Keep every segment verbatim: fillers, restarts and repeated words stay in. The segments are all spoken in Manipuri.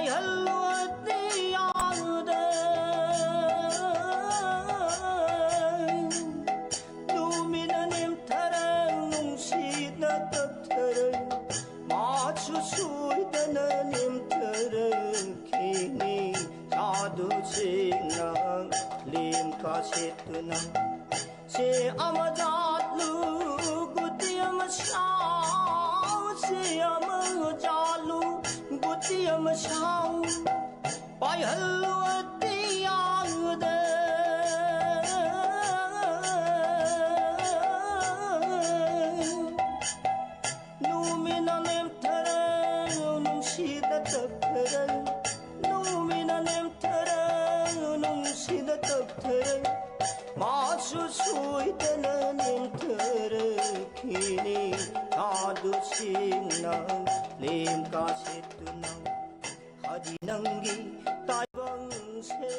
ꯍꯜꯂꯨ ꯑꯇꯤꯌꯥꯗ ꯅꯨꯃꯤꯠꯅ ꯅꯦꯝꯊꯔ ꯅꯨꯡꯁꯤꯠꯅ ꯇꯞꯊꯔ ꯃꯥꯁꯨ ꯁꯣꯏꯗꯅ ꯅꯦꯝꯊꯔꯛꯈꯤꯅꯤ꯫ ꯁꯥꯗꯨꯁꯤꯡꯅ ꯂꯦꯝ ꯀꯥꯁꯦꯠꯇꯨꯅ ꯁꯦ ꯑꯃ ꯆꯥꯠꯂꯨ ꯒꯨꯇꯤ ꯑꯃ ꯁꯥꯎ, ꯁꯦ ꯑꯃ ꯆꯥꯠꯂꯨ ꯒꯨꯇꯤ ꯑꯃ ꯁꯥꯎ꯫ ꯄꯥꯏꯍꯜꯂꯨ ꯑꯇꯤꯌꯥꯗ ꯅꯨꯃꯤꯠꯅ ꯅꯦꯝꯊꯔ ꯅꯨꯡꯁꯤꯗ ꯇꯞꯊꯔ ꯅꯨꯃꯤꯠꯅ ꯅꯦꯝꯊꯔ ꯅꯨꯡꯁꯤꯗ ꯇꯞꯊꯔ ꯃꯥꯁꯨ ꯁꯣꯏꯗꯅ ꯅꯦꯝꯊꯔꯛꯈꯤꯅꯤ꯫ ꯁꯥꯗꯨꯁꯤꯡꯅ ꯂꯦꯝ ꯀꯥꯁꯦꯠꯇꯨꯅ ꯍꯥꯏꯗꯤ ꯅꯪꯒꯤ ꯇꯥꯏꯕꯪꯁꯦ꯫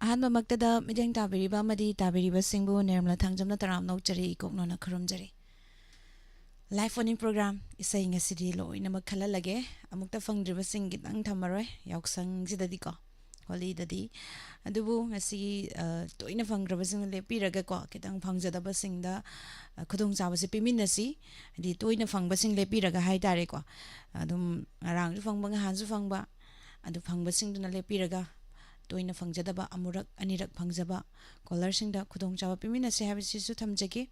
ꯑꯍꯥꯟꯕꯃꯛꯇꯗ ꯃꯤꯠꯌꯦꯡ ꯇꯥꯕꯤꯔꯤꯕ ꯑꯃꯗꯤ ꯇꯥꯕꯤꯔꯤꯕꯁꯤꯡꯕꯨ ꯅꯤꯔꯃꯂꯥ ꯊꯥꯡꯖꯝꯅ ꯇꯔꯥꯝꯅ ꯑꯣꯛꯆꯔꯤ, ꯏꯀꯣꯛꯅꯣꯅ ꯈꯨꯔꯨꯝꯖꯔꯤ꯫ Live phone-in program ꯏꯁꯩ ꯉꯁꯤꯗꯤ ꯂꯣꯏꯅꯃꯛ ꯈꯜꯍꯜꯂꯒꯦ꯫ ꯑꯃꯨꯛꯇ ꯐꯪꯗ꯭ꯔꯤꯕꯁꯤꯡ ꯈꯤꯇꯪ ꯊꯝꯃꯔꯣꯏ ꯌꯥꯎꯁꯪꯁꯤꯗꯗꯤꯀꯣ, ꯍꯣꯂꯤꯗꯗꯤ꯫ ꯑꯗꯨꯕꯨ ꯉꯁꯤꯒꯤ, ꯑ, ꯇꯣꯏꯅ ꯐꯪꯈ꯭ꯔꯕꯁꯤꯡꯅ ꯂꯦꯞꯄꯤꯔꯒꯀꯣ, ꯈꯤꯇꯪ ꯐꯪꯖꯗꯕꯁꯤꯡꯗ, ꯑ, ꯈꯨꯗꯣꯡꯆꯥꯕꯁꯦ ꯄꯤꯃꯤꯟꯅꯁꯤ꯫ ꯍꯥꯏꯗꯤ ꯇꯣꯏꯅ ꯐꯪꯕꯁꯤꯡ ꯂꯦꯞꯄꯤꯔꯒ ꯍꯥꯏꯇꯥꯔꯦꯀꯣ꯫ ꯑꯗꯨꯝ ꯉꯔꯥꯡꯁꯨ ꯐꯪꯕ, ꯅꯍꯥꯟꯁꯨ ꯐꯪꯕ, ꯑꯗꯨ ꯐꯪꯕꯁꯤꯡꯗꯨꯅ ꯂꯦꯞꯄꯤꯔꯒ ꯇꯣꯏꯅ ꯐꯪꯖꯗꯕ, ꯑꯃꯨꯔꯛ ꯑꯅꯤꯔꯛ ꯐꯪꯖꯕ caller-ꯁꯤꯡꯗ ꯈꯨꯗꯣꯡꯆꯥꯕ ꯄꯤꯃꯤꯟꯅꯁꯦ ꯍꯥꯏꯕꯁꯤꯁꯨ ꯊꯝꯖꯒꯦ꯫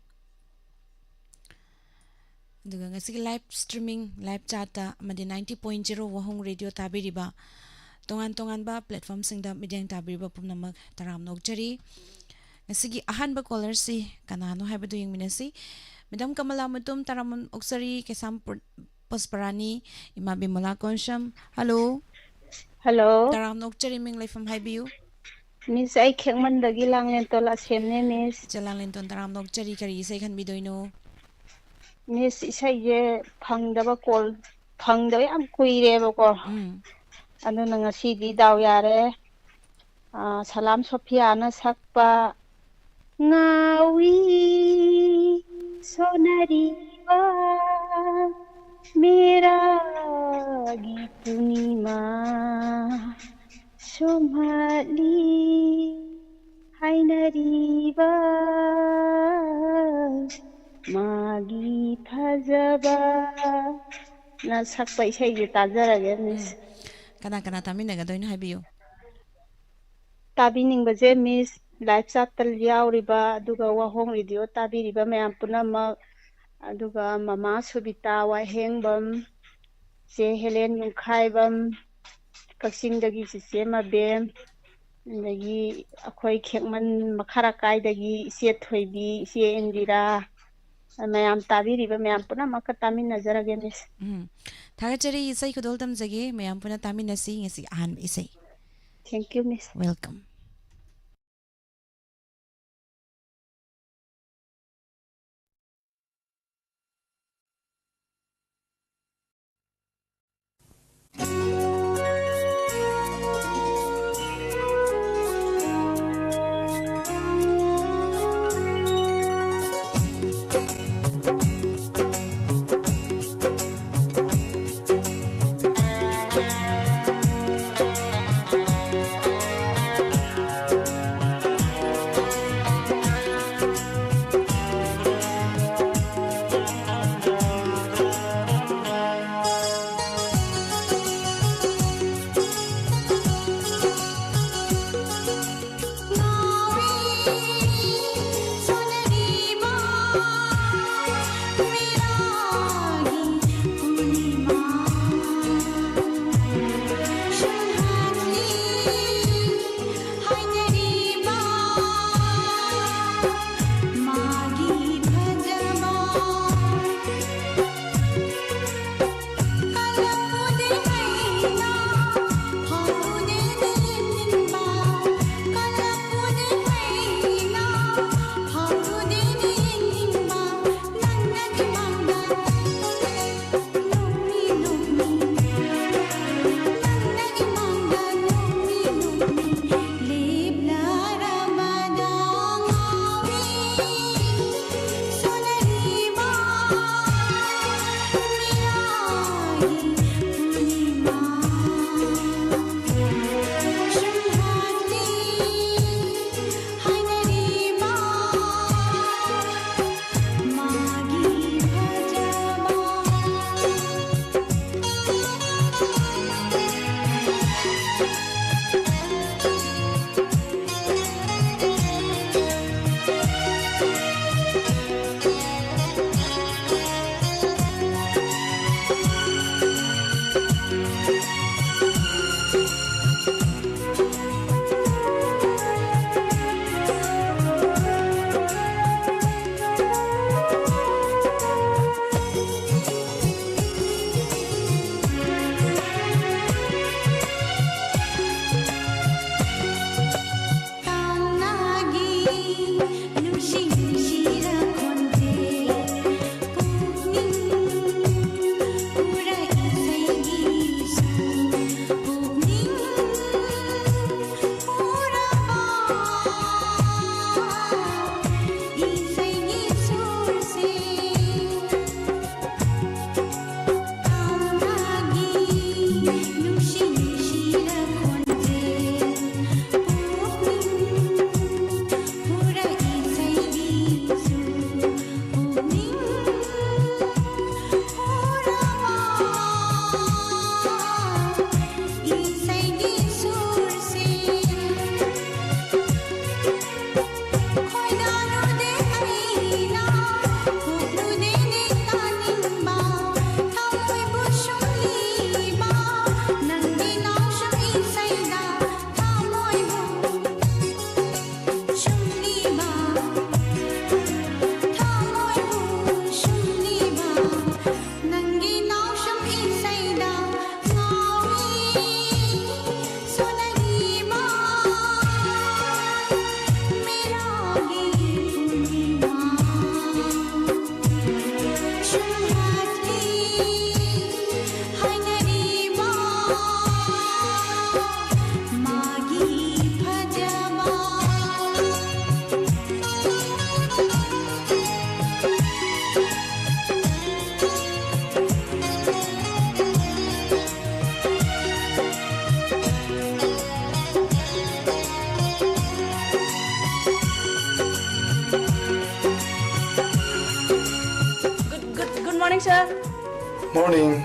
ꯑꯗꯨꯒ ꯉꯁꯤꯒꯤ live streaming, live chat-ꯇ ꯑꯃꯗꯤ ninety point zero ꯋꯥꯍꯣꯡ ꯔꯦꯗꯤꯑꯣ ꯇꯥꯕꯤꯔꯤꯕ ꯇꯣꯉꯥꯟ ꯇꯣꯉꯥꯟꯕ platform-ꯁꯤꯡꯗ ꯃꯤꯠꯌꯦꯡ ꯇꯥꯕꯤꯔꯤꯕ ꯄꯨꯝꯅꯃꯛ ꯇꯔꯥꯝꯅ ꯑꯣꯛꯆꯔꯤ꯫ ꯉꯁꯤꯒꯤ ꯑꯍꯥꯟꯕ caller-ꯁꯤ ꯀꯅꯥꯅꯣ ꯍꯥꯏꯕꯗꯨ ꯌꯦꯡꯃꯤꯟꯅꯁꯤ꯫ Madam ꯀꯃꯂꯥ ꯃꯇꯨꯝ, ꯇꯔꯥꯝꯅ ꯑꯣꯛꯆꯔꯤ꯫ ꯀꯩꯁꯥꯝ ꯄꯨ-, ꯄꯨꯁꯄꯔꯥꯅꯤ, ꯏꯃꯥ ꯕꯤꯃꯂꯥ ꯀꯣꯟꯁꯝ꯫ Hello꯫ Hello꯫ ꯇꯔꯥꯝꯅ ꯑꯣꯛꯆꯔꯤ, ꯃꯤꯡ ꯂꯩꯐꯝ ꯍꯥꯏꯕꯤꯌꯨ꯫ Miss, ꯑꯩ ꯈꯦꯛꯃꯟꯗꯒꯤ ꯂꯥꯡꯂꯦꯟꯇꯣꯟ ꯑꯁꯦꯝꯅꯦ, Miss꯫ ꯏꯆꯦ ꯂꯥꯡꯂꯦꯟꯇꯣꯟ, ꯇꯔꯥꯝꯅ ꯑꯣꯛꯆꯔꯤ, ꯀꯔꯤ ꯏꯁꯩ ꯈꯟꯕꯤꯗꯣꯏꯅꯣ? Miss, ꯏꯁꯩꯁꯦ ꯐꯪꯗꯕ, call ꯐꯪꯗꯕ ꯌꯥꯝ ꯀꯨꯏꯔꯦꯕꯀꯣ꯫ ꯎꯝ꯫ ꯑꯗꯨꯅ ꯉꯁꯤꯗꯤ ꯗꯥꯎ ꯌꯥꯔꯦ꯫ ꯑꯥ, ꯁꯂꯥꯝ ꯁꯣꯐꯤꯌꯥꯅ ꯁꯛꯄ ꯉꯥꯎꯏ ꯁꯣꯅꯔꯤ ꯃꯦꯔꯥꯒꯤ ꯄꯨꯔꯅꯤꯃꯥ ꯁꯣꯝꯍꯠꯂꯤ ꯍꯥꯏꯅꯔꯤꯕ ꯃꯥꯒꯤ ꯐꯖꯕ꯫ ꯅ ꯁꯛꯄ ꯏꯁꯩꯁꯦ ꯇꯥꯖꯔꯒꯦ, ꯃꯤꯁ꯫ ꯎꯝ꯫ ꯀꯅꯥ ꯀꯅꯥ ꯇꯥꯃꯤꯟꯅꯒꯗꯣꯏꯅꯣ ꯍꯥꯏꯕꯤꯌꯨ꯫ ꯇꯥꯕꯤꯅꯤꯡꯕꯁꯦ, ꯃꯤꯁ, ꯂꯥꯏꯐ ꯆꯥꯠꯇ ꯌꯥꯎꯔꯤꯕ ꯑꯗꯨꯒ ꯋꯥꯍꯣꯡ ꯔꯦꯗꯤꯑꯣ ꯇꯥꯕꯤꯔꯤꯕ ꯃꯌꯥꯝ ꯄꯨꯝꯅꯃꯛ, ꯑꯗꯨꯒ ꯃꯃꯥ ꯁꯨꯕꯤꯇꯥ ꯋꯥꯍꯦꯡꯕꯝ, ꯆꯦ ꯍꯦꯂꯦꯟ ꯌꯨꯝꯈꯥꯏꯕꯝ, ꯀꯛꯆꯤꯡꯗꯒꯤ ꯆꯤꯆꯦ ꯃꯕꯦꯝ, ꯑꯗꯒꯤ ꯑꯩꯈꯣꯏ ꯈꯦꯛꯃꯟ ꯃꯈꯥ ꯑꯀꯥꯏꯗꯒꯤ ꯏꯆꯦ ꯊꯣꯏꯕꯤ, ꯏꯆꯦ ꯏꯟꯗꯤꯔꯥ, ꯃꯌꯥꯝ ꯇꯥꯕꯤꯔꯤꯕ ꯃꯌꯥꯝ ꯄꯨꯝꯅꯃꯛꯀ ꯇꯥꯃꯤꯟꯅꯖꯔꯒꯦ, ꯃꯤꯁ꯫ ꯎꯝ꯫ ꯊꯥꯒꯠꯆꯔꯤ, ꯏꯁꯩ ꯈꯨꯗꯣꯜ ꯇꯝꯖꯒꯦ, ꯃꯌꯥꯝ ꯄꯨꯟꯅ ꯇꯥꯃꯤꯟꯅꯁꯤ ꯉꯁꯤ ꯑꯍꯥꯟꯕ ꯏꯁꯩ꯫ Thank you, miss. Welcome꯫ Morning.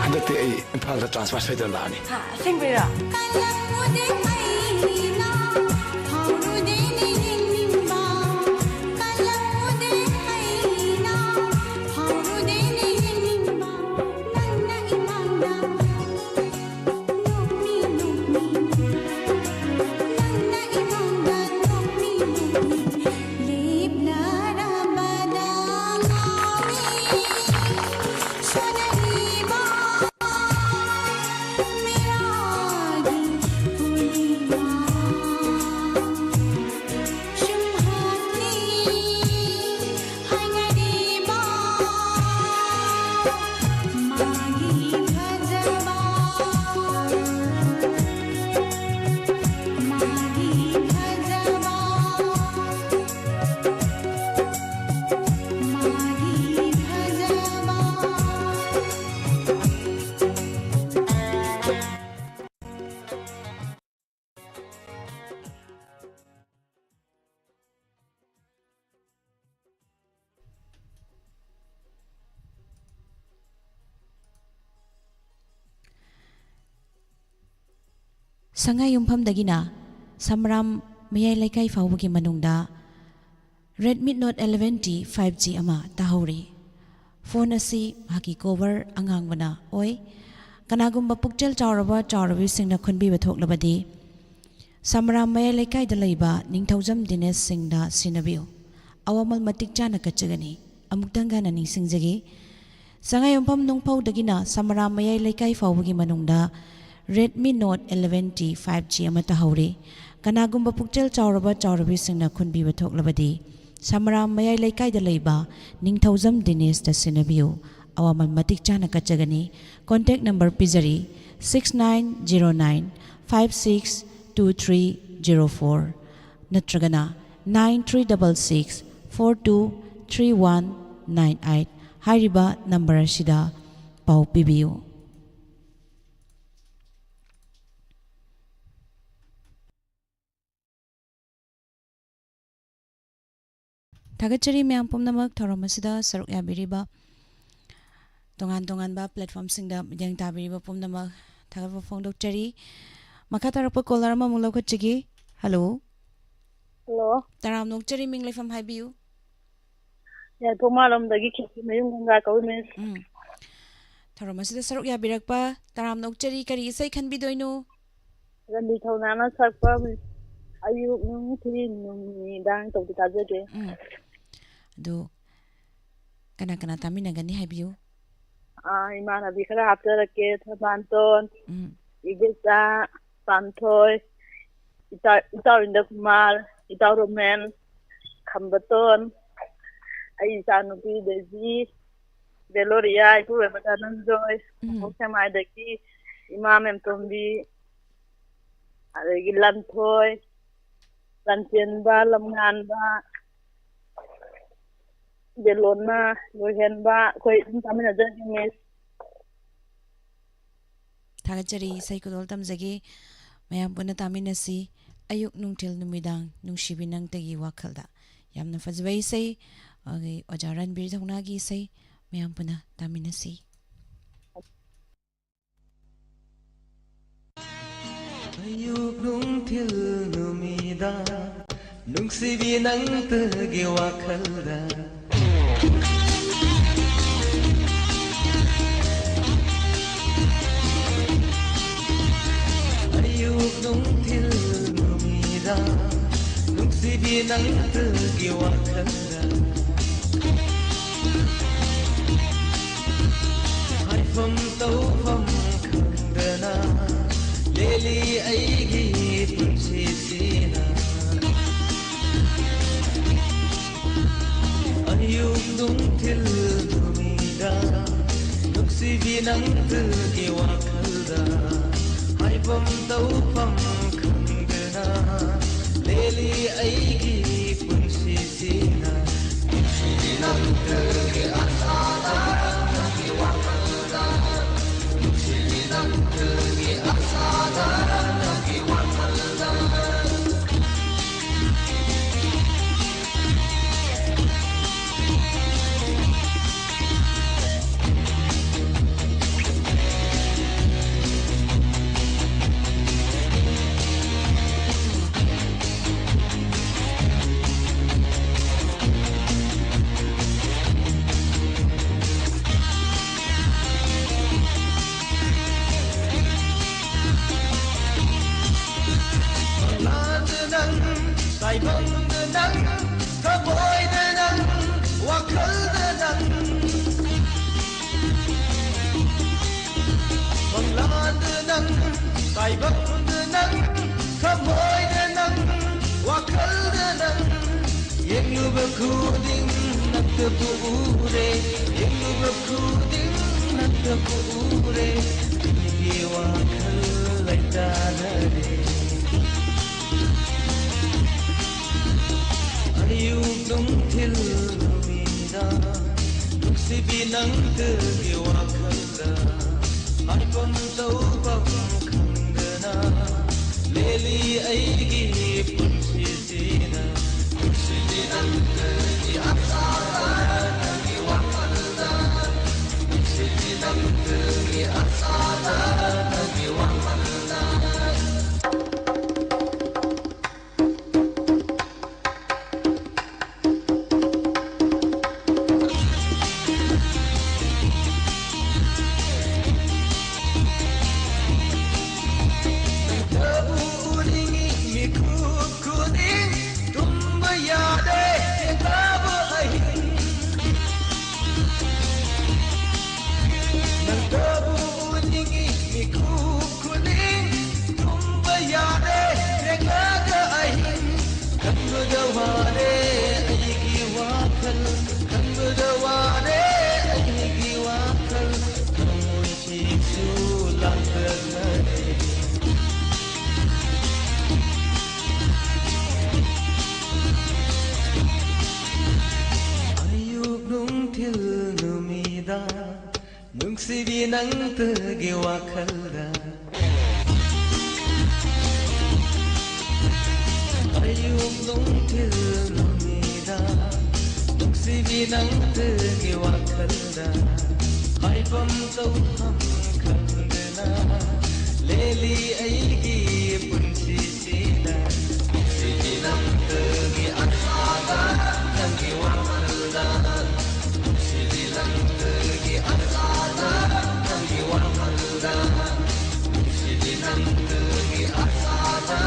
ꯍꯟꯗꯛꯇꯤ ꯑꯩ ꯏꯝꯐꯥꯜꯗ transfer ꯁꯣꯏꯗꯅ ꯂꯥꯛꯑꯅꯤ꯫ ꯍꯥ, ꯑꯁꯦꯡꯕꯩꯔꯣ? ꯁꯉꯥꯏꯌꯨꯝꯐꯝꯗꯒꯤꯅ ꯁꯃꯔꯥꯝ ꯃꯌꯥꯏ ꯂꯩꯀꯥꯏ ꯐꯥꯎꯕꯒꯤ ꯃꯅꯨꯡꯗ Redmi Note eleven T five G ꯑꯃ ꯇꯥꯍꯧꯔꯤ꯫ ꯐꯣꯟ ꯑꯁꯤ ꯃꯍꯥꯛꯀꯤ ꯀꯣꯚꯔ ꯑꯉꯥꯡꯕꯅ ꯑꯣꯏ꯫ ꯀꯅꯥꯒꯨꯝꯕ ꯄꯨꯛꯆꯦꯜ ꯆꯥꯎꯔꯕ ꯆꯥꯎꯔꯕꯤꯁꯤꯡꯅ ꯈꯨꯟꯕꯤꯕ ꯊꯣꯛꯂꯕꯗꯤ ꯁꯃꯔꯥꯝ ꯃꯌꯥꯏ ꯂꯩꯀꯥꯏꯗ ꯂꯩꯕ ꯅꯤꯡꯊꯧꯖꯝ ꯗꯤꯅꯦꯁ ꯁꯤꯡꯗ ꯁꯤꯟꯅꯕꯤꯌꯨ꯫ ꯑꯋꯥꯃꯜ ꯃꯇꯤꯛ ꯆꯥꯅ ꯀꯠꯆꯒꯅꯤ꯫ ꯑꯃꯨꯛꯇꯪ ꯍꯟꯅ ꯅꯤꯡꯁꯤꯡꯖꯒꯦ, ꯁꯉꯥꯏꯌꯨꯝꯐꯝ ꯅꯨꯡꯐꯧꯗꯒꯤꯅ ꯁꯃꯔꯥꯝ ꯃꯌꯥꯏ ꯂꯩꯀꯥꯏ ꯐꯥꯎꯕꯒꯤ ꯃꯅꯨꯡꯗ Redmi Note eleven T five G ꯑꯃ ꯇꯥꯍꯧꯔꯤ꯫ ꯀꯅꯥꯒꯨꯝꯕ ꯄꯨꯛꯆꯦꯜ ꯆꯥꯎꯔꯕ ꯆꯥꯎꯔꯕꯤꯁꯤꯡꯅ ꯈꯨꯟꯕꯤꯕ ꯊꯣꯛꯂꯕꯗꯤ ꯁꯃꯔꯥꯝ ꯃꯌꯥꯏ ꯂꯩꯀꯥꯏꯗ ꯂꯩꯕ ꯅꯤꯡꯊꯧꯖꯝ ꯗꯤꯅꯦꯁꯇ ꯁꯤꯟꯅꯕꯤꯌꯨ꯫ ꯑꯋꯥꯃꯜ ꯃꯇꯤꯛ ꯆꯥꯅ ꯀꯠꯆꯒꯅꯤ꯫ Contact number ꯄꯤꯖꯔꯤ, six nine zero nine five six two three zero four ꯅꯠꯇ꯭ꯔꯒꯅ nine three double six four two three one nine eight ꯍꯥꯏꯔꯤꯕ ꯅꯝꯕꯔ ꯑꯁꯤꯗ ꯄꯥꯎ ꯄꯤꯕꯤꯌꯨ꯫ ꯊꯥꯒꯠꯆꯔꯤ ꯃꯌꯥꯝ ꯄꯨꯝꯅꯃꯛ ꯊꯧꯔꯝ ꯑꯁꯤꯗ ꯁꯔꯨꯛ ꯌꯥꯕꯤꯔꯤꯕ ꯇꯣꯉꯥꯟ ꯇꯣꯉꯥꯟꯕ platformꯁꯤꯡꯗ ꯃꯤꯠꯌꯦꯡ ꯇꯥꯕꯤꯔꯤꯕ ꯄꯨꯝꯅꯃꯛ ꯊꯥꯒꯠꯄ ꯐꯣꯡꯗꯣꯛꯆꯔꯤ꯫ ꯃꯈꯥ ꯇꯥꯔꯛꯄ caller ꯑꯃꯃꯨꯛ ꯂꯧꯈꯠꯆꯒꯦ꯫ Hello꯫ Hello꯫ ꯇꯔꯥꯝꯅ ꯑꯣꯛꯆꯔꯤ, ꯃꯤꯡ ꯂꯩꯐꯝ ꯍꯥꯏꯕꯤꯌꯨ꯫ ꯌꯥꯏꯐꯧꯃꯥꯂꯣꯝꯗꯒꯤ ꯈꯦꯇ꯭ꯔꯤꯃꯌꯨꯝ ꯒꯪꯒꯥ ꯀꯧꯏ, miss꯫ ꯎꯝ꯫ ꯊꯧꯔꯝ ꯑꯁꯤꯗ ꯁꯔꯨꯛ ꯌꯥꯕꯤꯔꯛꯄ ꯇꯔꯥꯝꯅ ꯑꯣꯛꯆꯔꯤ꯫ ꯀꯔꯤ ꯏꯁꯩ ꯈꯟꯕꯤꯗꯣꯏꯅꯣ? ꯔꯟꯕꯤꯔ ꯊꯧꯅꯥꯅ ꯁꯛꯄ ꯑꯌꯨꯛ ꯅꯨꯡꯊꯤꯜ ꯅꯨꯃꯤꯗꯥꯡ ꯇꯧꯗꯨ ꯇꯥꯖꯒꯦ꯫ ꯎꯝ꯫ ꯑꯗꯨ ꯀꯅꯥ ꯀꯅꯥ ꯇꯥꯃꯤꯟꯅꯒꯅꯤ ꯍꯥꯏꯕꯤꯌꯨ꯫ ꯑꯥ, ꯏꯃꯥꯟꯅꯕꯤ ꯈꯔ ꯍꯥꯞꯆꯔꯛꯀꯦ꯫ ꯊꯝꯕꯥꯟꯇꯣꯟ, ꯎꯝ꯫ ꯏꯕꯦꯆꯥ, ꯄꯥꯟꯊꯣꯏ, ꯏꯇꯥ-, ꯏꯇꯥꯎ ꯏꯟꯗ꯭ꯔꯀꯨꯃꯥꯔ, ꯏꯇꯥꯎ ꯔꯣꯃꯦꯟ, ꯈꯝꯕꯇꯣꯟ, ꯑꯩ ꯏꯆꯥꯅꯨꯄꯤ ꯗꯦꯖꯤ, ꯕꯦꯂꯣꯔꯤꯌꯥ, ꯏꯄꯨꯔꯣꯏꯕ ꯙꯅꯟꯖꯣꯏ, ꯎꯝ꯫ ꯅꯣꯡꯄꯣꯛ ꯁꯦꯛꯃꯥꯏꯗꯒꯤ ꯏꯃꯥ ꯃꯦꯝꯇꯣꯝꯕꯤ, ꯑꯗꯒꯤ ꯂꯟꯊꯣꯏ, ꯂꯟꯆꯦꯟꯕ, ꯂꯝꯉꯥꯟꯕ, ꯕꯦꯂꯣꯟꯅ, ꯂꯣꯏꯍꯦꯟꯕ, ꯑꯩꯈꯣꯏ ꯑꯗꯨꯝ ꯇꯥꯃꯤꯟꯅꯖꯔꯒꯦ, miss꯫ ꯊꯥꯒꯠꯆꯔꯤ, ꯏꯁꯩ ꯈꯨꯗꯣꯜ ꯇꯝꯖꯒꯦ꯫ ꯃꯌꯥꯝ ꯄꯨꯟꯅ ꯇꯥꯃꯤꯟꯅꯁꯤ꯫ ꯑꯌꯨꯛ, ꯅꯨꯡꯊꯤꯜ, ꯅꯨꯃꯤꯗꯥꯡ, ꯅꯨꯡꯁꯤꯕꯤ ꯅꯪꯇꯒꯤ ꯋꯥꯈꯜꯗ꯫ ꯌꯥꯝꯅ ꯐꯖꯕ ꯏꯁꯩ, ꯑꯩꯈꯣꯏꯒꯤ ꯑꯣꯖꯥ ꯔꯟꯕꯤꯔ ꯊꯧꯅꯥꯒꯤ ꯏꯁꯩ꯫ ꯃꯌꯥꯝ ꯄꯨꯟꯅ ꯇꯥꯃꯤꯟꯅꯁꯤ꯫ ꯑꯌꯨꯛ ꯅꯨꯡꯊꯤꯜ ꯅꯨꯃꯤꯗꯥꯡ ꯅꯨꯡꯁꯤꯕꯤ ꯅꯪꯇꯒꯤ ꯋꯥꯈꯜꯗ꯫ ꯑꯌꯨꯛ ꯅꯨꯡꯊꯤꯜ ꯅꯨꯃꯤꯗꯥꯡ ꯅꯨꯡꯁꯤꯕꯤ ꯅꯪꯇꯒꯤ ꯋꯥꯈꯜꯗ꯫ ꯍꯥꯏꯐꯝ ꯇꯧꯐꯝ ꯈꯪꯗꯅ ꯂꯦꯜꯂꯤ ꯑꯩꯒꯤ ꯄꯨꯟꯁꯤꯁꯤꯅ꯫ ꯑꯌꯨꯛ ꯅꯨꯡꯊꯤꯜ ꯅꯨꯃꯤꯗꯥꯡ ꯅꯨꯡꯁꯤꯕꯤ ꯅꯪꯒꯤ ꯋꯥꯈꯜꯗ ꯍꯥꯏꯐꯝ ꯇꯧꯐꯝ ꯈꯪꯗꯅ ꯂꯦꯜꯂꯤ ꯑꯩꯒꯤ ꯄꯨꯟꯁꯤꯁꯤꯅ꯫ ꯅꯨꯡꯁꯤꯕꯤ ꯅꯪꯒꯤ ꯑꯁꯥꯗ ꯅꯪꯒꯤ ꯋꯥꯈꯜꯗ, ꯅꯨꯡꯁꯤꯕꯤ ꯅꯪꯒꯤ ꯑꯁꯥꯗ ꯅꯪꯒꯤ ꯋꯥꯈꯜꯗ꯫ ꯃꯪꯂꯥꯟꯗ ꯅꯪ, ꯇꯥꯏꯕꯪꯗ ꯅꯪ, ꯊꯃꯣꯏꯗ ꯅꯪ, ꯋꯥꯈꯜꯗ ꯅꯪ꯫ ꯃꯪꯂꯥꯟꯗ ꯅꯪ, ꯇꯥꯏꯕꯪꯗ ꯅꯪ, ꯊꯃꯣꯏꯗ ꯅꯪ, ꯋꯥꯈꯜꯗ ꯅꯪ꯫ ꯌꯦꯡꯂꯨꯕ ꯈꯨꯗꯤꯡ ꯅꯪꯇꯕꯨ ꯎꯔꯦ, ꯌꯦꯡꯂꯨꯕ ꯈꯨꯗꯤꯡ ꯅꯪꯇꯕꯨ ꯎꯔꯦ꯫ ꯑꯩꯒꯤ ꯋꯥꯈꯜ ꯂꯩꯇꯥꯗꯔꯦ꯫ ꯑꯌꯨꯛ ꯅꯨꯡꯊꯤꯜ ꯅꯨꯃꯤꯗꯥꯡ ꯅꯨꯡꯁꯤꯕꯤ ꯅꯪꯇꯒꯤ ꯋꯥꯈꯜꯗ ꯍꯥꯏꯐꯝ ꯇꯧꯐꯝ ꯈꯪꯗꯅ ꯂꯦꯜꯂꯤ ꯑꯩꯒꯤ ꯄꯨꯟꯁꯤꯁꯤꯅ꯫ ꯅꯨꯡꯁꯤꯕꯤ ꯅꯪꯇꯒꯤ ꯑꯁꯥꯗ ꯅꯪꯒꯤ ꯋꯥꯈꯜꯗ, ꯅꯨꯡꯁꯤꯕꯤ ꯅꯪꯇꯒꯤ ꯑꯁꯥꯗ ꯅꯪꯒꯤ ꯋꯥꯈꯜꯗ꯫ ꯅꯨꯡꯁꯤꯕꯤ ꯅꯪꯇꯒꯤ ꯋꯥꯈꯜꯗ ꯑꯌꯨꯛ ꯅꯨꯡꯊꯤꯜ ꯅꯨꯃꯤꯗꯥꯡ ꯅꯨꯡꯁꯤꯕꯤ ꯅꯪꯇꯒꯤ ꯋꯥꯈꯜꯗ ꯍꯥꯏꯐꯝ ꯇꯧꯐꯝ ꯈꯪꯗꯅ ꯂꯦꯜꯂꯤ ꯑꯩꯒꯤ ꯄꯨꯟꯁꯤꯁꯤꯗ ꯅꯨꯡꯁꯤꯕꯤ ꯅꯪꯇꯒꯤ ꯑꯁꯥꯗ ꯅꯪꯒꯤ ꯋꯥꯈꯜꯗ ꯅꯨꯡꯁꯤꯕꯤ ꯅꯪꯇꯒꯤ ꯑꯁꯥꯗ ꯅꯪꯒꯤ ꯋꯥꯈꯜꯗ ꯅꯨꯡꯁꯤꯕꯤ ꯅꯪꯇꯒꯤ ꯑꯁꯥꯗ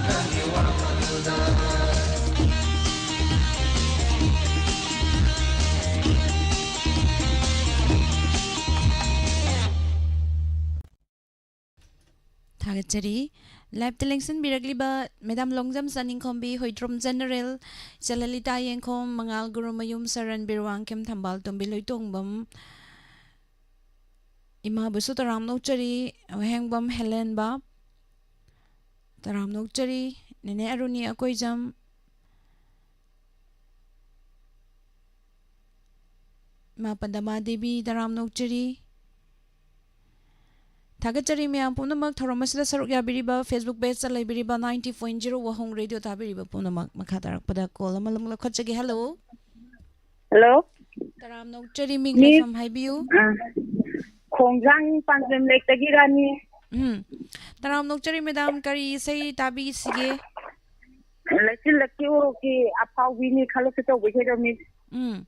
ꯅꯪꯒꯤ ꯋꯥꯈꯜꯗ ꯊꯥꯒꯠꯆꯔꯤ꯫ ꯂꯥꯏꯞꯇ ꯂꯦꯡꯁꯤꯟꯕꯤꯔꯛꯂꯤꯕ ꯃꯦꯗꯥꯝ ꯂꯣꯡꯖꯝ ꯆꯥꯅꯤꯡꯈꯣꯝꯕꯤ, ꯍꯨꯏꯗ꯭ꯔꯣꯝ ꯖꯦꯅꯔꯦꯜ, ꯏꯆꯜ ꯂꯂꯤꯇꯥ ꯌꯦꯡꯈꯣꯝ, ꯃꯉꯥꯜ ꯒꯨꯔꯨꯃꯌꯨꯝ, ꯁꯔꯟ ꯕꯤꯔꯋꯥꯡꯈꯦꯝ, ꯊꯝꯕꯥꯜ ꯇꯣꯝꯕꯤ ꯂꯣꯏꯇꯣꯡꯕꯝ, ꯏꯃꯥꯕꯨꯁꯨ ꯇꯔꯥꯝꯅ ꯑꯣꯛꯆꯔꯤ, ꯋꯥꯍꯦꯡꯕꯝ ꯍꯦꯂꯦꯟꯕ, ꯇꯔꯥꯝꯅ ꯑꯣꯛꯆꯔꯤ, ꯅꯦꯅꯦ ꯑꯔꯨꯅꯤ ꯑꯀꯣꯏꯖꯝ, ꯏꯃꯥ ꯄꯗꯃꯥ ꯗꯦꯕꯤ, ꯇꯔꯥꯝꯅ ꯑꯣꯛꯆꯔꯤ꯫ ꯊꯥꯒꯠꯆꯔꯤ ꯃꯌꯥꯝ ꯄꯨꯝꯅꯃꯛ ꯊꯧꯔꯝ ꯑꯁꯤꯗ ꯁꯔꯨꯛ ꯌꯥꯕꯤꯔꯤꯕ, Facebook page ꯇ ꯂꯩꯕꯤꯔꯤꯕ ninety point zero ꯋꯥꯍꯣꯡ ꯔꯦꯗꯤꯑꯣ ꯇꯥꯕꯤꯔꯤꯕ ꯄꯨꯝꯅꯃꯛ꯫ ꯃꯈꯥ ꯇꯥꯔꯛꯄꯗ ꯀꯣꯜ ꯑꯃ ꯂꯧꯈꯠꯆꯒꯦ꯫ ꯍꯜꯂꯣ꯫ ꯍꯜꯂꯣ꯫ ꯇꯔꯥꯝꯅ ꯑꯣꯛꯆꯔꯤ, ꯃꯤꯡ ꯃꯤ ꯂꯩꯐꯝ ꯍꯥꯏꯕꯤꯌꯨ꯫ ꯑ, ꯈꯣꯡꯖꯥꯡ ꯄꯥꯟꯖꯦꯝ ꯂꯩꯔꯛꯇꯒꯤ ꯔꯥꯅꯤ꯫ ꯎꯝ꯫ ꯇꯔꯥꯝꯅ ꯑꯣꯛꯆꯔꯤ ꯃꯦꯗꯥꯝ, ꯀꯔꯤ ꯏꯁꯩ ꯇꯥꯕꯤꯁꯤꯒꯦ? ꯂꯩꯆꯤꯜꯂꯛꯀꯤ ꯎꯔꯣꯛꯀꯤ ꯑꯐꯥꯎꯕꯤꯅꯤ ꯈꯜꯂꯁꯨ ꯇꯧꯕ ꯏꯁꯩꯗꯣ, ꯃꯤꯁ꯫ ꯎꯝ꯫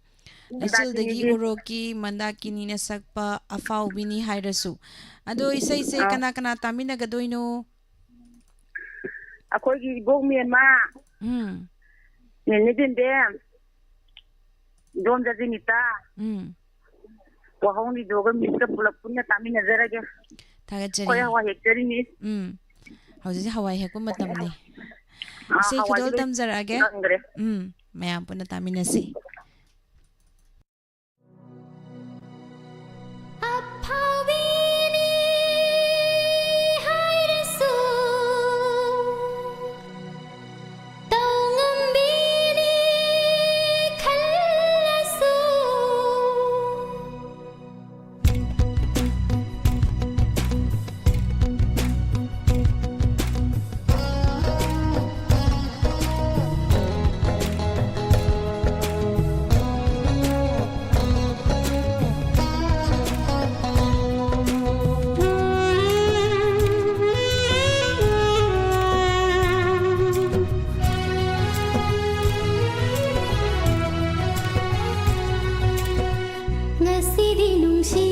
ꯂꯩꯆꯤꯜꯗꯒꯤ ꯃꯟꯗꯥꯀꯤꯅꯤꯒꯤ꯫ ꯎꯔꯣꯛꯀꯤ ꯃꯟꯗꯥꯀꯤꯅꯤꯅ ꯁꯛꯄ ꯑꯐꯥꯎꯕꯤꯅꯤ ꯍꯥꯏꯔꯁꯨ꯫ ꯑꯗꯣ ꯏꯁꯩꯁꯦ ꯑꯥ꯫ ꯀꯅꯥ ꯀꯅꯥ ꯇꯥꯃꯤꯟꯅꯒꯗꯣꯏꯅꯣ? ꯑꯩꯈꯣꯏꯒꯤ ꯏꯕꯣꯛ ꯃꯦꯝꯃ, ꯎꯝ꯫ ꯅꯦꯅꯦ ꯕꯦꯝꯕꯦꯝ, ꯏꯗꯣꯝꯆꯥ ꯖꯤꯅꯤꯇꯥ, ꯎꯝ꯫ ꯋꯥꯍꯣꯡ ꯔꯦꯗꯤꯑꯣꯒ ꯃꯤꯁꯀ ꯄꯨꯂꯞ ꯄꯨꯟꯅ ꯇꯥꯃꯤꯟꯅꯖꯔꯒꯦ꯫ ꯊꯥꯒꯠꯆꯔꯤ꯫ ꯑꯩꯈꯣꯏ ꯍꯋꯥꯏ ꯍꯦꯛꯆꯔꯤ, ꯃꯤꯁ꯫ ꯎꯝ꯫ ꯍꯧꯖꯤꯛꯁꯦ ꯍꯋꯥꯏ ꯍꯦꯛꯄ ꯃꯇꯝꯅꯤ꯫ ꯑꯥ, ꯏꯁꯩ ꯍꯋꯥꯏꯗꯤ ꯈꯨꯗꯣꯜ ꯂꯣꯏ ꯇꯝꯖꯔꯛꯑꯒꯦ꯫ ꯀꯪꯈ꯭ꯔꯦ꯫ ꯎꯝ꯫ ꯃꯌꯥꯝ ꯄꯨꯟꯅ ꯇꯥꯃꯤꯟꯅꯁꯤ꯫ ꯑꯐꯥꯎꯕꯤꯅꯤ ꯍꯥꯏꯔꯁꯨ, ꯇꯧꯉꯝꯕꯤꯅꯤ ꯈꯜꯂꯁꯨ, ꯅꯨꯡꯁꯤ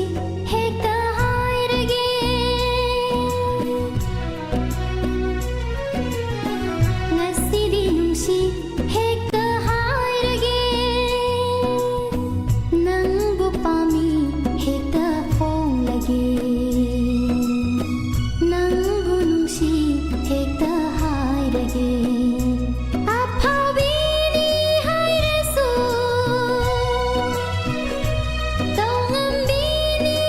ꯍꯦꯛꯇ ꯍꯥꯏꯔꯒꯦ꯫ ꯉꯁꯤꯗꯤ ꯅꯨꯡꯁꯤ ꯍꯦꯛꯇ ꯍꯥꯏꯔꯒꯦ꯫ ꯅꯪꯕꯨ ꯄꯥꯝꯃꯤ ꯍꯦꯛꯇ ꯐꯣꯡꯂꯒꯦ꯫ ꯅꯪꯕꯨ ꯅꯨꯡꯁꯤ ꯍꯦꯛꯇ ꯍꯥꯏꯔꯒꯦ꯫ ꯑꯐꯥꯎꯕꯤꯅꯤ ꯍꯥꯏꯔꯁꯨ, ꯇꯧꯉꯝꯕꯤꯅꯤ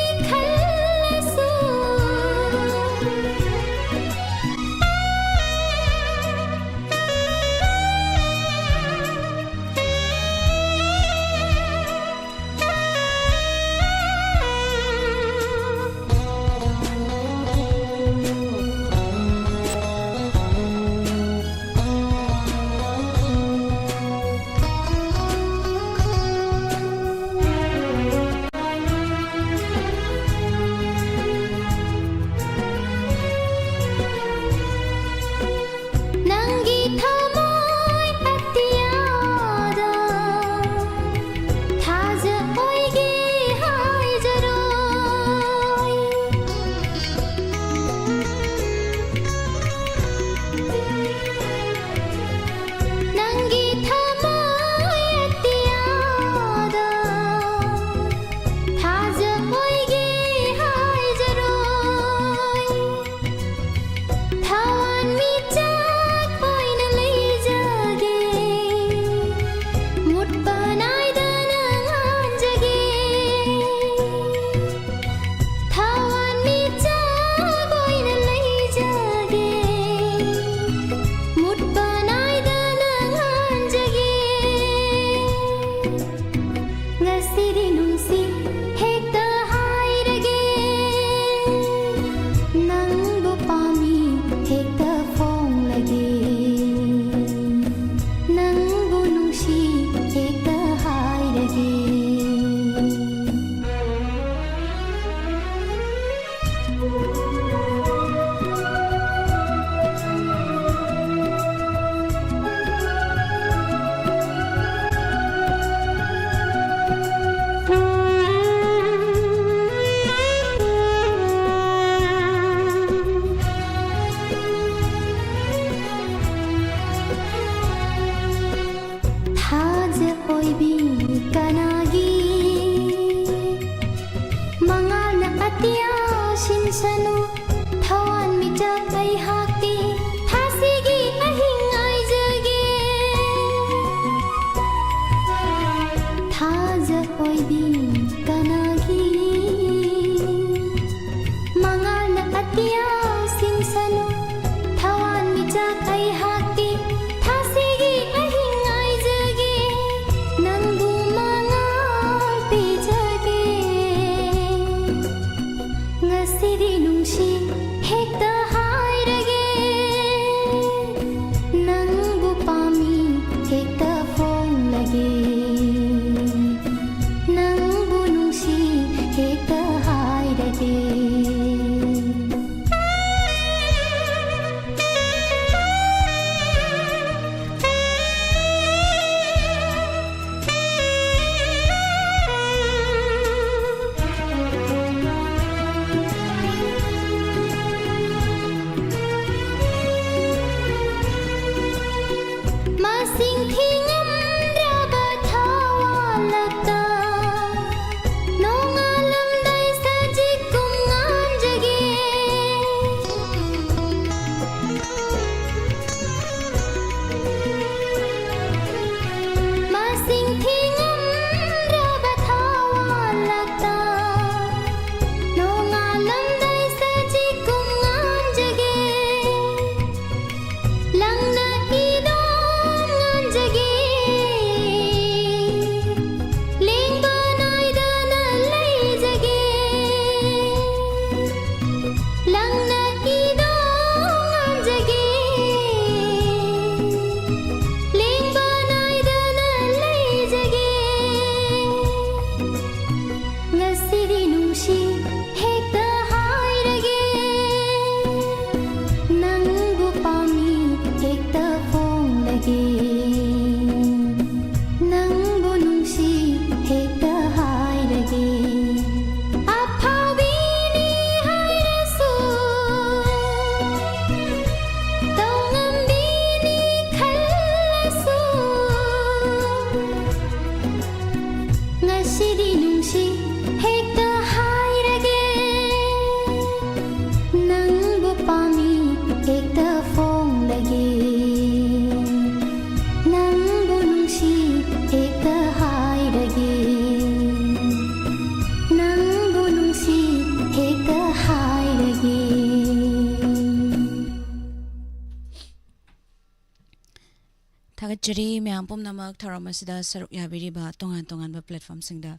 ꯊꯥꯒꯠꯆꯔꯤ ꯃꯌꯥꯝ ꯄꯨꯝꯅꯃꯛ ꯊꯧꯔꯝ ꯑꯁꯤꯗ ꯁꯔꯨꯛ ꯌꯥꯕꯤꯔꯤꯕ ꯇꯣꯉꯥꯟ ꯇꯣꯉꯥꯟꯕ platformꯁꯤꯡꯗ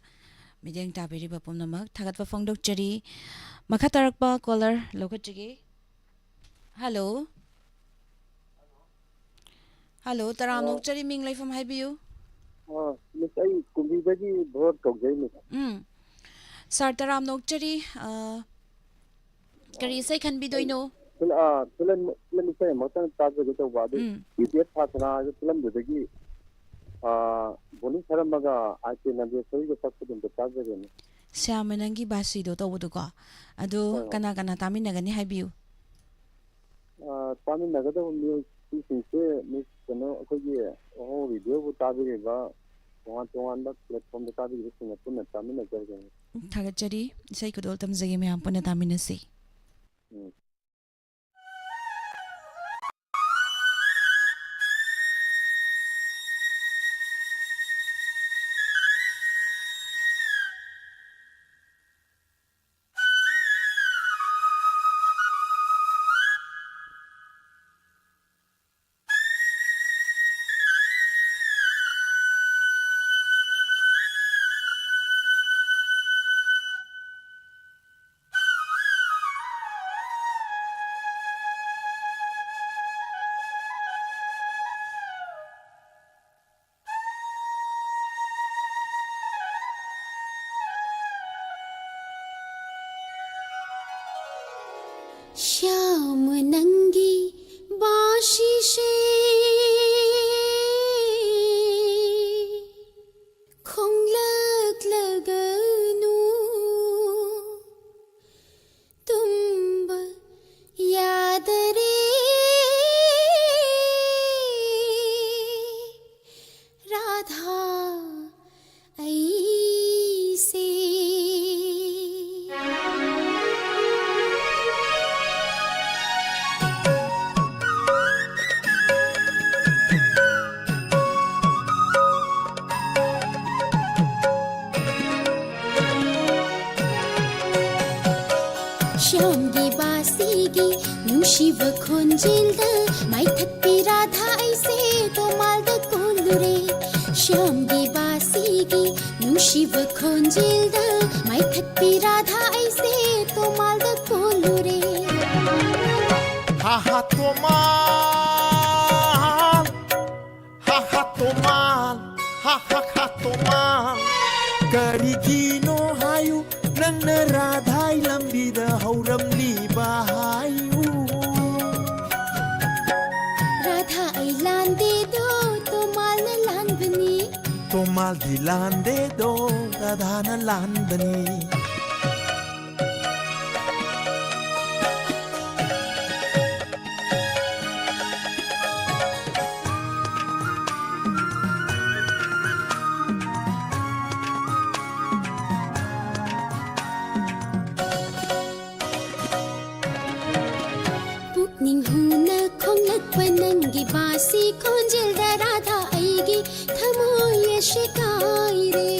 ꯃꯤꯠꯌꯦꯡ ꯇꯥꯕꯤꯔꯤꯕ ꯄꯨꯝꯅꯃꯛ ꯊꯥꯒꯠꯄ ꯐꯣꯡꯗꯣꯛꯆꯔꯤ꯫ ꯃꯈꯥ ꯇꯥꯔꯛꯄ caller ꯂꯧꯈꯠꯆꯒꯦ꯫ Hello꯫ Hello, ꯇꯔꯥꯝꯅ ꯑꯣ꯫ ꯑꯣꯛꯆꯔꯤ, ꯃꯤꯡ ꯂꯩꯐꯝ ꯍꯥꯏꯕꯤꯌꯨ꯫ ꯑꯣ, Miss, ꯑꯩ ꯀꯨꯝꯕꯤꯗꯒꯤ ꯚꯣꯠ ꯀꯧꯖꯩ, Miss꯫ ꯎꯝ꯫ Sir, ꯇꯔꯥꯝꯅ ꯑꯣꯛꯆꯔꯤ꯫ ꯑ, ꯀꯔꯤ ꯏꯁꯩ ꯈꯟꯕꯤꯗꯣꯏꯅꯣ? ꯐꯤꯜ-, ꯑ, ꯐꯤꯂꯝ, ꯐꯤꯂꯝ ꯏꯁꯩ ꯑꯃꯈꯛꯇꯪ ꯇꯥꯖꯒꯦ ꯇꯧꯕ, ꯑꯗꯨ ꯎꯝ꯫ ꯕꯤ ꯇꯤ ꯑꯦꯁ ꯁꯥꯁꯅꯥ ꯍꯥꯏꯕ ꯐꯤꯂꯝꯗꯨꯗꯒꯤ, ꯑ, ꯕꯣꯅꯤ ꯁꯔꯃꯒ ꯑꯥꯔ ꯀꯦ ꯅꯟꯗꯦꯁꯣꯔꯤꯒ ꯁꯛꯄꯗꯣ ꯑꯝꯇ ꯇꯥꯖꯒꯦꯅꯦ꯫ ꯁ꯭ꯌꯥꯃ ꯅꯪꯒꯤ ꯕꯥꯁꯤꯗꯣ ꯇꯧꯕꯗꯨꯀꯣ꯫ ꯑꯗꯨ ꯍꯣꯏ, ꯍꯣꯏ꯫ ꯀꯅꯥ ꯀꯅꯥ ꯇꯥꯃꯤꯟꯅꯒꯅꯤ ꯍꯥꯏꯕꯤꯌꯨ꯫ ꯑ, ꯇꯥꯃꯤꯟꯅꯒꯗꯕ ꯃꯤꯑꯣꯏꯁꯤꯡꯁꯦ, Miss, ꯀꯩꯅꯣ, ꯑꯩꯈꯣꯏꯒꯤ ꯑꯍꯣ ꯔꯦꯗꯤꯑꯣꯕꯨ ꯇꯥꯕꯤꯔꯤꯕ, ꯇꯣꯉꯥꯟ ꯇꯣꯉꯥꯟꯕ platformꯗ ꯇꯥꯕꯤꯔꯤꯕꯁꯤꯡꯅ ꯄꯨꯟꯅ ꯇꯥꯃꯤꯟꯅꯖꯔꯒꯦ꯫ ꯊꯥꯒꯠꯆꯔꯤ꯫ ꯏꯁꯩ ꯈꯨꯗꯣꯜ ꯇꯝꯖꯒꯦ, ꯃꯌꯥꯝ ꯄꯨꯟꯅ ꯇꯥꯃꯤꯟꯅꯁꯤ꯫ ꯎꯝ꯫ ꯁ꯭ꯌꯥꯃ ꯅꯪꯒꯤ ꯕꯥꯁꯤꯁꯦ ꯈꯣꯡꯂꯛꯂꯒꯅꯨ, ꯇꯨꯝꯕ ꯌꯥꯗꯔꯦ ꯔꯥꯙꯥ ꯑꯩꯁꯦ꯫ ꯁ꯭ꯌꯥꯝꯒꯤ ꯕꯥꯁꯤꯒꯤ ꯅꯨꯡꯁꯤꯕ ꯈꯣꯟꯖꯦꯜꯗ ꯃꯥꯏꯊꯠꯄꯤ ꯔꯥꯙꯥ ꯑꯩꯁꯦ ꯇꯣꯃꯥꯜꯗ ꯁ꯭ꯌꯥꯝꯒꯤ ꯕꯥꯁꯤꯒꯤ ꯅꯨꯡꯁꯤꯕ ꯈꯣꯟꯖꯦꯜꯗ ꯃꯥꯏꯊꯠꯄꯤ ꯔꯥꯙꯥ ꯑꯩꯁꯦ ꯇꯣꯃꯥꯜꯗ ꯀꯣꯜꯂꯨꯔꯦ꯫ ꯍꯥ ꯍꯥ ꯇꯣꯃꯥꯜ, ꯍꯥ ꯍꯥ ꯇꯣꯃꯥꯜ, ꯍꯥ ꯍꯥ ꯍꯥ ꯇꯣꯃꯥꯜ꯫ ꯀꯔꯤꯒꯤꯅꯣ ꯍꯥꯏꯌꯨ, ꯅꯪꯅ ꯔꯥꯙꯥꯏ ꯂꯝꯕꯤꯗ ꯍꯧꯔꯝꯂꯤꯕ ꯍꯥꯏꯌꯨ꯫ ꯔꯥꯙꯥ ꯑꯩ ꯂꯥꯟꯗꯦꯗꯣ, ꯇꯣꯃꯥꯜꯅ ꯂꯥꯟꯕꯅꯤ꯫ ꯇꯣꯃꯥꯜꯗꯤ ꯂꯥꯟꯗꯦꯗꯣ, ꯔꯥꯙꯥꯅ ꯂꯥꯟꯕꯅꯤ꯫ ꯄꯨꯛꯅꯤꯡ ꯍꯨꯅ ꯈꯣꯡꯂꯛꯄ ꯅꯪꯒꯤ ꯕꯥꯁꯤ ꯈꯣꯟꯖꯦꯜꯗ ꯔꯥꯙꯥ ꯑꯩꯒꯤ ꯊꯃꯣꯏ ꯑꯁꯤ ꯀꯥꯏꯔꯦ꯫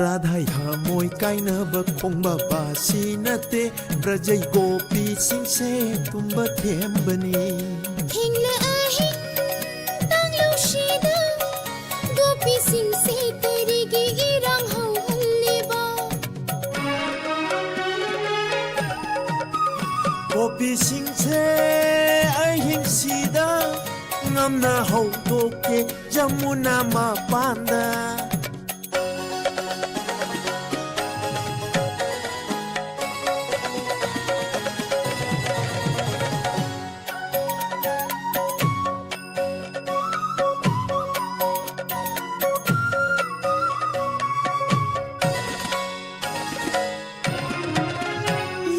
ꯔꯥꯙꯥꯏ ꯊꯃꯣꯏ ꯀꯥꯏꯅꯕ ꯈꯣꯡꯕ ꯕꯥꯁꯤ ꯅꯠꯇꯦ, ꯕ꯭ꯔꯖꯩ ꯒꯣꯄꯤꯁꯤꯡꯁꯦ ꯇꯨꯝꯕ ꯊꯦꯝꯕꯅꯤ꯫ ꯊꯦꯡꯂ ꯑꯍꯤꯡ ꯇꯥꯡꯂꯧꯁꯤꯗ ꯒꯣꯄꯤꯁꯤꯡꯁꯦ ꯀꯔꯤꯒꯤ ꯏꯔꯥꯡ ꯍꯧꯍꯜꯂꯤꯕ? ꯒꯣꯄꯤꯁꯤꯡꯁꯦ ꯑꯍꯤꯡꯁꯤꯗ ꯉꯝꯅ ꯍꯧꯗꯣꯛꯀꯦ ꯖꯃꯨꯅꯥ ꯃꯄꯥꯟꯗ꯫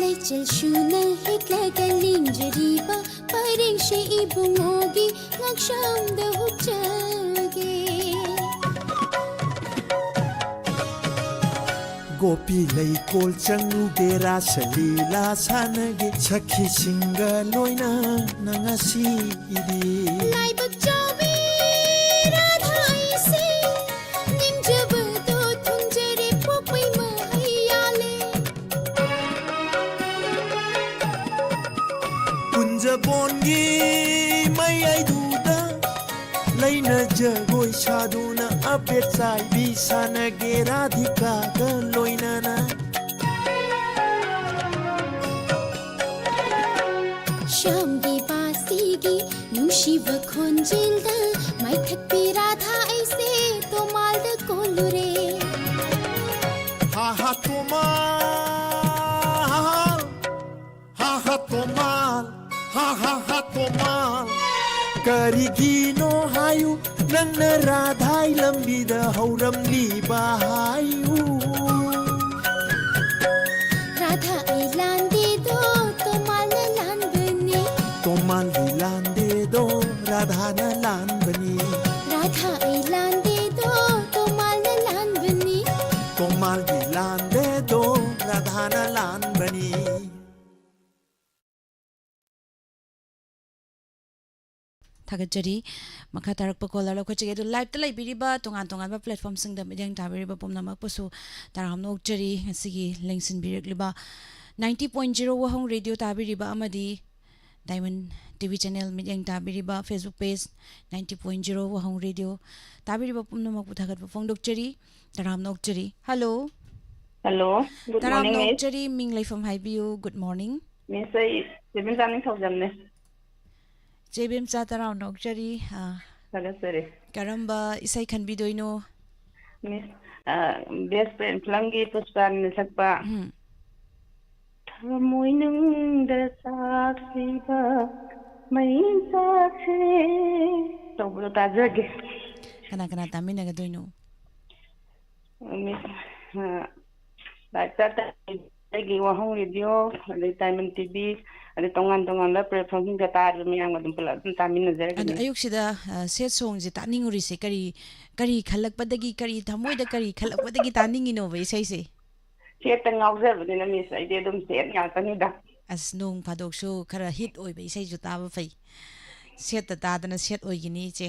ꯂꯩꯆꯜ ꯁꯨꯅ ꯍꯤꯠꯂꯒ ꯂꯦꯡꯖꯔꯤꯕ ꯄꯔꯦꯡꯁꯦ ꯏꯕꯨꯡꯉꯣꯒꯤ ꯉꯛꯁꯝꯗ ꯍꯨꯛꯆꯒꯦ꯫ ꯒꯣꯄꯤ ꯂꯩꯀꯣꯜ ꯆꯪꯉꯨꯒꯦ, ꯔꯥꯁ ꯂꯤꯂꯥ ꯁꯥꯟꯅꯒꯦ, ꯁꯈꯤꯁꯤꯡꯒ ꯂꯣꯏꯅꯅ ꯉꯁꯤꯗꯤ꯫ ꯂꯥꯏꯕꯛ ꯆꯥꯎꯕꯤ ꯔꯥꯙꯥ ꯑꯩꯁꯦ ꯅꯤꯡꯖꯕꯗꯣ ꯊꯨꯡꯖꯔꯦ, ꯄꯣꯛꯄꯩ ꯃꯍꯩ ꯌꯥꯜꯂꯦ꯫ ꯀꯨꯟꯖꯕꯣꯟꯒꯤ ꯃꯩ ꯅꯨꯅ ꯑꯕꯦꯔ ꯆꯥꯏꯕꯤ ꯁꯥꯟꯅꯒꯦ ꯔꯥꯙꯤꯀꯥꯒ ꯂꯣꯏꯅꯅ꯫ ꯁ꯭ꯌꯥꯝꯒꯤ ꯕꯥꯁꯤꯒꯤ ꯅꯨꯡꯁꯤꯕ ꯈꯣꯟꯖꯦꯜꯗ ꯃꯥꯏꯊꯠꯄꯤ ꯔꯥꯙꯥ ꯑꯩꯁꯦ ꯇꯣꯃꯥꯜꯗ ꯀꯣꯜꯂꯨꯔꯦ꯫ ꯍꯥ ꯍꯥ ꯇꯣꯃꯥꯜ, ꯍꯥ ꯍꯥ ꯇꯣꯃꯥꯜ, ꯍꯥ ꯍꯥ ꯍꯥ ꯇꯣꯃꯥꯜ꯫ ꯀꯔꯤꯒꯤꯅꯣ ꯍꯥꯏꯌꯨ, ꯅꯪꯅ ꯔꯥꯙꯥꯏ ꯂꯝꯕꯤꯗ ꯍꯧꯔꯝꯂꯤꯕ ꯍꯥꯏꯌꯨ꯫ ꯔꯥꯙꯥ ꯑꯩ ꯂꯥꯟꯗꯦꯗꯣ, ꯇꯣꯃꯥꯜꯅ ꯂꯥꯟꯕꯅꯤ꯫ ꯇꯣꯃꯥꯜꯗꯤ ꯂꯥꯟꯗꯦꯗꯣ, ꯔꯥꯙꯥꯅ ꯂꯥꯟꯕꯅꯤ꯫ ꯔꯥꯙꯥ ꯑꯩ ꯂꯥꯟꯗꯦꯗꯣ, ꯇꯣꯃꯥꯜꯅ ꯂꯥꯟꯕꯅꯤ꯫ ꯇꯣꯃꯥꯜꯗꯤ ꯂꯥꯟꯗꯦꯗꯣ, ꯔꯥꯙꯥꯅ ꯂꯥꯟꯕꯅꯤ꯫ ꯊꯥꯒꯠꯆꯔꯤ꯫ ꯃꯈꯥ ꯇꯥꯔꯛꯄ ꯀꯣꯂꯔ ꯂꯧꯈꯠꯆꯒꯦ꯫ ꯑꯗꯨ ꯂꯥꯏꯞꯇ ꯂꯩꯕꯤꯔꯤꯕ ꯇꯣꯉꯥꯟ ꯇꯣꯉꯥꯟꯕ ꯄ꯭ꯂꯦꯠꯐꯣꯝꯁꯤꯡꯗ ꯃꯤꯠꯌꯦꯡ ꯇꯥꯕꯤꯔꯤꯕ ꯄꯨꯝꯅꯃꯛꯄꯨꯁꯨ ꯇꯔꯥꯝꯅ ꯑꯣꯛꯆꯔꯤ꯫ ꯉꯁꯤꯒꯤ ꯂꯦꯡꯁꯤꯟꯕꯤꯔꯛꯂꯤꯕ ninety point zero ꯋꯥꯍꯣꯡ ꯔꯦꯗꯤꯑꯣ ꯇꯥꯕꯤꯔꯤꯕ ꯑꯃꯗꯤ ꯗꯥꯏꯃꯟ ꯇꯤ ꯚꯤ ꯆꯦꯅꯦꯜ ꯃꯤꯠꯌꯦꯡ ꯇꯥꯕꯤꯔꯤꯕ, Facebook page ninety point zero ꯋꯥꯍꯣꯡ ꯔꯦꯗꯤꯑꯣ ꯇꯥꯕꯤꯔꯤꯕ ꯄꯨꯝꯅꯃꯛꯄꯨ ꯊꯥꯒꯠꯄ ꯐꯣꯡꯗꯣꯛꯆꯔꯤ꯫ ꯇꯔꯥꯝꯅ ꯑꯣꯛꯆꯔꯤ꯫ ꯍꯜꯂꯣ꯫ ꯍꯜꯂꯣ꯫ ꯒꯨꯗ ꯃꯣꯔꯅꯤꯡ, ꯇꯔꯥꯝꯅ ꯃꯤꯁ꯫ ꯑꯣꯛꯆꯔꯤ꯫ ꯃꯤꯡ ꯂꯩꯐꯝ ꯍꯥꯏꯕꯤꯌꯨ꯫ Good morning. ꯃꯤꯁ, ꯑꯩ ꯆꯦ ꯕꯦꯝꯆꯥ ꯅꯤꯡꯊꯧꯖꯝꯅꯦ꯫ ꯆꯦ ꯕꯦꯝꯆꯥ, ꯇꯔꯥꯝꯅ ꯑꯣꯛꯆꯔꯤ꯫ ꯑꯥ, ꯊꯥꯒꯠꯆꯔꯤ꯫ ꯀꯔꯝꯕ ꯏꯁꯩ ꯈꯟꯕꯤꯗꯣꯏꯅꯣ? ꯃꯤꯁ, ꯑ, ꯕꯦꯁ ꯐ꯭ꯔꯦꯟ ꯐꯤꯂꯝꯒꯤ ꯄꯨꯁꯄꯥꯅ ꯁꯛꯄ ꯎꯝ꯫ ꯊꯃꯣꯏꯅꯨꯡꯗ ꯆꯥꯛꯂꯤꯕ ꯃꯩ ꯆꯥꯛꯁꯦ ꯇꯧꯕꯗꯣ ꯇꯥꯖꯒꯦ꯫ ꯀꯅꯥ ꯀꯅꯥ ꯇꯥꯃꯤꯟꯅꯒꯗꯣꯏꯅꯣ? ꯃꯤꯁ, ꯑ, ꯂꯥꯏꯞꯇ ꯑꯩꯒꯤ ꯋꯥꯍꯪ ꯔꯦꯗꯤꯑꯣ, ꯑꯗꯩ ꯗꯥꯏꯃꯟ ꯇꯤ ꯚꯤ, ꯑꯗꯩ ꯇꯣꯉꯥꯟ ꯇꯣꯉꯥꯟꯕ ꯄ꯭ꯂꯦꯠꯐꯣꯔꯝꯁꯤꯡꯗ ꯇꯥꯔꯤꯕ ꯃꯌꯥꯝꯒ ꯑꯗꯨꯝ ꯄꯨꯂꯞ ꯑꯗꯨꯝ ꯇꯥꯃꯤꯟꯅꯖꯔꯒꯦ, ꯑꯗꯣ ꯃꯤꯁ꯫ ꯑꯌꯨꯛꯁꯤꯗ, ꯑ, ꯁꯦꯠ ꯁꯣꯡꯁꯦ ꯇꯥꯅꯤꯡꯉꯨꯔꯤꯁꯦ ꯀꯔꯤ, ꯀꯔꯤ ꯈꯜꯂꯛꯄꯗꯒꯤ, ꯀꯔꯤ ꯊꯃꯣꯏꯗ ꯀꯔꯤ ꯈꯜꯂꯛꯄꯗꯒꯤ ꯇꯥꯅꯤꯡꯉꯤꯅꯣꯕ ꯏꯁꯩꯁꯦ? ꯁꯦꯠꯇ ꯉꯥꯎꯖꯕꯅꯤꯅ, ꯃꯤꯁ, ꯑꯩꯗꯤ ꯑꯗꯨꯝ ꯁꯦꯠ ꯉꯥꯛꯇꯅꯤꯗ꯫ ꯑꯁ, ꯅꯣꯡ ꯐꯥꯗꯣꯛꯁꯨ ꯈꯔ ꯍꯤꯠ ꯑꯣꯏꯕ ꯏꯁꯩꯁꯨ ꯇꯥꯕ ꯐꯩ꯫ ꯁꯦꯠꯇ ꯇꯥꯗꯅ ꯁꯦꯠ ꯑꯣꯏꯒꯤꯅꯤ, ꯏꯆꯦ꯫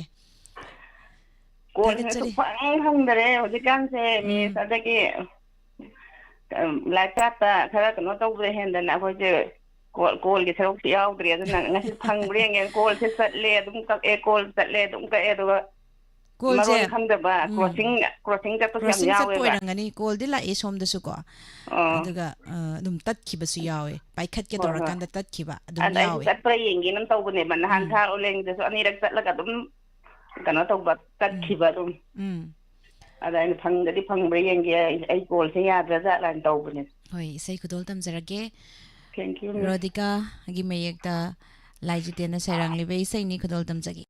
ꯀꯣꯜꯁꯦ ꯊꯥꯒꯠꯆꯔꯤ꯫ ꯁꯨꯛꯐꯪ ꯐꯪꯗꯔꯦ ꯍꯧꯖꯤꯛꯀꯥꯟꯁꯦ, ꯎꯝ꯫ ꯃꯤꯁ꯫ ꯑꯗꯒꯤ, ꯑꯝ, ꯂꯥꯏꯞ ꯆꯥꯠꯇ ꯈꯔ ꯀꯩꯅꯣ ꯇꯧꯕꯗ ꯍꯦꯟꯗꯅ ꯑꯩꯈꯣꯏꯁꯦ ꯀꯣꯜ, ꯀꯣꯜꯒꯤ ꯁꯔꯨꯛꯁꯤ ꯌꯥꯎꯗ꯭ꯔꯦ꯫ ꯑꯗꯨꯅ ꯉꯁꯤ ꯐꯪꯕ꯭ꯔꯥ ꯌꯦꯡꯒꯦ꯫ ꯀꯣꯜꯁꯦ ꯆꯠꯂꯦ, ꯑꯗꯨꯝ ꯀꯛꯑꯦ, ꯀꯣꯜ ꯆꯠꯂꯦ, ꯑꯗꯨꯝ ꯀꯛꯑꯦ, ꯑꯗꯨꯒ ꯀꯣꯜꯁꯦ ꯃꯔꯣꯟ ꯈꯪꯗꯕ ꯎꯝ ꯀ꯭ꯔꯣꯁꯤꯡ ꯀ꯭ꯔꯣꯁꯤꯡ ꯆꯠꯄꯁꯨ ꯌꯥꯝ ꯀ꯭ꯔꯣꯁꯤꯡ ꯆꯠꯄ ꯌꯥꯎꯋꯦꯕ꯫ ꯑꯣꯏꯔꯝꯒꯅꯤ꯫ ꯀꯣꯜꯗꯤ ꯂꯥꯛꯑꯦ ꯁꯣꯝꯗꯁꯨꯀꯣ꯫ ꯑꯣ꯫ ꯑꯗꯨꯒ ꯑ, ꯑꯗꯨꯝ ꯇꯠꯈꯤꯕꯁꯨ ꯌꯥꯎꯋꯦ, ꯄꯥꯏꯈꯠꯀꯦ ꯍꯣꯏ, ꯍꯣꯏ꯫ ꯇꯧꯔꯀꯥꯟꯗ ꯇꯠꯈꯤꯕ ꯑꯗꯨꯝ ꯑꯗ ꯑꯩꯁꯨ ꯌꯥꯎꯋꯦ꯫ ꯆꯠꯄ꯭ꯔꯥ ꯌꯦꯡꯒꯦꯅ ꯇꯧꯕꯅꯦꯕ, ꯅꯍꯥꯟ ꯎꯝ ꯁꯥꯔ ꯑꯣꯂꯦꯟꯒꯤꯗꯁꯨ ꯑꯅꯤꯔꯛ ꯆꯠꯂꯒ ꯑꯗꯨꯝ ꯀꯩꯅꯣ ꯇꯧꯕ, ꯎꯝ ꯇꯠꯈꯤꯕ ꯑꯗꯨꯝ꯫ ꯎꯝ ꯑꯗ ꯑꯩꯅ ꯐꯪꯗꯗꯤ ꯐꯪꯕ꯭ꯔꯥ ꯌꯦꯡꯒꯦ, ꯑꯩ ꯑꯩ ꯀꯣꯜꯁꯦ ꯌꯥꯗ꯭ꯔꯥ ꯖꯥꯠꯂꯥꯅ ꯇꯧꯕꯅꯦ꯫ ꯍꯣꯏ, ꯏꯁꯩ ꯈꯨꯗꯣꯜ ꯇꯝꯖꯔꯛꯀꯦ꯫ Thank you, miss. ꯔꯣꯗꯤꯀꯥꯒꯤ ꯃꯌꯦꯛꯇ ꯂꯥꯏꯖꯤꯇꯦꯟꯅ ꯁꯩꯔꯥꯡꯂꯤꯕ ꯏꯁꯩꯅꯤ, ꯈꯨꯗꯣꯜ ꯇꯝꯖꯒꯦ꯫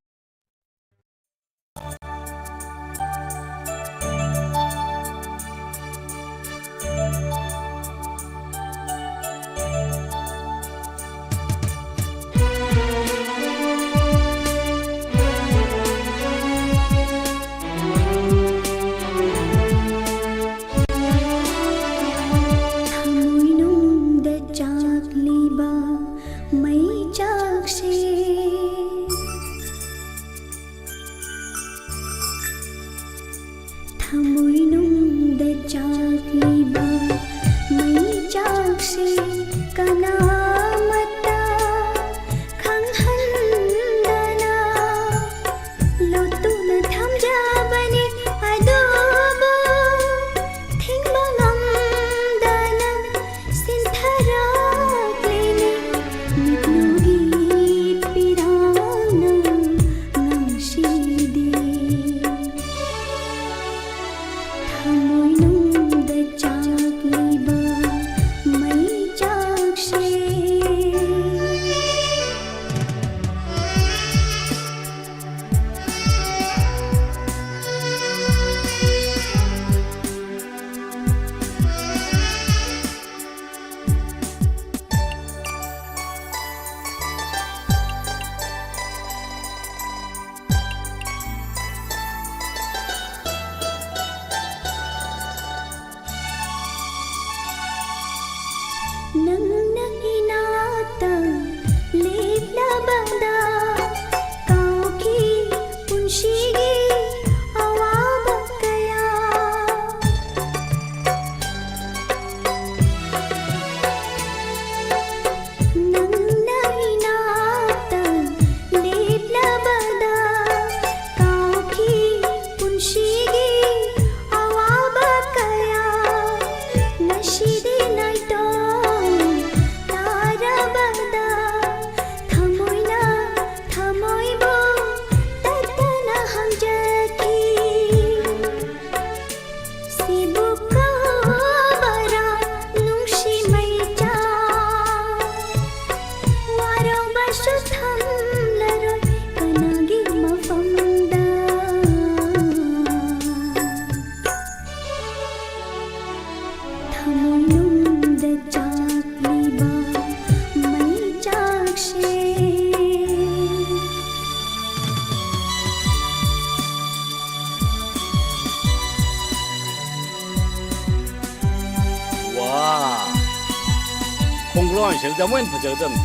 ꯊꯃꯣꯏꯅꯨꯡꯗ ꯆꯥꯛꯂꯤꯕ ꯃꯩ ꯆꯥꯛꯁꯦ, ꯊꯃꯣꯏꯅꯨꯡꯗ ꯆꯥꯛꯂꯤꯕ ꯃꯩ ꯆꯥꯛꯁꯦ ꯀꯅꯥꯃꯠꯇ ꯈꯪꯍꯟꯗꯅ ꯂꯣꯠꯇꯨꯅ ꯊꯝꯖꯕꯅꯤ꯫ ꯑꯗꯨꯕꯨ ꯊꯤꯡꯕ ꯉꯝꯗꯅ ꯁꯤꯟꯊꯔꯛꯂꯤꯅꯤ ꯃꯤꯠꯂꯨꯒꯤ ꯄꯤꯔꯥꯡꯅ ꯉꯁꯤꯗꯤ꯫ ꯂꯣꯟꯁꯤꯜꯗꯤ ꯑꯃꯨꯛ ꯍꯦꯟꯅ ꯐꯖꯒꯗꯕꯅꯤ꯫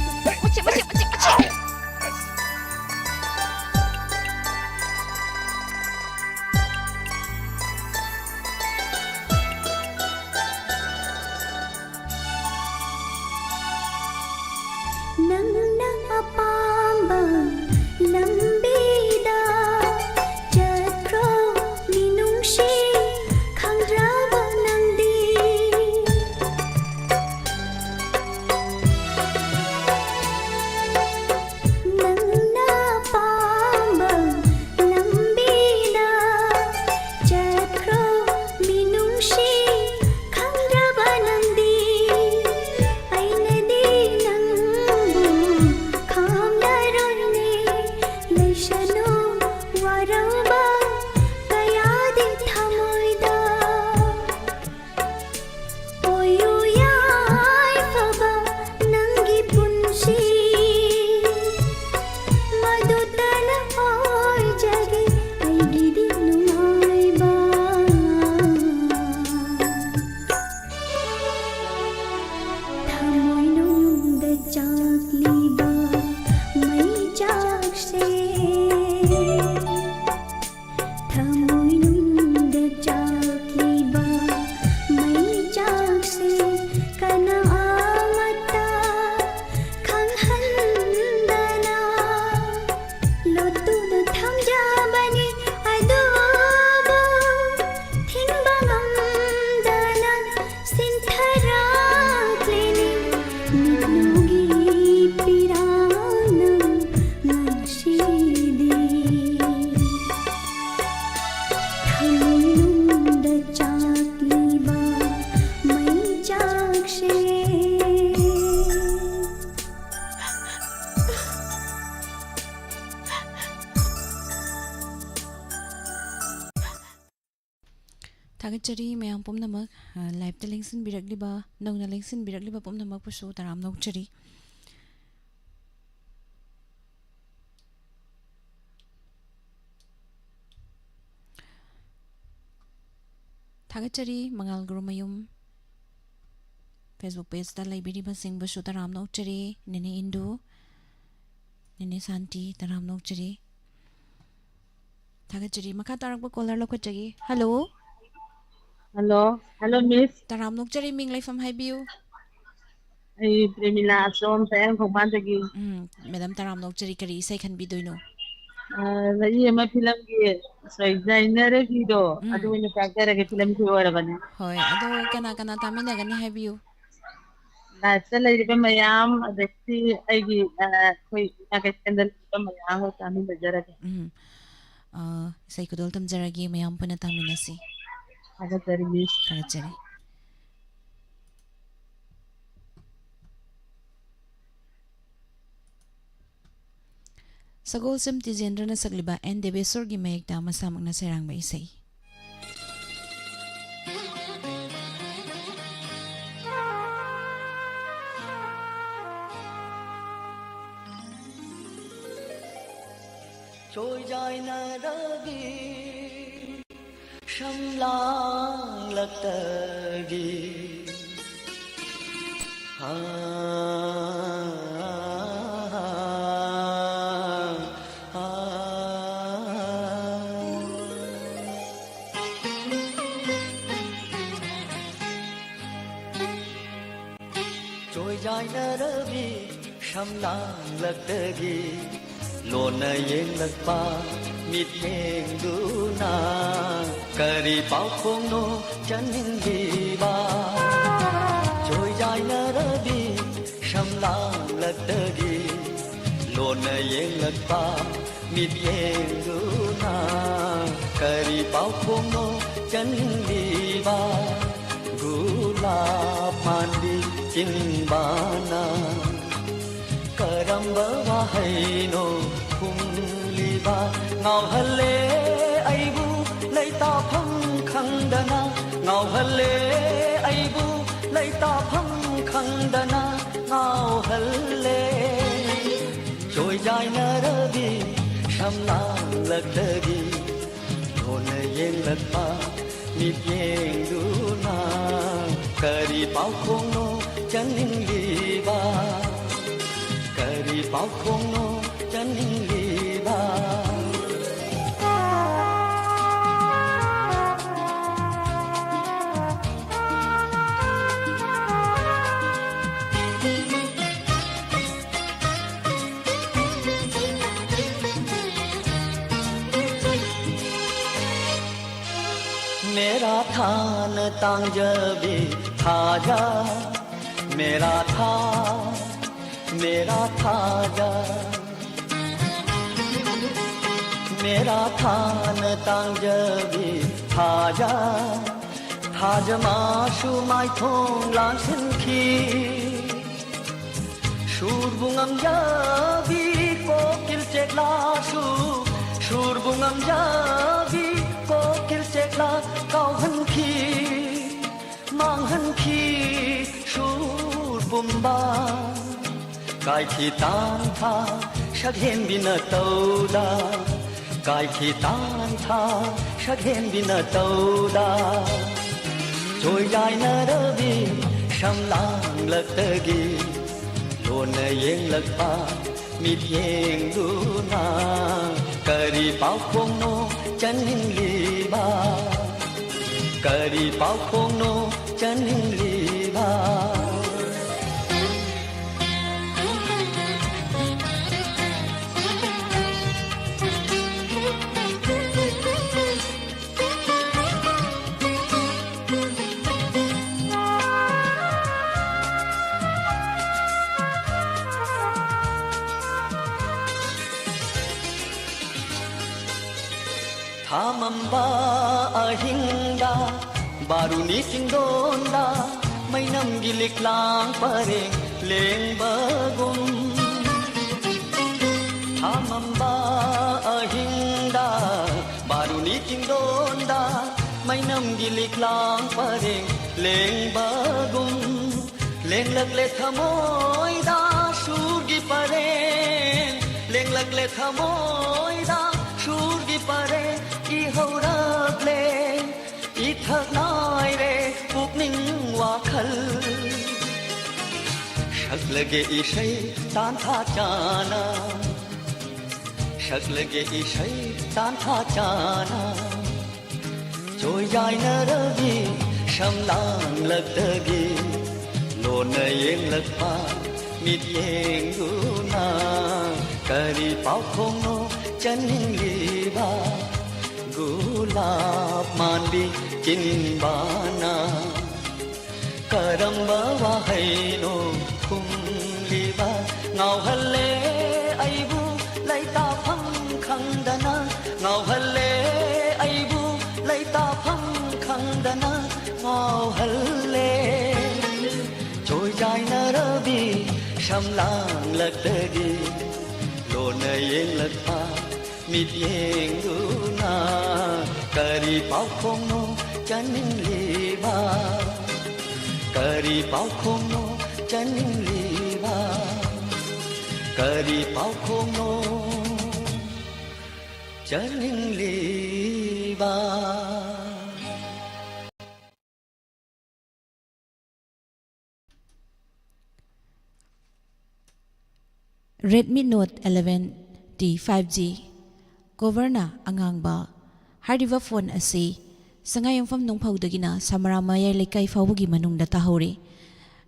ꯅꯪꯅ ꯑꯄꯥꯝꯕ ꯂꯝꯕꯤꯗ ꯆꯠꯈ꯭ꯔꯣ, ꯃꯤꯅꯨꯡꯁꯤ ꯈꯪꯗ꯭ꯔꯕ ꯅꯪꯗꯤ꯫ ꯅꯪꯅ ꯄꯥꯝꯕ ꯂꯝꯕꯤꯗ ꯆꯠꯈ꯭ꯔꯣ, ꯃꯤꯅꯨꯡꯁꯤ ꯈꯪꯗ꯭ꯔꯕ ꯅꯪꯗꯤ꯫ ꯑꯩꯅꯗꯤ ꯅꯪꯕꯨ ꯈꯥꯝꯂꯔꯣꯏꯅꯦ, ꯂꯩꯁꯅꯨ ꯋꯥꯔꯧꯕ ꯀꯌꯥꯗꯤ ꯊꯃꯣꯏꯗ꯫ ꯑꯣꯏꯌꯨ ꯌꯥꯏꯐꯕ ꯅꯪꯒꯤ ꯄꯨꯟꯁꯤ, ꯃꯗꯨꯇꯅ ꯑꯣꯏꯖꯒꯦ ꯑꯩꯒꯤꯗꯤ ꯅꯨꯡꯉꯥꯏꯕ꯫ ꯊꯃꯣꯏꯅꯨꯡꯗ ꯆꯥꯛꯂꯤꯕ ꯃꯩꯆꯥꯛꯁꯦ, ꯊꯃꯣꯏꯅꯨꯡꯗ ꯆꯥꯛꯂꯤꯕ ꯃꯩꯆꯥꯛꯁꯦ ꯀꯅꯥ ꯑꯃꯠꯇ ꯈꯪꯍꯟꯗꯅ ꯂꯣꯠꯇꯨꯅ ꯊꯝꯖꯕꯅꯤ꯫ ꯑꯗꯨꯕꯨ ꯊꯤꯡꯕ ꯉꯝꯗꯅ ꯁꯤꯟꯊꯔꯛꯂꯤꯅꯤ ꯃꯤꯠꯂꯨꯒꯤ ꯄꯤꯔꯥꯡꯅ ꯉꯁꯤꯗꯤ꯫ ꯊꯃꯣꯏꯅꯨꯡꯗ ꯆꯥꯛꯂꯤꯕ ꯃꯩꯆꯥꯛꯁꯦ꯫ ꯊꯥꯒꯠꯆꯔꯤ ꯃꯌꯥꯝ ꯄꯨꯝꯅꯃꯛ, ꯑ, live-ꯇ ꯂꯦꯡꯁꯤꯟꯕꯤꯔꯛꯂꯤꯕ, ꯅꯧꯅ ꯂꯦꯡꯁꯤꯟꯕꯤꯔꯛꯂꯤꯕ ꯄꯨꯝꯅꯃꯛꯄꯨꯁꯨ ꯇꯔꯥꯝꯅ ꯑꯣꯛꯆꯔꯤ꯫ ꯊꯥꯒꯠꯆꯔꯤ ꯃꯉꯥꯜ ꯒꯨꯔꯨꯃꯌꯨꯝ꯫ Facebook pageꯇ ꯂꯩꯕꯤꯔꯤꯕꯁꯤꯡꯕꯨꯁꯨ ꯇꯔꯥꯝꯅ ꯑꯣꯛꯆꯔꯤ꯫ ꯅꯦꯅꯦ ꯏꯟꯗꯨ, ꯅꯦꯅꯦ ꯁꯥꯟꯇꯤ, ꯇꯔꯥꯝꯅ ꯑꯣꯛꯆꯔꯤ꯫ ꯊꯥꯒꯠꯆꯔꯤ꯫ ꯃꯈꯥ ꯇꯥꯔꯛꯄ caller ꯂꯧꯈꯠꯆꯒꯦ꯫ Hello꯫ Hello, hello, miss꯫ ꯇꯔꯥꯝꯅ ꯑꯣꯛꯆꯔꯤ, ꯃꯤꯡ ꯂꯩꯐꯝ ꯍꯥꯏꯕꯤꯌꯨ꯫ ꯑꯩ ꯄ꯭ꯔꯦꯃꯤꯂꯥ ꯑꯆꯣꯝ, ꯆꯌꯥꯡ ꯈꯣꯡꯕꯥꯟꯗꯒꯤ꯫ ꯎꯝ, madam, ꯇꯔꯥꯝꯅ ꯑꯣꯛꯆꯔꯤ꯫ ꯀꯔꯤ ꯏꯁꯩ ꯈꯟꯕꯤꯗꯣꯏꯅꯣ? ꯑ, ꯂꯩꯌꯦ ꯑꯃ ꯐꯤꯂꯝꯒꯤ ꯁꯣꯏꯖꯥꯏꯅꯔꯕꯤꯗꯣ, ꯎꯝ꯫ ꯑꯗꯨ ꯑꯣꯏꯅ ꯇꯥꯖꯔꯒꯦ, ꯐꯤꯂꯝ ꯀ꯭ꯌꯨ ꯑꯣꯏꯔꯕꯅꯦ꯫ ꯍꯣꯏ, ꯑꯗꯣ ꯀꯅꯥ ꯀꯅꯥ ꯇꯥꯃꯤꯟꯅꯒꯅꯤ ꯍꯥꯏꯕꯤꯌꯨ꯫ Liveꯇ ꯂꯩꯔꯤꯕ ꯃꯌꯥꯝ, ꯑꯗꯒꯤ ꯑꯩꯒꯤ, ꯑ, ꯑꯩꯈꯣꯏ ꯏꯃꯥ ꯀꯩꯊꯦꯜꯗ ꯂꯩꯔꯤꯕ ꯃꯌꯥꯝꯒ ꯇꯥꯃꯤꯟꯅꯖꯔꯒꯦ꯫ ꯎꯝ꯫ ꯑ, ꯏꯁꯩ ꯈꯨꯗꯣꯜ ꯇꯝꯖꯔꯒꯦ, ꯃꯌꯥꯝ ꯄꯨꯟꯅ ꯇꯥꯃꯤꯟꯅꯁꯤ꯫ ꯊꯥꯒꯠꯆꯔꯤ, miss꯫ ꯊꯥꯒꯠꯆꯔꯤ꯫ ꯁꯒꯣꯜꯁꯦꯝ ꯇꯤꯖꯦꯟꯗ꯭ꯔꯅ ꯁꯛꯂꯤꯕ ꯑꯦꯟ ꯗꯦꯕꯦꯁꯣꯔꯒꯤ ꯃꯌꯦꯛꯇ ꯃꯁꯥꯃꯛꯅ ꯁꯩꯔꯥꯡꯕ ꯏꯁꯩ꯫ ꯆꯣꯏꯖꯥꯏꯅꯔꯕꯤ ꯁꯝꯂꯥꯡꯂꯛꯇꯒꯤ꯫ ꯍꯥ, ꯍꯥ꯫ ꯆꯣꯏꯖꯥꯏꯅꯔꯕꯤ ꯁꯝꯂꯥꯡꯂꯛꯇꯒꯤ ꯂꯣꯟꯅ ꯌꯦꯡꯂꯛꯄ ꯃꯤꯠꯌꯦꯡꯗꯨꯅ ꯀꯔꯤ ꯄꯥꯎꯈꯣꯡꯅꯣ ꯆꯟꯅꯤꯡꯂꯤꯕ? ꯆꯣꯏꯖꯥꯏꯅꯔꯕꯤ ꯁꯝꯂꯥꯡꯂꯛꯇꯒꯤ ꯂꯣꯟꯅ ꯌꯦꯡꯂꯛꯄ ꯃꯤꯠꯌꯦꯡꯗꯨꯅ ꯀꯔꯤ ꯄꯥꯎꯈꯣꯡꯅꯣ ꯆꯟꯅꯤꯡꯂꯤꯕ? ꯒꯨꯂꯥꯞ ꯃꯥꯟꯕꯤ ꯆꯤꯟꯕꯥꯅ ꯀꯔꯝꯕ ꯋꯥꯍꯩꯅꯣ ꯈꯨꯝꯂꯤꯕ? ꯉꯥꯎꯍꯜꯂꯦ ꯑꯩꯕꯨ ꯂꯩꯇꯥꯐꯝ ꯈꯪꯗꯅ, ꯉꯥꯎꯍꯜꯂꯦ ꯑꯩꯕꯨ ꯂꯩꯇꯥꯐꯝ ꯈꯪꯗꯅ, ꯉꯥꯎꯍꯜꯂꯦ꯫ ꯆꯣꯏꯖꯥꯏꯅꯔꯕꯤ ꯁꯝꯂꯥꯡꯂꯛꯇꯒꯤ ꯂꯣꯟꯅ ꯌꯦꯡꯂꯛꯄ ꯃꯤꯠꯌꯦꯡꯗꯨꯅ ꯀꯔꯤ ꯄꯥꯎꯈꯣꯡꯅꯣ ꯆꯟꯅꯤꯡꯂꯤꯕ? ꯀꯔꯤ ꯄꯥꯎꯈꯣꯡꯅꯣ ꯆꯟꯅꯤꯡꯂꯤꯕ? मेरा था न तांजबी थाजा, मेरा था, मेरा थाजा। मेरा था न तांजबी थाजा, थाजा माशु माइथोंग लांसिनखी। ꯁꯨꯔꯕꯨ ꯉꯝꯖꯕꯤ ꯀꯣꯀꯤꯜ ꯆꯦꯛꯂꯥꯁꯨ, ꯁꯨꯔꯕꯨ ꯉꯝꯖꯕꯤ ꯀꯣꯀꯤꯜ ꯆꯦꯛꯂꯥ ꯀꯥꯎꯍꯟꯈꯤ, ꯃꯥꯡꯍꯟꯈꯤ ꯁꯨꯔ ꯄꯨꯝꯕ꯫ ꯀꯥꯏꯈꯤ ꯇꯥꯟꯊꯥ ꯁꯛꯍꯦꯟꯕꯤꯅ ꯇꯧꯗ, ꯀꯥꯏꯈꯤ ꯇꯥꯟꯊꯥ ꯁꯛꯍꯦꯟꯕꯤꯅ ꯇꯧꯗ꯫ ꯆꯣꯏꯖꯥꯏꯅꯔꯕꯤ ꯁꯝꯂꯥꯡꯂꯛꯇꯒꯤ ꯂꯣꯟꯅ ꯌꯦꯡꯂꯛꯄ ꯃꯤꯠꯌꯦꯡꯗꯨꯅ ꯀꯔꯤ ꯄꯥꯎꯈꯣꯡꯅꯣ ꯆꯟꯅꯤꯡꯂꯤꯕ? ꯀꯔꯤ ꯄꯥꯎꯈꯣꯡꯅꯣ ꯆꯟꯅꯤꯡꯂꯤꯕ? ꯊꯥꯃꯝꯕ ꯑꯍꯤꯡꯗ, ꯕꯥꯔꯨꯅꯤ ꯆꯤꯡꯗꯣꯟꯗ, ꯃꯩꯅꯝꯒꯤ ꯂꯤꯛꯂꯥꯡ ꯄꯔꯦꯡ ꯂꯦꯡꯕꯒꯨꯝ꯫ ꯊꯥꯃꯝꯕ ꯑꯍꯤꯡꯗ, ꯕꯥꯔꯨꯅꯤ ꯆꯤꯡꯗꯣꯟꯗ, ꯃꯩꯅꯝꯒꯤ ꯂꯤꯛꯂꯥꯡ ꯄꯔꯦꯡ ꯂꯦꯡꯕꯒꯨꯝ꯫ ꯂꯦꯡꯂꯛꯂꯦ ꯊꯃꯣꯏꯗ ꯁꯨꯔꯒꯤ ꯄꯔꯦꯡ, ꯂꯦꯡꯂꯛꯂꯦ ꯊꯃꯣꯏꯗ ꯁꯨꯔꯒꯤ ꯄꯔꯦꯡ ꯏꯍꯧꯔꯛꯂꯦ꯫ ꯏꯊꯛ ꯅꯥꯏꯔꯦ ꯄꯨꯛꯅꯤꯡ ꯋꯥ ꯁꯛꯂꯒꯦ ꯏꯁꯩ ꯇꯥꯟꯊꯥ ꯆꯥꯅ, ꯁꯛꯂꯒꯦ ꯏꯁꯩ ꯇꯥꯟꯊꯥ ꯆꯥꯅ, ꯆꯣꯏꯖꯥꯏꯅꯔꯕꯤ ꯁꯝꯂꯥꯡꯂꯛꯇꯒꯤ ꯂꯣꯟꯅ ꯌꯦꯡꯂꯛꯄ ꯃꯤꯠꯌꯦꯡꯗꯨꯅ, ꯀꯔꯤ ꯄꯥꯎꯈꯣꯡꯅꯣ ꯆꯟꯅꯤꯡꯂꯤꯕ? ꯒꯨꯂꯥꯞ ꯃꯥꯟꯕꯤ ꯆꯤꯟꯕꯥꯅ ꯀꯔꯝꯕ ꯋꯥꯍꯩꯅꯣ ꯈꯨꯝꯂꯤꯕ? ꯉꯥꯎꯍꯜꯂꯦ ꯑꯩꯕꯨ ꯂꯩꯇꯥꯐꯝ ꯈꯪꯗꯅ, ꯉꯥꯎꯍꯜꯂꯦ ꯑꯩꯕꯨ ꯂꯩꯇꯥꯐꯝ ꯈꯪꯗꯅ, ꯉꯥꯎꯍꯜꯂꯦ꯫ ꯆꯣꯏꯖꯥꯏꯅꯔꯕꯤ ꯁꯝꯂꯥꯡꯂꯛꯇꯒꯤ ꯂꯣꯟꯅ ꯌꯦꯡꯂꯛꯄ ꯃꯤꯠꯌꯦꯡꯗꯨꯅ, ꯀꯔꯤ ꯄꯥꯎꯈꯣꯡꯅꯣ ꯆꯟꯅꯤꯡꯂꯤꯕ? ꯀꯔꯤ ꯄꯥꯎꯈꯣꯡꯅꯣ ꯆꯟꯅꯤꯡꯂꯤꯕ? ꯀꯔꯤ ꯄꯥꯎꯈꯣꯡꯅꯣ ꯆꯟꯅꯤꯡꯂꯤꯕ? Redmi Note eleven T five G, coverꯅ ꯑꯉꯥꯡꯕ꯫ ꯍꯥꯏꯔꯤꯕ phone ꯑꯁꯤ ꯁꯉꯥꯏꯌꯨꯝꯐꯝ ꯅꯨꯡꯐꯧꯗꯒꯤꯅ ꯁꯃꯔꯥ ꯃꯌꯥꯏ ꯂꯩꯀꯥꯏ ꯐꯥꯎꯕꯒꯤ ꯃꯅꯨꯡꯗ ꯇꯥꯍꯧꯔꯤ꯫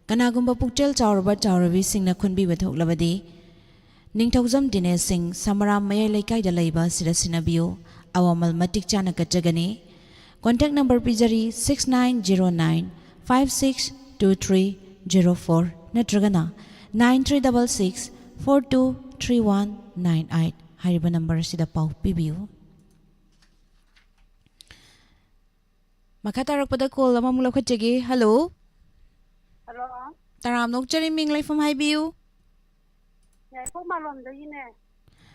ꯀꯅꯥꯒꯨꯝꯕ ꯄꯨꯛꯆꯦꯜ ꯆꯥꯎꯔꯕ ꯆꯥꯎꯔꯕꯤꯁꯤꯡꯅ ꯈꯨꯟꯕꯤꯕ ꯊꯣꯛꯂꯕꯗꯤ, ꯅꯤꯡꯊꯧꯖꯝ ꯗꯤꯅꯦꯁ ꯁꯤꯡ, ꯁꯃꯔꯥ ꯃꯌꯥꯏ ꯂꯩꯀꯥꯏꯗ ꯂꯩꯕ ꯑꯁꯤꯗ ꯁꯤꯟꯅꯕꯤꯌꯨ꯫ ꯑꯋꯥꯃꯜ ꯃꯇꯤꯛ ꯆꯥꯅ ꯀꯠꯆꯒꯅꯤ꯫ Contact number ꯄꯤꯖꯔꯤ, six nine zero nine five six two three zero four ꯅꯠꯇ꯭ꯔꯒꯅ nine three double six four two three one nine eight꯫ ꯍꯥꯏꯔꯤꯕ number ꯑꯁꯤꯗ ꯄꯥꯎ ꯄꯤꯕꯤꯌꯨ꯫ ꯃꯈꯥ ꯇꯥꯔꯛꯄꯗ call ꯑꯃꯃꯨꯛ ꯂꯧꯈꯠꯆꯒꯦ꯫ Hello꯫ Hello꯫ ꯇꯔꯥꯝꯅ ꯑꯣꯛꯆꯔꯤ, ꯃꯤꯡ ꯂꯩꯐꯝ ꯍꯥꯏꯕꯤꯌꯨ꯫ ꯌꯥꯏꯐꯧ ꯃꯥꯂꯣꯝꯗꯒꯤꯅꯦ꯫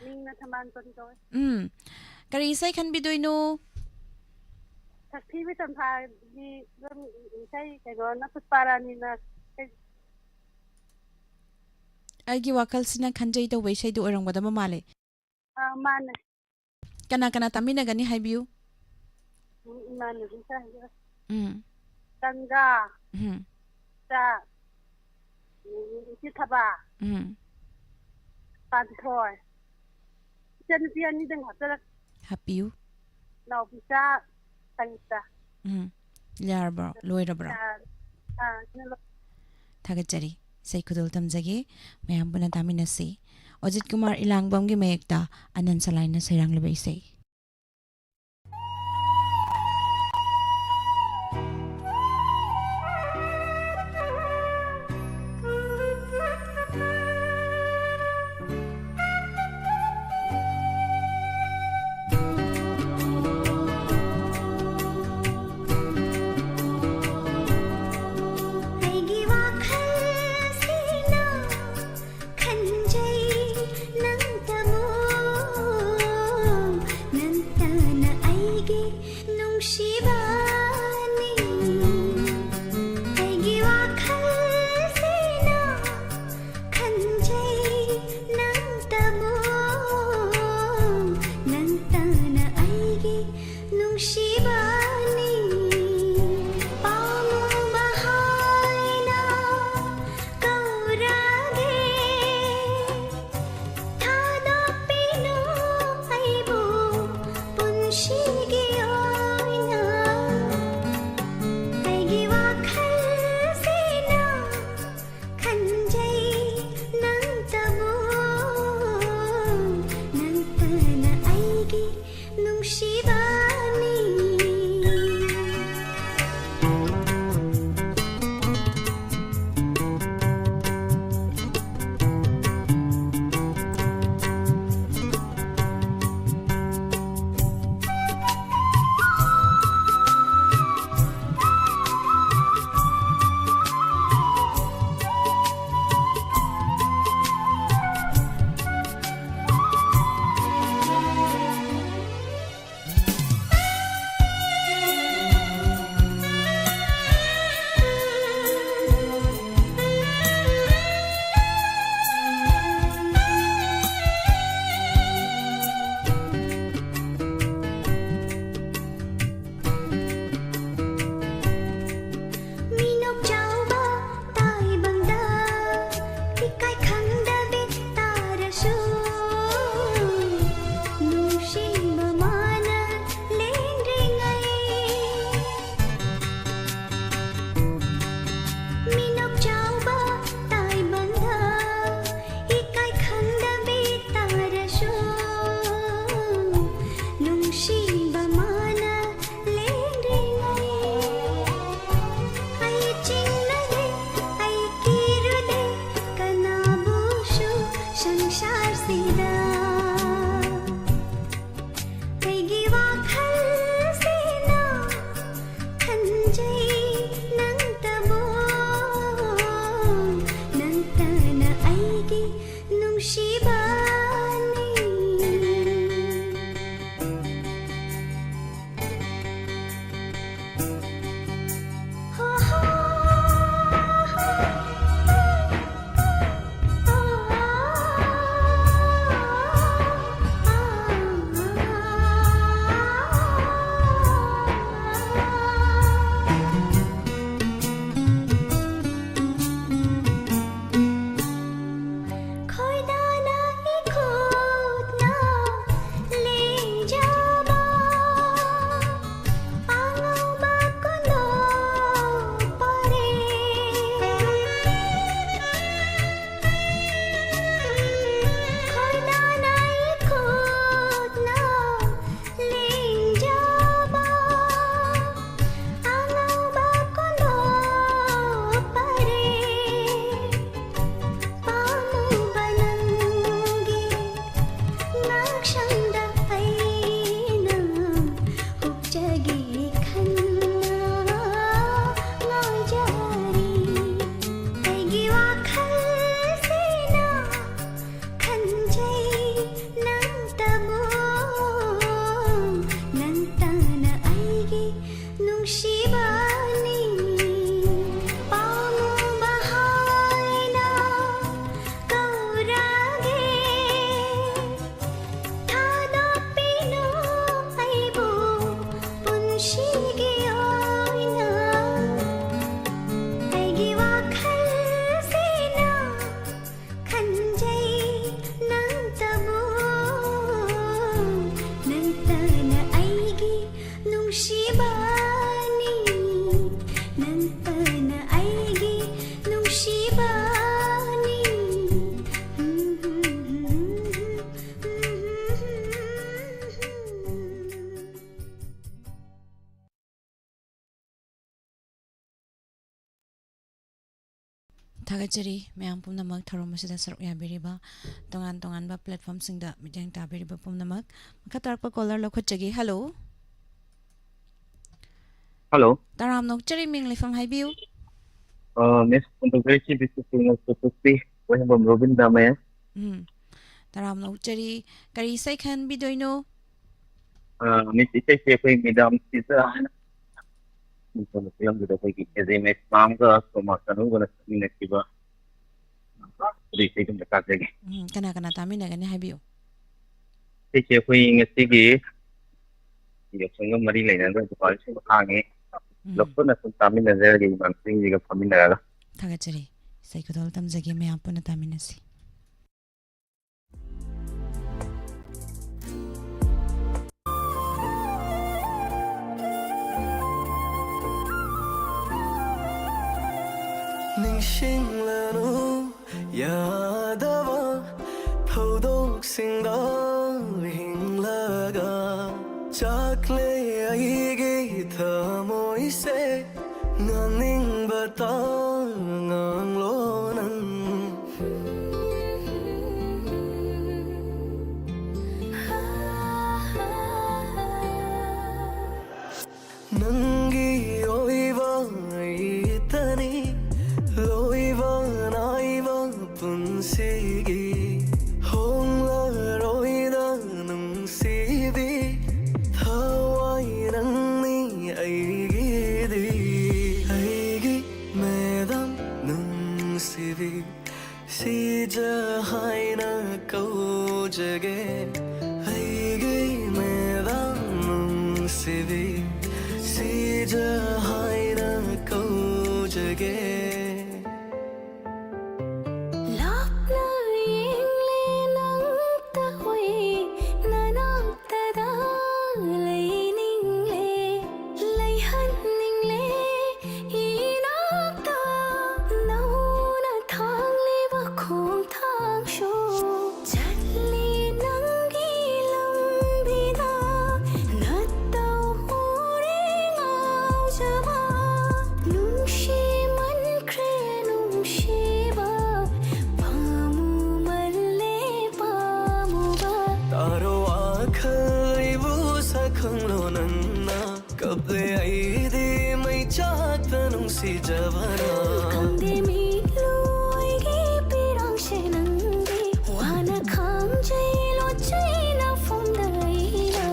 ꯃꯤꯡꯅ ꯊꯝꯕꯥꯜ ꯀꯣꯟ ꯀꯧꯋꯦ꯫ ꯎꯝ꯫ ꯀꯔꯤ ꯏꯁꯩ ꯈꯟꯕꯤꯗꯣꯏꯅꯣ? ꯁꯛꯊꯤꯕꯤ ꯇꯝꯐꯥꯒꯤ ꯑꯗꯨꯝ ꯏꯁꯩ ꯀꯩꯅꯣ, ꯅꯄꯨꯁꯄꯥ ꯔꯥꯅꯤꯅ ꯏꯁꯩ꯫ ꯑꯩꯒꯤ ꯋꯥꯈꯜꯁꯤꯅ ꯈꯟꯖꯩ ꯇꯧꯕ ꯏꯁꯩꯗꯨ ꯑꯣꯏꯔꯝꯒꯗꯕ ꯃꯥꯜꯂꯦ꯫ ꯑꯥ, ꯃꯥꯅꯦ꯫ ꯀꯅꯥ ꯀꯅꯥ ꯇꯥꯃꯤꯟꯅꯒꯅꯤ ꯍꯥꯏꯕꯤꯌꯨ꯫ ꯎꯝ, ꯏꯃꯥꯟꯅꯕꯤ ꯈꯔꯒ꯫ ꯎꯝ꯫ ꯒꯪꯒꯥ꯫ ꯎꯝ꯫ ꯆꯥ꯫ ꯎꯝ, ꯏꯆꯦ ꯊꯕꯥ꯫ ꯎꯝ꯫ ꯄꯥꯟꯊꯣꯏ꯫ ꯏꯆꯟꯅꯨꯄꯤ ꯑꯅꯤꯗꯪ ꯍꯥꯞꯆꯔꯛ-, ꯍꯥꯞꯄꯤꯌꯨ꯫ ꯅꯥꯎꯕꯤꯆꯥ ꯁꯪꯒꯤꯇꯥ꯫ ꯎꯝ꯫ ꯌꯥꯔꯕ꯭ꯔꯣ? ꯂꯣꯏꯔꯕ꯭ꯔꯣ? ꯑꯥ, ꯑꯥ, ꯁꯤꯅ ꯂꯣꯏ-, ꯊꯥꯒꯠꯆꯔꯤ꯫ ꯏꯁꯩ ꯈꯨꯗꯣꯜ ꯇꯝꯖꯒꯦ꯫ ꯃꯌꯥꯝ ꯄꯨꯟꯅ ꯇꯥꯃꯤꯟꯅꯁꯤ꯫ ꯑꯣꯖꯤꯠ ꯀꯨꯃꯥꯔ ꯏꯂꯥꯡꯕꯝꯒꯤ ꯃꯌꯦꯛꯇ ꯑꯅꯟ ꯁꯂꯥꯏꯅ ꯁꯩꯔꯥꯡꯂꯕ ꯏꯁꯩ꯫ ꯑꯩꯒꯤ ꯋꯥꯈꯜꯁꯤꯅ ꯈꯟꯖꯩ ꯅꯪꯇꯕꯨ, ꯅꯪꯇꯅ ꯑꯩꯒꯤ ꯅꯨꯡꯁꯤꯕꯅꯤ꯫ ꯑꯩꯒꯤ ꯋꯥꯈꯜꯁꯤꯅ ꯈꯟꯖꯩ ꯅꯪꯇꯕꯨ, ꯅꯪꯇꯅ ꯑꯩꯒꯤ ꯅꯨꯡꯁꯤꯕꯅꯤ꯫ ꯄꯥꯝꯃꯨꯕ ꯍꯥꯏꯅ ꯀꯧꯔꯒꯦ, ꯊꯥꯗꯣꯛꯄꯤꯅꯨ ꯑꯩꯕꯨ ꯄꯨꯟꯁꯤꯒꯤ ꯑꯣꯏꯅ꯫ ꯅꯨꯡꯁꯤꯕꯅꯤ, ꯄꯥꯝꯃꯨꯕ ꯍꯥꯏꯅ ꯀꯧꯔꯒꯦ꯫ ꯊꯥꯗꯣꯛꯄꯤꯅꯨ ꯑꯩꯕꯨ ꯄꯨꯟꯁꯤꯒꯤ ꯑꯣꯏꯅ꯫ ꯑꯩꯒꯤ ꯋꯥꯈꯜꯁꯤꯅ ꯈꯟꯖꯩ ꯅꯪꯇꯕꯨ, ꯅꯪꯇꯅ ꯑꯩꯒꯤ ꯅꯨꯡꯁꯤꯕꯅꯤ, ꯅꯪꯇꯅ ꯑꯩꯒꯤ ꯅꯨꯡꯁꯤꯕꯅꯤ꯫ ꯊꯥꯒꯠꯆꯔꯤ ꯃꯌꯥꯝ ꯄꯨꯝꯅꯃꯛ ꯊꯧꯔꯝ ꯑꯁꯤꯗ ꯁꯔꯨꯛ ꯌꯥꯕꯤꯔꯤꯕ, ꯇꯣꯉꯥꯟ ꯇꯣꯉꯥꯟꯕ platformꯁꯤꯡꯗ ꯃꯤꯠꯌꯦꯡ ꯇꯥꯕꯤꯔꯤꯕ ꯄꯨꯝꯅꯃꯛ꯫ ꯃꯈꯥ ꯇꯥꯔꯛꯄ caller ꯂꯧꯈꯠꯆꯒꯦ꯫ Hello꯫ Hello꯫ ꯇꯔꯥꯝꯅ ꯑꯣꯛꯆꯔꯤ, ꯃꯤꯡ ꯂꯩꯐꯝ ꯍꯥꯏꯕꯤꯌꯨ꯫ ꯑ, Miss Controversy ꯗꯤꯁꯇ꯭ꯔꯤꯛ ꯁꯤꯡꯅ ꯄꯨꯊꯣꯛꯄꯤ, ꯋꯥꯍꯦꯡꯕꯝ ꯔꯣꯕꯤꯟꯗ꯭ꯔ ꯃꯌꯥꯝ꯫ ꯎꯝ꯫ ꯇꯔꯥꯝꯅ ꯑꯣꯛꯆꯔꯤ꯫ ꯀꯔꯤ ꯏꯁꯩ ꯈꯟꯕꯤꯗꯣꯏꯅꯣ? ꯑ, Miss, ꯏꯁꯩꯁꯦ ꯑꯩꯈꯣꯏ ꯃꯦꯗꯥꯝ ꯁꯤꯖꯥ ꯍꯥꯏꯅ ꯐꯤꯂꯝꯗꯨꯗ ꯑꯩꯈꯣꯏꯒꯤ ꯑꯦꯖꯦ ꯃꯩꯁꯅꯥꯝꯒ ꯁꯣꯃꯥ ꯁꯅꯨꯒꯅ ꯁꯛꯃꯤꯟꯅꯈꯤꯕ ꯑꯗꯨ ꯏꯁꯩꯗꯨꯝꯇ ꯇꯥꯖꯒꯦ꯫ ꯎꯝ, ꯀꯅꯥ ꯀꯅꯥ ꯇꯥꯃꯤꯟꯅꯒꯅꯤ ꯍꯥꯏꯕꯤꯌꯨ꯫ ꯏꯁꯩꯁꯦ ꯑꯩꯈꯣꯏ ꯉꯁꯤꯒꯤ ꯌꯥꯎꯁꯪꯒ ꯃꯔꯤ ꯂꯩꯅꯅ ꯗꯨꯀꯥꯟꯁꯤꯡ ꯍꯥꯡꯉꯤ꯫ ꯎꯝ꯫ ꯄꯨꯂꯞ ꯄꯨꯟꯅ ꯁꯨꯝ ꯇꯥꯃꯤꯟꯅꯖꯔꯒꯦ ꯏꯃꯥꯟꯅꯕꯁꯤꯡꯁꯤꯒ ꯐꯝꯃꯤꯟꯅꯔꯒ꯫ ꯊꯥꯒꯠꯆꯔꯤ꯫ ꯏꯁꯩ ꯈꯨꯗꯣꯜ ꯇꯝꯖꯒꯦ, ꯃꯌꯥꯝ ꯄꯨꯟꯅ ꯇꯥꯃꯤꯟꯅꯁꯤ꯫ ꯅꯤꯡꯁꯤꯡꯂꯅꯨ ꯌꯥꯗꯕ ꯊꯧꯗꯣꯛꯁꯤꯡꯗ ꯍꯤꯡꯂꯒ ꯆꯥꯛꯂꯦ ꯑꯩꯒꯤ ꯊꯃꯣꯏꯁꯦ꯫ ꯉꯥꯡꯅꯤꯡꯕꯇ ꯉꯥꯡꯂꯣ ꯅꯪ꯫ ꯅꯪꯒꯤ ꯑꯣꯏꯕ ꯑꯩꯇꯅꯤ ꯂꯣꯏꯕ ꯅꯥꯏꯕ ꯄꯨꯟꯁꯤꯒꯤ꯫ ꯍꯣꯡꯂꯔꯣꯏꯗ ꯅꯨꯡꯁꯤꯕꯤ, ꯊꯋꯥꯏ ꯅꯪꯅꯤ ꯑꯩꯒꯤ꯫ ꯍꯥꯏꯅ ꯀꯧꯖꯒꯦ꯫ ꯂꯥꯞꯅ ꯌꯦꯡꯂꯦ ꯅꯪꯇ ꯎꯏ, ꯅꯅꯥꯛꯇꯗ ꯂꯩꯅꯤꯡꯂꯦ, ꯂꯩꯍꯟꯅꯤꯡꯂꯦ ꯏꯅꯥꯛꯇ꯫ ꯅꯧꯅ ꯊꯥꯡꯂꯤꯕ ꯈꯣꯡꯊꯥꯡꯁꯨ ꯆꯠꯂꯤ ꯅꯪꯒꯤ ꯂꯝꯕꯤꯗ꯫ ꯅꯠꯇꯧ ꯎꯔꯦ ꯉꯥꯎꯖꯕ, ꯅꯨꯡꯁꯤꯃꯟꯈ꯭ꯔꯦ ꯅꯨꯡꯁꯤꯕ, ꯄꯥꯝꯃꯨꯃꯜꯂꯦ ꯄꯥꯝꯃꯨꯕ꯫ ꯇꯥꯔꯣ ꯋꯥꯈꯜ ꯑꯩꯕꯨ ꯁꯛꯈꯪꯂꯣ ꯅꯪꯅ꯫ ꯀꯞꯂꯦ ꯑꯩꯗꯤ ꯃꯩ ꯆꯥꯛꯇ ꯅꯨꯡꯁꯤꯖꯕꯅ꯫ ꯈꯪꯗꯦ ꯃꯤꯠꯂꯨ ꯑꯩꯒꯤ ꯄꯤꯔꯥꯡꯁꯦ ꯅꯪꯗꯤ꯫ ꯋꯥꯅ ꯈꯥꯡꯖꯩ ꯂꯣꯠꯆꯩ ꯅꯐꯝꯗ ꯑꯩꯅ꯫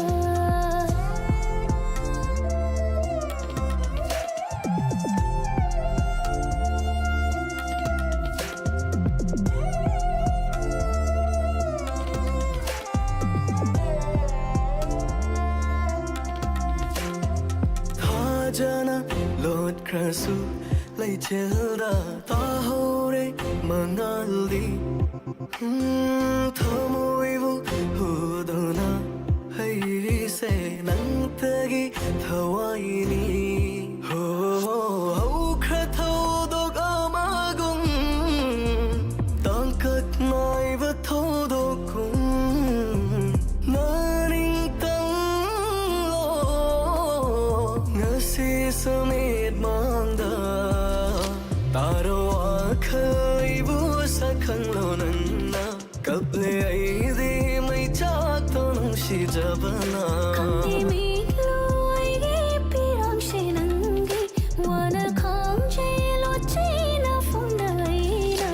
ꯊꯥꯖꯅ ꯂꯣꯠꯈ꯭ꯔꯁꯨ ꯂꯩꯆꯤꯜꯗ ꯇꯥꯍꯧꯔꯦ ꯃꯉꯥꯜꯗꯤ꯫ ꯎꯝ, ꯊꯃꯣꯏꯕꯨ ꯍꯨꯗꯨꯅ ꯍꯩꯔꯤꯁꯦ ꯅꯪꯇꯒꯤ ꯊꯋꯥꯏꯅꯤ꯫ ꯍꯣ, ꯍꯧꯈ꯭ꯔ ꯊꯧꯗꯣꯛ ꯑꯃꯒꯨꯝ, ꯇꯥꯡꯀꯛ ꯅꯥꯏꯕ ꯊꯧꯗꯣꯛꯀꯨꯝ, ꯅꯥꯅꯤꯡꯇꯪꯂꯣ ꯉꯁꯤ ꯁꯃꯤꯠ ꯃꯥꯡꯗ? ꯇꯥꯔꯣ ꯋꯥꯈꯜ ꯑꯩꯕꯨ ꯁꯛꯈꯪꯂꯣ ꯅꯪꯅ꯫ ꯀꯞꯂꯦ ꯑꯩꯗꯤ ꯃꯩ ꯆꯥꯛꯇꯣ ꯅꯨꯡꯁꯤꯖꯕꯅ꯫ ꯈꯪꯗꯦ ꯃꯤꯠꯂꯨ ꯑꯩꯒꯤ ꯄꯤꯔꯥꯡꯁꯦ ꯅꯪꯒꯤ꯫ ꯋꯥꯅ ꯈꯥꯡꯖꯩ ꯂꯣꯠꯆꯩ ꯅꯐꯝꯗ ꯑꯩꯅ꯫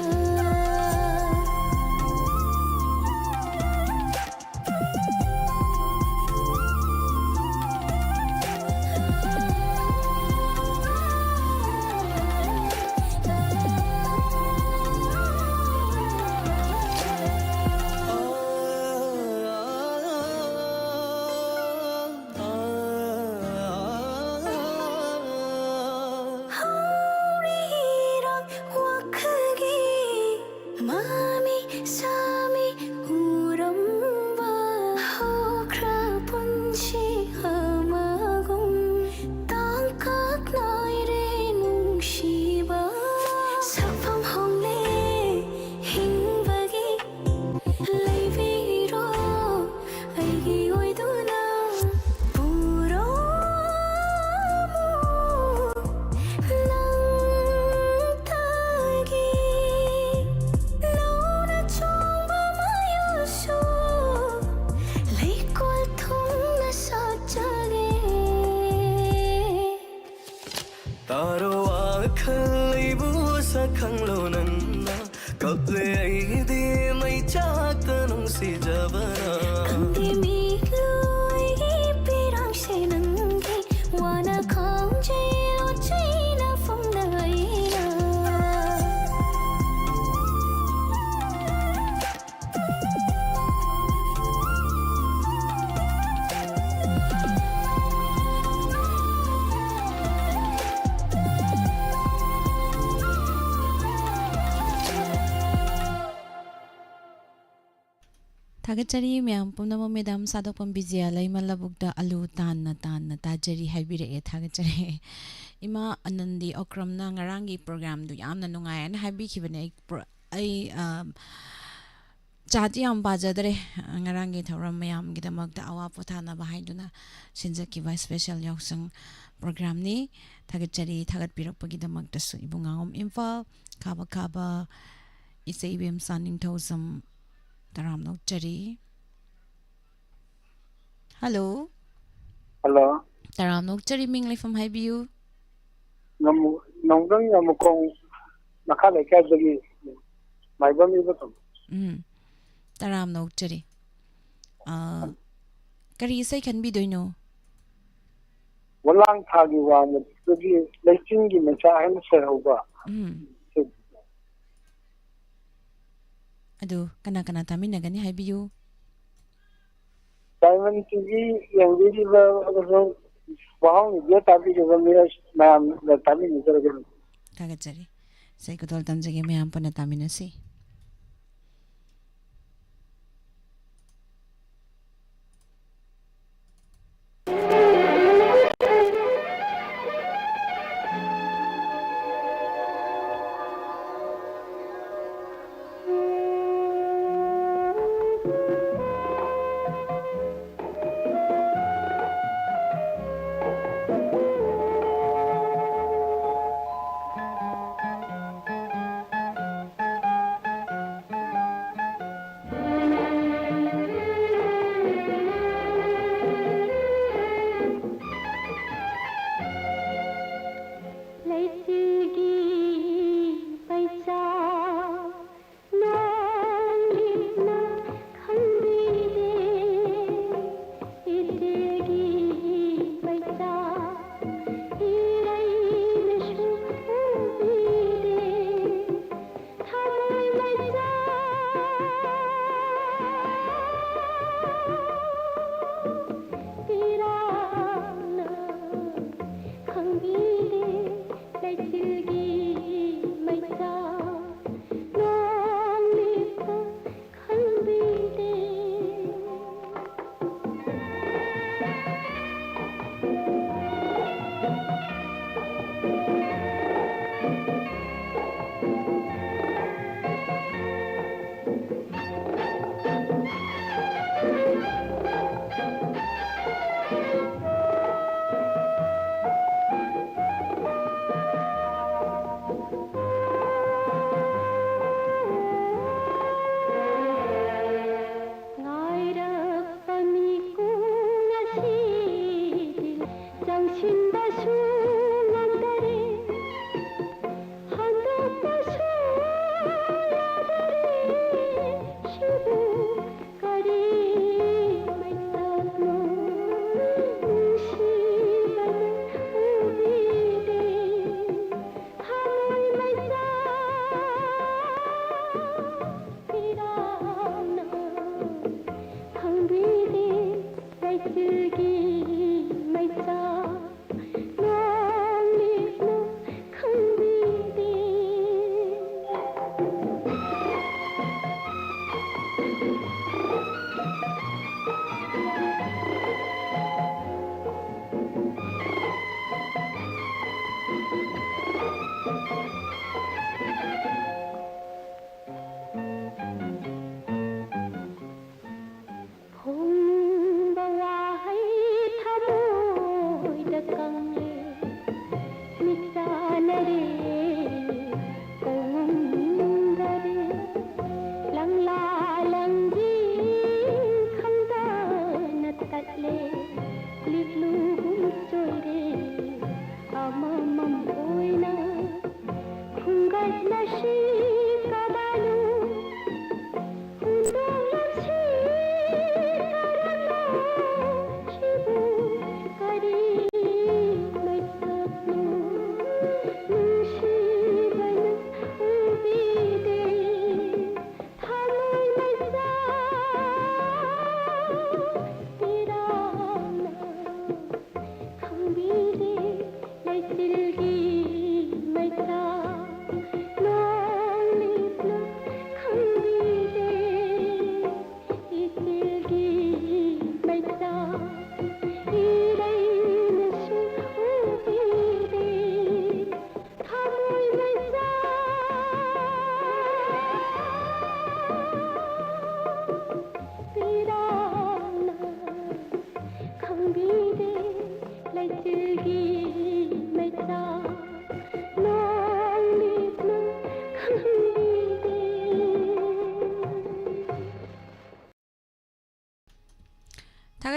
ꯌꯥꯔꯣ ꯋꯥꯈꯜ ꯑꯩꯕꯨ ꯁꯛꯈꯪꯂꯣ ꯅꯪꯅ, ꯀꯞꯂꯦ ꯑꯩꯗꯤ ꯃꯩ ꯆꯥꯛꯇ ꯅꯨꯡꯁꯤꯖꯕꯅ꯫ ꯈꯪꯗꯦ ꯃꯤꯠꯂꯨ ꯑꯩꯒꯤ ꯄꯤꯔꯥꯡꯁꯦ ꯅꯪꯒꯤ ꯋꯥꯅ ꯈꯥꯝꯖꯤꯜꯂꯣ ꯆꯩꯅ ꯐꯨꯝꯗ ꯑꯩꯅ꯫ ꯊꯥꯒꯠꯆꯔꯤ ꯃꯌꯥꯝ ꯄꯨꯝꯅꯃꯛ꯫ ꯃꯦꯗꯥꯝ ꯁꯥꯗꯣꯛꯄꯝ ꯕꯤꯖꯌ ꯂꯩꯃ ꯂꯧꯕꯨꯛꯇ ꯑꯂꯨ ꯇꯥꯟꯅ ꯇꯥꯟꯅ ꯇꯥꯖꯔꯤ ꯍꯥꯏꯕꯤꯔꯛꯑꯦ꯫ ꯊꯥꯒꯠꯆꯔꯤ꯫ ꯏꯃꯥ ꯑꯅꯟꯗꯤ ꯑꯣꯀ꯭ꯔꯝꯅ ꯉꯔꯥꯡꯒꯤ ꯄ꯭ꯔꯣꯒ꯭ꯔꯥꯝꯗꯨ ꯌꯥꯝꯅ ꯅꯨꯡꯉꯥꯏ ꯍꯥꯏꯅ ꯍꯥꯏꯕꯤꯈꯤꯕꯅꯦ꯫ ꯑꯩ ꯄ꯭ꯔꯣ-, ꯑꯩ, ꯑ, ꯆꯥꯗꯤ ꯌꯥꯝ ꯄꯥꯖꯗ꯭ꯔꯦ꯫ ꯉꯔꯥꯡꯒꯤ ꯊꯧꯔꯝ ꯃꯌꯥꯝꯒꯤꯗꯃꯛꯇ ꯑꯋꯥ ꯄꯣꯊꯥꯅꯕ ꯍꯥꯏꯗꯨꯅ ꯁꯤꯟꯖꯈꯤꯕ ꯏꯁꯄꯦꯁꯦꯜ ꯌꯥꯎꯁꯪ ꯄ꯭ꯔꯣꯒ꯭ꯔꯥꯝꯅꯤ꯫ ꯊꯥꯒꯠꯆꯔꯤ꯫ ꯊꯥꯒꯠꯄꯤꯔꯛꯄꯒꯤꯗꯃꯛꯇꯁꯨ ꯏꯕꯨꯡꯉꯥꯉꯣꯝ ꯏꯝꯐꯥꯜ, ꯈꯥꯕ ꯈꯥꯕ ꯏꯆꯦ ꯏꯕꯦꯝꯆꯥ ꯅꯤꯡꯊꯧꯖꯝ ꯇꯔꯥꯝꯅ ꯑꯣꯛꯆꯔꯤ꯫ ꯍꯜꯂꯣ꯫ ꯍꯜꯂꯣ꯫ ꯇꯔꯥꯝꯅ ꯑꯣꯛꯆꯔꯤ, ꯃꯤꯡ ꯂꯩꯐꯝ ꯍꯥꯏꯕꯤꯌꯨ꯫ ꯅꯣꯡ-, ꯅꯣꯡꯕ꯭ꯔꯪ ꯌꯥꯝꯕꯈꯣꯡ ꯃꯈꯥ ꯂꯩꯀꯥꯏꯗꯒꯤ ꯃꯥꯏꯕꯝ ꯏꯕꯣꯇꯣꯝꯕ꯫ ꯎꯝ꯫ ꯇꯔꯥꯝꯅ ꯑꯣꯛꯆꯔꯤ꯫ ꯑꯥ, ꯀꯔꯤ ꯏꯁꯩ ꯈꯟꯕꯤꯗꯣꯏꯅꯣ? ꯋꯥꯂꯥꯡ ꯊꯥꯒꯤ ꯋꯥꯡꯃꯗꯒꯤ ꯂꯩꯆꯤꯟꯒꯤ ꯃꯩꯁꯥ ꯍꯦꯟꯅ ꯁꯦꯡꯍꯧꯕ꯫ ꯎꯝ꯫ ꯑꯗꯨ ꯀꯅꯥ ꯀꯅꯥ ꯇꯥꯃꯤꯟꯅꯒꯅꯤ ꯍꯥꯏꯕꯤꯌꯨ꯫ ꯗꯥꯏꯃꯟ ꯇꯤ ꯚꯤ ꯌꯦꯡꯕꯤꯔꯤꯕ ꯑꯃꯁꯨꯡ ꯋꯥꯍꯪ ꯃꯤꯗꯤꯌꯥ ꯇꯥꯕꯤꯔꯤꯕ ꯃꯤꯑꯣꯏ ꯃꯌꯥꯝꯅ ꯇꯥꯃꯤꯟꯅꯖꯔꯒꯦ꯫ ꯊꯥꯒꯠꯆꯔꯤ꯫ ꯏꯁꯩ ꯈꯨꯗꯣꯜ ꯇꯝꯖꯒꯦ, ꯃꯌꯥꯝ ꯄꯨꯟꯅ ꯇꯥꯃꯤꯟꯅꯁꯤ꯫ ꯂꯩꯆꯤꯜꯒꯤ ꯃꯩꯁꯥ ꯅꯣꯡꯂꯤꯛꯇ ꯈꯪꯕꯤꯗꯦ꯫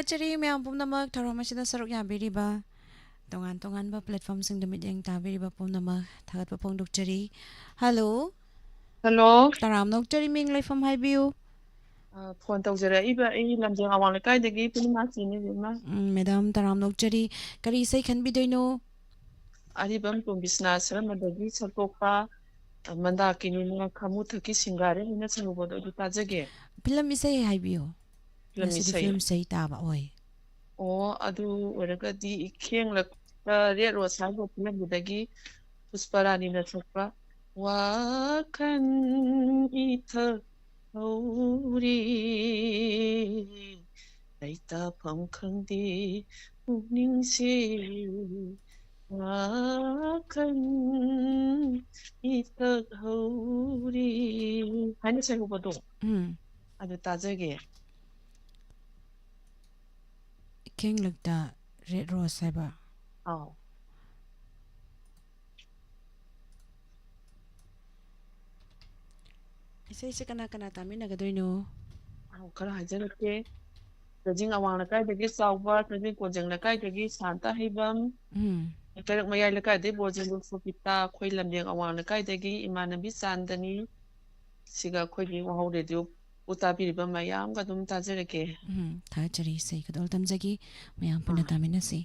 ꯆꯔꯤ ꯃꯌꯥꯝ ꯄꯨꯝꯅꯃꯛ ꯊꯧꯔꯝ ꯑꯁꯤꯗ ꯁꯔꯨꯛ ꯌꯥꯕꯤꯔꯤꯕ ꯇꯣꯉꯥꯟ ꯇꯣꯉꯥꯟꯕ platformꯁꯤꯡꯗ ꯃꯤꯠꯌꯦꯡ ꯇꯥꯕꯤꯔꯤꯕ ꯄꯨꯝꯅꯃꯛ ꯊꯥꯒꯠꯄ ꯐꯣꯡꯗꯣꯛꯆꯔꯤ꯫ Hello꯫ Hello꯫ ꯇꯔꯥꯝꯅ ꯑꯣꯛꯆꯔꯤ, ꯃꯤꯡ ꯂꯩꯐꯝ ꯍꯥꯏꯕꯤꯌꯨ꯫ ꯑ, phone ꯇꯧꯖꯔꯛꯏꯕ ꯑꯩ ꯂꯝꯖꯦꯜ ꯑꯋꯥꯡ ꯂꯩꯀꯥꯏꯗꯒꯤ ꯄꯨꯔꯅꯤꯃꯥ ꯆꯦꯅꯤ ꯏꯃꯥ꯫ ꯎꯝ, madam, ꯇꯔꯥꯝꯅ ꯑꯣꯛꯆꯔꯤ꯫ ꯀꯔꯤ ꯏꯁꯩ ꯈꯟꯕꯤꯗꯣꯏꯅꯣ? ꯑꯔꯤꯕꯝ ꯇꯣꯝꯕꯤꯁꯅꯥ ꯁꯔꯃꯗꯒꯤ ꯁꯛꯇꯣꯛꯄ, ꯑ, ꯃꯟꯗꯥꯀꯤꯅꯤꯅ ꯈꯥꯃꯨ ꯊꯛꯀꯤ ꯁꯤꯡꯒꯥꯔꯦ ꯍꯥꯏꯅ ꯁꯛꯍꯧꯕꯗꯣ ꯑꯗꯨ ꯇꯥꯖꯒꯦ꯫ Film ꯏꯁꯩ ꯍꯥꯏꯕꯤꯌꯨ꯫ Film ꯉꯁꯤꯗꯤ ꯏꯁꯩ꯫ Film ꯏꯁꯩ ꯇꯥꯕ ꯑꯣꯏ꯫ ꯑꯣ, ꯑꯗꯨ ꯑꯣꯏꯔꯒꯗꯤ ꯏꯈꯦꯡꯂꯛꯇ Red Rose ꯍꯥꯏꯕ filmꯗꯨꯗꯒꯤ ꯄꯨꯁꯄꯔꯥꯅꯤꯅ ꯁꯛꯄ ꯋꯥꯈꯜ ꯏꯊꯛ ꯍꯧꯔꯤ, ꯂꯩꯇꯥꯐꯝ ꯈꯪꯗꯦ ꯄꯨꯛꯅꯤꯡꯁꯦ, ꯋꯥꯈꯜ ꯏꯊꯛ ꯍꯧꯔꯤ ꯍꯥꯏꯅ ꯁꯛꯍꯧꯕꯗꯣ ꯎꯝ꯫ ꯑꯗꯨ ꯇꯥꯖꯒꯦ꯫ ꯏꯈꯦꯡꯂꯛꯇ Red Rose ꯍꯥꯏꯕ꯫ ꯑꯥꯎ꯫ ꯏꯁꯩꯁꯦ ꯀꯅꯥ ꯀꯅꯥ ꯇꯥꯃꯤꯟꯅꯒꯗꯣꯏꯅꯣ? ꯑꯥꯎ, ꯈꯔ ꯍꯥꯏꯖꯔꯛꯀꯦ꯫ ꯆꯥꯖꯤꯡ ꯑꯋꯥꯡ ꯂꯩꯀꯥꯏꯗꯒꯤ ꯆꯥꯎꯕ, ꯆꯥꯖꯤꯡ ꯀꯣꯟꯖꯦꯡ ꯂꯩꯀꯥꯏꯗꯒꯤ ꯁꯥꯟꯇ ꯍꯩꯕꯝ, ꯎꯝ꯫ ꯀꯩꯔꯛ ꯃꯌꯥꯏ ꯂꯩꯀꯥꯏꯗꯒꯤ ꯕꯣꯔꯖꯦꯟꯗꯨ ꯁꯣꯄꯤꯇꯥ, ꯑꯩꯈꯣꯏ ꯂꯝꯂꯦꯡ ꯑꯋꯥꯡ ꯂꯩꯀꯥꯏꯗꯒꯤ ꯏꯃꯥꯟꯅꯕꯤ ꯆꯥꯟꯗꯅꯤ꯫ ꯁꯤꯒ ꯑꯩꯈꯣꯏꯒꯤ ꯋꯥꯍꯧ ꯔꯦꯗꯤꯑꯣ ꯎ ꯇꯥꯕꯤꯔꯤꯕ ꯃꯌꯥꯝꯒ ꯑꯗꯨꯝ ꯇꯥꯖꯔꯛꯀꯦ꯫ ꯎꯝ, ꯊꯥꯒꯠꯆꯔꯤ꯫ ꯏꯁꯩ ꯈꯨꯗꯣꯜ ꯇꯝꯖꯒꯦ꯫ ꯃꯌꯥꯝ ꯄꯨꯟꯅ ꯑꯥ꯫ ꯇꯥꯃꯤꯟꯅꯁꯤ꯫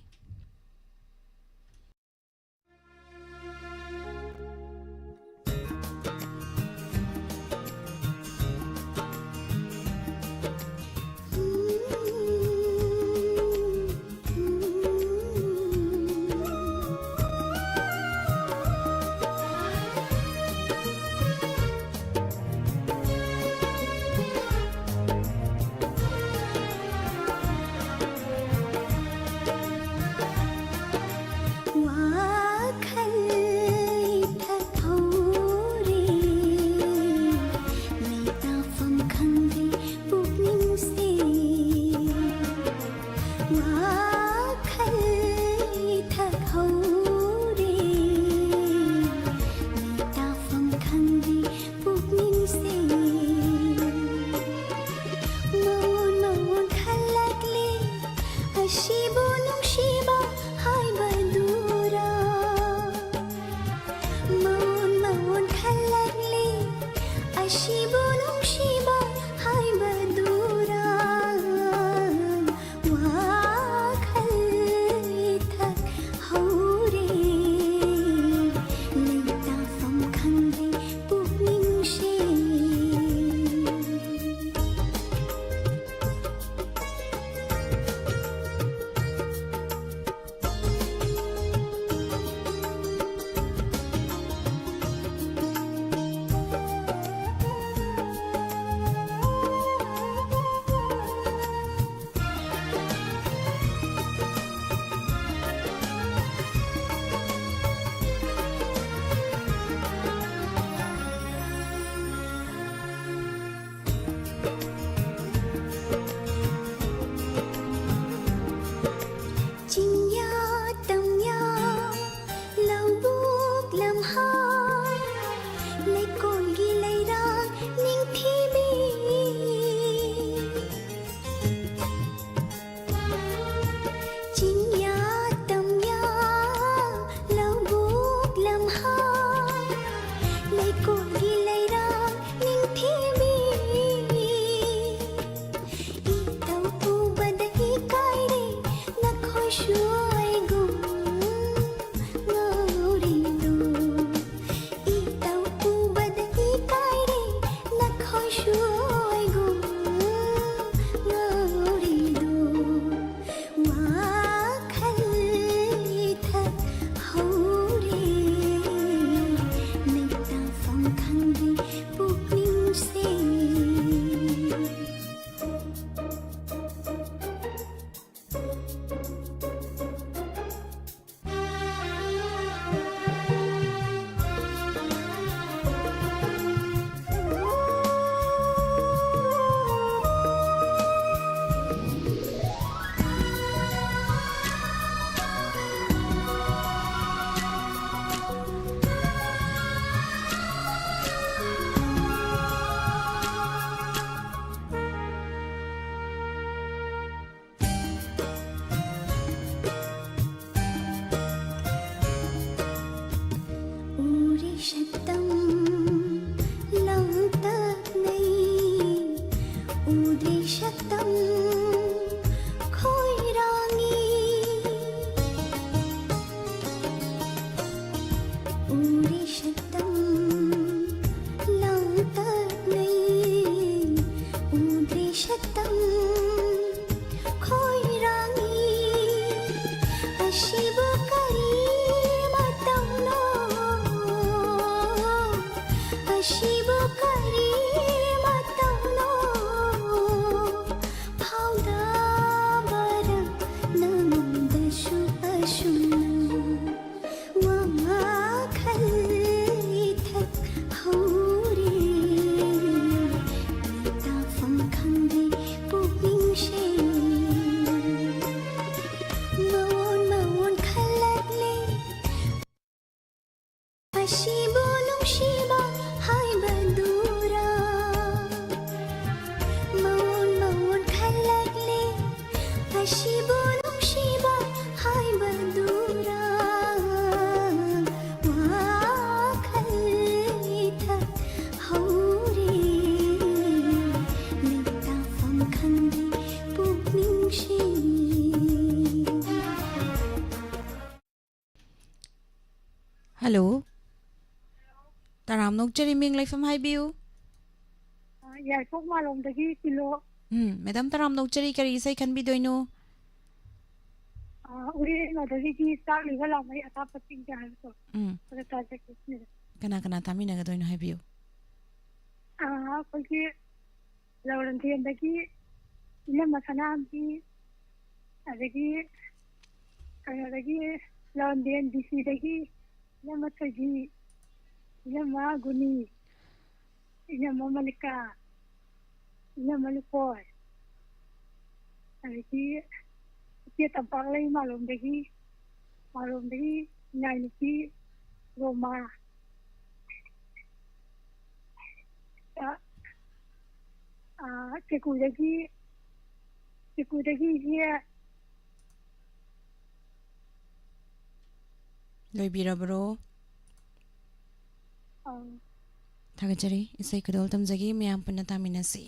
ꯑꯁꯤꯕꯨ ꯀꯔꯤ ꯃꯇꯧꯅꯣ? ꯐꯥꯎꯗꯕꯔ ꯅꯉꯣꯟꯗꯁꯨ ꯑꯁꯨꯝꯅ? ꯋꯥꯈꯜ ꯏꯊꯛ ꯍꯧꯔꯦ, ꯂꯩꯇꯥꯐꯝ ꯈꯪꯗꯦ ꯄꯨꯛꯅꯤꯡꯁꯦ꯫ ꯃꯑꯣꯟ ꯃꯑꯣꯟ ꯈꯜꯂꯛꯂꯦ꯫ ꯑꯁꯤꯕꯨ ꯅꯨꯡꯁꯤꯕ ꯍꯥꯏꯕꯗꯨꯔꯥ? ꯃꯑꯣꯟ ꯃꯑꯣꯟ ꯈꯜꯂꯛꯂꯦ꯫ ꯑꯁꯤꯕꯨ ꯅꯨꯡꯁꯤꯕ ꯍꯥꯏꯕꯗꯨꯔꯥ? ꯋꯥꯈꯜ ꯏꯊꯛ ꯍꯧꯔꯦ꯫ ꯂꯩꯇꯥꯐꯝ ꯈꯪꯗꯦ ꯄꯨꯛꯅꯤꯡꯁꯦ꯫ ꯍꯜꯂꯣ꯫ ꯇꯔꯥꯝꯅ ꯑꯣꯛꯆꯔꯤ, ꯃꯤꯡ ꯂꯩꯐꯝ ꯍꯥꯏꯕꯤꯌꯨ꯫ ꯑ, ꯌꯥꯏꯄꯣꯛ ꯃꯥꯂꯣꯝꯗꯒꯤ ꯀꯤꯂꯣ꯫ ꯎꯝ, ꯃꯦꯗꯥꯝ ꯇꯔꯥꯝꯅ ꯑꯣꯛꯆꯔꯤ, ꯀꯔꯤ ꯏꯁꯩ ꯈꯟꯕꯤꯗꯣꯏꯅꯣ? ꯑ, ꯎꯔꯦꯡ ꯑꯗꯒꯤꯗꯤ ꯆꯥꯛꯂꯤꯕ ꯂꯥꯎꯃꯩ ꯑꯊꯥꯞꯄ ꯆꯤꯡꯗ ꯍꯥꯏꯕꯗꯣ꯫ ꯎꯝ꯫ ꯑꯗꯨ ꯇꯥꯖꯒꯦ ꯁꯤꯅꯤꯗ꯫ ꯀꯅꯥ ꯀꯅꯥ ꯇꯥꯃꯤꯟꯅꯒꯗꯣꯏꯅꯣ ꯍꯥꯏꯕꯤꯌꯨ꯫ ꯑ, ꯑꯩꯈꯣꯏꯒꯤ ꯂꯧꯔꯝꯊꯦꯟꯗꯒꯤ ꯏꯅꯝꯃ ꯁꯅꯥꯝꯕꯤ, ꯑꯗꯒꯤ ꯀꯩꯅꯣꯗꯒꯤ ꯂꯧꯔꯝꯊꯦꯟ ꯗꯤ ꯁꯤꯗꯒꯤ ꯏꯅꯝꯃ ꯊꯣꯏꯕꯤ, ꯏꯅꯝꯃ ꯒꯨꯅꯤ, ꯏꯅꯝꯃ ꯃꯂꯤꯀꯥ, ꯏꯅꯝꯃ ꯂꯨꯀꯣꯏ, ꯑꯗꯒꯤ ꯏꯆꯦ ꯇꯝꯄꯥꯛꯂꯩ ꯃꯥꯂꯣꯝꯗꯒꯤ, ꯃꯥꯂꯣꯝꯗꯒꯤ ꯏꯅꯥꯎꯅꯨꯄꯤ ꯔꯣꯃꯥ, ꯑ, ꯑ, ꯀꯦꯀꯨꯗꯒꯤ, ꯀꯦꯀꯨꯗꯒꯤ ꯏꯆꯦ꯫ ꯂꯣꯏꯕꯤꯔꯕ꯭ꯔꯣ? ꯑꯧ꯫ ꯊꯥꯒꯠꯆꯔꯤ꯫ ꯏꯁꯩ ꯈꯨꯗꯣꯜ ꯇꯝꯖꯒꯦ, ꯃꯌꯥꯝ ꯄꯨꯟꯅ ꯇꯥꯃꯤꯟꯅꯁꯤ꯫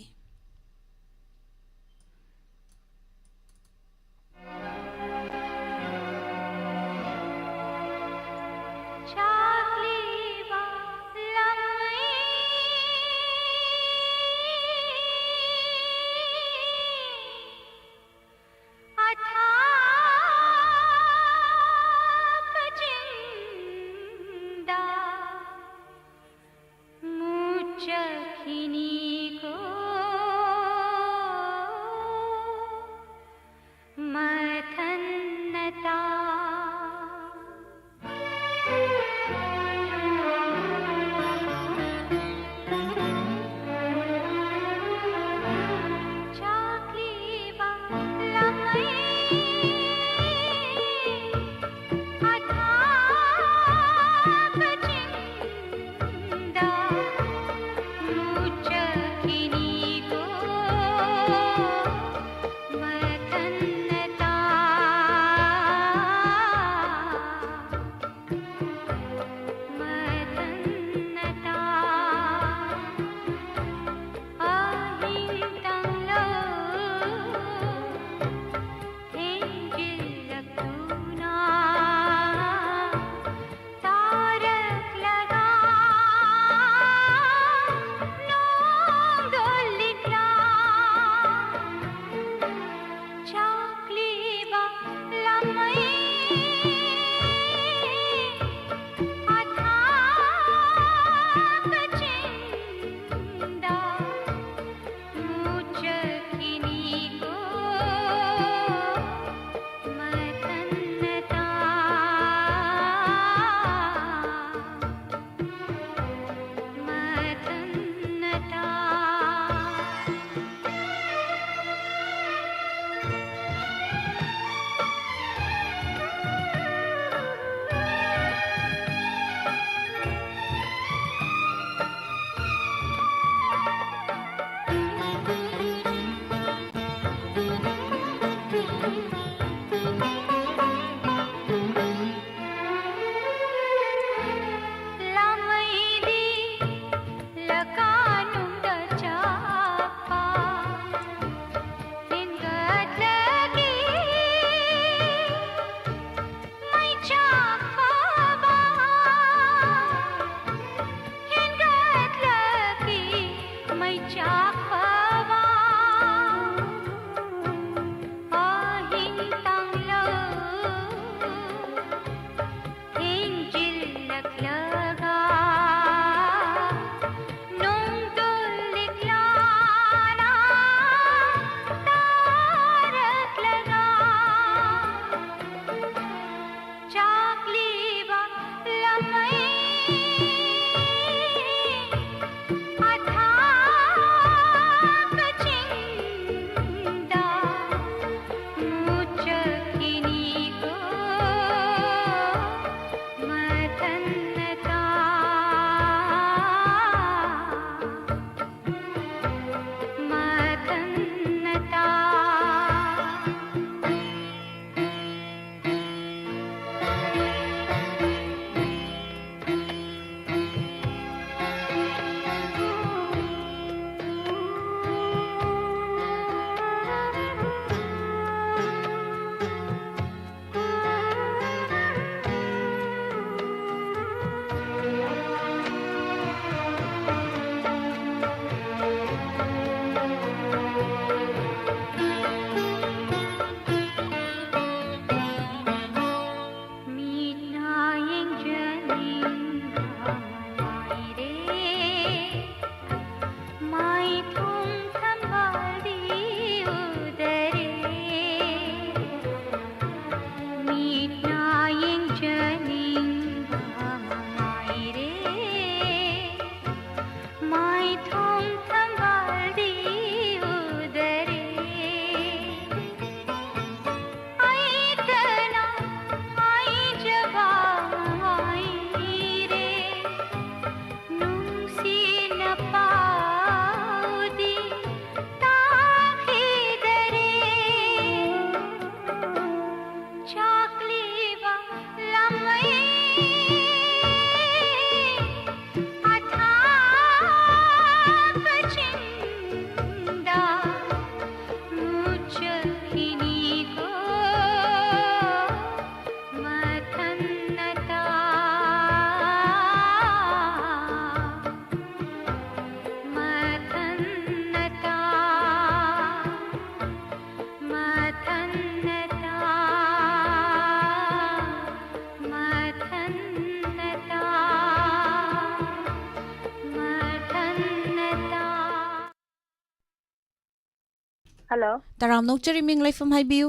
ꯍꯜꯂꯣ꯫ ꯇꯔꯥꯝꯅ ꯑꯣꯛꯆꯔꯤ, ꯃꯤꯡ ꯂꯩꯐꯝ ꯍꯥꯏꯕꯤꯌꯨ꯫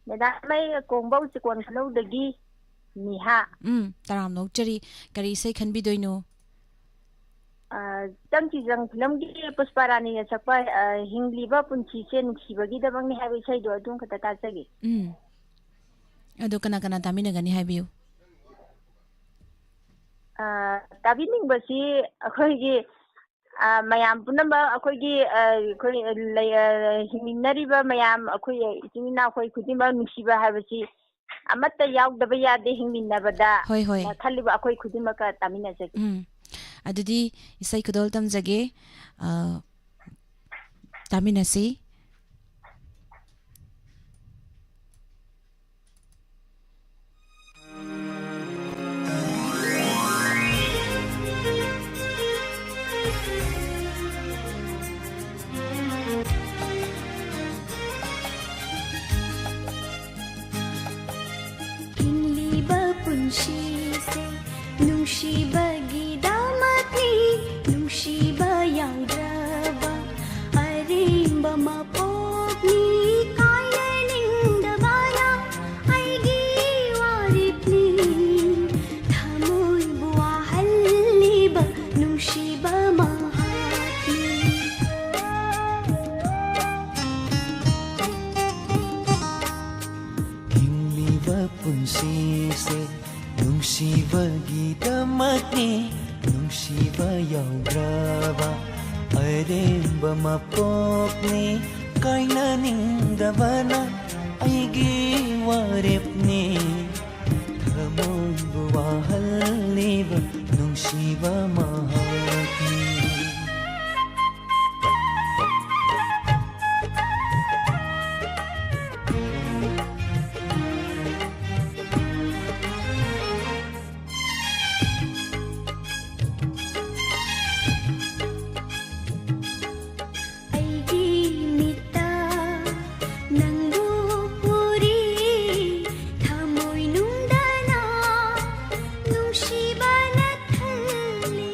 ꯃꯦꯗꯥꯝ, ꯑꯩ ꯀꯣꯡꯕꯧ ꯆꯤꯀꯣꯟ ꯈꯨꯅꯧꯗꯒꯤ ꯅꯤꯍꯥ꯫ ꯎꯝ, ꯇꯔꯥꯝꯅ ꯑꯣꯛꯆꯔꯤ꯫ ꯀꯔꯤ ꯏꯁꯩ ꯈꯟꯕꯤꯗꯣꯏꯅꯣ? ꯑ, ꯆꯪ ꯆꯤꯖꯪ ꯐꯤꯂꯝꯒꯤ ꯄꯨꯁꯄꯥ ꯔꯥꯅꯤꯅ ꯁꯛꯄ, ꯑ, ꯍꯤꯡꯂꯤꯕ ꯄꯨꯟꯁꯤꯁꯦ ꯅꯨꯡꯁꯤꯕꯒꯤꯗꯃꯛꯅꯤ ꯍꯥꯏꯕ ꯏꯁꯩꯗꯣ ꯑꯗꯨꯝ ꯈꯛꯇ ꯇꯥꯖꯒꯦ꯫ ꯎꯝ꯫ ꯑꯗꯨ ꯀꯅꯥ ꯀꯅꯥ ꯇꯥꯃꯤꯟꯅꯒꯅꯤ ꯍꯥꯏꯕꯤꯌꯨ? ꯑ, ꯇꯥꯕꯤꯅꯤꯡꯕꯁꯤ ꯑꯩꯈꯣꯏꯒꯤ ꯑ, ꯃꯌꯥꯝ ꯄꯨꯝꯅꯃꯛ ꯑꯩꯈꯣꯏꯒꯤ, ꯑ, ꯑꯩꯈꯣꯏ ꯂꯩ-, ꯑ, ꯍꯤꯡꯃꯤꯟꯅꯔꯤꯕ ꯃꯌꯥꯝ, ꯑꯩꯈꯣꯏ ꯏꯆꯤꯟ ꯏꯅꯥꯎꯈꯣꯏ ꯈꯨꯗꯤꯡꯃꯛ ꯅꯨꯡꯁꯤꯕ ꯍꯥꯏꯕꯁꯤ ꯑꯃꯠꯇ ꯌꯥꯎꯗꯕ ꯌꯥꯗꯦ ꯍꯤꯡꯃꯤꯟꯅꯕꯗ ꯍꯣꯏ, ꯍꯣꯏ꯫ ꯅ ꯈꯜꯂꯤꯕ ꯑꯩꯈꯣꯏ ꯈꯨꯗꯤꯡꯃꯛꯀ ꯇꯥꯃꯤꯟꯅꯖꯒꯦ꯫ ꯎꯝ꯫ ꯑꯗꯨꯗꯤ ꯏꯁꯩ ꯈꯨꯗꯣꯜ ꯇꯝꯖꯒꯦ꯫ ꯑ, ꯇꯥꯃꯤꯟꯅꯁꯤ꯫ ꯍꯤꯡꯂꯤꯕ ꯄꯨꯟꯁꯤꯁꯦ ꯅꯨꯡꯁꯤꯕꯒꯤꯗꯃꯛꯅꯤ, ꯅꯨꯡꯁꯤꯕ ꯌꯥꯎꯗ꯭ꯔꯕ ꯑꯔꯦꯝꯕ ꯃꯄꯣꯛꯅꯤ꯫ ꯀꯥꯏꯅꯅꯤꯡꯗꯕꯅ ꯑꯩꯒꯤ ꯋꯥꯔꯦꯞꯅꯤ, ꯊꯃꯣꯏꯕꯨ ꯋꯥꯍꯜꯂꯤꯕ ꯅꯨꯡꯁꯤꯕ ꯃꯍꯥꯛꯅꯤ꯫ ꯍꯤꯡꯂꯤꯕ ꯄꯨꯟꯁꯤꯁꯦ ꯅꯨꯡꯁꯤꯕꯒꯤꯗꯃꯛꯅꯤ, ꯅꯨꯡꯁꯤꯕ ꯌꯥꯎꯗ꯭ꯔꯕ ꯑꯔꯦꯝꯕ ꯃꯄꯣꯛꯅꯤ꯫ ꯀꯥꯏꯅꯅꯤꯡꯗꯕꯅ ꯑꯩꯒꯤ ꯋꯥꯔꯦꯞꯅꯤ, ꯊꯃꯣꯏꯕꯨ ꯋꯥꯍꯜꯂꯤꯕ ꯅꯨꯡꯁꯤꯕ ꯃꯍꯥꯛꯅꯤ꯫ ꯑꯩꯒꯤ ꯃꯤꯠꯇ ꯅꯪꯕꯨ ꯎꯔꯤ, ꯊꯃꯣꯏꯅꯨꯡꯗꯅ ꯅꯨꯡꯁꯤꯕꯅ ꯊꯜꯂꯤ꯫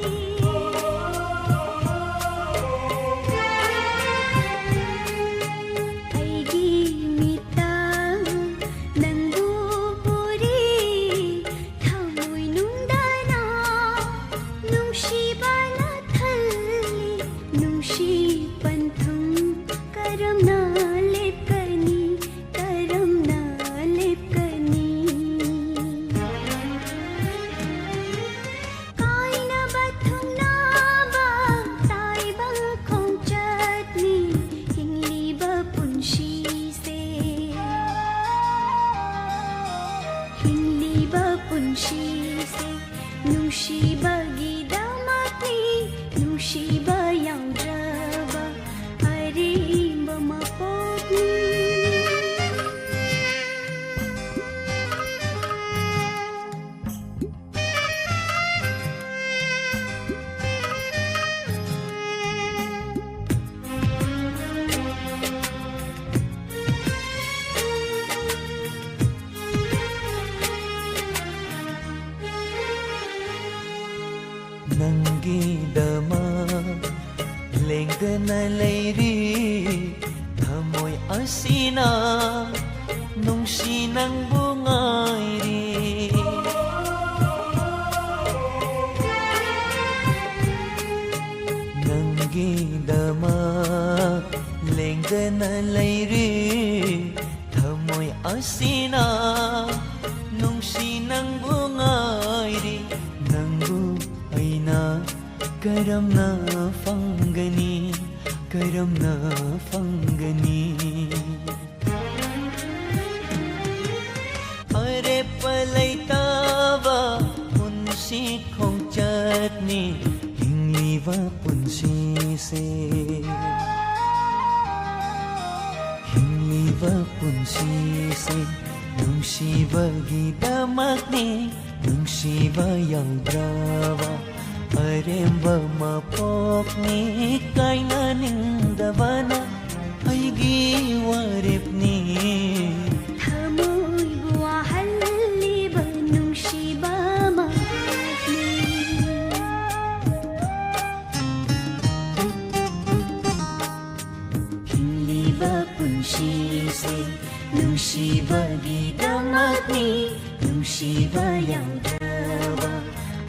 ꯅꯨꯡꯁꯤꯁꯦ, ꯅꯨꯡꯁꯤꯕꯒꯤꯗꯃꯛꯅꯤ, ꯅꯨꯡꯁꯤꯕ ꯌꯥꯎꯗ꯭ꯔꯕ ꯑꯔꯦꯝꯕ ꯃꯄꯣꯛꯅꯤ꯫ ꯅꯪꯒꯤꯗꯃꯛ ꯂꯦꯡꯗꯅ ꯂꯩꯔꯤ ꯊꯃꯣꯏ ꯑꯁꯤꯅ, ꯅꯨꯡꯁꯤ ꯅꯪꯕꯨ ꯉꯥꯏꯔꯤ꯫ ꯅꯪꯒꯤꯗꯃꯛ ꯂꯦꯡꯗꯅ ꯂꯩꯔꯤ ꯊꯃꯣꯏ ꯑꯁꯤꯅ, ꯅꯨꯡꯁꯤ ꯅꯪꯕꯨ ꯉꯥꯏꯔꯤ꯫ ꯅꯪꯕꯨ ꯑꯩꯅ ꯀꯔꯝꯅ ꯐꯪꯒꯅꯤ, ꯀꯔꯝꯅ ꯐꯪꯒꯅꯤ? ꯑꯔꯦꯞꯄ ꯂꯩꯇꯕ ꯄꯨꯟꯁꯤ ꯈꯣꯡꯆꯠꯅꯤ ꯍꯤꯡꯂꯤꯕ ꯄꯨꯟꯁꯤꯁꯦ꯫ ꯍꯤꯡꯂꯤꯕ ꯄꯨꯟꯁꯤꯁꯦ ꯅꯨꯡꯁꯤꯕꯒꯤꯗꯃꯛꯅꯤ, ꯅꯨꯡꯁꯤꯕ ꯌꯥꯎꯗ꯭ꯔꯕ ꯑꯔꯦꯝꯕ ꯃꯄꯣꯛꯅꯤ꯫ ꯀꯥꯏꯅꯅꯤꯡꯗꯕꯅ ꯑꯩꯒꯤ ꯋꯥꯔꯦꯞꯅꯤ꯫ ꯊꯃꯣꯏꯕꯨ ꯋꯥꯍꯜꯂꯤꯕ ꯅꯨꯡꯁꯤꯕ ꯃꯄꯣꯛꯅꯤ꯫ ꯍꯤꯡꯂꯤꯕ ꯄꯨꯟꯁꯤꯁꯦ ꯅꯨꯡꯁꯤꯕꯒꯤꯗꯃꯛꯅꯤ, ꯅꯨꯡꯁꯤꯕ ꯌꯥꯎꯗ꯭ꯔꯕ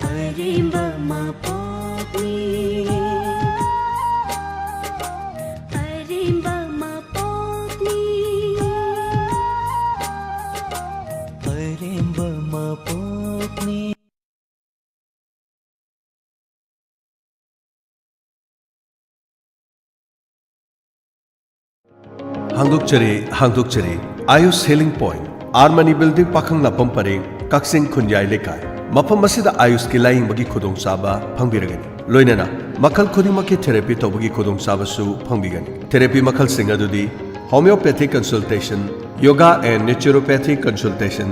ꯑꯔꯦꯝꯕ ꯃꯄꯣꯛꯅꯤ꯫ ꯑꯔꯦꯝꯕ ꯃꯄꯣꯛꯅꯤ꯫ ꯑꯔꯦꯝꯕ ꯃꯄꯣꯛꯅꯤ꯫ ꯍꯥꯡꯗꯣꯛꯆꯔꯤ, ꯍꯥꯡꯗꯣꯛꯆꯔꯤ꯫ Ayush healing point, Armani building, Pakhanglakpam ꯄꯔꯦꯡ, ꯀꯛꯆꯤꯡ ꯈꯨꯟꯌꯥꯏ ꯂꯩꯀꯥꯏ꯫ ꯃꯐꯝ ꯑꯁꯤꯗ ꯑꯥꯌꯨꯁꯀꯤ ꯂꯥꯌꯦꯡꯕꯒꯤ ꯈꯨꯗꯣꯡꯆꯥꯕ ꯐꯪꯕꯤꯔꯒꯅꯤ꯫ ꯂꯣꯏꯅꯅ ꯃꯈꯜ ꯈꯨꯗꯤꯡꯃꯛꯀꯤ ꯊꯦꯔꯥꯄꯤ ꯇꯧꯕꯒꯤ ꯈꯨꯗꯣꯡꯆꯥꯕꯁꯨ ꯐꯪꯕꯤꯒꯅꯤ꯫ ꯊꯦꯔꯥꯄꯤ ꯃꯈꯜꯁꯤꯡ ꯑꯗꯨꯗꯤ homeopathic consultation, yoga and naturopathic consultation,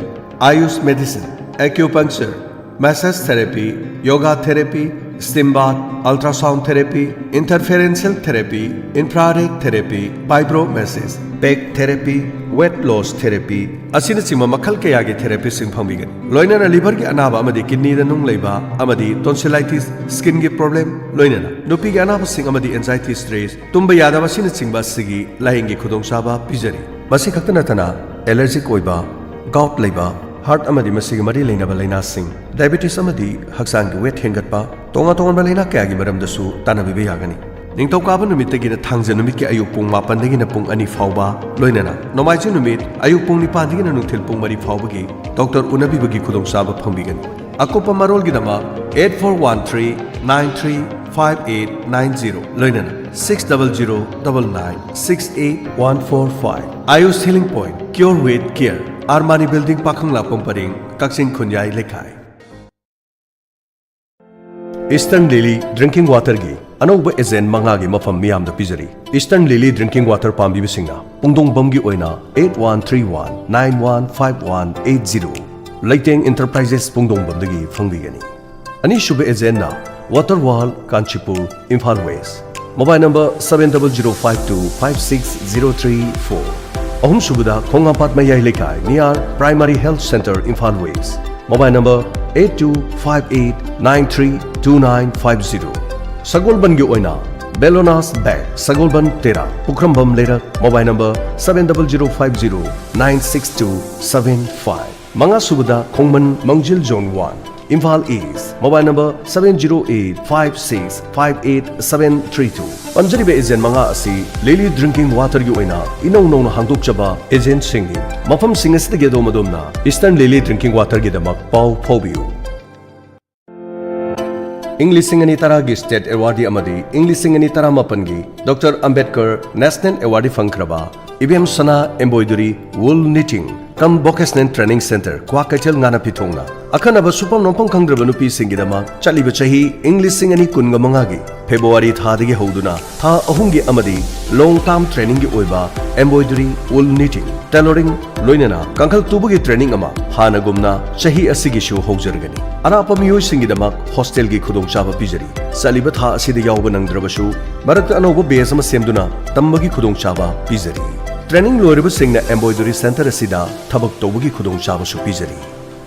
Ayush medicine, acupuncture, massage therapy, yoga therapy, steam bath, ultrasound therapy, interferential therapy, infrared therapy, vibromassage, peg therapy, weight loss therapy ꯑꯁꯤꯅꯆꯤꯡꯕ ꯃꯈꯜ ꯀꯌꯥꯒꯤ ꯊꯦꯔꯥꯄꯤꯁꯤꯡ ꯐꯪꯕꯤꯒꯅꯤ꯫ ꯂꯣꯏꯅꯅ ꯂꯤꯚꯔꯒꯤ ꯑꯅꯥꯕ ꯑꯃꯗꯤ ꯀꯤꯗꯅꯤꯗ ꯅꯨꯡ ꯂꯩꯕ ꯑꯃꯗꯤ ꯇꯣꯟꯁꯤꯂꯥꯏꯇꯤꯁ, ꯁ꯭ꯀꯤꯟꯒꯤ ꯄ꯭ꯔꯣꯕ꯭ꯂꯦꯝ, ꯂꯣꯏꯅꯅ ꯅꯨꯄꯤꯒꯤ ꯑꯅꯥꯕꯁꯤꯡ ꯑꯃꯗꯤ ꯑꯦꯟꯖꯥꯏꯇꯤ, ꯁ꯭ꯇ꯭ꯔꯦꯁ, ꯇꯨꯝꯕ ꯌꯥꯗꯕ ꯑꯁꯤꯅꯆꯤꯡꯕ ꯑꯁꯤꯒꯤ ꯂꯥꯌꯦꯡꯒꯤ ꯈꯨꯗꯣꯡꯆꯥꯕ ꯄꯤꯖꯔꯤ꯫ ꯃꯁꯤ ꯈꯛꯇ ꯅꯠꯇꯅ ꯑꯦꯂꯔꯖꯤꯛ ꯑꯣꯏꯕ, ꯒꯥꯎꯠ ꯂꯩꯕ, ꯍꯥꯔꯠ ꯑꯃꯗꯤ ꯃꯁꯤꯒꯤ ꯃꯔꯤ ꯂꯩꯅꯕ ꯂꯥꯏꯅꯥꯁꯤꯡ, ꯗꯥꯏꯕꯦꯇꯤꯁ ꯑꯃꯗꯤ ꯍꯛꯆꯥꯡꯒꯤ ꯋꯦꯠ ꯍꯦꯟꯒꯠꯄ, ꯇꯣꯉꯥꯟ ꯇꯣꯉꯥꯟꯕ ꯂꯥꯏꯅꯥ ꯀꯌꯥꯒꯤ ꯃꯔꯝꯗꯁꯨ ꯇꯥꯟꯅꯕꯤꯕ ꯌꯥꯒꯅꯤ꯫ ꯅꯤꯡꯊꯧꯀꯥꯕ ꯅꯨꯃꯤꯠꯇꯒꯤꯅ ꯊꯥꯡꯖ ꯅꯨꯃꯤꯠꯀꯤ ꯑꯌꯨꯛ ꯄꯨꯡ ꯃꯥꯄꯟꯗꯒꯤꯅ ꯄꯨꯡ ꯑꯅꯤ ꯐꯥꯎꯕ, ꯂꯣꯏꯅꯅ ꯅꯣꯡꯃꯥꯏꯖꯤꯡ ꯅꯨꯃꯤꯠ ꯑꯌꯨꯛ ꯄꯨꯡ ꯅꯤꯄꯥꯟꯗꯒꯤꯅ ꯅꯨꯡꯊꯤꯜ ꯄꯨꯡ ꯃꯔꯤ ꯐꯥꯎꯕꯒꯤ ꯗꯣꯛꯇꯔ ꯎꯅꯕꯤꯕꯒꯤ ꯈꯨꯗꯣꯡꯆꯥꯕ ꯐꯪꯕꯤꯒꯅꯤ꯫ ꯑꯀꯨꯞꯄ ꯃꯔꯣꯜꯒꯤꯗꯃꯛ eight four one three nine three five eight nine zero, ꯂꯣꯏꯅꯅ six double zero double nine six eight one four five꯫ Ayush Healing Point, Cure with Care, Armani building, Pakhanglakpam ꯄꯔꯦꯡ, ꯀꯛꯆꯤꯡ ꯈꯨꯟꯌꯥꯏ ꯂꯩꯀꯥꯏ꯫ Eastern Lily Drinking Waterꯒꯤ ꯑꯅꯧꯕ ꯑꯦꯖꯦꯟ ꯃꯉꯥꯒꯤ ꯃꯐꯝ ꯃꯤꯌꯥꯝꯗ ꯄꯤꯖꯔꯤ꯫ Eastern Lily Drinking Water ꯄꯥꯝꯕꯤꯕꯁꯤꯡꯅ ꯄꯨꯡꯗꯣꯡꯕꯝꯒꯤ ꯑꯣꯏꯅ eight one three one nine one five one eight zero, ꯂꯩꯇꯦꯡ ꯏꯟꯇꯔꯄ꯭ꯔꯥꯏꯖꯦꯁ ꯄꯨꯡꯗꯣꯡꯕꯝꯗꯒꯤ ꯐꯪꯕꯤꯒꯅꯤ꯫ ꯑꯅꯤꯁꯨꯕ ꯑꯦꯖꯦꯟꯅ Water World Kanchipur, Imphal West, mobile number seven double zero five two five six zero three four꯫ ꯑꯍꯨꯝꯁꯨꯕꯗ ꯈꯣꯡꯉꯥꯝꯄꯥꯠ ꯃꯌꯥꯏ ꯂꯩꯀꯥꯏ, near Primary Health Centre, Imphal West, mobile number eight two five eight nine three two nine five zero꯫ ꯁꯒꯣꯜꯕꯟꯒꯤ ꯑꯣꯏꯅ Bellona's Bank, ꯁꯒꯣꯜꯕꯟ ꯇꯦꯔꯥ, ꯄꯨꯈ꯭ꯔꯝꯕꯝ ꯂꯩꯔꯛ, mobile number seven double zero five zero nine six two seven five꯫ ꯃꯉꯥꯁꯨꯕꯗ ꯈꯣꯡꯃꯟ ꯃꯥꯡꯖꯤꯜ Zone One, Imphal East, mobile number seven zero eight five six five eight seven three two꯫ ꯄꯟꯖꯔꯤꯕ ꯑꯦꯖꯦꯟ ꯃꯉꯥ ꯑꯁꯤ ꯂꯤꯂꯤ ꯗ꯭ꯔꯤꯡꯀꯤꯡ ꯋꯥꯇꯔꯒꯤ ꯑꯣꯏꯅ ꯏꯅꯧ ꯅꯧꯅ ꯍꯥꯡꯗꯣꯛꯆꯕ ꯑꯦꯖꯦꯟꯁꯤꯡꯅꯤ꯫ ꯃꯐꯝꯁꯤꯡ ꯑꯁꯤꯗꯒꯤ ꯑꯗꯣꯝ ꯑꯗꯣꯝꯅ Eastern Lily Drinking Waterꯒꯤꯗꯃꯛ ꯄꯥꯎ ꯐꯥꯎꯕꯤꯌꯨ꯫ ꯏꯪ ꯂꯤꯁꯤꯡ ꯑꯅꯤ ꯇꯔꯥꯒꯤ State Awardee ꯑꯃꯗꯤ ꯏꯪ ꯂꯤꯁꯤꯡ ꯑꯅꯤ ꯇꯔꯥꯃꯥꯄꯟꯒꯤ Doctor Ambedkar National Awardee ꯐꯪꯈ꯭ꯔꯕ ꯏꯕꯦꯝ ꯁꯅꯥ Embroidery Wool Knitting Cum Vocational Training Center, Kwakeithel ꯉꯥꯅꯄꯤꯊꯣꯡꯅ ꯑꯈꯟꯅꯕ ꯁꯨꯐꯝ ꯅꯣꯝꯐꯝ ꯈꯪꯗ꯭ꯔꯕ ꯅꯨꯄꯤꯁꯤꯡꯒꯤꯗꯃꯛ ꯆꯠꯂꯤꯕ ꯆꯍꯤ ꯏꯪ ꯂꯤꯁꯤꯡ ꯑꯅꯤ ꯀꯨꯟꯒ ꯃꯉꯥꯒꯤ ꯐꯦꯕ꯭ꯔꯨꯋꯥꯔꯤ ꯊꯥꯗꯒꯤ ꯍꯧꯗꯨꯅ ꯊꯥ ꯑꯍꯨꯝꯒꯤ ꯑꯃꯗꯤ long term trainingꯒꯤ ꯑꯣꯏꯕ embroidery, wool knitting, tailoring, ꯂꯣꯏꯅꯅ ꯀꯥꯡꯈꯜ ꯇꯨꯕꯒꯤ training ꯑꯃ ꯍꯥꯟꯅꯒꯨꯝꯅ ꯆꯍꯤ ꯑꯁꯤꯒꯤꯁꯨ ꯍꯧꯖꯔꯒꯅꯤ꯫ ꯑꯔꯥꯞꯄ ꯃꯤꯑꯣꯏꯁꯤꯡꯒꯤꯗꯃꯛ hostelꯒꯤ ꯈꯨꯗꯣꯡꯆꯥꯕ ꯄꯤꯖꯔꯤ꯫ ꯆꯠꯂꯤꯕ ꯊꯥ ꯑꯁꯤꯗ ꯌꯥꯎꯕ ꯅꯪꯗ꯭ꯔꯕꯁꯨ ꯃꯔꯛꯇ ꯑꯅꯧꯕ batch ꯑꯃ ꯁꯦꯝꯗꯨꯅ ꯇꯝꯕꯒꯤ ꯈꯨꯗꯣꯡꯆꯥꯕ ꯄꯤꯖꯔꯤ꯫ Training ꯂꯣꯏꯔꯕꯁꯤꯡꯅ embroidery center ꯑꯁꯤꯗ ꯊꯕꯛ ꯇꯧꯕꯒꯤ ꯈꯨꯗꯣꯡꯆꯥꯕꯁꯨ ꯄꯤꯖꯔꯤ꯫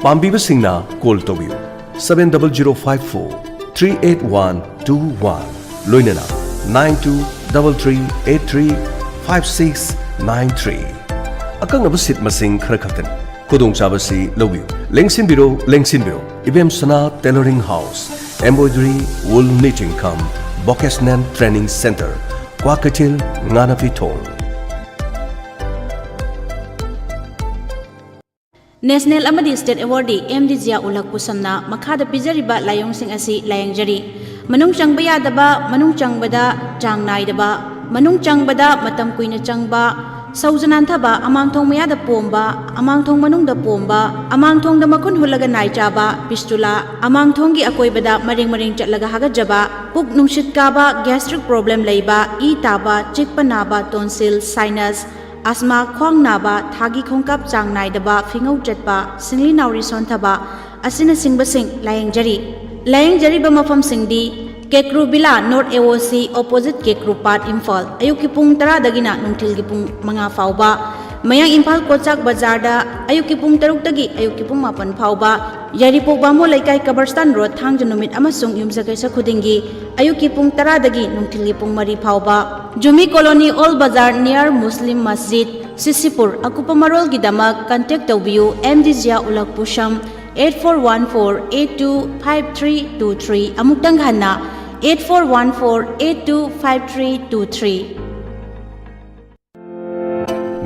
ꯄꯥꯝꯕꯤꯕꯁꯤꯡꯅ call ꯇꯧꯕꯤꯌꯨ, seven double zero five four three eight one two one, ꯂꯣꯏꯅꯅ nine two double three eight three five six nine three꯫ ꯑꯀꯛꯅꯕ seat ꯃꯁꯤꯡ ꯈꯔ ꯈꯛꯇꯅꯤ꯫ ꯈꯨꯗꯣꯡꯆꯥꯕꯁꯤ ꯂꯧꯕꯤꯌꯨ꯫ ꯂꯦꯡꯁꯤꯟꯕꯤꯔꯣ, ꯂꯦꯡꯁꯤꯟꯕꯤꯔꯣ꯫ ꯏꯕꯦꯝꯁꯅꯥ Tailoring House, Embroidery, Wool Knitting cum Vocational Training Center, Kwakeithel, ꯉꯥꯅꯄꯤꯊꯣꯡ꯫ National ꯑꯃꯗꯤ state awardee M D Zia ꯎꯂꯛ ꯄꯨꯁꯝꯅ ꯃꯈꯥꯗ ꯄꯤꯖꯔꯤꯕ ꯂꯥꯏꯑꯣꯡꯁꯤꯡ ꯑꯁꯤ ꯂꯥꯌꯦꯡꯖꯔꯤ꯫ ꯃꯅꯨꯡ ꯆꯪꯕ ꯌꯥꯗꯕ, ꯃꯅꯨꯡ ꯆꯪꯕꯗ ꯆꯥꯡ ꯅꯥꯏꯗꯕ, ꯃꯅꯨꯡ ꯆꯪꯕꯗ ꯃꯇꯝ ꯀꯨꯏꯅ ꯆꯪꯕ, ꯁꯧꯖ ꯅꯥꯟꯊꯕ, ꯑꯃꯥꯡꯊꯣꯡ ꯃꯌꯥꯗ ꯄꯣꯝꯕ, ꯑꯃꯥꯡꯊꯣꯡ ꯃꯅꯨꯡꯗ ꯄꯣꯝꯕ, ꯑꯃꯥꯡꯊꯣꯡꯗ ꯃꯈꯨꯟ ꯍꯨꯠꯂꯒ ꯅꯥꯏ ꯆꯥꯕ, fistula, ꯑꯃꯥꯡꯊꯣꯡꯒꯤ ꯑꯀꯣꯏꯕꯗ ꯃꯔꯦꯡ ꯃꯔꯦꯡ ꯆꯠꯂꯒ ꯍꯥꯒꯠꯆꯕ, ꯄꯨꯛ ꯅꯨꯡꯁꯤꯠ ꯀꯥꯕ, gastric problem ꯂꯩꯕ, ꯏ ꯇꯥꯕ, ꯆꯤꯛꯄ ꯅꯥꯕ, tonsil, sinus, asthma, ꯈ꯭ꯋꯥꯡ ꯅꯥꯕ, ꯊꯥꯒꯤ ꯈꯣꯡꯀꯥꯞ ꯆꯥꯡ ꯅꯥꯏꯗꯕ, ꯐꯤꯉꯧ ꯆꯠꯄ, ꯁꯤꯡꯂꯤ ꯅꯥꯎꯔꯤ ꯁꯣꯟꯊꯕ ꯑꯁꯤꯅꯆꯤꯡꯕꯁꯤꯡ ꯂꯥꯌꯦꯡꯖꯔꯤ꯫ ꯂꯥꯌꯦꯡꯖꯔꯤꯕ ꯃꯐꯝꯁꯤꯡꯗꯤ ꯀꯦꯀ꯭ꯔꯨ ꯕꯤꯂꯥ, North A O C, opposite ꯀꯦꯀ꯭ꯔꯨ ꯄꯥꯠ, ꯏꯝꯐꯥꯜ꯫ ꯑꯌꯨꯛꯀꯤ ꯄꯨꯡ ꯇꯔꯥꯗꯒꯤꯅ ꯅꯨꯡꯊꯤꯜꯒꯤ ꯄꯨꯡ ꯃꯉꯥ ꯐꯥꯎꯕ꯫ ꯃꯌꯥꯡ ꯏꯝꯐꯥꯜ ꯀꯣꯆꯥꯛ ꯕꯖꯥꯔꯗ ꯑꯌꯨꯛꯀꯤ ꯄꯨꯡ ꯇꯔꯨꯛꯇꯒꯤ ꯑꯌꯨꯛꯀꯤ ꯄꯨꯡ ꯃꯥꯄꯟ ꯐꯥꯎꯕ꯫ ꯌꯥꯏꯔꯤꯄꯣꯛ ꯕꯥꯃꯣꯟ ꯂꯩꯀꯥꯏ ꯀꯕꯔꯁꯇꯥꯟ ꯔꯣꯗ, ꯊꯥꯡꯖ ꯅꯨꯃꯤꯠ ꯑꯃꯁꯨꯡ ꯌꯨꯝꯖꯀꯩꯁ ꯈꯨꯗꯤꯡꯒꯤ ꯑꯌꯨꯛꯀꯤ ꯄꯨꯡ ꯇꯔꯥꯗꯒꯤ ꯅꯨꯡꯊꯤꯜꯒꯤ ꯄꯨꯡ ꯃꯔꯤ ꯐꯥꯎꯕ꯫ Jumi colony, old bazar, near ꯃꯨꯁꯂꯤꯝ ꯃꯁꯖꯤꯗ, ꯁꯤꯁꯤꯄꯨꯔ꯫ ꯑꯀꯨꯞꯄ ꯃꯔꯣꯜꯒꯤꯗꯃꯛ contact ꯇꯧꯕꯤꯌꯨ, ꯑꯦꯝ ꯗꯤ ꯖꯤꯌꯥ ꯎꯂꯛ ꯄꯨꯁꯝ, eight four one four eight two five three two three꯫ ꯑꯃꯨꯛꯇꯪ ꯍꯟꯅ, eight four one four eight two five three two three꯫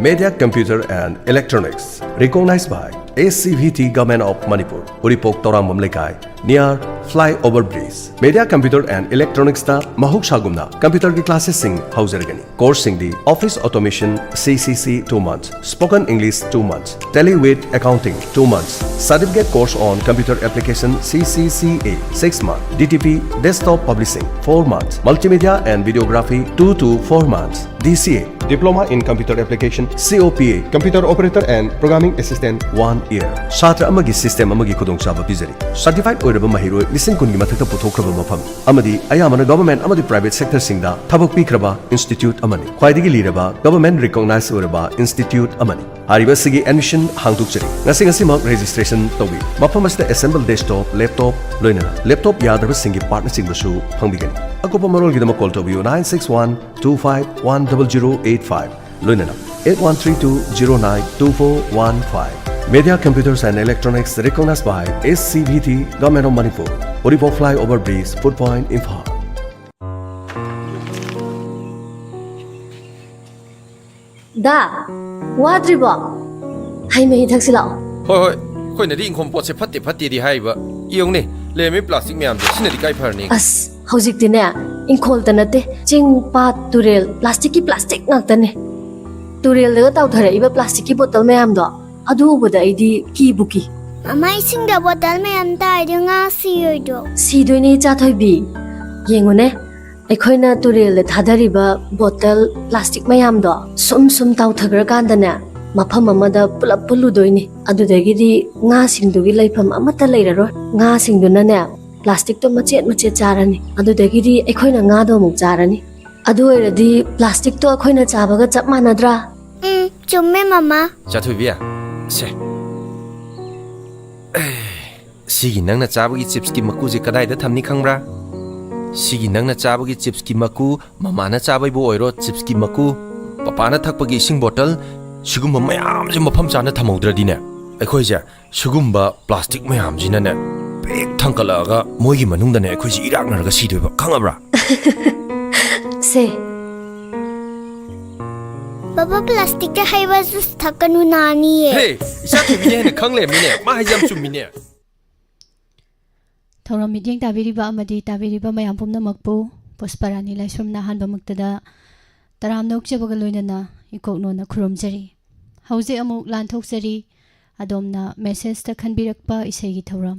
Media Computer and Electronics, recognized by A C V T Government of Manipur, Uripok Torambam Lekai, near Flyover Bridge, Media Computer and Electronics ꯇ ꯃꯍꯧꯁꯥꯒꯨꯝꯅ computer ꯒꯤ classes ꯁꯤꯡ ꯍꯧꯖꯔꯒꯅꯤ꯫ Course ꯁꯤꯡꯗꯤ Office Automation, C C C, two months, Spoken English, two months, Tally with Accounting, two months, Certificate Course on Computer Application, C C C A, six months, D T P, Desktop Publishing, four months, Multimedia and Videography, two to four months, D C A, Diploma in Computer Application, C O P A, Computer Operator and Programming Assistant, one year. ꯁꯥꯇ꯭ꯔ ꯑꯃꯒꯤ system ꯑꯃꯒꯤ ꯈꯨꯗꯣꯡꯆꯥꯕ ꯄꯤꯖꯔꯤ꯫ Certified ꯑꯣꯏꯔꯕ ꯃꯍꯩꯔꯣꯏ ꯂꯤꯁꯤꯡ ꯀꯨꯟꯒꯤ ꯃꯊꯛꯇ ꯄꯨꯊꯣꯛꯈ꯭ꯔꯕ ꯃꯐꯝ ꯑꯃꯗꯤ ꯑꯌꯥꯝꯕꯅ government ꯑꯃꯗꯤ private sector ꯁꯤꯡꯗ ꯊꯕꯛ ꯄꯤꯈ꯭ꯔꯕ institute ꯑꯃꯅꯤ꯫ ꯈ꯭ꯋꯥꯏꯗꯒꯤ ꯂꯤꯔꯕ government recognized ꯑꯣꯏꯔꯕ institute ꯑꯃꯅꯤ꯫ ꯍꯥꯏꯔꯤꯕ ꯑꯁꯤꯒꯤ admission ꯍꯥꯡꯗꯣꯛꯆꯔꯤ꯫ ꯉꯁꯤ ꯉꯁꯤꯃꯛ registration ꯇꯧꯕꯤꯌꯨ꯫ ꯃꯐꯝ ꯑꯁꯤꯗ assemble desktop, laptop, ꯂꯣꯏꯅꯅ laptop ꯌꯥꯗ꯭ꯔꯕꯁꯤꯡꯒꯤ part ꯅꯆꯤꯡꯕꯁꯨ ꯐꯪꯕꯤꯒꯅꯤ꯫ ꯑꯀꯨꯞꯄ ꯃꯔꯣꯜꯒꯤꯗꯃꯛ call ꯇꯧꯕꯤꯌꯨ nine six one two five one double zero eight five, ꯂꯣꯏꯅꯅ eight one three two zero nine two four one five꯫ Media Computers and Electronics, recognized by S C V T, Government of Manipur, Uripok Flyover Bridge, Food Point, Imphal꯫ ꯗꯥ, ꯋꯥꯗ꯭ꯔꯤꯕꯣ? ꯍꯩ ꯃꯍꯤ ꯊꯛꯁꯤ ꯂꯥꯛꯑꯣ꯫ ꯍꯣꯏ, ꯍꯣꯏ꯫ ꯑꯩꯈꯣꯏꯅꯗꯤ ꯏꯪꯈꯣꯜ ꯄꯣꯠꯁꯦ ꯐꯠꯇꯦ, ꯐꯠꯇꯦꯗꯤ ꯍꯥꯏꯕ꯫ ꯌꯦꯡꯉꯨꯅꯦ, ꯂꯩꯔꯝꯃꯤ plastic ꯃꯌꯥꯝꯁꯦ, ꯁꯤꯅꯗꯤ ꯀꯥꯏ ꯐꯔꯅꯤ? ꯑꯁ, ꯍꯧꯖꯤꯛꯇꯤꯅꯦ, ꯏꯪꯈꯣꯜꯇ ꯅꯠꯇꯦ, ꯆꯤꯡ, ꯄꯥꯠ, ꯇꯨꯔꯦꯜ, plastic ꯀꯤ plastic ꯉꯥꯛꯇꯅꯦ꯫ ꯇꯨꯔꯦꯜꯗꯒ ꯇꯥꯎꯊꯔꯛꯏꯕ plastic ꯀꯤ bottle ꯃꯌꯥꯝꯗꯣ, ꯑꯗꯨ ꯎꯕꯗ ꯑꯩꯗꯤ ꯀꯤꯕꯨ ꯀꯤ꯫ ꯃꯃꯥ, ꯏꯁꯤꯡꯗ bottle ꯃꯌꯥꯝ ꯇꯥꯔꯗꯤ ꯉꯥ ꯁꯤꯔꯣꯏꯗ꯭ꯔꯣ? ꯁꯤꯗꯣꯏꯅꯦ, ꯏꯆꯥ ꯊꯣꯏꯕꯤ꯫ ꯌꯦꯡꯉꯨꯅꯦ, ꯑꯩꯈꯣꯏꯅ ꯇꯨꯔꯦꯜꯗ ꯊꯥꯗꯔꯤꯕ bottle, plastic ꯃꯌꯥꯝꯗꯣ ꯁꯨꯝ ꯁꯨꯝ ꯇꯥꯎꯊꯈ꯭ꯔꯀꯥꯟꯗꯅꯦ, ꯃꯐꯝ ꯑꯃꯗ ꯄꯨꯂꯞ ꯄꯨꯜꯂꯨꯗꯣꯏꯅꯤ꯫ ꯑꯗꯨꯗꯒꯤꯗꯤ ꯉꯥꯁꯤꯡꯗꯨꯒꯤ ꯂꯩꯐꯝ ꯑꯃꯠꯇ ꯂꯩꯔꯔꯣꯏ꯫ ꯉꯥꯁꯤꯡꯗꯨꯅꯅꯦ, plastic ꯇꯣ ꯃꯆꯦꯠ ꯃꯆꯦꯠ ꯆꯥꯔꯅꯤ꯫ ꯑꯗꯨꯗꯒꯤꯗꯤ ꯑꯩꯈꯣꯏꯅ ꯉꯥꯗꯣ ꯑꯃꯨꯛ ꯆꯥꯔꯅꯤ꯫ ꯑꯗꯨ ꯑꯣꯏꯔꯗꯤ plastic ꯇꯣ ꯑꯩꯈꯣꯏꯅ ꯆꯥꯕꯒ ꯆꯞ ꯃꯥꯟꯅꯗ꯭ꯔꯥ? ꯎꯝ, ꯆꯨꯝꯃꯦ, ꯃꯃꯥ꯫ ꯆꯥꯊꯣꯏꯕꯤ, ꯁꯦ꯫ ꯑꯦ, ꯁꯤꯒꯤ ꯅꯪꯅ ꯆꯥꯕꯒꯤ chips ꯀꯤ ꯃꯀꯨꯁꯦ ꯀꯗꯥꯏꯗ ꯊꯝꯅꯤ ꯈꯪꯕ꯭ꯔꯥ? ꯁꯤꯒꯤ ꯅꯪꯅ ꯆꯥꯕꯒꯤ chips ꯀꯤ ꯃꯀꯨ, ꯃꯃꯥꯅ ꯆꯥꯕꯩꯕꯨ ꯑꯣꯏꯔꯣ, chips ꯀꯤ ꯃꯀꯨ, ꯄꯄꯥꯅ ꯊꯛꯄꯒꯤ ꯏꯁꯤꯡ bottle, ꯁꯤꯒꯨꯝꯕ ꯃꯌꯥꯝꯁꯦ ꯃꯐꯝ ꯆꯥꯅ ꯊꯝꯍꯧꯗ꯭ꯔꯗꯤꯅꯦ, ꯑꯩꯈꯣꯏꯁꯦ ꯁꯤꯒꯨꯝꯕ plastic ꯃꯌꯥꯝꯁꯤꯅꯅꯦ, ꯄꯤꯛ ꯊꯪꯀꯠꯂꯛꯑꯒ ꯃꯣꯏꯒꯤ ꯃꯅꯨꯡꯗꯅꯦ ꯑꯩꯈꯣꯏꯁꯦ ꯏꯔꯥꯛꯅꯔꯒ ꯁꯤꯗꯣꯏꯕ, ꯈꯪꯉꯕ꯭ꯔꯥ? ꯁꯦ꯫ ꯕꯕꯥ, plastic ꯇ ꯍꯩꯕ juice ꯊꯛꯀꯅꯨ, ꯅꯥꯅꯤꯌꯦ꯫ ꯍꯦ, ꯏꯆꯥ ꯊꯣꯏꯕꯤꯅ ꯍꯦꯟꯅ ꯈꯪ ꯂꯩꯔꯝꯃꯤꯅꯦ꯫ ꯃꯥ ꯍꯥꯏꯁꯦ ꯌꯥꯝ ꯆꯨꯝꯃꯤꯅꯦ꯫ ꯊꯧꯔꯝ ꯃꯤꯠꯌꯦꯡ ꯇꯥꯕꯤꯔꯤꯕ ꯑꯃꯗꯤ ꯇꯥꯕꯤꯔꯤꯕ ꯃꯌꯥꯝ ꯄꯨꯝꯅꯃꯛꯄꯨ ꯄꯨꯁꯄꯔꯥꯅꯤ ꯂꯥꯏꯁ꯭ꯔꯝꯅ ꯑꯍꯥꯟꯕꯃꯛꯇꯗ ꯇꯔꯥꯝꯅ ꯑꯣꯛꯆꯕꯒ ꯂꯣꯏꯅꯅ ꯏꯀꯣꯛꯅꯣꯅ ꯈꯨꯔꯨꯝꯖꯔꯤ꯫ ꯍꯧꯖꯤꯛ ꯑꯃꯨꯛ ꯂꯥꯟꯊꯣꯛꯆꯔꯤ꯫ ꯑꯗꯣꯝꯅ ꯃꯦꯁꯦꯖꯇ ꯈꯟꯕꯤꯔꯛꯄ ꯏꯁꯩꯒꯤ ꯊꯧꯔꯝ꯫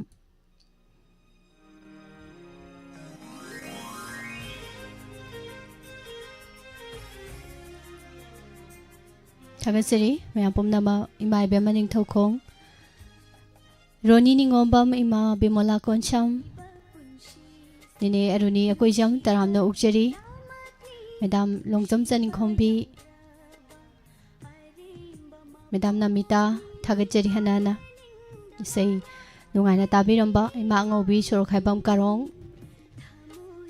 ꯊꯥꯒꯠꯆꯔꯤ ꯃꯌꯥꯝ ꯄꯨꯝꯅꯃꯛ, ꯏꯃꯥ ꯏꯕꯦꯝꯃ ꯅꯤꯡꯊꯧꯈꯣꯡ, ꯔꯣꯅꯤ ꯅꯤꯉꯣꯝꯕꯝ, ꯏꯃꯥ ꯕꯤꯃꯣꯂꯥ ꯀꯣꯟꯁꯝ, ꯅꯦꯅꯦ ꯑꯔꯨꯅꯤ ꯑꯀꯣꯏꯖꯝ, ꯇꯔꯥꯝꯅ ꯑꯣꯛꯆꯔꯤ꯫ ꯃꯦꯗꯥꯝ ꯂꯣꯡꯖꯝ ꯆꯅꯤꯡꯈꯣꯝꯕꯤ, ꯃꯦꯗꯥꯝ ꯅꯃꯤꯇꯥ, ꯊꯥꯒꯠꯆꯔꯤ ꯍꯟꯅ ꯍꯟꯅ꯫ ꯏꯁꯩ ꯅꯨꯡꯉꯥꯏꯅ ꯇꯥꯕꯤꯔꯝꯕ ꯏꯃꯥ ꯑꯉꯧꯕꯤ ꯁꯣꯔꯣꯛꯈꯥꯏꯕꯝ ꯀꯥꯔꯣꯡ,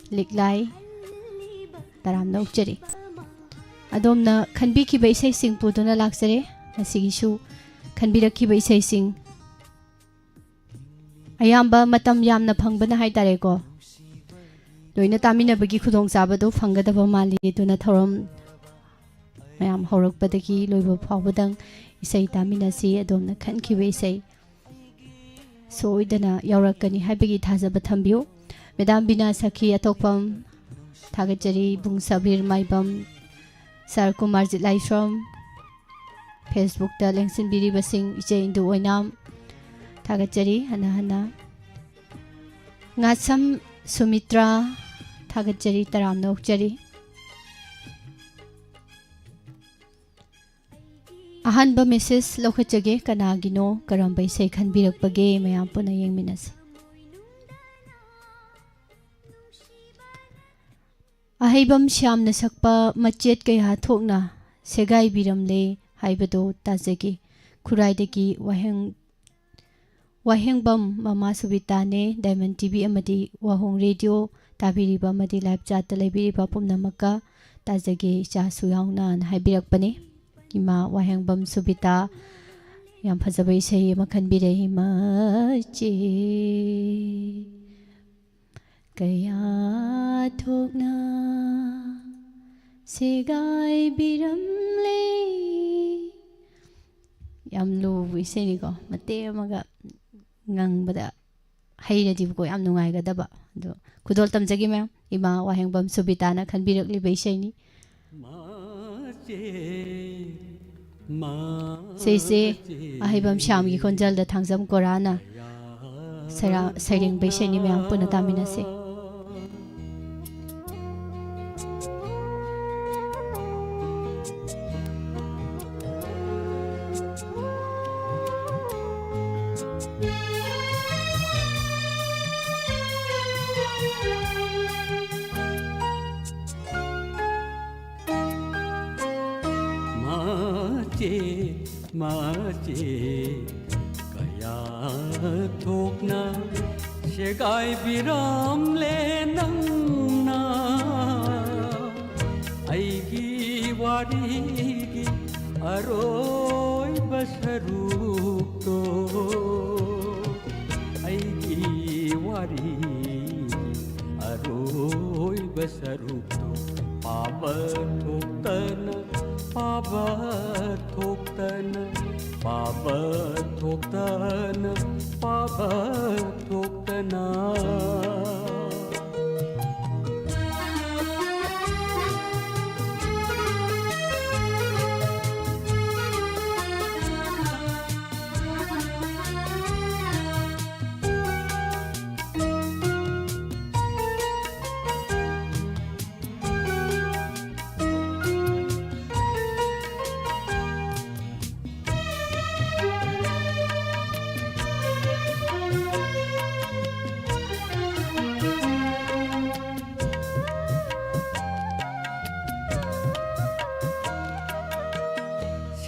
ꯂꯤꯛꯂꯥꯏ, ꯇꯔꯥꯝꯅ ꯑꯣꯛꯆꯔꯤ꯫ ꯑꯗꯣꯝꯅ ꯈꯟꯕꯤꯈꯤꯕ ꯏꯁꯩꯁꯤꯡ ꯄꯨꯗꯨꯅ ꯂꯥꯛꯆꯔꯦ꯫ ꯉꯁꯤꯒꯤꯁꯨ ꯈꯟꯕꯤꯔꯛꯈꯤꯕ ꯏꯁꯩꯁꯤꯡ ꯑꯌꯥꯝꯕ ꯃꯇꯝ ꯌꯥꯝꯅ ꯐꯪꯕꯅ ꯍꯥꯏꯇꯥꯔꯦꯀꯣ, ꯂꯣꯏꯅ ꯇꯥꯃꯤꯟꯅꯕꯒꯤ ꯈꯨꯗꯣꯡꯆꯥꯕꯗꯨ ꯐꯪꯒꯗꯕ ꯃꯥꯜꯂꯤ꯫ ꯑꯗꯨꯅ ꯊꯧꯔꯝ ꯃꯌꯥꯝ ꯍꯧꯔꯛꯄꯗꯒꯤ ꯂꯣꯏꯕ ꯐꯥꯎꯕꯗꯪ ꯏꯁꯩ ꯇꯥꯃꯤꯟꯅꯁꯤ꯫ ꯑꯗꯣꯝꯅ ꯈꯟꯈꯤꯕ ꯏꯁꯩ ꯁꯣꯏꯗꯅ ꯌꯥꯎꯔꯛꯀꯅꯤ ꯍꯥꯏꯕꯒꯤ ꯊꯥꯖꯕ ꯊꯝꯕꯤꯌꯨ꯫ ꯃꯦꯗꯥꯝ ꯕꯤꯅꯥ ꯁꯈꯤ ꯑꯇꯣꯛꯄꯝ, ꯊꯥꯒꯠꯆꯔꯤ꯫ ꯏꯕꯨꯡ ꯁꯕꯤꯔ ꯃꯥꯏꯕꯝ, ꯁꯥꯔ ꯀꯨꯃꯥꯔꯖꯤꯠ ꯂꯥꯏꯁ꯭ꯔꯝ, ꯐꯦꯁꯕꯨꯛꯇ ꯂꯦꯡꯁꯤꯟꯕꯤꯔꯤꯕꯁꯤꯡ ꯏꯆꯦ ꯏꯟꯗꯨ ꯑꯣꯏꯅꯥꯝ, ꯊꯥꯒꯠꯆꯔꯤ ꯍꯟꯅ ꯍꯟꯅ꯫ ꯉꯥꯁꯝ ꯁꯨꯃꯤꯇ꯭ꯔꯥ, ꯊꯥꯒꯠꯆꯔꯤ, ꯇꯔꯥꯝꯅ ꯑꯣꯛꯆꯔꯤ꯫ ꯑꯍꯥꯟꯕ ꯃꯦꯁꯦꯖ ꯂꯧꯈꯠꯆꯒꯦ꯫ ꯀꯅꯥꯒꯤꯅꯣ, ꯀꯔꯝꯕ ꯏꯁꯩ ꯈꯟꯕꯤꯔꯛꯄꯒꯦ, ꯃꯌꯥꯝ ꯄꯨꯟꯅ ꯌꯦꯡꯃꯤꯟꯅꯁꯤ꯫ ꯑꯍꯩꯕꯝ ꯁ꯭ꯌꯥꯝꯅ ꯁꯛꯄ ꯃꯆꯦꯠ ꯀꯌꯥ ꯊꯣꯛꯅ ꯁꯦꯒꯥꯏꯕꯤꯔꯝꯂꯦ ꯍꯥꯏꯕꯗꯣ ꯇꯥꯖꯒꯦ꯫ ꯈꯨꯔꯥꯏꯗꯒꯤ ꯋꯥꯍꯦꯡ-, ꯋꯥꯍꯦꯡꯕꯝ ꯃꯃꯥ ꯁꯨꯕꯤꯇꯥꯅꯦ, ꯗꯥꯏꯃꯟ ꯇꯤ ꯚꯤ ꯑꯃꯗꯤ ꯋꯥꯍꯣꯡ ꯔꯦꯗꯤꯑꯣ ꯇꯥꯕꯤꯔꯤꯕ ꯑꯃꯗꯤ ꯂꯥꯏꯚ ꯆꯥꯠꯇ ꯂꯩꯕꯤꯔꯤꯕ ꯄꯨꯝꯅꯃꯛꯀ ꯇꯥꯖꯒꯦ ꯏꯆꯥꯁꯨ ꯌꯥꯎꯅ ꯍꯥꯏꯅ ꯍꯥꯏꯕꯤꯔꯛꯄꯅꯤ꯫ ꯏꯃꯥ ꯋꯥꯍꯦꯡꯕꯝ ꯁꯨꯕꯤꯇꯥ, ꯌꯥꯝ ꯐꯖꯕ ꯏꯁꯩ ꯑꯃ ꯈꯟꯕꯤꯔꯛꯏ, ꯃꯆꯦ ꯀꯌꯥ ꯊꯣꯛꯅ ꯁꯦꯒꯥꯏꯕꯤꯔꯝꯂꯦ꯫ ꯌꯥꯝ ꯂꯨꯕ ꯏꯁꯩꯅꯤꯀꯣ, ꯃꯇꯦꯛ ꯑꯃꯒ ꯉꯪꯕꯗ ꯍꯩꯔꯗꯤꯕꯀꯣ ꯌꯥꯝ ꯅꯨꯡꯉꯥꯏꯒꯗꯕ꯫ ꯑꯗꯣ ꯈꯨꯗꯣꯜ ꯇꯝꯖꯒꯦ ꯃꯌꯥꯝ꯫ ꯏꯃꯥ ꯋꯥꯍꯦꯡꯕꯝ ꯁꯨꯕꯤꯇꯥꯅ ꯈꯟꯕꯤꯔꯛꯂꯤꯕ ꯏꯁꯩꯅꯤ꯫ ꯏꯁꯩꯁꯦ ꯑꯍꯩꯕꯝ ꯁ꯭ꯌꯥꯝꯒꯤ ꯈꯣꯟꯖꯦꯜꯗ ꯊꯥꯡꯖꯝ ꯀꯣꯔꯥꯅ ꯁꯩꯔꯥ-, ꯁꯩꯔꯦꯡꯕ ꯏꯁꯩꯅꯤ꯫ ꯃꯌꯥꯝ ꯄꯨꯟꯅ ꯇꯥꯃꯤꯟꯅꯁꯤ꯫ ꯃꯆꯦꯠ ꯃꯆꯦꯠ ꯀꯌꯥ ꯊꯣꯛꯅ ꯁꯦꯒꯥꯏꯕꯤꯔꯝꯂꯦ ꯅꯪꯅ꯫ ꯑꯩꯒꯤ ꯋꯥꯔꯤꯒꯤ ꯑꯔꯣꯏꯕ ꯁꯔꯨꯛꯇꯣ, ꯑꯩꯒꯤ ꯋꯥꯔꯤꯒꯤ ꯑꯔꯣꯏꯕ ꯁꯔꯨꯛꯇꯣ ꯄꯥꯕ ꯊꯣꯛꯇꯅ, ꯄꯥꯕ ꯊꯣꯛꯇꯅ, ꯄꯥꯕ ꯊꯣꯛꯇꯅ, ꯄꯥꯕ ꯊꯣꯛꯇꯅ꯫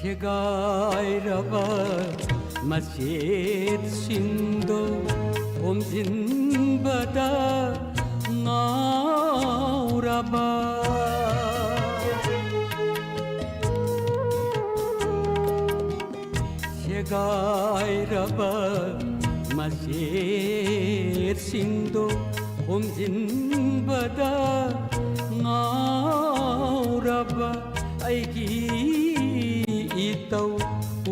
ꯁꯦꯒꯥꯏꯔꯕ ꯃꯆꯦꯠꯁꯤꯡꯗꯣ ꯈꯣꯝꯖꯤꯟꯕꯗ ꯉꯥꯎꯔꯕ, ꯁꯦꯒꯥꯏꯔꯕ ꯃꯆꯦꯠꯁꯤꯡꯗꯣ ꯈꯣꯝꯖꯤꯟꯕꯗ ꯉꯥꯎꯔꯕ ꯑꯩꯒꯤ ꯏꯇꯧ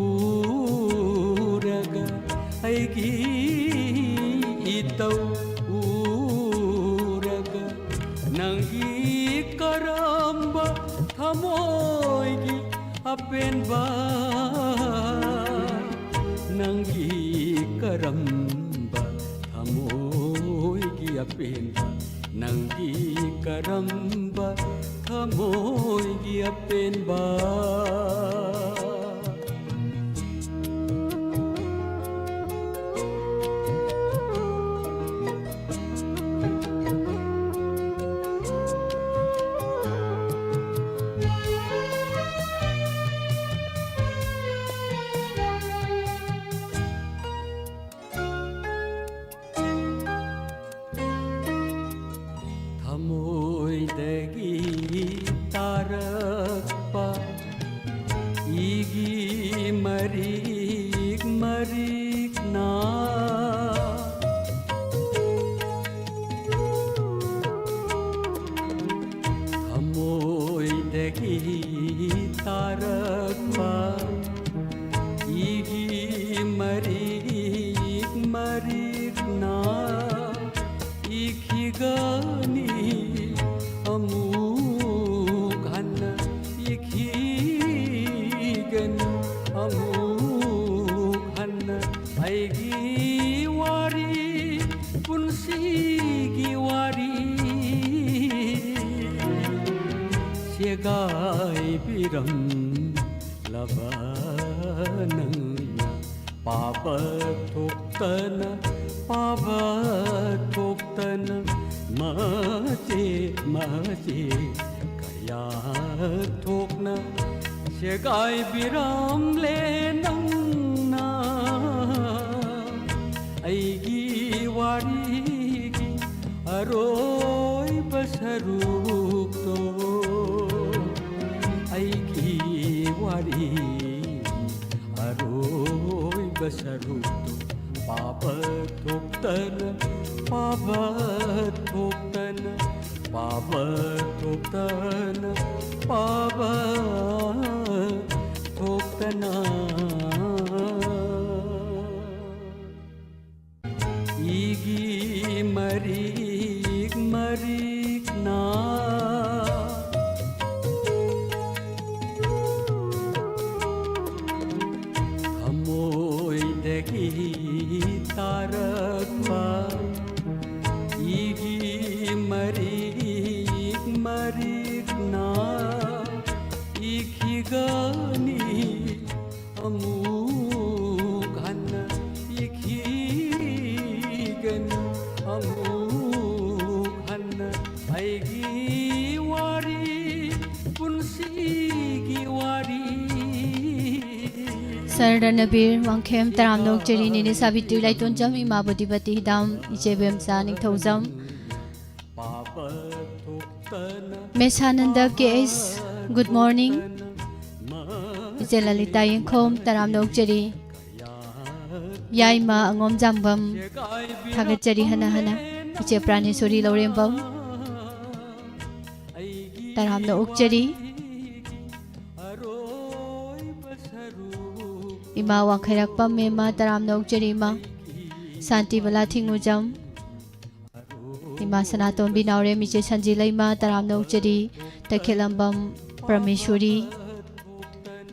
ꯎꯔꯒ, ꯑꯩꯒꯤ ꯇꯧꯔꯒ ꯅꯪꯒꯤ ꯀꯔꯝꯕ ꯊꯃꯣꯏꯒꯤ ꯑꯄꯦꯟꯕ, ꯅꯪꯒꯤ ꯀꯔꯝꯕ ꯊꯃꯣꯏꯒꯤ ꯑꯄꯦꯟꯕ, ꯅꯪꯒꯤ ꯀꯔꯝꯕ ꯊꯃꯣꯏꯒꯤ ꯑꯄꯦꯟꯕ꯫ ꯊꯃꯣꯏꯗꯒꯤ ꯇꯥꯔꯛꯄ ꯏꯒꯤ ꯃꯔꯤꯛ ꯃꯔꯤꯛꯅ ꯊꯃꯣꯏꯗꯒꯤ ꯇꯥꯔꯛꯄ ꯏꯒꯤ ꯃꯔꯤꯛ ꯃꯔꯤꯛꯅ ꯏꯈꯤꯒꯅꯤ ꯑꯃꯨꯛ ꯍꯟꯅ, ꯏꯈꯤꯒꯅꯤ ꯑꯃꯨꯛ ꯍꯟꯅ꯫ ꯑꯩꯒꯤ ꯋꯥꯔꯤ, ꯄꯨꯟꯁꯤꯒꯤ ꯋꯥꯔꯤ ꯁꯦꯒꯥꯏꯕꯤꯔꯝꯂꯕ ꯅꯪꯅ ꯄꯥꯕ ꯊꯣꯛꯇꯅ, ꯄꯥꯕ ꯊꯣꯛꯇꯅ ꯃꯆꯦꯠ ꯃꯆꯦꯠ ꯀꯌꯥ ꯊꯣꯛꯅ ꯁꯦꯒꯥꯏꯕꯤꯔꯝꯂꯦ ꯅꯪꯅ꯫ ꯑꯩꯒꯤ ꯋꯥꯔꯤꯒꯤ ꯑꯔꯣꯏꯕ ꯁꯔꯨꯛꯇꯣ, ꯑꯩꯒꯤ ꯋꯥꯔꯤ ꯑꯔꯣꯏꯕ ꯁꯔꯨꯛꯇꯣ ꯄꯥꯕ ꯊꯣꯛꯇꯅ, ꯄꯥꯕ ꯊꯣꯛꯇꯅ, ꯄꯥꯕ ꯊꯣꯛꯇꯅ, ꯄꯥꯕ ꯊꯣꯛꯇꯅ꯫ ꯏꯒꯤ ꯃꯔꯤꯛ ꯃꯔꯤꯛꯅ ꯊꯃꯣꯏꯗꯒꯤ ꯇꯥꯔꯛꯄ ꯏꯒꯤ ꯃꯔꯤꯛ ꯃꯔꯤꯛꯅ ꯏꯈꯤꯒꯅꯤ꯫ ꯑꯃꯨꯛ ꯍꯟꯅ ꯏꯈꯤꯒꯅꯤ꯫ ꯑꯃꯨꯛ ꯍꯟꯅ ꯑꯩꯒꯤ ꯋꯥꯔꯤ, ꯄꯨꯟꯁꯤꯒꯤ ꯋꯥꯔꯤ꯫ ꯁꯔ ꯔꯅꯕꯤꯔ ꯋꯥꯡꯈꯦꯝ, ꯇꯔꯥꯝꯅ ꯑꯣꯛꯆꯔꯤ꯫ ꯅꯦꯅꯦ ꯁꯥꯕꯤꯇ꯭ꯔꯤ ꯂꯥꯏꯇꯣꯟꯖꯝ, ꯏꯃꯥ ꯕꯣꯗꯤꯄꯇꯤ ꯍꯤꯗꯥꯝ, ꯏꯆꯦ ꯕꯦꯝꯆꯥ ꯅꯤꯡꯊꯧꯖꯝ, ꯃꯦꯁꯥꯅꯟꯗ ꯀꯦ ꯑꯦꯁ, good morning꯫ ꯏꯆꯦ ꯂꯂꯤꯇꯥ ꯌꯦꯡꯈꯣꯝ, ꯇꯔꯥꯝꯅ ꯑꯣꯛꯆꯔꯤ꯫ ꯌꯥꯏꯃ ꯑꯉꯣꯝ ꯖꯥꯡꯕꯝ, ꯊꯥꯒꯠꯆꯔꯤ ꯍꯟꯅ ꯍꯟꯅ꯫ ꯏꯆꯦ ꯄ꯭ꯔꯥꯅꯦꯁꯣꯔꯤ ꯂꯧꯔꯦꯝꯕꯝ, ꯇꯔꯥꯝꯅ ꯑꯣꯛꯆꯔꯤ꯫ ꯏꯃꯥ ꯋꯥꯡꯈꯩꯔꯥꯛꯄꯝ ꯃꯦꯝꯃ, ꯇꯔꯥꯝꯅ ꯑꯣꯛꯆꯔꯤ ꯏꯃꯥ꯫ ꯁꯥꯟꯇꯤꯕꯂꯥ ꯊꯤꯡꯉꯨꯖꯝ, ꯏꯃꯥ ꯁꯅꯥꯇꯣꯝꯕꯤ ꯅꯥꯎꯔꯦꯝ, ꯏꯆꯦ ꯁꯟꯖꯤ ꯂꯩꯃ, ꯇꯔꯥꯝꯅ ꯑꯣꯛꯆꯔꯤ꯫ ꯇꯈꯦꯂꯝꯕꯝ ꯄ꯭ꯔꯃꯦꯁꯣꯔꯤ,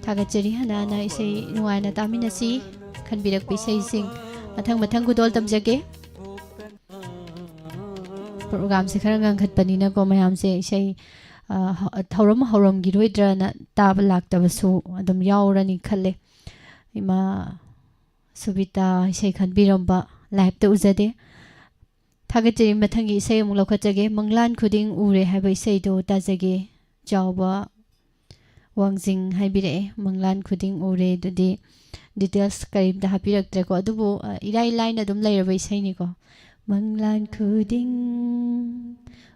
ꯊꯥꯒꯠꯆꯔꯤ ꯍꯟꯅ ꯍꯟꯅ꯫ ꯏꯁꯩ ꯅꯨꯡꯉꯥꯏꯅ ꯇꯥꯃꯤꯟꯅꯁꯤ꯫ ꯈꯟꯕꯤꯔꯛꯄ ꯏꯁꯩꯁꯤꯡ ꯃꯊꯪ ꯃꯊꯪ ꯈꯨꯗꯣꯜ ꯇꯝꯖꯒꯦ꯫ ꯄ꯭ꯔꯣꯒ꯭ꯔꯥꯝꯁꯦ ꯈꯔ ꯉꯟꯈꯠꯄꯅꯤꯅꯀꯣ, ꯃꯌꯥꯝꯁꯦ ꯏꯁꯩ, ꯑ, ꯍ-, ꯊꯧꯔꯝ ꯍꯧꯔꯝꯈꯤꯔꯣꯏꯗ꯭ꯔꯅ ꯇꯥꯕ ꯂꯥꯛꯇꯕꯁꯨ ꯑꯗꯨꯝ ꯌꯥꯎꯔꯅꯤ ꯈꯜꯂꯦ꯫ ꯏꯃꯥ ꯁꯨꯕꯤꯇꯥ ꯏꯁꯩ ꯈꯟꯕꯤꯔꯝꯕ ꯂꯥꯏꯞꯇ ꯎꯖꯗꯦ꯫ ꯊꯥꯒꯠꯆꯔꯤ꯫ ꯃꯊꯪꯒꯤ ꯏꯁꯩ ꯑꯃꯨꯛ ꯂꯧꯈꯠꯆꯒꯦ꯫ ꯃꯪꯂꯥꯟ ꯈꯨꯗꯤꯡ ꯎꯔꯦ ꯍꯥꯏꯕ ꯏꯁꯩꯗꯣ ꯇꯥꯖꯒꯦ꯫ ꯆꯥꯎꯕ ꯋꯥꯡꯖꯤꯡ ꯍꯥꯏꯕꯤꯔꯛꯑꯦ, "ꯃꯪꯂꯥꯟ ꯈꯨꯗꯤꯡ ꯎꯔꯦ"꯫ ꯑꯗꯨꯗꯤ ꯗꯤꯇꯦꯜꯁ ꯀꯔꯤꯝꯇ ꯍꯥꯞꯄꯤꯔꯛꯇ꯭ꯔꯦꯀꯣ, ꯑꯗꯨꯕꯨ, ꯑ, ꯏꯔꯥꯏ ꯂꯥꯏꯅ ꯑꯗꯨꯝ ꯂꯩꯔꯕ ꯏꯁꯩꯅꯤꯀꯣ꯫ ꯃꯪꯂꯥꯟ ꯈꯨꯗꯤꯡ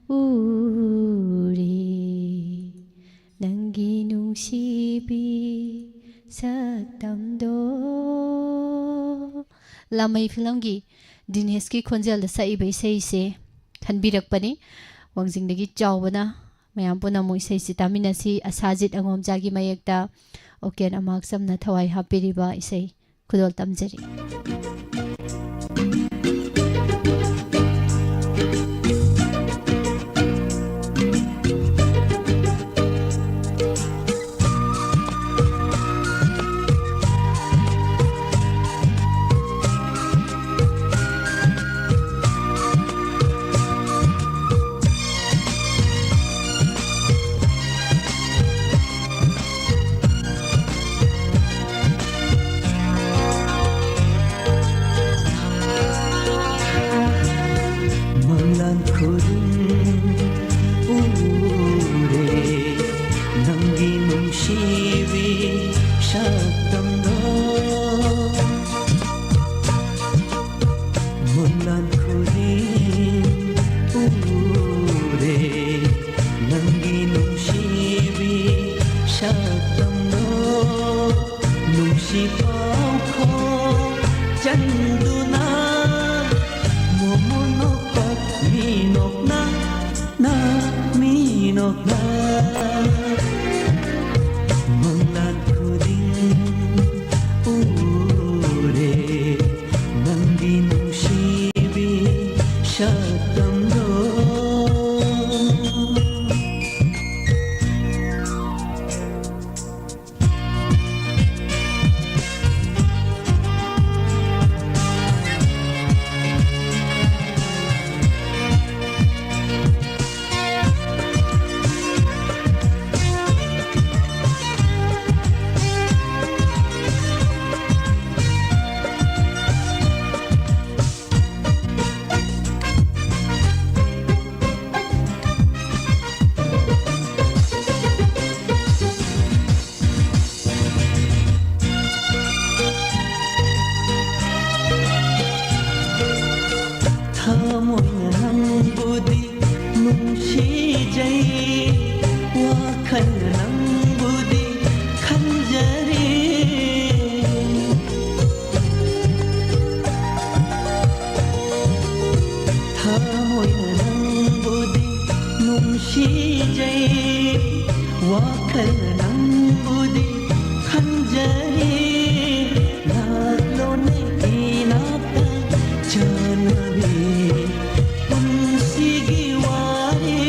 ꯎꯔꯦ ꯅꯪꯒꯤ ꯅꯨꯡꯁꯤꯕꯤ ꯁꯛꯇꯝꯗꯣ꯫ ꯂꯥꯃꯩ ꯐꯤꯂꯝꯒꯤ ꯗꯤꯅꯦꯁꯀꯤ ꯈꯣꯟꯖꯦꯜꯗ ꯁꯛꯏꯕ ꯏꯁꯩꯁꯦ ꯈꯟꯕꯤꯔꯛꯄꯅꯤ꯫ ꯋꯥꯡꯖꯤꯡꯗꯒꯤ ꯆꯥꯎꯕꯅ꯫ ꯃꯌꯥꯝ ꯄꯨꯟꯅ ꯑꯃꯨꯛ ꯏꯁꯩꯁꯤ ꯇꯥꯃꯤꯟꯅꯁꯤ꯫ ꯑꯁꯥꯖꯤꯠ ꯑꯉꯣꯝꯆꯥꯒꯤ ꯃꯌꯦꯛꯇ ꯑꯣꯀꯦꯟ ꯑꯃꯥꯛꯆꯝꯅ ꯊꯋꯥꯏ ꯍꯥꯞꯄꯤꯔꯤꯕ ꯏꯁꯩ ꯈꯨꯗꯣꯜ ꯇꯝꯖꯔꯤ꯫ ꯈꯨꯗꯤꯡ ꯎꯔꯦ ꯅꯪꯒꯤ ꯅꯨꯡꯁꯤꯕꯤ ꯁꯛꯇꯝꯗꯣ꯫ ꯃꯪꯂꯥꯟ ꯈꯨꯗꯤꯡ ꯎꯔꯦ ꯅꯪꯒꯤ ꯅꯨꯡꯁꯤꯕꯤ ꯁꯛꯇꯝꯗꯣ꯫ ꯅꯨꯡꯁꯤ ꯄꯥꯎꯈꯣꯡ ꯆꯟꯗꯨꯅ ꯃꯣꯃꯣꯟ ꯅꯣꯛꯄ ꯃꯤ ꯅꯣꯛꯅ ꯅ ꯃꯤ ꯅꯣꯛꯅ ꯃꯪꯂꯥꯟ ꯈꯨꯗꯤꯡ ꯎꯔꯦ ꯅꯪꯒꯤ ꯅꯨꯡꯁꯤꯕꯤ ꯁꯛꯇꯝꯗꯣ꯫ ꯊꯃꯣꯏꯅ ꯅꯪꯕꯨꯗꯤ ꯅꯨꯡꯁꯤꯖꯩ, ꯋꯥꯈꯜꯅ ꯅꯪꯕꯨꯗꯤ ꯈꯟꯖꯔꯤ꯫ ꯊꯃꯣꯏꯅ ꯅꯪꯕꯨꯗꯤ ꯅꯨꯡꯁꯤꯖꯩ, ꯋꯥꯈꯜꯅ ꯅꯪꯕꯨꯗꯤ ꯈꯟꯖꯔꯤ꯫ ꯂꯥꯛꯂꯣꯅꯦ ꯏꯅꯥꯛꯇ ꯆꯥꯟꯅꯕꯤ, ꯄꯨꯟꯁꯤꯒꯤ ꯋꯥꯔꯤ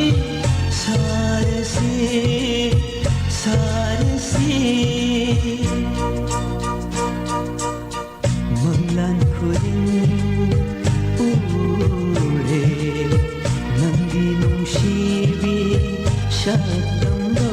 ꯁꯥꯔꯁꯤ, ꯁꯥꯔꯁꯤ꯫ ꯃꯪꯂꯥꯟ ꯈꯨꯗꯤꯡ ꯎꯔꯦ ꯅꯪꯒꯤ ꯅꯨꯡꯁꯤꯕꯤ ꯁꯛꯇꯝꯗꯣ꯫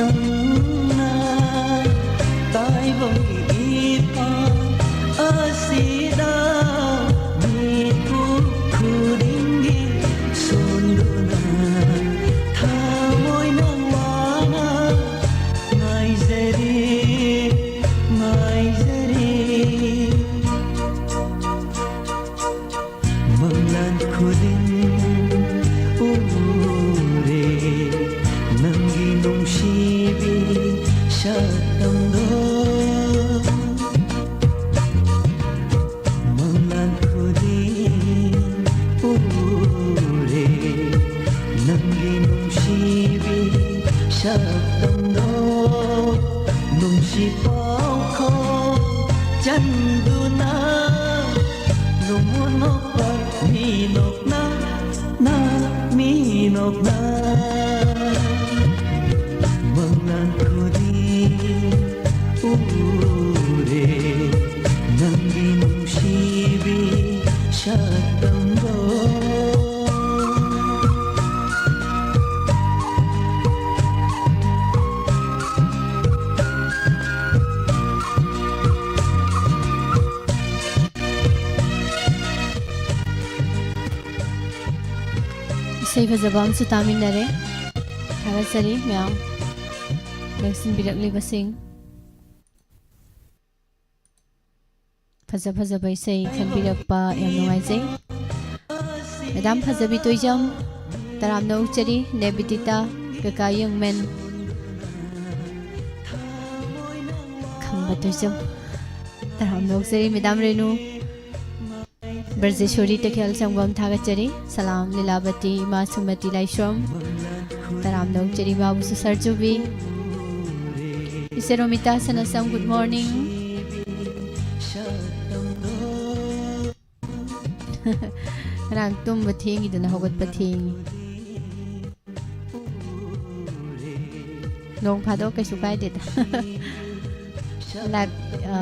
ꯅꯪꯅ ꯇꯥꯏꯕꯪꯒꯤ ꯏꯄꯥ ꯑꯁꯤꯗ ꯃꯤꯀꯨꯞ ꯈꯨꯗꯤꯡꯒꯤ ꯁꯣꯟꯗꯨꯅ ꯊꯃꯣꯏꯅ ꯋꯥꯅ ꯉꯥꯏꯖꯔꯤ, ꯉꯥꯏꯖꯔꯤ꯫ ꯃꯪꯂꯥꯟ ꯈꯨꯗꯤꯡ ꯎꯔꯦ ꯅꯪꯒꯤ ꯅꯨꯡꯁꯤꯕꯤ ꯁꯛꯇꯝꯗꯣ꯫ ꯃꯪꯂꯥꯟ ꯈꯨꯗꯤꯡ ꯎꯔꯦ ꯅꯪꯒꯤ ꯅꯨꯡꯁꯤꯕꯤ ꯁꯛꯇꯝꯗꯣ꯫ ꯅꯨꯡꯁꯤ ꯄꯥꯎꯈꯣꯡ ꯆꯟꯗꯨꯅ ꯅꯣꯡꯃ ꯅꯣꯛꯄ ꯃꯤꯅꯣꯛꯅ, ꯅ ꯃꯤꯅꯣꯛꯅ꯫ ꯃꯪꯂꯥꯟ ꯈꯨꯗꯤꯡ ꯎꯔꯦ ꯅꯪꯒꯤ ꯅꯨꯡꯁꯤꯕꯤ ꯁꯛꯇꯝꯗꯣ꯫ ꯏꯁꯩ ꯐꯖꯕ ꯑꯃꯁꯨ ꯇꯥꯃꯤꯟꯅꯔꯦ꯫ ꯊꯥꯒꯠꯆꯔꯤ ꯃꯌꯥꯝ ꯂꯦꯡꯁꯤꯟꯕꯤꯔꯛꯂꯤꯕꯁꯤꯡ꯫ ꯐꯖ ꯐꯖꯕ ꯏꯁꯩ ꯈꯟꯕꯤꯔꯛꯄ ꯌꯥꯝ ꯅꯨꯡꯉꯥꯏꯖꯩ꯫ ꯃꯦꯗꯥꯝ ꯐꯖꯕꯤ ꯇꯣꯏꯖꯝ, ꯇꯔꯥꯝꯅ ꯑꯣꯛꯆꯔꯤ꯫ ꯅꯦꯕꯤꯗꯤꯇꯥ, ꯀꯀꯥ ꯌꯦꯡꯃꯦꯟ, ꯈꯝꯕ ꯇꯣꯏꯖꯝ, ꯇꯔꯥꯝꯅ ꯑꯣꯛꯆꯔꯤ꯫ ꯃꯦꯗꯥꯝ ꯔꯦꯅꯨ, ꯕ꯭ꯔꯖꯦꯁꯣꯔꯤ ꯇꯈꯦꯜ ꯁꯪꯕꯝ ꯊꯥꯒꯠꯆꯔꯤ꯫ ꯁꯂꯥꯝ ꯂꯤꯂꯥꯕꯇꯤ ꯏꯃꯥ ꯁꯨꯃꯇꯤ ꯂꯥꯏꯁ꯭ꯔꯝ꯫ ꯇꯔꯥꯝꯅ ꯑꯣꯛꯆꯔꯤ ꯏꯃꯥꯕꯨꯁꯨ ꯁꯔꯖꯨꯕꯤ꯫ ꯏꯆꯦ ꯔꯣꯃꯤꯇꯥ ꯁꯅꯥꯁꯝ, good morning꯫ ꯉꯔꯥꯡ ꯇꯨꯝꯕ ꯊꯦꯡꯉꯤꯗꯅ ꯍꯧꯒꯠꯄ ꯊꯦꯡꯉꯤ꯫ ꯅꯣꯡ ꯐꯥꯗꯣꯛ ꯀꯩꯁꯨ ꯀꯥꯏꯗꯦꯗ꯫ ꯂꯥꯏꯚ, ꯑ,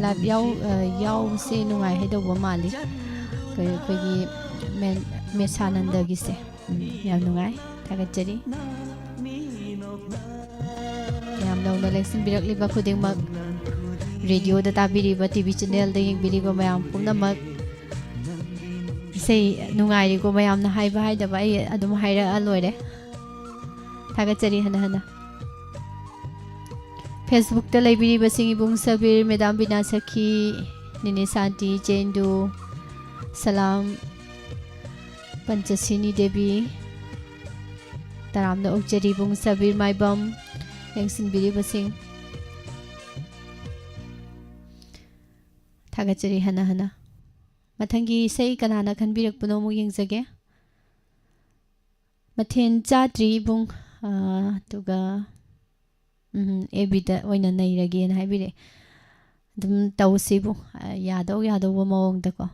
ꯂꯥꯏꯚ ꯌꯥꯎ-, ꯑ, ꯌꯥꯎꯕꯁꯦ ꯅꯨꯡꯉꯥꯏ ꯍꯥꯏꯗꯧꯕ ꯃꯥꯜꯂꯤ꯫ ꯑꯩꯈꯣꯏ, ꯑꯩꯈꯣꯏꯒꯤ ꯃꯦꯟ-, ꯃꯦꯁꯥꯅꯟꯗꯒꯤꯁꯦ꯫ ꯎꯝ, ꯌꯥꯝ ꯅꯨꯡꯉꯥꯏ꯫ ꯊꯥꯒꯠꯆꯔꯤ꯫ ꯌꯥꯝ ꯅꯧꯅ ꯂꯦꯡꯁꯤꯟꯕꯤꯔꯛꯂꯤꯕ ꯈꯨꯗꯤꯡꯃꯛ, ꯔꯦꯗꯤꯑꯣꯗ ꯇꯥꯕꯤꯔꯤꯕ, ꯇꯤ ꯚꯤ ꯆꯦꯅꯦꯜꯗ ꯌꯦꯡꯕꯤꯔꯤꯕ ꯃꯌꯥꯝ ꯄꯨꯝꯅꯃꯛ, ꯏꯁꯩ ꯅꯨꯡꯉꯥꯏꯔꯤꯀꯣ ꯃꯌꯥꯝꯅ ꯍꯥꯏꯕ ꯍꯥꯏꯗꯕ ꯑꯩ ꯑꯗꯨꯝ ꯍꯥꯏꯔꯛꯑ ꯂꯣꯏꯔꯦ꯫ ꯊꯥꯒꯠꯆꯔꯤ ꯍꯟꯅ ꯍꯟꯅ꯫ ꯐꯦꯁꯕꯨꯛꯇ ꯂꯩꯕꯤꯔꯤꯕꯁꯤꯡ, ꯏꯕꯨꯡ ꯁꯕꯤꯔ, ꯃꯦꯗꯥꯝ ꯕꯤꯅꯥ ꯁꯈꯤ, ꯅꯤꯅꯤ ꯁꯥꯟꯇꯤ, ꯆꯦꯟꯗꯨ, ꯁꯂꯥꯝ, ꯄꯟꯆꯁꯤꯅꯤ ꯗꯦꯕꯤ, ꯇꯔꯥꯝꯅ ꯑꯣꯛꯆꯔꯤ ꯏꯕꯨꯡ ꯁꯕꯤꯔ ꯃꯥꯏꯕꯝ, ꯌꯦꯡꯁꯤꯟꯕꯤꯔꯤꯕꯁꯤꯡ꯫ ꯊꯥꯒꯠꯆꯔꯤ ꯍꯟꯅ ꯍꯟꯅ꯫ ꯃꯊꯪꯒꯤ ꯏꯁꯩ ꯀꯅꯥꯅ ꯈꯟꯕꯤꯔꯛꯄꯅꯣ ꯑꯃꯨꯛ ꯌꯦꯡꯖꯒꯦ꯫ ꯃꯊꯦꯜ ꯆꯥꯗ꯭ꯔꯤ ꯏꯕꯨꯡ, ꯑꯥ, ꯑꯗꯨꯒ, ꯎꯝ, ꯑꯦꯐ ꯕꯤꯗ ꯑꯣꯏꯅ ꯅꯩꯔꯒꯦꯅ ꯍꯥꯏꯕꯤꯔꯛꯑꯦ꯫ ꯑꯗꯨꯝ ꯇꯧꯁꯤ ꯏꯕꯨꯡ, ꯑꯥ, ꯌꯥꯗꯧ ꯌꯥꯗꯧꯕ ꯃꯑꯣꯡꯗꯀꯣ꯫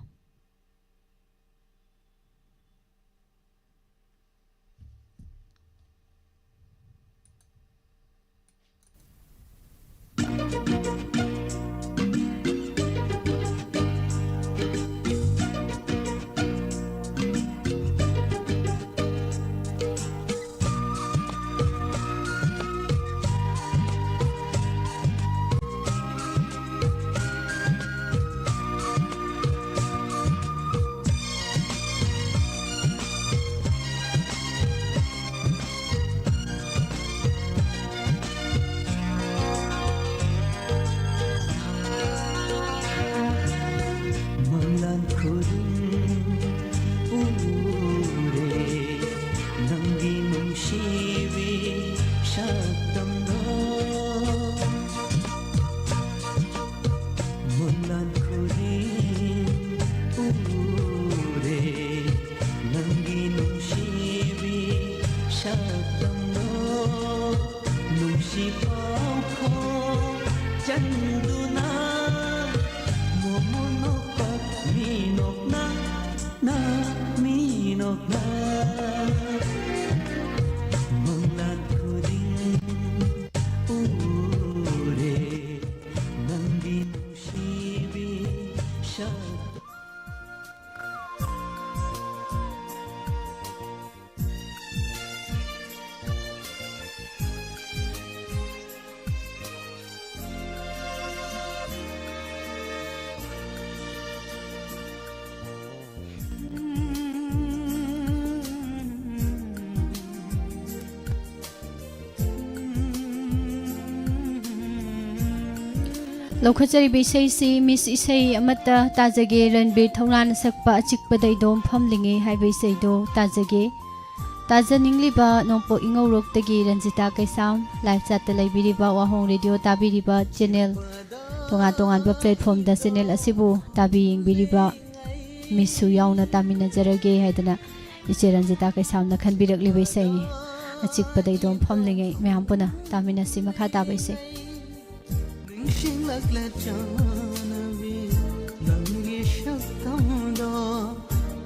ꯃꯪꯂꯥꯟ ꯈꯨꯗꯤꯡ ꯎꯔꯦ ꯅꯪꯒꯤ ꯅꯨꯡꯁꯤꯕꯤ ꯁꯛꯇꯝꯗꯣ꯫ ꯃꯪꯂꯥꯟ ꯈꯨꯗꯤꯡ ꯎꯔꯦ ꯅꯪꯒꯤ ꯅꯨꯡꯁꯤꯕꯤ ꯁꯛꯇꯝꯗꯣ꯫ ꯅꯨꯡꯁꯤ ꯄꯥꯎꯈꯣꯡ ꯆꯟꯗꯨꯅ ꯃꯣꯃꯣꯟ ꯅꯣꯛꯄ ꯃꯤ ꯅꯣꯛꯅ ꯅ ꯃꯤ ꯅꯣꯛꯅ ꯃꯪꯂꯥꯟ ꯈꯨꯗꯤꯡ ꯎꯔꯦ ꯅꯪꯒꯤ ꯅꯨꯡꯁꯤꯕꯤ ꯁꯛ꯫ ꯂꯧꯈꯠꯆꯔꯤꯕ ꯏꯁꯩꯁꯤ ꯃꯤꯁ ꯏꯁꯩ ꯑꯃꯠꯇ ꯇꯥꯖꯒꯦ, ꯔꯟꯕꯤꯔ ꯊꯧꯅꯥꯅ ꯁꯛꯄ ꯑꯆꯤꯛꯄꯗ ꯏꯗꯣꯝ ꯐꯝꯂꯤꯉꯩ ꯍꯥꯏꯕ ꯏꯁꯩꯗꯣ ꯇꯥꯖꯒꯦ꯫ ꯇꯥꯖꯅꯤꯡꯂꯤꯕ ꯅꯣꯡꯄꯣꯛ ꯏꯉꯧꯔꯣꯛꯇꯒꯤ ꯔꯟꯖꯤꯇꯥ ꯀꯩꯁꯥꯝ, ꯂꯥꯏꯚ ꯆꯥꯠꯇ ꯂꯩꯕꯤꯔꯤꯕ, ꯋꯥꯍꯣꯡ ꯔꯦꯗꯤꯑꯣ ꯇꯥꯕꯤꯔꯤꯕ, ꯆꯦꯅꯦꯜ ꯇꯣꯉꯥꯟ ꯇꯣꯉꯥꯟꯕ ꯄ꯭ꯂꯦꯠꯐꯣꯝꯗ ꯆꯦꯅꯦꯜ ꯑꯁꯤꯕꯨ ꯇꯥꯕꯤ ꯌꯦꯡꯕꯤꯔꯤꯕ ꯃꯤꯁꯁꯨ ꯌꯥꯎꯅ ꯇꯥꯃꯤꯟꯅꯖꯔꯒꯦ ꯍꯥꯏꯗꯅ ꯏꯆꯦ ꯔꯟꯖꯤꯇꯥ ꯀꯩꯁꯥꯝꯅ ꯈꯟꯕꯤꯔꯛꯂꯤꯕ ꯏꯁꯩꯅꯤ꯫ ꯑꯆꯤꯛꯄꯗ ꯏꯗꯣꯝ ꯐꯝꯂꯤꯉꯩ ꯃꯌꯥꯝ ꯄꯨꯟꯅ ꯇꯥꯃꯤꯟꯅꯁꯤ꯫ ꯃꯈꯥ ꯇꯥꯕ ꯏꯁꯩ꯫ ꯅꯤꯡꯁꯤꯡꯂꯛꯂꯦ ꯆꯥꯅꯕꯤ, ꯅꯪꯒꯤ ꯁꯛꯇꯝꯗꯣ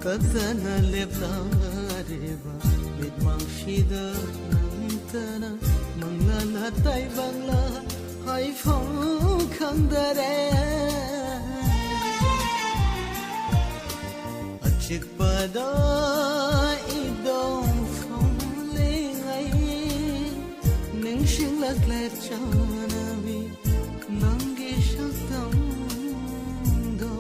ꯀꯗꯅ ꯂꯦꯞꯂꯔꯦꯕ ꯃꯤꯠꯃꯥꯡꯁꯤꯗ ꯅꯪꯇꯅ ꯃꯪꯂꯥꯂ ꯇꯥꯏꯕꯪꯂ ꯍꯥꯏꯐꯝ ꯈꯪꯗꯔꯦ꯫ ꯑꯆꯤꯛꯄꯗ ꯏꯗꯣꯝ ꯐꯝꯂꯤꯉꯩ ꯅꯤꯡꯁꯤꯡꯂꯛꯂꯦ ꯆꯥꯅꯕꯤ ꯅꯪꯒꯤ ꯁꯛꯇꯝꯗꯣ꯫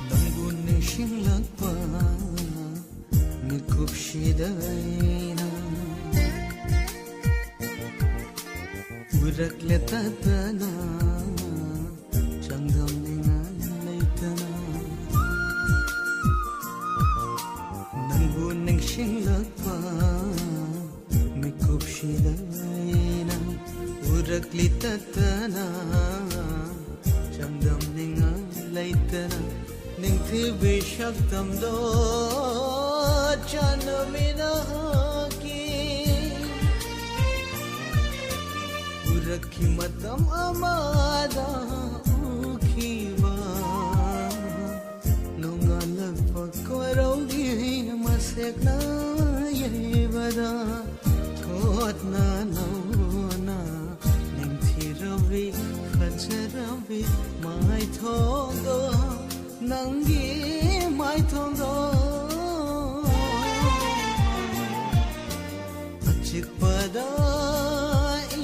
ꯅꯪꯕꯨ ꯅꯤꯡꯁꯤꯡꯂꯛꯄ ꯃꯤꯀꯨꯞꯁꯤꯗ ꯑꯩꯅ ꯎꯔꯛꯂꯦ ꯇꯠꯇꯅ ꯆꯥꯡꯗꯝꯅꯤꯡꯉꯥꯏ ꯂꯩꯇꯅ꯫ ꯅꯪꯕꯨ ꯅꯤꯡꯁꯤꯡꯂꯛꯄ ꯃꯤꯀꯨꯞꯁꯤꯗ ꯑꯩꯅ ꯎꯔꯛꯂꯤ ꯇꯠꯇꯅ ꯆꯥꯡꯗꯝꯅꯤꯡꯉꯥꯏ ꯂꯩꯇꯅ꯫ ꯅꯤꯡꯊꯤꯕꯤ ꯁꯛꯇꯝꯗꯣ ꯆꯥꯟꯅꯃꯤ ꯅꯍꯥꯛꯀꯤ ꯎꯔꯛꯈꯤ ꯃꯇꯝ ꯑꯃꯗ ꯎꯈꯤꯕ ꯅꯣꯡꯉꯥꯜꯂꯛꯄ ꯌꯦꯡꯕꯗ ꯊꯣꯠꯅ ꯅꯧꯅ ꯅꯤꯡꯊꯤꯔꯕꯤ ꯐꯖꯔꯕꯤ ꯃꯥꯏꯊꯣꯡꯗꯣ, ꯅꯪꯒꯤ ꯃꯥꯏꯊꯣꯡꯗꯣ ꯑꯆꯤꯛꯄꯗ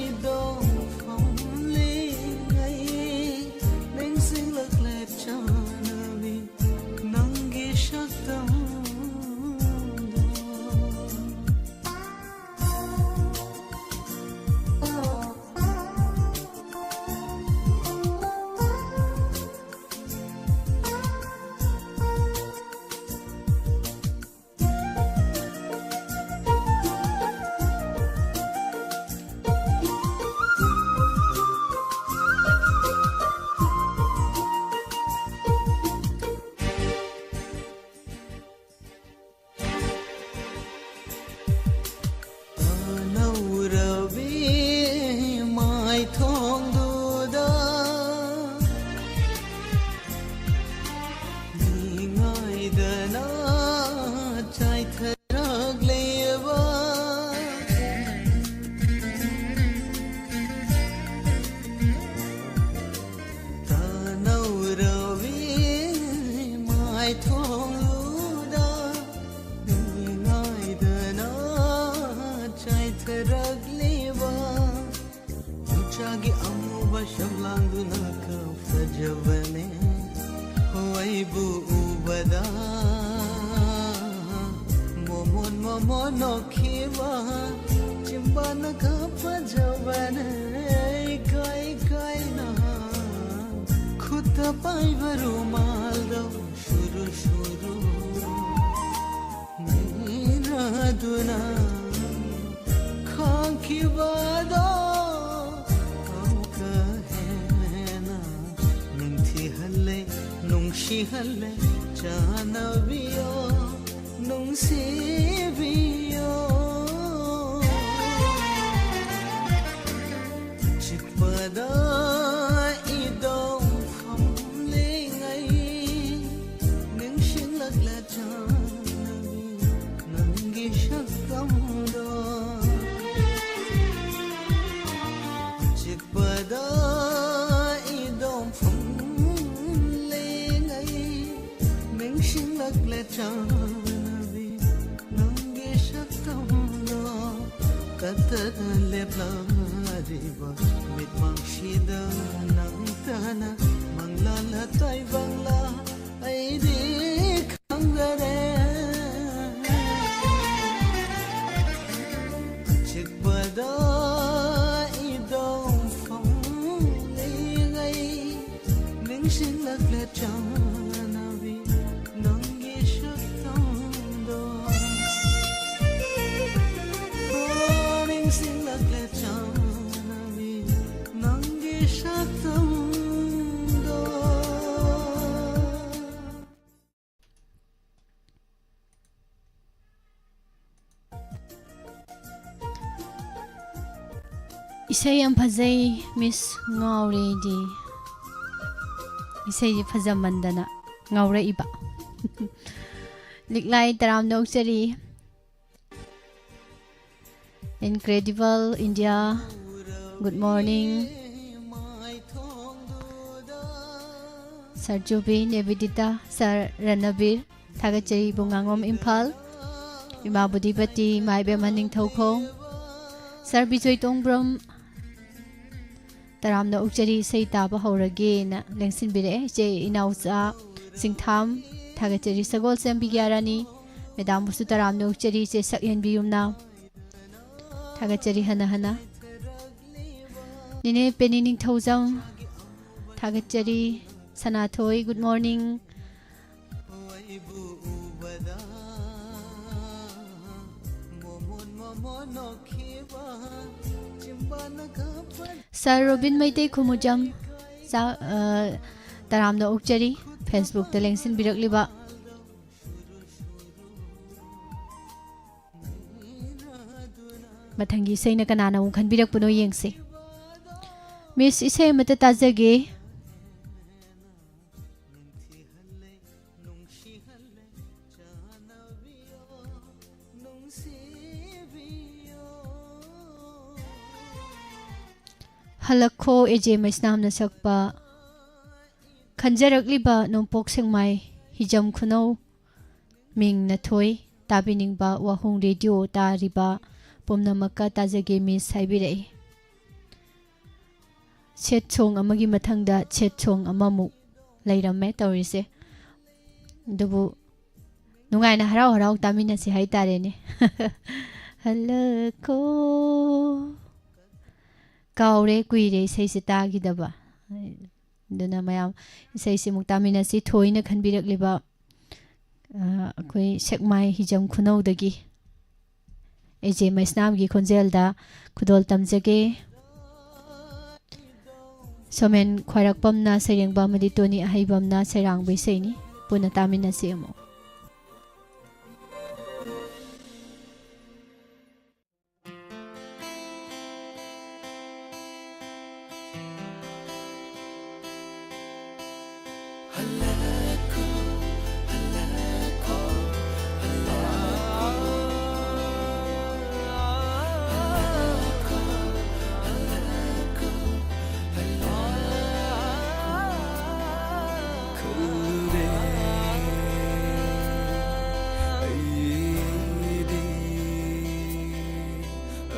ꯏꯗꯣ ꯐꯝꯂꯤꯉꯩ ꯅꯤꯡꯁꯤꯡꯂꯛꯂꯦ ꯆꯥꯟꯅꯕꯤ ꯅꯪꯒꯤ ꯁꯛꯇꯝꯗꯣ꯫ ꯅꯧꯔꯕꯤ ꯃꯥꯏꯊꯣꯡꯗꯨꯗ ꯃꯤ ꯉꯥꯏꯗꯅ ꯆꯥꯏꯊꯔꯛꯂꯤꯕ ꯇꯥꯅꯧꯔꯕꯤ ꯃꯥꯏꯊꯣꯡꯗꯨꯗ ꯉꯥꯏꯗꯅ ꯆꯥꯏꯊꯔꯛꯂꯤꯕ ꯎꯆꯥꯒꯤ ꯑꯃꯨꯕ ꯁꯝꯂꯥꯡꯗꯨꯅ ꯀ ꯐꯖꯕꯅꯦ꯫ ꯍꯣꯏꯕꯨ ꯎꯕꯗ ꯃꯣꯃꯣꯟ ꯃꯣꯃꯣꯟ ꯅꯣꯛꯈꯤꯕ ꯆꯤꯝꯕꯥꯟꯅ ꯀ ꯐꯖꯕꯅꯦ꯫ ꯏꯀꯥꯏ ꯏꯀꯥꯏꯅ ꯈꯨꯠꯇ ꯄꯥꯏꯕ ꯔꯨꯃꯥꯜꯗꯣ ꯁꯨꯔꯨ ꯁꯨꯔꯨ ꯅꯤꯔꯗꯨꯅ ꯈꯥꯡꯈꯤꯕꯗꯣ ꯑꯃꯨꯛꯀ ꯍꯦꯟꯅ ꯅꯤꯡꯊꯤꯍꯜꯂꯦ, ꯅꯨꯡꯁꯤꯍꯜꯂꯦ, ꯆꯥꯟꯅꯕꯤꯌꯣ, ꯅꯨꯡꯁꯤꯕꯤꯌꯣ꯫ ꯆꯤꯛꯄꯗ ꯏꯗꯣ ꯐꯝꯂꯤꯉꯩ ꯅꯤꯡꯁꯤꯡꯂꯛꯂꯦ ꯆꯥꯟꯅꯕꯤ ꯆꯥꯅꯕꯤ ꯅꯪꯒꯤ ꯁꯛꯇꯝꯗꯣ ꯀꯠꯇꯅ ꯂꯦꯞꯂꯔꯤꯕ ꯃꯤꯠꯃꯥꯡꯁꯤꯗ ꯅꯪꯇꯅ ꯃꯪꯂꯥꯟꯂ ꯇꯥꯏꯕꯪꯂ ꯑꯩꯗꯤ ꯈꯪꯗꯔꯦ꯫ ꯆꯤꯛꯄꯗ ꯏꯗꯣꯝ ꯐꯝꯂꯤꯉꯩ ꯅꯤꯡꯁꯤꯡꯂꯛꯂꯦ ꯆꯥꯅꯕꯤ ꯅꯪꯒꯤ ꯁꯛꯇꯝꯗꯣ꯫ ꯑꯣ, ꯅꯤꯡꯁꯤꯡꯂꯛꯂꯦ ꯆꯥꯅꯕꯤ ꯅꯪꯒꯤ ꯁꯛꯇꯝꯗꯣ꯫ ꯏꯁꯩ ꯌꯥꯝ ꯐꯖꯩ, ꯃꯤꯁ, ꯉꯥꯎꯔꯦ ꯑꯩꯗꯤ꯫ ꯏꯁꯩꯁꯦ ꯐꯖꯃꯟꯗꯅ ꯉꯥꯎꯔꯛꯏꯕ꯫ ꯂꯤꯛꯂꯥꯏ ꯇꯔꯥꯝꯅ ꯑꯣꯛꯆꯔꯤ꯫ Incredible India, good morning꯫ Sir ꯖꯨꯕꯤꯟ, ꯅꯦꯕꯤꯗꯤꯇꯥ, Sir ꯔꯅꯕꯤꯔ, ꯊꯥꯒꯠꯆꯔꯤ꯫ ꯏꯕꯨꯡꯉꯥꯉꯣꯝ ꯏꯝꯐꯥꯜ, ꯏꯃꯥ ꯕꯨꯙꯤꯄꯇꯤ, ꯏꯃꯥ ꯏꯕꯦꯝꯃ ꯅꯤꯡꯊꯧꯈꯣꯡ, Sir ꯕꯤꯖꯣꯏ ꯇꯣꯡꯕ꯭ꯔꯝ, ꯇꯔꯥꯝꯅ ꯑꯣꯛꯆꯔꯤ, ꯏꯁꯩ ꯇꯥꯕ ꯍꯧꯔꯒꯦꯅ ꯂꯦꯡꯁꯤꯟꯕꯤꯔꯛꯑꯦ꯫ ꯏꯆꯦ ꯏꯅꯥꯎꯆꯥ ꯁꯤꯡꯊꯥꯝ, ꯊꯥꯒꯠꯆꯔꯤ꯫ ꯁꯒꯣꯜꯁꯦꯝ ꯕꯤꯒ꯭ꯌꯥꯔꯥꯅꯤ, ꯃꯦꯗꯥꯝꯕꯨꯁꯨ ꯇꯔꯥꯝꯅ ꯑꯣꯛꯆꯔꯤ, ꯏꯆꯦ ꯁꯛꯍꯦꯟꯕꯤ ꯌꯨꯝꯅꯥꯝ꯫ ꯊꯥꯒꯠꯆꯔꯤ ꯍꯟꯅ ꯍꯟꯅ꯫ ꯅꯦꯅꯦ ꯄꯦꯅꯤ ꯅꯤꯡꯊꯧꯖꯝ, ꯊꯥꯒꯠꯆꯔꯤ꯫ Sanathoi, good morning꯫ Sir Robin Meitei Khumujam, ꯆꯥ-, ꯑ, ꯇꯔꯥꯝꯅ ꯑꯣꯛꯆꯔꯤ, Facebook ꯇ ꯂꯦꯡꯁꯤꯟꯕꯤꯔꯛꯂꯤꯕ꯫ ꯃꯊꯪꯒꯤ ꯏꯁꯩꯅ ꯀꯅꯥꯅ ꯑꯃꯨꯛ ꯈꯟꯕꯤꯔꯛꯄꯅꯣ ꯌꯦꯡꯁꯤ꯫ ꯃꯤꯁ, ꯏꯁꯩ ꯑꯃꯠꯇ ꯇꯥꯖꯒꯦ꯫ ꯍꯜꯂꯛꯈꯣ ꯑꯦꯖꯦ ꯃꯩꯁꯅꯥꯝꯅ ꯁꯛꯄ ꯈꯟꯖꯔꯛꯂꯤꯕ ꯅꯣꯡꯄꯣꯛ ꯁꯦꯛꯃꯥꯏ ꯍꯤꯖꯝ ꯈꯨꯅꯧ ꯃꯤꯡ ꯅꯊꯣꯏ, ꯇꯥꯕꯤꯅꯤꯡꯕ ꯋꯥꯍꯣꯡ ꯔꯦꯗꯤꯑꯣ ꯇꯥꯔꯤꯕ ꯄꯨꯝꯅꯃꯛꯀ ꯇꯥꯖꯒꯦ ꯃꯤꯁ ꯍꯥꯏꯕꯤꯔꯛꯏ꯫ ꯁꯦꯠ ꯁꯣꯡ ꯑꯃꯒꯤ ꯃꯊꯪꯗ ꯁꯦꯠ ꯁꯣꯡ ꯑꯃꯃꯨꯛ ꯂꯩꯔꯝꯃꯦ ꯇꯧꯔꯤꯁꯦ꯫ ꯑꯗꯨꯕꯨ ꯅꯨꯡꯉꯥꯏꯅ ꯍꯔꯥꯎ ꯍꯔꯥꯎ ꯇꯥꯃꯤꯟꯅꯁꯤ ꯍꯥꯏꯇꯥꯔꯦꯅꯦ꯫ ꯍꯜꯂꯛꯈꯣ꯫ ꯀꯥꯎꯔꯦ, ꯀꯨꯏꯔꯦ ꯏꯁꯩꯁꯦ ꯇꯥꯈꯤꯗꯕ꯫ ꯑꯗꯨꯅ ꯃꯌꯥꯝ ꯏꯁꯩꯁꯤꯃꯨꯛ ꯇꯥꯃꯤꯟꯅꯁꯤ꯫ ꯊꯣꯏꯅ ꯈꯟꯕꯤꯔꯛꯂꯤꯕ, ꯑ, ꯑꯩꯈꯣꯏ ꯁꯦꯛꯃꯥꯏ ꯍꯤꯖꯝ ꯈꯨꯅꯧꯗꯒꯤ ꯑꯩꯁꯦ ꯃꯩꯁꯅꯥꯝꯒꯤ ꯈꯣꯟꯖꯦꯜꯗ ꯈꯨꯗꯣꯜ ꯇꯝꯖꯒꯦ꯫ ꯁꯣꯃꯦꯟ ꯈ꯭ꯋꯥꯏꯔꯥꯛꯄꯝꯅ ꯁꯩꯔꯦꯡꯕ ꯑꯃꯗꯤ ꯇꯣꯅꯤ ꯑꯍꯩꯕꯝꯅ ꯁꯩꯔꯥꯡꯕ ꯏꯁꯩꯅꯤ꯫ ꯄꯨꯟꯅ ꯇꯥꯃꯤꯟꯅꯁꯤ ꯑꯃꯨꯛ꯫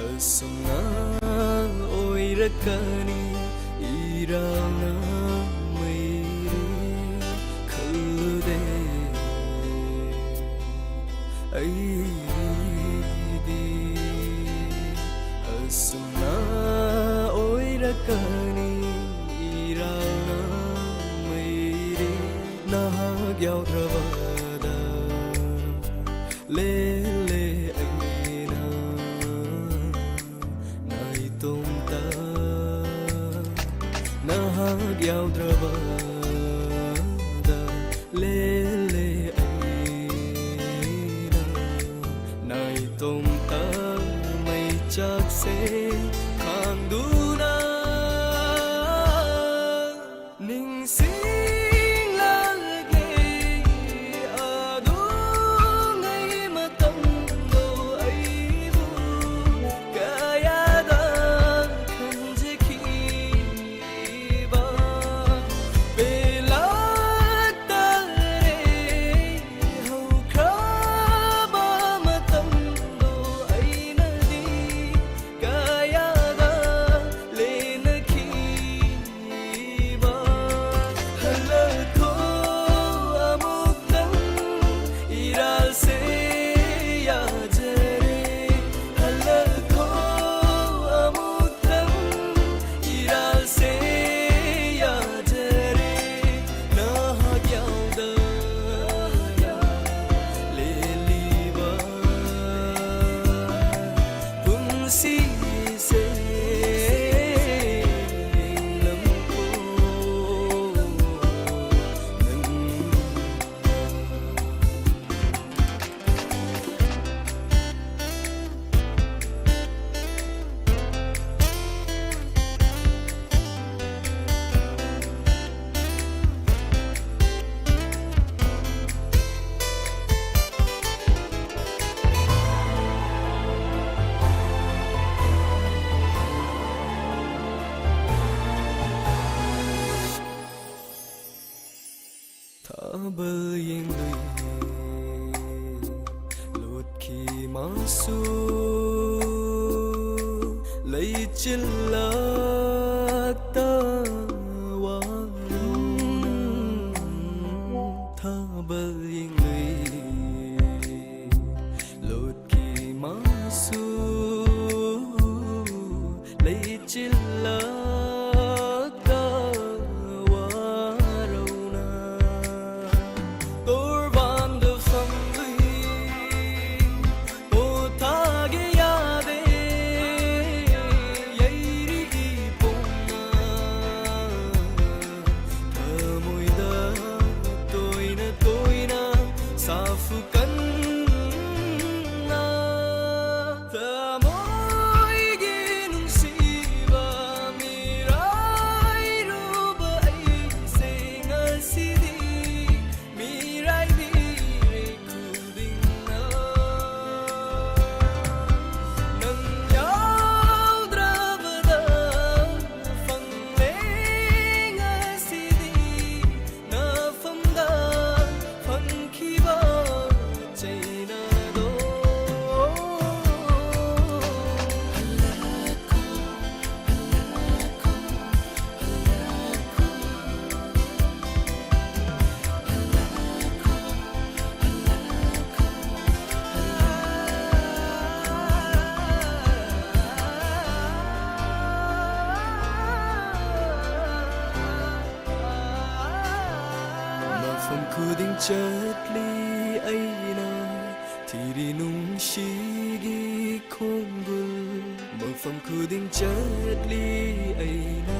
ꯑꯁꯨꯝꯅ ꯑꯣꯏꯔꯛꯀꯅꯤ ꯏꯔꯥꯡꯅ ꯃꯩꯔꯤ ꯈꯜꯂꯨꯗꯦ ꯑꯩꯗꯤ꯫ ꯑꯁꯨꯝꯅ ꯑꯣꯏꯔꯛꯀꯅꯤ ꯏꯔꯥꯡꯅ ꯃꯩꯔꯤ ꯅꯍꯥꯛ ꯌꯥꯎꯗ꯭ꯔꯕꯗ ꯂꯦꯜꯂꯦ ꯑꯩꯅ ꯅꯥꯏꯇꯣꯝꯇ ꯅꯍꯥꯛ ꯌꯥꯎꯗ꯭ꯔꯕꯗ ꯂꯦꯜꯂꯦ ꯑꯩꯅ ꯅꯥꯏꯇꯣꯝꯇ ꯃꯩꯆꯥꯛꯁꯦ ꯈꯥꯡꯗꯨꯅ ꯅꯤꯡꯁꯤꯡꯂꯒꯦ ꯑꯗꯨꯉꯩ ꯃꯇꯝꯗꯣ ꯑꯩꯕꯨ ꯀꯌꯥꯗ ꯈꯟꯖꯈꯤꯕ ꯄꯦꯜꯂꯛꯇꯔꯦ ꯊꯥꯕꯜ ꯌꯦꯡꯂꯨꯏ ꯂꯣꯠꯈꯤ ꯃꯥꯁꯨ, ꯂꯩꯆꯤꯜꯂꯛꯇ ꯋꯥꯔꯧꯅ꯫ ꯊꯥꯕꯜ ꯌꯦꯡꯂꯨꯏ ꯂꯣꯠꯈꯤ ꯃꯥꯁꯨ, ꯂꯩꯆꯤꯜꯂꯛꯇ ꯋꯥꯔꯧꯅ꯫ ꯇꯣꯔꯕꯥꯟꯗ ꯐꯝꯂꯨꯏ ꯄꯣꯊꯥꯒꯦ ꯌꯥꯗꯦ, ꯌꯩꯔꯤ ꯏꯄꯣꯝꯅ꯫ ꯊꯃꯣꯏꯗ ꯇꯣꯏꯅ ꯇꯣꯏꯅ ꯁꯥꯐꯨ ꯀꯟꯅ꯫ ꯊꯃꯣꯏꯒꯤ ꯅꯨꯡꯁꯤꯕ ꯃꯤꯔꯥꯏꯔꯨꯕ ꯑꯩꯁꯦ ꯉꯁꯤꯗꯤ ꯃꯤꯔꯥꯏꯕꯤꯔꯦ ꯈꯨꯗꯤꯡꯅ꯫ ꯅꯪ ꯌꯥꯎꯗ꯭ꯔꯕꯗ ꯐꯪꯂꯦ ꯉꯁꯤꯗꯤ ꯅꯐꯝꯗ ꯐꯪꯈꯤꯕ ꯆꯩꯅꯗꯣ꯫ ꯃꯐꯝ ꯈꯨꯗꯤꯡ ꯆꯠꯂꯤ ꯑꯩꯅ ꯊꯤꯔꯤ ꯅꯨꯡꯁꯤꯒꯤ ꯈꯣꯡꯒꯨꯜ꯫ ꯃꯐꯝ ꯈꯨꯗꯤꯡ ꯆꯠꯂꯤ ꯑꯩꯅ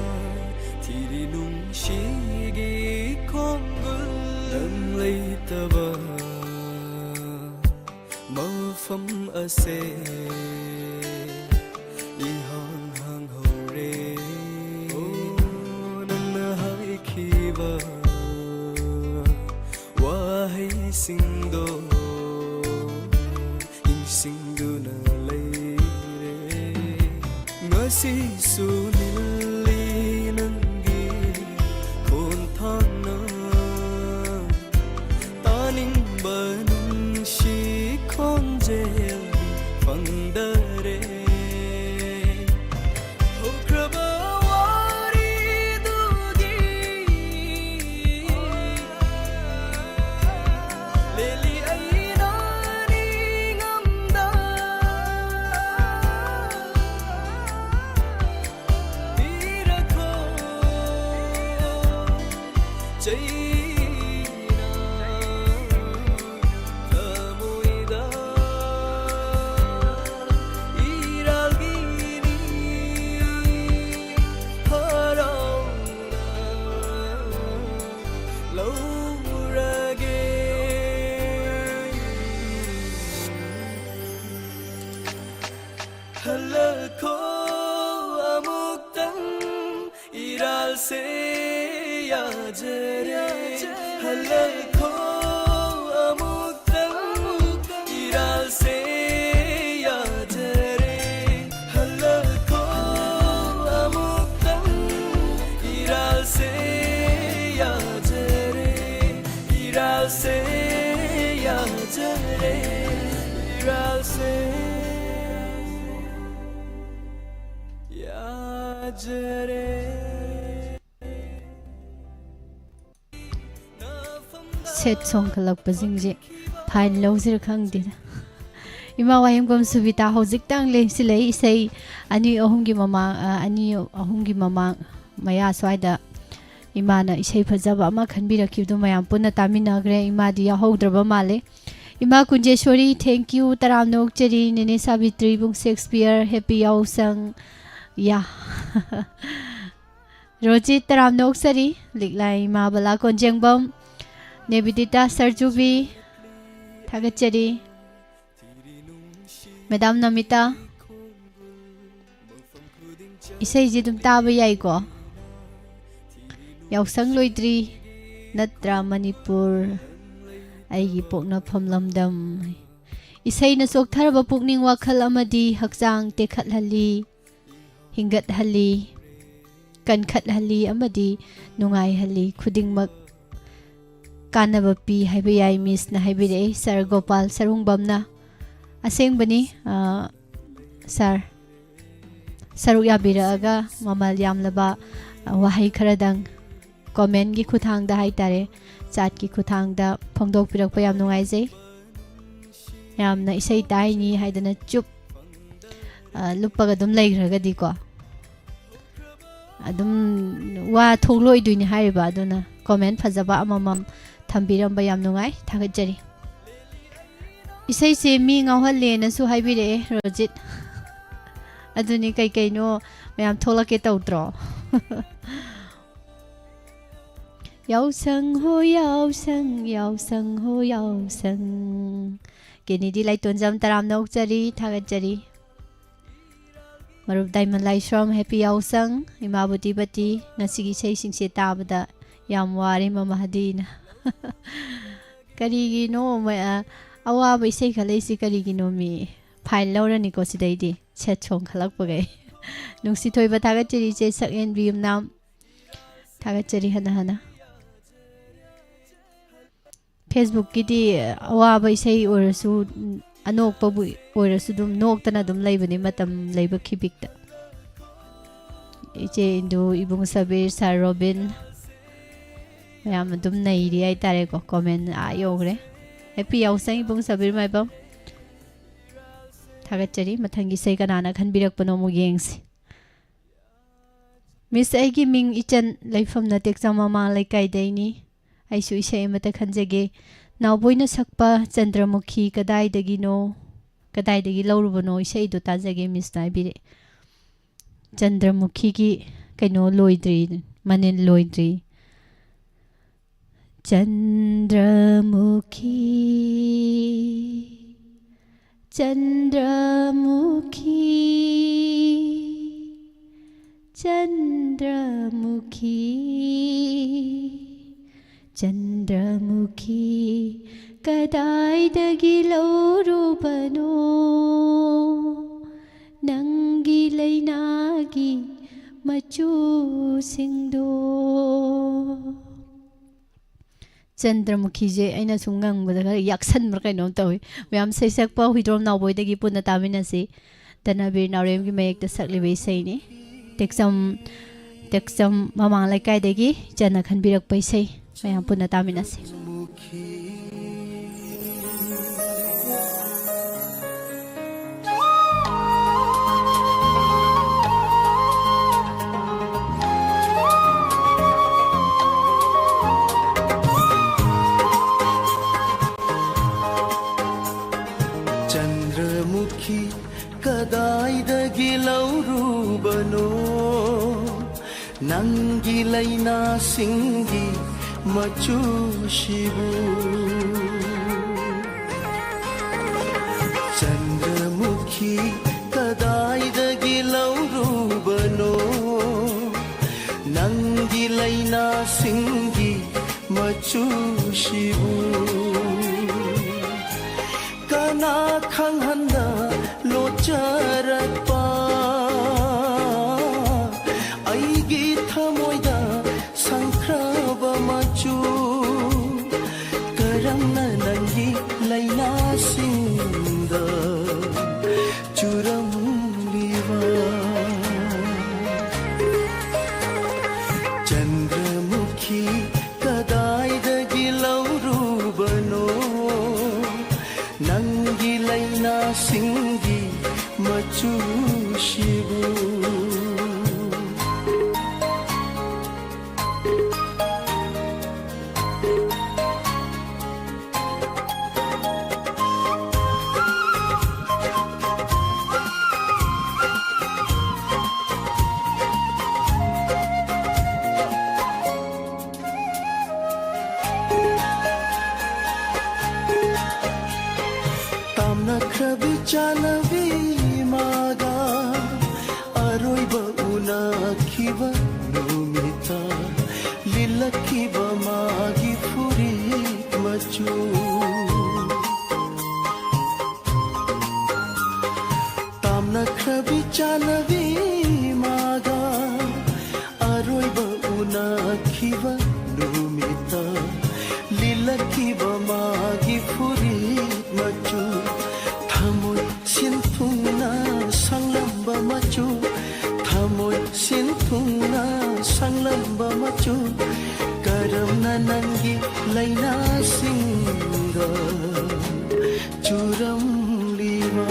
ꯊꯤꯔꯤ ꯅꯨꯡꯁꯤꯒꯤ ꯈꯣꯡꯒꯨꯜ꯫ ꯅꯪ ꯂꯩꯇꯕ ꯃꯐꯝ ꯑꯁꯦ ꯏꯍꯥꯡ ꯍꯥꯡꯍꯧꯔꯦ꯫ ꯑꯣ, ꯅꯪꯅ ꯍꯥꯏꯈꯤꯕ ꯋꯥꯍꯩꯁꯤꯡꯗꯣ ꯅꯤꯡꯁꯤꯡꯗꯨꯅ ꯂꯩꯔꯦ꯫ ꯉꯁꯤꯁꯨ ꯅꯤꯜꯂꯤ ꯅꯪꯒꯤ ꯈꯣꯟꯊꯥꯡꯅ꯫ ꯎꯔꯒꯦ꯫ ꯍꯜꯂꯛꯈꯣ ꯑꯃꯨꯛꯇꯪ ꯏꯔꯥꯜꯁꯦ ꯌꯥꯖꯔꯦ꯫ ꯍꯜꯂꯛꯈꯣ ꯑꯃꯨꯛꯇꯪ ꯏꯔꯥꯜꯁꯦ ꯌꯥꯖꯔꯦ꯫ ꯍꯜꯂꯛꯈꯣ ꯑꯃꯨꯛꯇꯪ ꯏꯔꯥꯜꯁꯦ ꯌꯥꯖꯔꯦ꯫ ꯏꯔꯥꯜꯁꯦ ꯌꯥꯖꯔꯦ꯫ ꯏꯔꯥꯜꯁꯦ ꯌꯥꯖꯔꯦ꯫ ꯁꯦꯠ ꯁꯣꯡꯈꯠꯂꯛꯄꯁꯤꯡꯁꯦ ꯐꯥꯏꯟ ꯂꯧꯁꯤꯔ ꯈꯪꯗꯦꯗ꯫ ꯏꯃꯥ ꯋꯥꯍꯦꯡꯕꯝ ꯁꯨꯕꯤꯇꯥ ꯍꯧꯖꯤꯛꯇꯪ ꯂꯦꯡꯁꯤꯜꯂꯛꯏ꯫ ꯏꯁꯩ ꯑꯅꯤ ꯑꯍꯨꯝꯒꯤ ꯃꯃꯥꯡ, ꯑ, ꯑꯅꯤ ꯑꯍꯨꯝꯒꯤ ꯃꯃꯥꯡ ꯃꯌꯥ ꯁ꯭ꯋꯥꯏꯗ ꯏꯃꯥꯅ ꯏꯁꯩ ꯐꯖꯕ ꯑꯃ ꯈꯟꯕꯤꯔꯛꯈꯤꯕꯗꯨ ꯃꯌꯥꯝ ꯄꯨꯟꯅ ꯇꯥꯃꯤꯟꯅꯈ꯭ꯔꯦ꯫ ꯏꯃꯥꯗꯤ ꯌꯥꯎꯍꯧꯗ꯭ꯔꯕ ꯃꯥꯜꯂꯦ꯫ ꯏꯃꯥ ꯀꯨꯟꯖꯦꯁꯣꯔꯤ, thank you, ꯇꯔꯥꯝꯅ ꯑꯣꯛꯆꯔꯤ꯫ ꯅꯦꯅꯦ ꯁꯥꯕꯤꯇ꯭ꯔꯤ, ꯏꯕꯨꯡ ꯁꯦꯛꯁꯄꯤꯌꯔ, ꯍꯦꯄꯤ ꯌꯥꯎꯁꯪ꯫ ꯌꯥ꯫ ꯔꯣꯖꯤꯠ, ꯇꯔꯥꯝꯅ ꯑꯣꯛꯆꯔꯤ꯫ ꯂꯤꯛꯂꯥꯏ ꯏꯃꯥ ꯕꯂꯥ ꯀꯣꯟꯖꯦꯡꯕꯝ, ꯅꯦꯕꯤꯗꯤꯇꯥ ꯁꯔꯖꯨꯕꯤ, ꯊꯥꯒꯠꯆꯔꯤ꯫ ꯃꯦꯗꯥꯝ ꯅꯃꯤꯇꯥ, ꯏꯁꯩꯁꯤ ꯑꯗꯨꯝ ꯇꯥꯕ ꯌꯥꯏꯀꯣ? ꯌꯥꯎꯁꯪ ꯂꯣꯏꯗ꯭ꯔꯤ ꯅꯠꯇ꯭ꯔꯥ ꯃꯅꯤꯄꯨꯔ, ꯑꯩꯒꯤ ꯄꯣꯛꯅꯐꯝ ꯂꯝꯗꯝ꯫ ꯏꯁꯩꯅ ꯆꯣꯛꯊꯔꯕ ꯄꯨꯛꯅꯤꯡ ꯋꯥꯈꯜ ꯑꯃꯗꯤ ꯍꯛꯆꯥꯡ ꯇꯦꯛꯈꯠꯍꯜꯂꯤ, ꯍꯤꯡꯒꯠꯍꯜꯂꯤ, ꯀꯟꯈꯠꯍꯜꯂꯤ ꯑꯃꯗꯤ ꯅꯨꯡꯉꯥꯏꯍꯜꯂꯤ꯫ ꯈꯨꯗꯤꯡꯃꯛ ꯀꯥꯟꯅꯕ ꯄꯤ ꯍꯥꯏꯕ ꯌꯥꯏ, ꯃꯤꯁꯅ ꯍꯥꯏꯕꯤꯔꯛꯏ, ꯁꯥꯔ ꯒꯣꯄꯥꯜ ꯁꯔꯨꯡꯕꯝꯅ꯫ ꯑꯁꯦꯡꯕꯅꯤ, ꯑ, ꯁꯥꯔ, ꯁꯔꯨꯛ ꯌꯥꯕꯤꯔꯛꯑꯒ ꯃꯃꯜ ꯌꯥꯝꯂꯕ, ꯑ, ꯋꯥꯍꯩ ꯈꯔꯗꯪ ꯀꯣꯃꯦꯟꯒꯤ ꯈꯨꯠꯊꯥꯡꯗ ꯍꯥꯏꯇꯥꯔꯦ, ꯆꯥꯠꯀꯤ ꯈꯨꯠꯊꯥꯡꯗ ꯐꯣꯡꯗꯣꯛꯄꯤꯔꯛꯄ ꯌꯥꯝ ꯅꯨꯡꯉꯥꯏꯖꯩ꯫ ꯌꯥꯝꯅ ꯏꯁꯩ ꯇꯥꯏꯅꯤ ꯍꯥꯏꯗꯅ ꯆꯨꯞ, ꯑ, ꯂꯨꯞꯄꯒ ꯑꯗꯨꯝ ꯂꯩꯈ꯭ꯔꯒꯗꯤꯀꯣ, ꯑꯗꯨꯝ ꯋꯥ ꯊꯣꯛꯂꯣꯏꯗꯣꯏꯅꯤ ꯍꯥꯏꯔꯤꯕ꯫ ꯑꯗꯨꯅ ꯀꯣꯃꯦꯟ ꯐꯖꯕ ꯑꯃꯃꯝ ꯊꯝꯕꯤꯔꯝꯕ ꯌꯥꯝ ꯅꯨꯡꯉꯥꯏ, ꯊꯥꯒꯠꯆꯔꯤ꯫ ꯏꯁꯩꯁꯦ ꯃꯤ ꯉꯥꯎꯍꯜꯂꯦꯅꯁꯨ ꯍꯥꯏꯕꯤꯔꯛꯑꯦ ꯔꯣꯖꯤꯠ꯫ ꯑꯗꯨꯅꯤ, ꯀꯩꯀꯩꯅꯣ ꯃꯌꯥꯝ ꯊꯣꯛꯂꯛꯀꯦ ꯇꯧꯗ꯭ꯔꯣ? ꯌꯥꯎꯁꯪ ꯍꯣ ꯌꯥꯎꯁꯪ, ꯌꯥꯎꯁꯪ ꯍꯣ ꯌꯥꯎꯁꯪ꯫ ꯀꯦꯅꯤꯗꯤ ꯂꯥꯏꯇꯣꯟꯖꯝ ꯇꯔꯥꯝꯅ ꯑꯣꯛꯆꯔꯤ, ꯊꯥꯒꯠꯆꯔꯤ꯫ ꯃꯔꯨꯞ ꯗꯥꯏꯃꯟ ꯂꯥꯏꯁ꯭ꯔꯝ, ꯍꯦꯄꯤ ꯌꯥꯎꯁꯪ꯫ ꯏꯃꯥ ꯕꯨꯇꯤꯄꯇꯤ, ꯉꯁꯤꯒꯤ ꯏꯁꯩꯁꯤꯡꯁꯦ ꯇꯥꯕꯗ ꯌꯥꯝ ꯋꯥꯔꯦ ꯃꯃꯥꯗꯤꯅ꯫ ꯀꯔꯤꯒꯤꯅꯣ ꯃ-, ꯑ, ꯑꯋꯥꯕ ꯏꯁꯩ ꯈꯜꯂꯛꯏꯁꯤ ꯀꯔꯤꯒꯤꯅꯣ ꯃꯤ? ꯐꯥꯏꯜ ꯂꯧꯔꯅꯤꯀꯣ ꯁꯤꯗꯩꯗꯤ, ꯁꯦꯠ ꯁꯣꯡ ꯈꯜꯂꯛꯄꯈꯩ꯫ ꯅꯨꯡꯁꯤ ꯊꯣꯏꯕ ꯊꯥꯒꯠꯆꯔꯤ ꯏꯆꯦ ꯁꯛꯍꯦꯟꯕꯤ ꯌꯨꯝꯅꯥꯝ꯫ ꯊꯥꯒꯠꯆꯔꯤ ꯍꯟꯅ ꯍꯟꯅ꯫ ꯐꯦꯁꯕꯨꯛꯀꯤꯗꯤ ꯑꯋꯥꯕ ꯏꯁꯩ ꯑꯣꯏꯔꯁꯨ, ꯑꯅꯣꯛꯄꯕꯨ ꯑꯣꯏꯔꯁꯨ ꯑꯗꯨꯝ ꯅꯣꯛꯇꯅ ꯑꯗꯨꯝ ꯂꯩꯕꯅꯤ ꯃꯇꯝ ꯂꯩꯕ ꯈꯤꯕꯤꯛꯇ꯫ ꯏꯆꯦ ꯏꯟꯗꯨ, ꯏꯕꯨꯡ ꯁꯕꯤꯔ, ꯁꯥꯔ ꯔꯣꯕꯤꯟ, ꯃꯌꯥꯝ ꯑꯗꯨꯝ ꯅꯩꯔꯤ ꯍꯥꯏꯇꯥꯔꯦꯀꯣ꯫ ꯀꯣꯃꯦꯟ ꯑꯥ ꯌꯧꯈ꯭ꯔꯦ꯫ ꯍꯦꯄꯤ ꯌꯥꯎꯁꯪ ꯏꯕꯨꯡ ꯁꯕꯤꯔ ꯃꯥꯏꯕꯝ꯫ ꯊꯥꯒꯠꯆꯔꯤ꯫ ꯃꯊꯪꯒꯤ ꯏꯁꯩ ꯀꯅꯥꯅ ꯈꯟꯕꯤꯔꯛꯄꯅꯣ ꯑꯃꯨꯛ ꯌꯦꯡꯁꯤ꯫ ꯃꯤꯁ, ꯑꯩꯒꯤ ꯃꯤꯡ ꯏꯆꯟ, ꯂꯩꯐꯝꯅ ꯇꯦꯛꯆꯝ ꯃꯃꯥꯡ ꯂꯩꯀꯥꯏꯗꯩꯅꯤ꯫ ꯑꯩꯁꯨ ꯏꯁꯩ ꯑꯃꯇ ꯈꯟꯖꯒꯦ꯫ ꯅꯥꯎꯕꯣꯏꯅ ꯁꯛꯄ ꯆꯟꯗ꯭ꯔꯃꯨꯈꯤ ꯀꯗꯥꯏꯗꯒꯤꯅꯣ, ꯀꯗꯥꯏꯗꯒꯤ ꯂꯧꯔꯨꯕꯅꯣ ꯏꯁꯩꯗꯣ ꯇꯥꯖꯒꯦ ꯃꯤꯁꯅ ꯍꯥꯏꯕꯤꯔꯛꯑꯦ꯫ ꯆꯟꯗ꯭ꯔꯃꯨꯈꯤꯒꯤ ꯀꯩꯅꯣ ꯂꯣꯏꯗ꯭ꯔꯤ, ꯃꯅꯤꯟ ꯂꯣꯏꯗ꯭ꯔꯤ꯫ ꯆꯟꯗ꯭ꯔꯃꯨꯈꯤ, ꯆꯟꯗ꯭ꯔꯃꯨꯈꯤ, ꯆꯟꯗ꯭ꯔꯃꯨꯈꯤ, ꯆꯟꯗ꯭ꯔꯃꯨꯈꯤ, ꯀꯗꯥꯏꯗꯒꯤ ꯂꯧꯔꯨꯕꯅꯣ ꯅꯪꯒꯤ ꯂꯩꯅꯥꯒꯤ ꯃꯆꯨꯁꯤꯡꯗꯣ? ꯆꯟꯗ꯭ꯔꯃꯨꯈꯤꯁꯦ ꯑꯩꯅ ꯁꯨꯝ ꯉꯪꯕꯗ ꯈꯔ ꯌꯥꯛꯁꯟꯕ꯭ꯔꯥ ꯀꯩꯅꯣꯝ ꯇꯧꯏ꯫ ꯃꯌꯥꯝ ꯁꯩꯁꯛꯄ ꯍꯨꯏꯗ꯭ꯔꯣꯝ ꯅꯥꯎꯕꯣꯏꯗꯒꯤ ꯄꯨꯟꯅ ꯇꯥꯃꯤꯟꯅꯁꯤ꯫ ꯙꯅꯕꯤꯔ ꯅꯥꯎꯔꯦꯝꯒꯤ ꯃꯌꯦꯛꯇ ꯁꯛꯂꯤꯕ ꯏꯁꯩꯅꯤ꯫ ꯇꯦꯛꯆꯝ, ꯇꯦꯛꯆꯝ ꯃꯃꯥꯡ ꯂꯩꯀꯥꯏꯗꯒꯤ ꯏꯆꯟꯅ ꯈꯟꯕꯤꯔꯛꯄ ꯏꯁꯩ꯫ ꯃꯌꯥꯝ ꯄꯨꯟꯅ ꯇꯥꯃꯤꯟꯅꯁꯤ꯫ ꯆꯟꯗ꯭ꯔꯃꯨꯈꯤ ꯀꯗꯥꯏꯗꯒꯤ ꯂꯧꯔꯨꯕꯅꯣ? ꯅꯪꯒꯤ ꯂꯩꯅꯥꯁꯤꯡꯒꯤ ꯃꯆꯨꯁꯤꯕꯨ꯫ ꯆꯟꯗ꯭ꯔꯃꯨꯈꯤ ꯀꯗꯥꯏꯗꯒꯤ ꯂꯧꯔꯨꯕꯅꯣ ꯅꯪꯒꯤ ꯂꯩꯅꯥꯁꯤꯡꯒꯤ ꯃꯆꯨꯁꯤꯕꯨ? ꯀꯅꯥ ꯈꯪꯍꯟꯗ ꯂꯣꯠꯆꯔꯛꯄ ꯑꯩꯒꯤ ꯊꯃꯣꯏꯗ ꯁꯪꯈ꯭ꯔꯕ ꯃꯆꯨ? ꯀꯔꯝꯅ ꯅꯪꯒꯤ ꯂꯩꯅꯥꯁꯤꯡꯗ ꯆꯨꯔꯝꯂꯤꯕ? ꯆꯟꯗ꯭ꯔꯃꯨꯈꯤ ꯀꯗꯥꯏꯗꯒꯤ ꯂꯧꯔꯨꯕꯅꯣ ꯅꯪꯒꯤ ꯂꯩꯅꯥꯁꯤꯡꯒꯤ ꯃꯆꯨꯁꯤꯕꯨ? ꯇꯥꯝꯅꯈ꯭ꯔꯕꯤ ꯆꯥꯅꯕꯤ ꯃꯥꯒ ꯑꯔꯣꯏꯕ ꯎꯅꯈꯤꯕ ꯅꯨꯃꯤꯠꯇ ꯂꯤꯠꯂꯛꯈꯤꯕ ꯃꯥꯒꯤ ꯐꯨꯔꯤꯠ ꯃꯆꯨ꯫ ꯇꯥꯝꯅꯈ꯭ꯔꯕꯤ ꯆꯥꯅꯕꯤ ꯃꯥꯒ ꯑꯔꯣꯏꯕ ꯎꯅꯈꯤꯕ ꯅꯨꯃꯤꯠꯇ ꯂꯤꯠꯂꯛꯈꯤꯕ ꯃꯥꯒꯤ ꯐꯨꯔꯤꯠ ꯃꯆꯨ꯫ ꯊꯃꯣꯏ ꯁꯤꯟꯊꯨꯡꯅ ꯁꯪꯂꯝꯕ ꯃꯆꯨ, ꯊꯃꯣꯏ ꯁꯤꯟꯊꯨꯡꯅ ꯁꯪꯂꯝꯕ ꯃꯆꯨ꯫ ꯀꯔꯝꯅ ꯅꯪꯒꯤ ꯂꯩꯅꯥꯁꯤꯡꯗ ꯆꯨꯔꯝꯂꯤꯕ?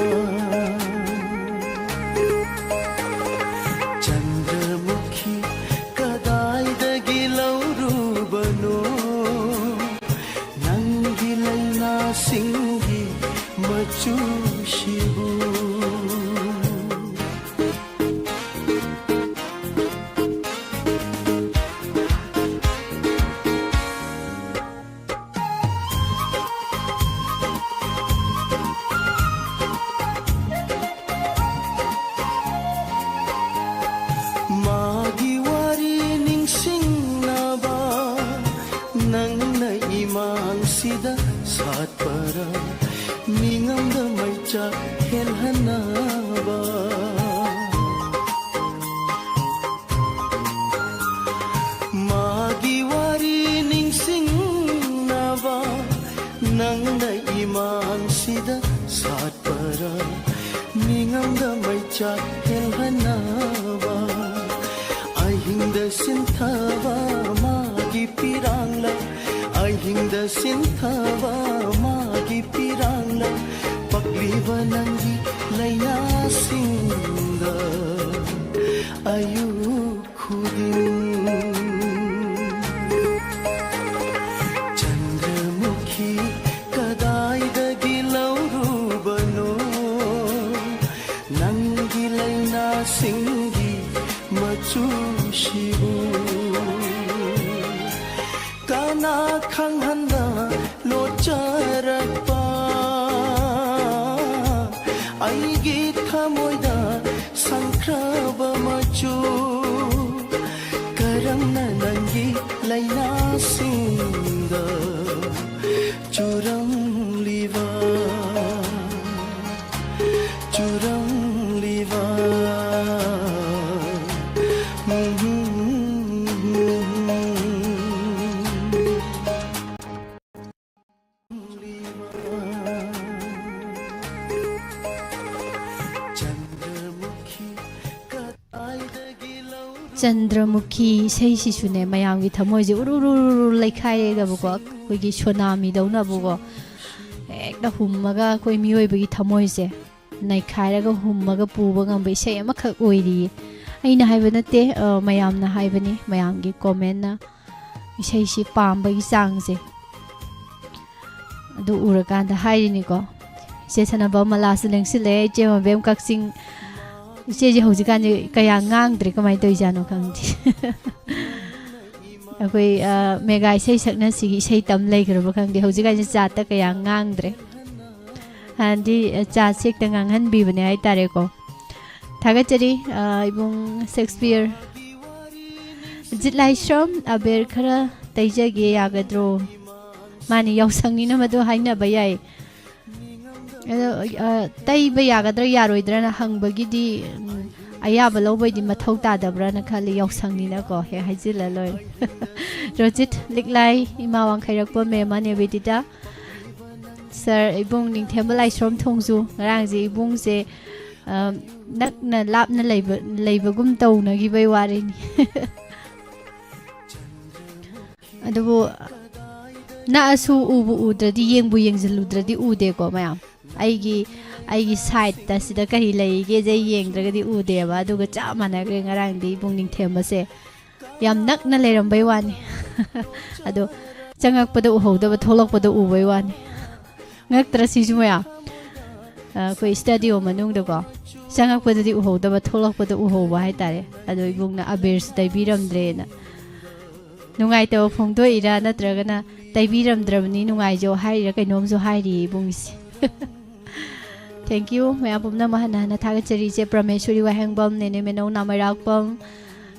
ꯆꯟꯗ꯭ꯔꯃꯨꯈꯤ ꯀꯗꯥꯏꯗꯒꯤ ꯂꯧꯔꯨꯕꯅꯣ ꯅꯪꯒꯤ ꯂꯩꯅꯥꯁꯤꯡꯒꯤ ꯃꯆꯨꯁꯤꯕꯨ? ꯁꯥꯠꯄꯔ ꯃꯤꯉꯝꯗ ꯃꯩꯆꯥꯛ ꯍꯦꯜꯍꯟꯅꯕ꯫ ꯃꯥꯒꯤ ꯋꯥꯔꯤ ꯅꯤꯡꯁꯤꯡꯅꯕ ꯅꯪꯅ ꯏꯃꯥꯡꯁꯤꯗ ꯁꯥꯠꯄꯔ ꯃꯤꯉꯝꯗ ꯃꯩꯆꯥꯛ ꯍꯦꯜꯍꯟꯅꯕ꯫ ꯑꯍꯤꯡꯗ ꯁꯤꯟꯊꯕ ꯃꯥꯒꯤ ꯄꯤꯔꯥꯡꯂ ꯑꯍꯤꯡꯗ ꯁꯤꯟꯊꯕ ꯃꯥꯒꯤ ꯄꯤꯔꯥꯡꯂ ꯄꯛꯂꯤꯕ ꯅꯪꯒꯤ ꯂꯩꯅꯥꯁꯤꯡꯗ ꯑꯌꯨꯛ ꯈꯨꯗꯤꯡ꯫ ꯆꯟꯗ꯭ꯔꯃꯨꯈꯤ ꯀꯗꯥꯏꯗꯒꯤ ꯂꯧꯔꯨꯕꯅꯣ ꯅꯪꯒꯤ ꯂꯩꯅꯥꯁꯤꯡꯒꯤ ꯃꯆꯨꯁꯤꯕꯨ? ꯀꯅꯥ ꯈꯪꯍꯟꯗ ꯂꯣꯠꯆꯔꯛꯄ ꯑꯩꯒꯤ ꯊꯃꯣꯏꯗ ꯁꯪꯈ꯭ꯔꯕ ꯃꯆꯨ? ꯀꯔꯝꯅ ꯅꯪꯒꯤ ꯂꯩꯅꯥꯁꯤꯡꯗ ꯆꯨꯔꯝꯂꯤꯕ, ꯆꯨꯔꯝꯂꯤꯕ? ꯆꯟꯗ꯭ꯔꯃꯨꯈꯤ ꯏꯁꯩꯁꯤꯁꯨꯅꯦ, ꯃꯌꯥꯝꯒꯤ ꯊꯃꯣꯏꯁꯦ ꯎꯔꯨ ꯎꯔꯨ ꯎꯔꯨ ꯎꯔꯨ ꯂꯩꯈꯥꯏꯔꯒꯕꯀꯣ, ꯑꯩꯈꯣꯏꯒꯤ ꯁꯣꯅꯥꯃꯤꯗꯧꯅꯕꯀꯣ, ꯍꯦꯛꯇ ꯍꯨꯝꯃꯒ ꯑꯩꯈꯣꯏ ꯃꯤꯑꯣꯏꯕꯒꯤ ꯊꯃꯣꯏꯁꯦ ꯅꯩꯈꯥꯏꯔꯒ ꯍꯨꯝꯃꯒ ꯄꯨꯕ ꯉꯝꯕ ꯏꯁꯩ ꯑꯃꯈꯛ ꯑꯣꯏꯔꯤꯌꯦ꯫ ꯑꯩꯅ ꯍꯥꯏꯕ ꯅꯠꯇꯦ, ꯑ, ꯃꯌꯥꯝꯅ ꯍꯥꯏꯕꯅꯤ, ꯃꯌꯥꯝꯒꯤ ꯀꯣꯃꯦꯟꯅ ꯏꯁꯩꯁꯤ ꯄꯥꯝꯕꯒꯤ ꯆꯥꯡꯁꯦ ꯑꯗꯨ ꯎꯔꯀꯥꯟꯗ ꯍꯥꯏꯔꯤꯅꯤꯀꯣ꯫ ꯏꯆꯦ ꯁꯅꯥꯕꯝ ꯃꯂꯥꯁꯨ ꯂꯦꯡꯁꯤꯜꯂꯛꯑꯦ, ꯏꯆꯦ ꯃꯕꯦꯝ ꯀꯛꯆꯤꯡ꯫ ꯏꯆꯦꯁꯦ ꯍꯧꯖꯤꯛꯀꯥꯟꯁꯦ ꯀꯌꯥ ꯉꯥꯡꯗ꯭ꯔꯦ, ꯀꯃꯥꯏꯅ ꯇꯧꯔꯤꯖꯥꯠꯅꯣ ꯈꯪꯗꯦ꯫ ꯑꯩꯈꯣꯏ, ꯑ, ꯃꯦꯒꯥ ꯏꯁꯩ ꯁꯛꯅꯁꯤꯒꯤ ꯏꯁꯩ ꯇꯝ ꯂꯩꯈ꯭ꯔꯕ ꯈꯪꯗꯦ, ꯍꯧꯖꯤꯛꯀꯥꯟꯁꯦ ꯆꯥꯠꯇ ꯀꯌꯥ ꯉꯥꯡꯗ꯭ꯔꯦ꯫ ꯍꯥꯟꯅꯗꯤ, ꯑ, ꯆꯥꯠꯁꯦ ꯍꯦꯛꯇ ꯉꯥꯡꯍꯟꯕꯤꯕꯅꯦ ꯍꯥꯏꯇꯥꯔꯦꯀꯣ꯫ ꯊꯥꯒꯠꯆꯔꯤ, ꯑ, ꯏꯕꯨꯡ ꯁꯦꯛꯁꯄꯤꯌꯔ꯫ ꯖꯤꯠ ꯂꯥꯏꯁ꯭ꯔꯝ, ꯑꯕꯦꯔ ꯈꯔ ꯇꯩꯖꯒꯦ ꯌꯥꯒꯗ꯭ꯔꯣ? ꯃꯥꯅꯤ, ꯌꯥꯎꯁꯪꯅꯤꯅ ꯃꯗꯨ ꯍꯥꯏꯅꯕ ꯌꯥꯏ꯫ ꯑꯗꯣ, ꯑ, ꯇꯩꯕ ꯌꯥꯒꯗ꯭ꯔꯥ ꯌꯥꯔꯣꯏꯗ꯭ꯔꯥꯅ ꯍꯪꯕꯒꯤꯗꯤ, ꯎꯝ, ꯑꯌꯥꯕ ꯂꯧꯕꯩꯗꯤ ꯃꯊꯧ ꯇꯥꯗꯕ꯭ꯔꯥꯅ ꯈꯜꯂꯤ, ꯌꯥꯎꯁꯪꯅꯤꯅꯀꯣ ꯍꯦꯛ ꯍꯥꯏꯖꯤꯜꯂ ꯂꯣꯏꯔꯦ꯫ ꯔꯣꯖꯤꯠ ꯂꯤꯛꯂꯥꯏ, ꯏꯃꯥ ꯋꯥꯡꯈꯩꯔꯛꯄ ꯃꯦꯝ ꯑꯅꯦꯕꯤꯗꯤꯇꯥ, ꯁꯥꯔ ꯏꯕꯨꯡ ꯅꯤꯡꯊꯦꯝꯕ ꯂꯥꯏꯁ꯭ꯔꯣꯝ ꯊꯣꯡꯖꯨ, ꯉꯔꯥꯡꯁꯦ ꯏꯕꯨꯡꯁꯦ, ꯑ, ꯅꯛꯅ ꯂꯥꯞꯅ ꯂꯩꯕ, ꯂꯩꯕꯒꯨꯝ ꯇꯧꯅꯈꯤꯕꯩ ꯋꯥꯔꯤꯅꯤ꯫ ꯑꯗꯨꯕꯨ ꯅꯛꯑꯁꯨ ꯎꯕꯨ ꯎꯗ꯭ꯔꯗꯤ, ꯌꯦꯡꯕꯨ ꯌꯦꯡꯁꯤꯜꯂꯨꯗ꯭ꯔꯗꯤ ꯎꯗꯦꯀꯣ ꯃꯌꯥꯝ꯫ ꯑꯩꯒꯤ, ꯑꯩꯒꯤ ꯁꯥꯏꯠꯇ ꯁꯤꯗ ꯀꯔꯤ ꯂꯩꯒꯦꯁꯦ ꯌꯦꯡꯗ꯭ꯔꯒꯗꯤ ꯎꯗꯦꯕ꯫ ꯑꯗꯨꯒ ꯆꯞ ꯃꯥꯟꯅꯈ꯭ꯔꯦ ꯉꯔꯥꯡꯗꯤ ꯏꯕꯨꯡ ꯅꯤꯡꯊꯦꯝꯕꯁꯦ꯫ ꯌꯥꯝ ꯅꯛꯅ ꯂꯩꯔꯝꯕꯩ ꯋꯥꯅꯤ꯫ ꯑꯗꯣ ꯆꯪꯉꯛꯄꯗ ꯎꯍꯧꯗꯕ, ꯊꯣꯛꯂꯛꯄꯗ ꯎꯕꯩ ꯋꯥꯅꯤ꯫ ꯉꯛꯇ꯭ꯔ ꯁꯤꯁꯨ ꯃꯌꯥꯝ? ꯑ, ꯑꯩꯈꯣꯏ ꯁ꯭ꯇꯗꯤꯑꯣ ꯃꯅꯨꯡꯗꯀꯣ, ꯆꯪꯉꯛꯄꯗꯗꯤ ꯎꯍꯧꯗꯕ, ꯊꯣꯛꯂꯛꯄꯗ ꯎꯍꯧꯕ ꯍꯥꯏꯇꯥꯔꯦ꯫ ꯑꯗꯣ ꯏꯕꯨꯡꯅ ꯑꯕꯤꯔꯁꯨ ꯇꯩꯕꯤꯔꯝꯗ꯭ꯔꯦꯅ ꯅꯨꯡꯉꯥꯏꯇꯕ ꯐꯣꯡꯗꯣꯛꯏꯔꯥ, ꯅꯠꯇ꯭ꯔꯒꯅ ꯇꯩꯕꯤꯔꯝꯗ꯭ꯔꯕꯅꯤ ꯅꯨꯡꯉꯥꯏꯖꯧ ꯍꯥꯏꯔꯤꯔꯥ, ꯀꯩꯅꯣꯝꯁꯨ ꯍꯥꯏꯔꯤꯌꯦ ꯏꯕꯨꯡꯒꯤꯁꯦ꯫ Thank you ꯃꯌꯥꯝ ꯄꯨꯝꯅꯃꯛ ꯍꯟꯅ ꯍꯟꯅ ꯊꯥꯒꯠꯆꯔꯤ꯫ ꯏꯆꯦ ꯄ꯭ꯔꯃꯦꯁꯣꯔꯤ ꯋꯥꯍꯦꯡꯕꯝ, ꯅꯦꯅꯦ ꯃꯦꯅꯧ ꯅꯥꯃꯩꯔꯥꯛꯄꯝ,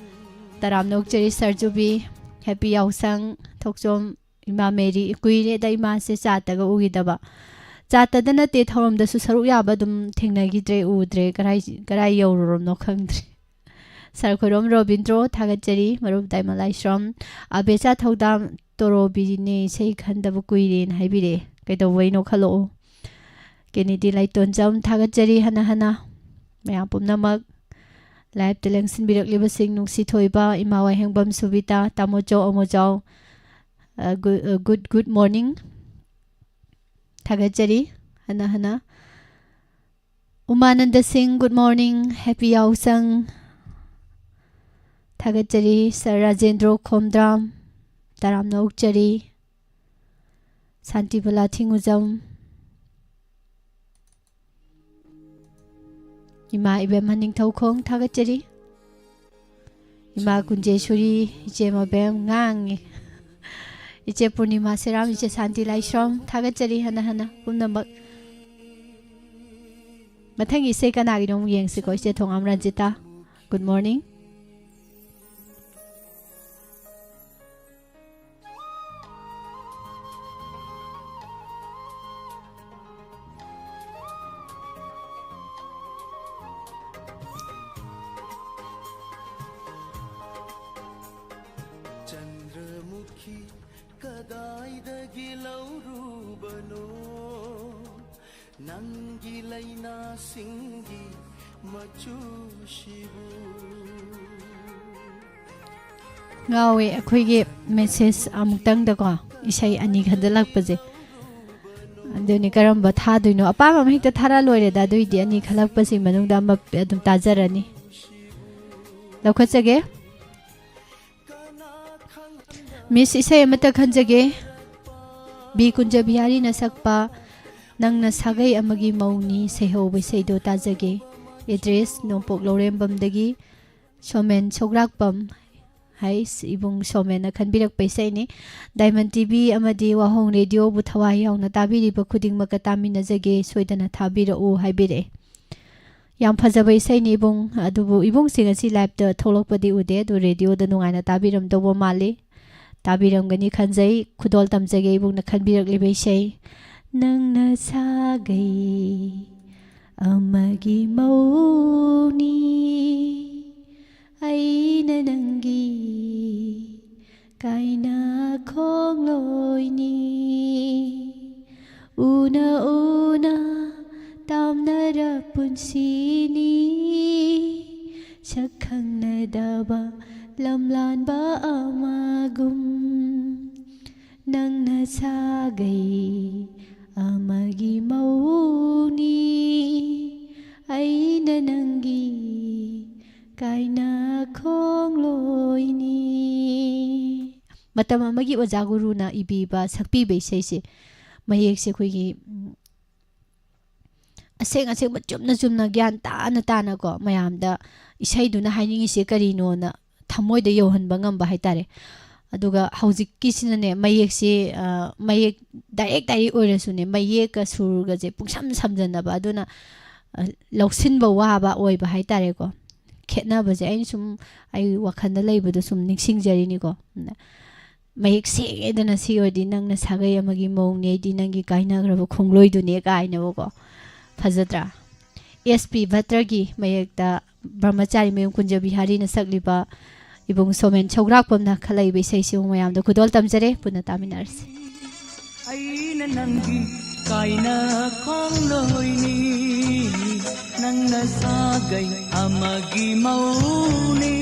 ꯇꯔꯥꯝꯅ ꯑꯣꯛꯆꯔꯤ ꯁꯔꯖꯨꯕꯤ, ꯍꯦꯄꯤ ꯌꯥꯎꯁꯪ꯫ ꯊꯣꯛꯆꯣꯝ ꯏꯃꯥ ꯃꯦꯔꯤ, ꯀꯨꯏꯔꯦꯗ ꯏꯃꯥꯁꯦ ꯆꯥꯠꯇꯒ ꯎꯈꯤꯗꯕ꯫ ꯆꯥꯠꯇꯗ ꯅꯠꯇꯦ, ꯊꯧꯔꯝꯗꯁꯨ ꯁꯔꯨꯛ ꯌꯥꯕ ꯑꯗꯨꯝ ꯊꯦꯡꯅꯈꯤꯗ꯭ꯔꯦ, ꯎꯗ꯭ꯔꯦ, ꯀꯔꯥꯏ, ꯀꯔꯥꯏ ꯌꯧꯔꯨꯔꯕꯅꯣ ꯈꯪꯗ꯭ꯔꯦ꯫ ꯁꯥꯔ ꯈꯣꯏꯔꯣꯝ ꯔꯣꯕꯤꯟꯗ꯭ꯔꯣ ꯊꯥꯒꯠꯆꯔꯤ, ꯃꯔꯨꯞ ꯗꯥꯏꯃꯟ ꯂꯥꯏꯁ꯭ꯔꯝ꯫ ꯑꯕꯦꯆꯥ ꯊꯧꯗꯥꯝ ꯇꯣꯔꯣꯕꯤꯅꯦ ꯏꯁꯩ ꯈꯟꯗꯕ ꯀꯨꯏꯔꯦꯅ ꯍꯥꯏꯕꯤꯔꯛꯑꯦ꯫ ꯀꯩꯗꯧꯕꯩꯅꯣ ꯈꯜꯂꯛꯑꯣ꯫ ꯀꯦꯅꯦꯗꯤ ꯂꯥꯏꯇꯣꯟꯖꯝ ꯊꯥꯒꯠꯆꯔꯤ ꯍꯟꯅ ꯍꯟꯅ꯫ ꯃꯌꯥꯝ ꯄꯨꯝꯅꯃꯛ ꯂꯥꯏꯞꯇ ꯂꯦꯡꯁꯤꯟꯕꯤꯔꯛꯂꯤꯕꯁꯤꯡ, ꯅꯨꯡꯁꯤ ꯊꯣꯏꯕ, ꯏꯃꯥ ꯋꯥꯍꯦꯡꯕꯝ ꯁꯨꯕꯤꯇꯥ, ꯇꯥꯃꯣꯆꯧ ꯑꯃꯣꯆꯥꯎ, ꯑ, ꯒꯨ-, ꯑ, ꯒꯨꯗ, ꯒꯨꯗ ꯃꯣꯔꯅꯤꯡ꯫ ꯊꯥꯒꯠꯆꯔꯤ ꯍꯟꯅ ꯍꯟꯅ꯫ ꯎꯃꯥꯅꯟꯗ ꯁꯤꯡ, ꯒꯨꯗ ꯃꯣꯔꯅꯤꯡ, ꯍꯦꯄꯤ ꯌꯥꯎꯁꯪ꯫ ꯊꯥꯒꯠꯆꯔꯤ ꯁꯥꯔ ꯔꯥꯖꯦꯟꯗ꯭ꯔꯣ ꯈꯣꯝꯗ꯭ꯔꯥꯝ, ꯇꯔꯥꯝꯅ ꯑꯣꯛꯆꯔꯤ꯫ ꯁꯥꯟꯇꯤꯕꯂꯥ ꯊꯤꯡꯉꯨꯖꯝ, ꯏꯃꯥ ꯏꯕꯦꯝꯃ ꯅꯤꯡꯊꯧꯈꯣꯡ ꯊꯥꯒꯠꯆꯔꯤ꯫ ꯏꯃꯥ ꯀꯨꯟꯖꯦꯁꯨꯔꯤ, ꯏꯆꯦ ꯃꯕꯦꯝ ꯉꯥꯡꯉꯤ꯫ ꯏꯆꯦ ꯄꯨꯔꯅꯤꯃꯥ ꯁꯦꯔꯥꯝ, ꯏꯆꯦ ꯁꯥꯟꯇꯤ ꯂꯥꯏꯁ꯭ꯔꯝ ꯊꯥꯒꯠꯆꯔꯤ ꯍꯟꯅ ꯍꯟꯅ ꯄꯨꯝꯅꯃꯛ꯫ ꯃꯊꯪꯒꯤ ꯏꯁꯩ ꯀꯅꯥꯒꯤꯅꯣ ꯑꯃꯨꯛ ꯌꯦꯡꯁꯤꯀꯣ, ꯏꯆꯦ ꯊꯣꯉꯥꯝ ꯔꯟꯖꯤꯇꯥ꯫ Good morning. ꯀꯗꯥꯏꯗꯒꯤ ꯂꯧꯔꯨꯕꯅꯣ ꯅꯪꯒꯤ ꯂꯩꯅꯥꯁꯤꯡꯒꯤ ꯃꯆꯨꯁꯤꯕꯨ? ꯉꯥꯎꯋꯦ ꯑꯩꯈꯣꯏꯒꯤ ꯃꯦꯁꯦꯖ ꯑꯃꯨꯛꯇꯪꯗꯀꯣ, ꯏꯁꯩ ꯑꯅꯤ ꯈꯟꯖꯜꯂꯛꯄꯁꯦ꯫ ꯑꯗꯨꯅꯤ, ꯀꯔꯝꯕ ꯊꯥꯗꯣꯏꯅꯣ? ꯑꯄꯥꯝꯕ ꯑꯃ ꯍꯦꯛꯇ ꯊꯥꯔꯛꯑ ꯂꯣꯏꯔꯦꯗ꯫ ꯑꯗꯨꯏꯗꯤ ꯑꯅꯤ ꯈꯜꯂꯛꯄꯁꯤ ꯃꯅꯨꯡꯗ ꯑꯃ ꯑꯗꯨꯝ ꯇꯥꯖꯔꯅꯤ꯫ ꯂꯧꯈꯠꯆꯒꯦ꯫ ꯃꯤꯁ, ꯏꯁꯩ ꯑꯃꯠꯇ ꯈꯟꯖꯒꯦ꯫ ꯕꯤ ꯀꯨꯟꯖꯕꯤꯍꯥꯔꯤꯅ ꯁꯛꯄ "ꯅꯪꯅ ꯁꯥꯒꯩ ꯑꯃꯒꯤ ꯃꯧꯅꯤ" ꯁꯩꯍꯧꯕ ꯏꯁꯩꯗꯣ ꯇꯥꯖꯒꯦ꯫ ꯑꯦꯗ꯭ꯔꯦꯁ: ꯅꯣꯡꯄꯣꯛ ꯂꯧꯔꯦꯝꯕꯝꯗꯒꯤ ꯁꯣꯃꯦꯟ ꯁꯧꯒ꯭ꯔꯥꯛꯄꯝ꯫ ꯍꯩꯁ, ꯏꯕꯨꯡ ꯁꯣꯃꯦꯟꯅ ꯈꯟꯕꯤꯔꯛꯄ ꯏꯁꯩꯅꯤ꯫ ꯗꯥꯏꯃꯟ ꯇꯤ ꯚꯤ ꯑꯃꯗꯤ ꯋꯥꯍꯣꯡ ꯔꯦꯗꯤꯑꯣꯕꯨ ꯊꯋꯥꯏ ꯌꯥꯎꯅ ꯇꯥꯕꯤꯔꯤꯕ ꯈꯨꯗꯤꯡꯃꯛꯀ ꯇꯥꯃꯤꯟꯅꯖꯒꯦ, ꯁꯣꯏꯗꯅ ꯊꯥꯕꯤꯔꯛꯎ ꯍꯥꯏꯕꯤꯔꯛꯑꯦ꯫ ꯌꯥꯝ ꯐꯖꯕ ꯏꯁꯩꯅꯤ ꯏꯕꯨꯡ꯫ ꯑꯗꯨꯕꯨ ꯏꯕꯨꯡꯁꯤ ꯉꯁꯤ ꯂꯥꯏꯞꯇ ꯊꯣꯛꯂꯛꯄꯗꯤ ꯎꯗꯦ, ꯑꯗꯨ ꯔꯦꯗꯤꯑꯣꯗ ꯅꯨꯡꯉꯥꯏꯅ ꯇꯥꯕꯤꯔꯝꯗꯧꯕ ꯃꯥꯜꯂꯤ꯫ ꯇꯥꯕꯤꯔꯝꯒꯅꯤ ꯈꯟꯖꯩ꯫ ꯈꯨꯗꯣꯜ ꯇꯝꯖꯒꯦ ꯏꯕꯨꯡꯅ ꯈꯟꯕꯤꯔꯛꯂꯤꯕ ꯏꯁꯩ꯫ ꯅꯪꯅ ꯁꯥꯒꯩ ꯑꯃꯒꯤ ꯃꯧꯅꯤ, ꯑꯩꯅ ꯅꯪꯒꯤ ꯀꯥꯏꯅ ꯈꯣꯡꯂꯣꯏꯅꯤ꯫ ꯎꯅ ꯎꯅ ꯇꯥꯝꯅꯔ ꯄꯨꯟꯁꯤꯅꯤ, ꯁꯛ ꯈꯪꯅꯗꯕ ꯂꯝꯂꯥꯟꯕ ꯑꯃꯒꯨꯝ꯫ ꯅꯪꯅ ꯁꯥꯒꯩ ꯑꯃꯒꯤ ꯃꯧꯅꯤ, ꯑꯩꯅ ꯅꯪꯒꯤ ꯀꯥꯏꯅ ꯈꯣꯡꯂꯣꯏꯅꯤ꯫ ꯃꯇꯝ ꯑꯃꯒꯤ ꯑꯣꯖꯥ ꯒꯨꯔꯨꯅ ꯏꯕꯤꯕ, ꯁꯛꯄꯤꯕ ꯏꯁꯩꯁꯦ, ꯃꯌꯦꯛꯁꯦ ꯑꯩꯈꯣꯏꯒꯤ, ꯎꯝ, ꯑꯁꯦꯡ ꯑꯁꯦꯡꯕ ꯆꯨꯝꯅ ꯆꯨꯝꯅ ꯒ꯭ꯌꯥꯟ ꯇꯥꯅ ꯇꯥꯅꯀꯣ, ꯃꯌꯥꯝꯗ ꯏꯁꯩꯗꯨꯅ ꯍꯥꯏꯅꯤꯡꯉꯤꯁꯦ ꯀꯔꯤꯅꯣꯅ ꯊꯃꯣꯏꯗ ꯌꯧꯍꯟꯕ ꯉꯝꯕ ꯍꯥꯏꯇꯥꯔꯦ꯫ ꯑꯗꯨꯒ ꯍꯧꯖꯤꯛꯀꯤꯁꯤꯅꯅꯦ, ꯃꯌꯦꯛꯁꯦ, ꯑ, ꯃꯌꯦꯛ ꯗꯥꯏꯔꯦꯛ ꯗꯥꯏꯔꯦꯛ ꯑꯣꯏꯔꯁꯨꯅꯦ, ꯃꯌꯦꯛꯀ ꯁꯨꯔꯒꯁꯦ ꯄꯨꯡꯁꯝ ꯁꯝꯖꯟꯅꯕ, ꯑꯗꯨꯅ, ꯑ, ꯂꯧꯁꯤꯟꯕ ꯋꯥꯕ ꯑꯣꯏꯕ ꯍꯥꯏꯇꯥꯔꯦꯀꯣ꯫ ꯈꯦꯠꯅꯕꯁꯦ ꯑꯩꯅ ꯁꯨꯝ, ꯑꯩ ꯋꯥꯈꯜꯗ ꯂꯩꯕꯗꯣ ꯁꯨꯝ ꯅꯤꯡꯁꯤꯡꯖꯔꯤꯅꯤꯀꯣ꯫ ꯃꯌꯦꯛ ꯁꯦꯡꯉꯦꯗꯅ, ꯁꯤ ꯑꯣꯏꯔꯗꯤ "ꯅꯪꯅ ꯁꯥꯒꯩ ꯑꯃꯒꯤ ꯃꯧꯅꯦ, ꯑꯩꯗꯤ ꯅꯪꯒꯤ ꯀꯥꯏꯅꯈ꯭ꯔꯕ ꯈꯣꯡꯂꯣꯏꯗꯨꯅꯦ" ꯀꯥꯏꯅꯕꯀꯣ꯫ ꯐꯖꯗ꯭ꯔꯥ? ꯑꯦꯁ ꯄꯤ ꯚꯠꯇ꯭ꯔꯒꯤ ꯃꯌꯦꯛꯇ ꯕ꯭ꯔꯍ꯭ꯃꯆꯥꯔꯤ ꯃꯌꯨꯝ ꯀꯨꯟꯖꯕꯤꯍꯥꯔꯤꯅ ꯁꯛꯂꯤꯕ ꯏꯕꯨꯡ ꯁꯣꯃꯦꯟ ꯁꯧꯒ꯭ꯔꯥꯛꯄꯝꯅ ꯈꯜꯂꯛꯏꯕ ꯏꯁꯩꯁꯤ ꯏꯕꯨꯡ ꯃꯌꯥꯝꯗ ꯈꯨꯗꯣꯜ ꯇꯝꯖꯔꯦ꯫ ꯄꯨꯟꯅ ꯇꯥꯃꯤꯟꯅꯔꯁꯤ꯫ ꯑꯩꯅ ꯅꯪꯒꯤ ꯀꯥꯏꯅ ꯈꯣꯡꯂꯣꯏꯅꯤ, ꯅꯪꯅ ꯁꯥꯒꯩ ꯑꯃꯒꯤ ꯃꯧꯅꯤ꯫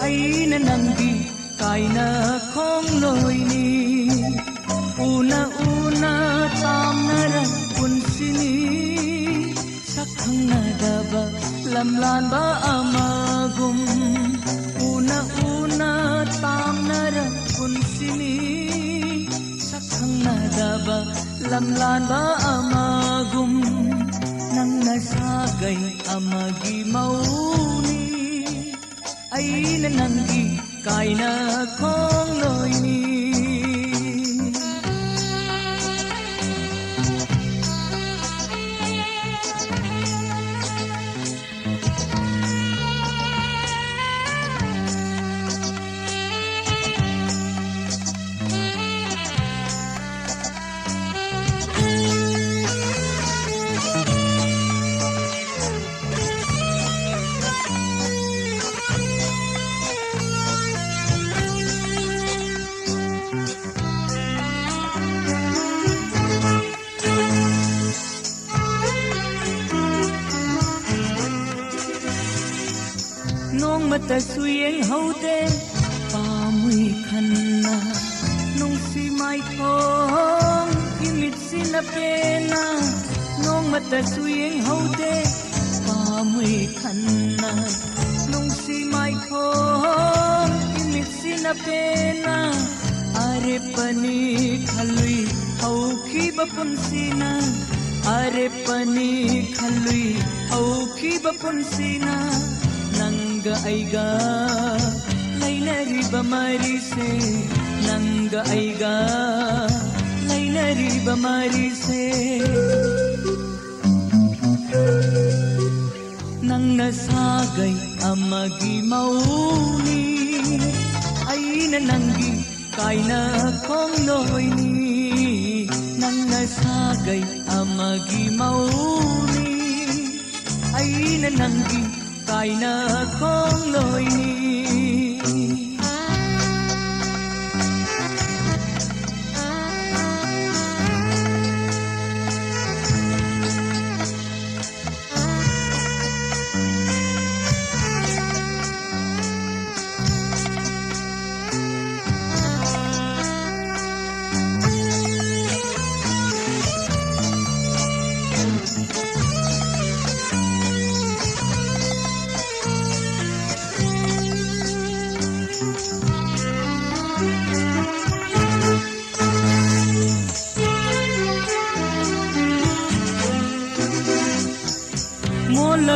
ꯑꯩꯅ ꯅꯪꯒꯤ ꯀꯥꯏꯅ ꯈꯣꯡꯂꯣꯏꯅꯤ, ꯎꯅ ꯎꯅ ꯇꯥꯝꯅꯔ ꯄꯨꯟꯁꯤꯅꯤ꯫ ꯁꯛ ꯈꯪꯅꯗꯕ ꯂꯝꯂꯥꯟꯕ ꯑꯃꯒꯨꯝ, ꯎꯅ ꯎꯅ ꯇꯥꯝꯅꯔ ꯄꯨꯟꯁꯤꯅꯤ꯫ ꯁꯛ ꯈꯪꯅꯗꯕ ꯂꯝꯂꯥꯟꯕ ꯑꯃꯒꯨꯝ, ꯅꯪꯅ ꯁꯥꯒꯩ ꯑꯃꯒꯤ ꯃꯧꯅꯤ꯫ ꯑꯩꯅ ꯅꯪꯒꯤ ꯀꯥꯏꯅ ꯈꯣꯡꯂꯣꯏꯅꯤ꯫ ꯅꯣꯡꯃꯇꯁꯨ ꯌꯦꯡꯍꯧꯗꯦ ꯄꯥꯝꯃꯨꯏ ꯈꯟꯅ, ꯅꯨꯡꯁꯤ ꯃꯥꯏꯊꯣꯡ ꯏꯃꯤꯠꯁꯤꯅ ꯄꯦꯟꯅ꯫ ꯅꯣꯡꯃꯇꯁꯨ ꯌꯦꯡꯍꯧꯗꯦ ꯄꯥꯝꯃꯨꯏ ꯈꯟꯅ, ꯅꯨꯡꯁꯤ ꯃꯥꯏꯊꯣꯡ ꯏꯃꯤꯠꯁꯤꯅ ꯄꯦꯟꯅ꯫ ꯑꯔꯦꯞꯄꯅꯤ ꯈꯜꯂꯨꯏ ꯍꯧꯈꯤꯕ ꯄꯨꯟꯁꯤꯅ, ꯑꯔꯦꯞꯄꯅꯤ ꯈꯜꯂꯨꯏ ꯍꯧꯈꯤꯕ ꯄꯨꯟꯁꯤꯅ꯫ ꯅꯪꯒ ꯑꯩꯒ ꯂꯩꯅꯔꯤꯕ ꯃꯔꯤꯁꯦ, ꯅꯪꯒ ꯑꯩꯒ ꯂꯩꯅꯔꯤꯕ ꯃꯔꯤꯁꯦ꯫ ꯅꯪꯅ ꯁꯥꯒꯩ ꯑꯃꯒꯤ ꯃꯧꯅꯤ, ꯑꯩꯅ ꯅꯪꯒꯤ ꯀꯥꯏꯅ ꯈꯣꯡꯂꯣꯏꯅꯤ꯫ ꯅꯪꯅ ꯁꯥꯒꯩ ꯑꯃꯒꯤ ꯃꯧꯅꯤ, ꯑꯩꯅ ꯅꯪꯒꯤ ꯀꯥꯏꯅ ꯈꯣꯡꯂꯣꯏꯅꯤ꯫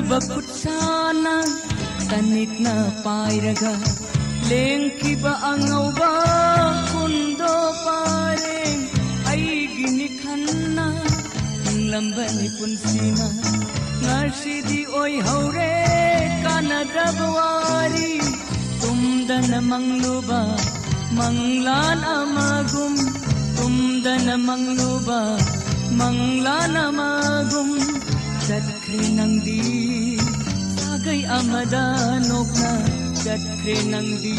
ꯈꯨꯠꯁꯥꯅ ꯇꯅꯤꯛꯅ ꯄꯥꯏꯔꯒ ꯂꯦꯡꯈꯤꯕ ꯑꯉꯧꯕ ꯈꯨꯟꯗꯣ ꯄꯔꯦꯡ ꯑꯩꯒꯤꯅꯤ ꯈꯟꯅ ꯍꯤꯡꯂꯝꯕꯅꯤ ꯄꯨꯟꯁꯤꯅ꯫ ꯉꯁꯤꯗꯤ ꯑꯣꯏꯍꯧꯔꯦ ꯀꯥꯟꯅꯗ꯭ꯔꯕ ꯋꯥꯔꯤ꯫ ꯇꯨꯝꯗꯅ ꯃꯪꯂꯨꯕ ꯃꯪꯂꯥꯟ ꯑꯃꯒꯨꯝ, ꯇꯨꯝꯗꯅ ꯃꯪꯂꯨꯕ ꯃꯪꯂꯥꯟ ꯑꯃꯒꯨꯝ ꯆꯠꯈ꯭ꯔꯦ ꯅꯪꯗꯤ꯫ ꯁꯥꯒꯩ ꯑꯃꯗ ꯅꯣꯛꯅ ꯆꯠꯈ꯭ꯔꯦ ꯅꯪꯗꯤ꯫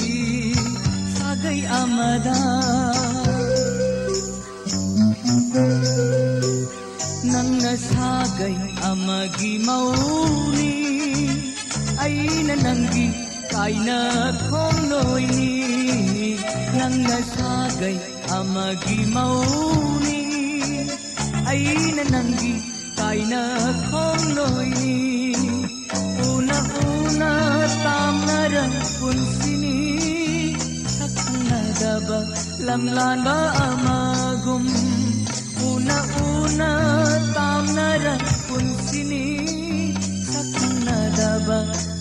ꯁꯥꯒꯩ ꯑꯃꯗ ꯅꯪꯅ ꯁꯥꯒꯩ ꯑꯃꯒꯤ ꯃꯧꯅꯤ, ꯑꯩꯅ ꯅꯪꯒꯤ ꯀꯥꯏꯅ ꯈꯣꯡꯂꯣꯏꯅꯤ꯫ ꯅꯪꯅ ꯁꯥꯒꯩ ꯑꯃꯒꯤ ꯃꯧꯅꯤ, ꯑꯩꯅ ꯅꯪꯒꯤ ꯀꯥꯏꯅ ꯈꯣꯡꯂꯣꯏꯅꯤ꯫ ꯎꯅ ꯎꯅ ꯇꯥꯝꯅꯔ ꯄꯨꯟꯁꯤꯅꯤ, ꯁꯛꯈꯪꯅꯗꯕ ꯂꯝꯂꯥꯟꯕ ꯑꯃꯒꯨꯝ꯫ ꯎꯅ ꯎꯅ ꯇꯥꯝꯅꯔ ꯄꯨꯟꯁꯤꯅꯤ, ꯁꯛꯈꯪꯅꯗꯕ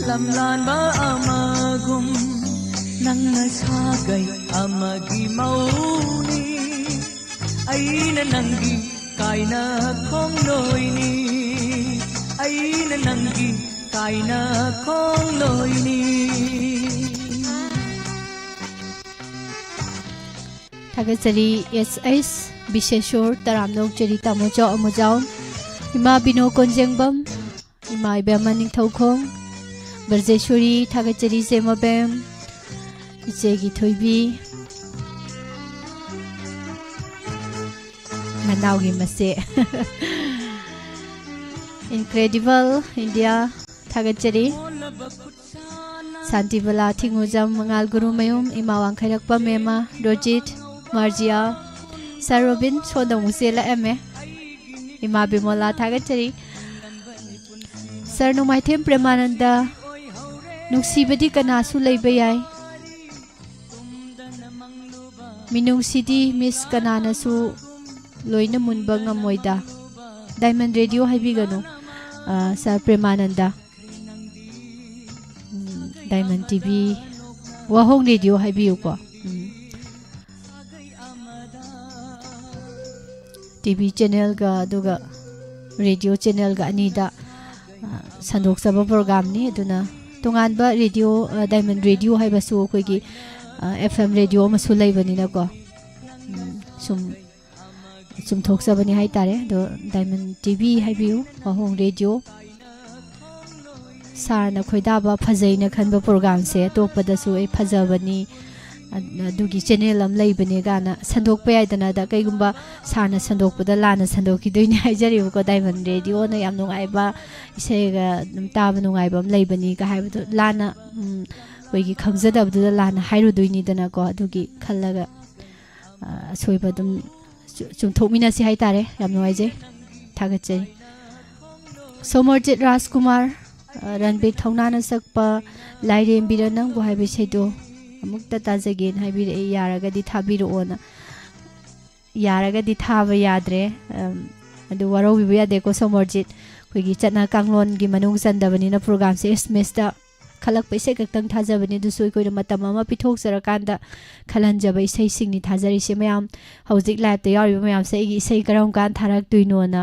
ꯂꯝꯂꯥꯟꯕ ꯑꯃꯒꯨꯝ꯫ ꯅꯪꯅ ꯁꯥꯒꯩ ꯑꯃꯒꯤ ꯃꯧꯅꯤ, ꯑꯩꯅ ꯅꯪꯒꯤ ꯀꯥꯏꯅ ꯈꯣꯡꯂꯣꯏꯅꯤ꯫ ꯑꯩꯅ ꯅꯪꯒꯤ ꯀꯥꯏꯅ ꯈꯣꯡꯂꯣꯏꯅꯤ꯫ ꯊꯥꯒꯠꯆꯔꯤ ꯑꯦꯁ ꯑꯩꯁ ꯕꯤꯁꯦꯁꯣꯔ, ꯇꯔꯥꯝꯅ ꯑꯣꯛꯆꯔꯤ ꯇꯥꯃꯣ ꯆꯥꯎ ꯑꯃꯨꯖꯥꯎ, ꯏꯃꯥ ꯕꯤꯅꯣ ꯀꯣꯟꯖꯦꯡꯕꯝ, ꯏꯃꯥ ꯏꯕꯦꯝꯃ ꯅꯤꯡꯊꯧꯈꯣꯡ, ꯕ꯭ꯔꯖꯦꯁꯣꯔꯤ, ꯊꯥꯒꯠꯆꯔꯤ ꯏꯆꯦ ꯃꯕꯦꯝ, ꯏꯆꯦꯒꯤ ꯊꯣꯏꯕꯤ, ꯃꯅꯥꯎꯒꯤ ꯃꯆꯦ꯫ ꯏꯟꯀ꯭ꯔꯦꯗꯤꯕꯜ ꯏꯟꯗꯤꯌꯥ, ꯊꯥꯒꯠꯆꯔꯤ꯫ ꯁꯥꯟꯇꯤꯕꯂꯥ ꯊꯤꯡꯉꯨꯖꯝ, ꯃꯉꯥꯜ ꯒꯨꯔꯨꯃꯌꯨꯝ, ꯏꯃꯥ ꯋꯥꯡꯈꯩꯔꯛꯄ ꯃꯦꯝꯃ, ꯔꯣꯖꯤꯠ, ꯃꯥꯔꯖꯤꯌꯥ, ꯁꯥꯔ ꯔꯣꯕꯤꯟ, ꯁꯣꯝꯗ ꯑꯃꯨꯛ ꯆꯦꯜꯂꯛꯑꯝꯃꯦ꯫ ꯏꯃꯥ ꯕꯤꯃꯣꯂꯥ, ꯊꯥꯒꯠꯆꯔꯤ꯫ ꯁꯥꯔ ꯅꯣꯡꯃꯥꯏꯊꯦꯝ ꯄ꯭ꯔꯦꯃꯥꯅꯟꯗ, ꯅꯨꯡꯁꯤꯕꯗꯤ ꯀꯅꯥꯁꯨ ꯂꯩꯕ ꯌꯥꯏ꯫ ꯃꯤꯅꯨꯡꯁꯤꯗꯤ ꯃꯤꯁ ꯀꯅꯥꯅꯁꯨ ꯂꯣꯏꯅ ꯃꯨꯟꯕ ꯉꯝꯃꯣꯏꯗ꯫ ꯗꯥꯏꯃꯟ ꯔꯦꯗꯤꯑꯣ ꯍꯥꯏꯕꯤꯒꯅꯨ꯫ ꯑ, ꯁꯥꯔ ꯄ꯭ꯔꯦꯃꯥꯅꯟꯗ, ꯎꯝ, ꯗꯥꯏꯃꯟ ꯇꯤ ꯚꯤ, ꯋꯥꯍꯣꯡ ꯔꯦꯗꯤꯑꯣ ꯍꯥꯏꯕꯤꯌꯨꯀꯣ꯫ ꯎꯝ꯫ ꯇꯤ ꯚꯤ ꯆꯦꯅꯦꯜꯒ ꯑꯗꯨꯒ ꯔꯦꯗꯤꯑꯣ ꯆꯦꯅꯦꯜꯒ ꯑꯅꯤꯗ, ꯑ, ꯁꯟꯗꯣꯛꯆꯕ ꯄ꯭ꯔꯣꯒ꯭ꯔꯥꯝꯅꯤ꯫ ꯑꯗꯨꯅ ꯇꯣꯉꯥꯟꯕ ꯔꯦꯗꯤꯑꯣ, ꯑ, ꯗꯥꯏꯃꯟ ꯔꯦꯗꯤꯑꯣ ꯍꯥꯏꯕꯁꯨ ꯑꯩꯈꯣꯏꯒꯤ, ꯑ, ꯑꯦꯐ ꯑꯦꯝ ꯔꯦꯗꯤꯑꯣ ꯑꯃꯁꯨ ꯂꯩꯕꯅꯤꯅꯀꯣ, ꯎꯝ, ꯁꯨꯝ ꯆꯨꯝꯊꯣꯛꯆꯕꯅꯤ ꯍꯥꯏꯇꯥꯔꯦ꯫ ꯑꯗꯣ ꯗꯥꯏꯃꯟ ꯇꯤ ꯚꯤ ꯍꯥꯏꯕꯤꯌꯨ, ꯋꯥꯍꯣꯡ ꯔꯦꯗꯤꯑꯣ꯫ ꯁꯥꯔꯅ ꯈꯣꯏꯗꯥꯕ ꯐꯖꯩꯅ ꯈꯟꯕ ꯄ꯭ꯔꯣꯒ꯭ꯔꯥꯝꯁꯦ ꯑꯇꯣꯞꯄꯗꯁꯨ ꯑꯩ ꯐꯖꯕꯅꯤ, ꯑ-, ꯑꯗꯨꯒꯤ ꯆꯦꯅꯦꯜ ꯑꯃ ꯂꯩꯕꯅꯦ ꯀꯥꯏꯅ ꯁꯟꯗꯣꯛꯄ ꯌꯥꯏꯗꯅ꯫ ꯑꯗ ꯀꯩꯒꯨꯝꯕ ꯁꯥꯔꯅ ꯁꯟꯗꯣꯛꯄꯗ ꯂꯥꯟꯅ ꯁꯟꯗꯣꯛꯈꯤꯗꯣꯏꯅꯦ ꯍꯥꯏꯖꯔꯤꯕꯀꯣ꯫ ꯗꯥꯏꯃꯟ ꯔꯦꯗꯤꯑꯣꯅ ꯌꯥꯝ ꯅꯨꯡꯉꯥꯏꯕ, ꯏꯁꯩꯒ ꯑꯗꯨꯝ ꯇꯥꯕ ꯅꯨꯡꯉꯥꯏꯕ ꯑꯃ ꯂꯩꯕꯅꯤꯒ ꯍꯥꯏꯕꯗꯣ ꯂꯥꯟꯅ, ꯎꯝ, ꯑꯩꯈꯣꯏꯒꯤ ꯈꯪꯖꯗꯕꯗꯨꯗ ꯂꯥꯟꯅ ꯍꯥꯏꯔꯨꯗꯣꯏꯅꯤꯗꯅꯀꯣ꯫ ꯑꯗꯨꯒꯤ ꯈꯜꯂꯒ, ꯑ, ꯑꯁꯣꯏꯕ ꯑꯗꯨꯝ ꯆꯨ-, ꯆꯨꯝꯊꯣꯛꯃꯤꯟꯅꯁꯤ ꯍꯥꯏꯇꯥꯔꯦ꯫ ꯌꯥꯝ ꯅꯨꯡꯉꯥꯏꯖꯩ, ꯊꯥꯒꯠꯆꯔꯤ꯫ ꯁꯣꯃꯣꯔꯖꯤꯠ ꯔꯥꯖꯀꯨꯃꯥꯔ, ꯑ, ꯔꯟꯕꯤꯔ ꯊꯧꯅꯥꯅ ꯁꯛꯄ ꯂꯥꯏꯔꯦꯝꯕꯤꯔ ꯅꯪꯕꯨ ꯍꯥꯏꯕ ꯏꯁꯩꯗꯣ ꯑꯃꯨꯛꯇ ꯇꯥꯖꯒꯦꯅ ꯍꯥꯏꯕꯤꯔꯛꯑꯦ, ꯌꯥꯔꯒꯗꯤ ꯊꯥꯕꯤꯔꯛꯑꯣꯅ꯫ ꯌꯥꯔꯒꯗꯤ ꯊꯥꯕ ꯌꯥꯗ꯭ꯔꯦ, ꯑꯝ, ꯑꯗꯨ ꯋꯥꯔꯧꯕꯤꯕ ꯌꯥꯗꯦꯀꯣ ꯁꯣꯃꯣꯔꯖꯤꯠ꯫ ꯑꯩꯈꯣꯏꯒꯤ ꯆꯠꯅ ꯀꯥꯡꯂꯣꯟꯒꯤ ꯃꯅꯨꯡ ꯆꯟꯗꯕꯅꯤꯅ ꯄ꯭ꯔꯣꯒ꯭ꯔꯥꯝꯁꯦ ꯑꯦꯁ ꯑꯦꯝ ꯑꯦꯁꯇ ꯈꯜꯂꯛꯄ ꯏꯁꯩ ꯈꯛꯇꯪ ꯊꯥꯖꯕꯅꯤ, ꯑꯗꯨꯁꯨ ꯑꯩꯈꯣꯏꯅ ꯃꯇꯝ ꯑꯃ ꯄꯤꯊꯣꯛꯆꯔꯀꯥꯟꯗ ꯈꯜꯍꯟꯖꯕ ꯏꯁꯩꯁꯤꯡꯅꯤ ꯊꯥꯖꯔꯤꯁꯦ꯫ ꯃꯌꯥꯝ ꯍꯧꯖꯤꯛ ꯂꯥꯏꯞꯇ ꯌꯥꯎꯔꯤꯕ ꯃꯌꯥꯝꯁꯦ ꯑꯩꯒꯤ ꯏꯁꯩ ꯀꯔꯝ ꯀꯥꯟꯗ ꯊꯥꯔꯛꯇꯣꯏꯅꯣꯅ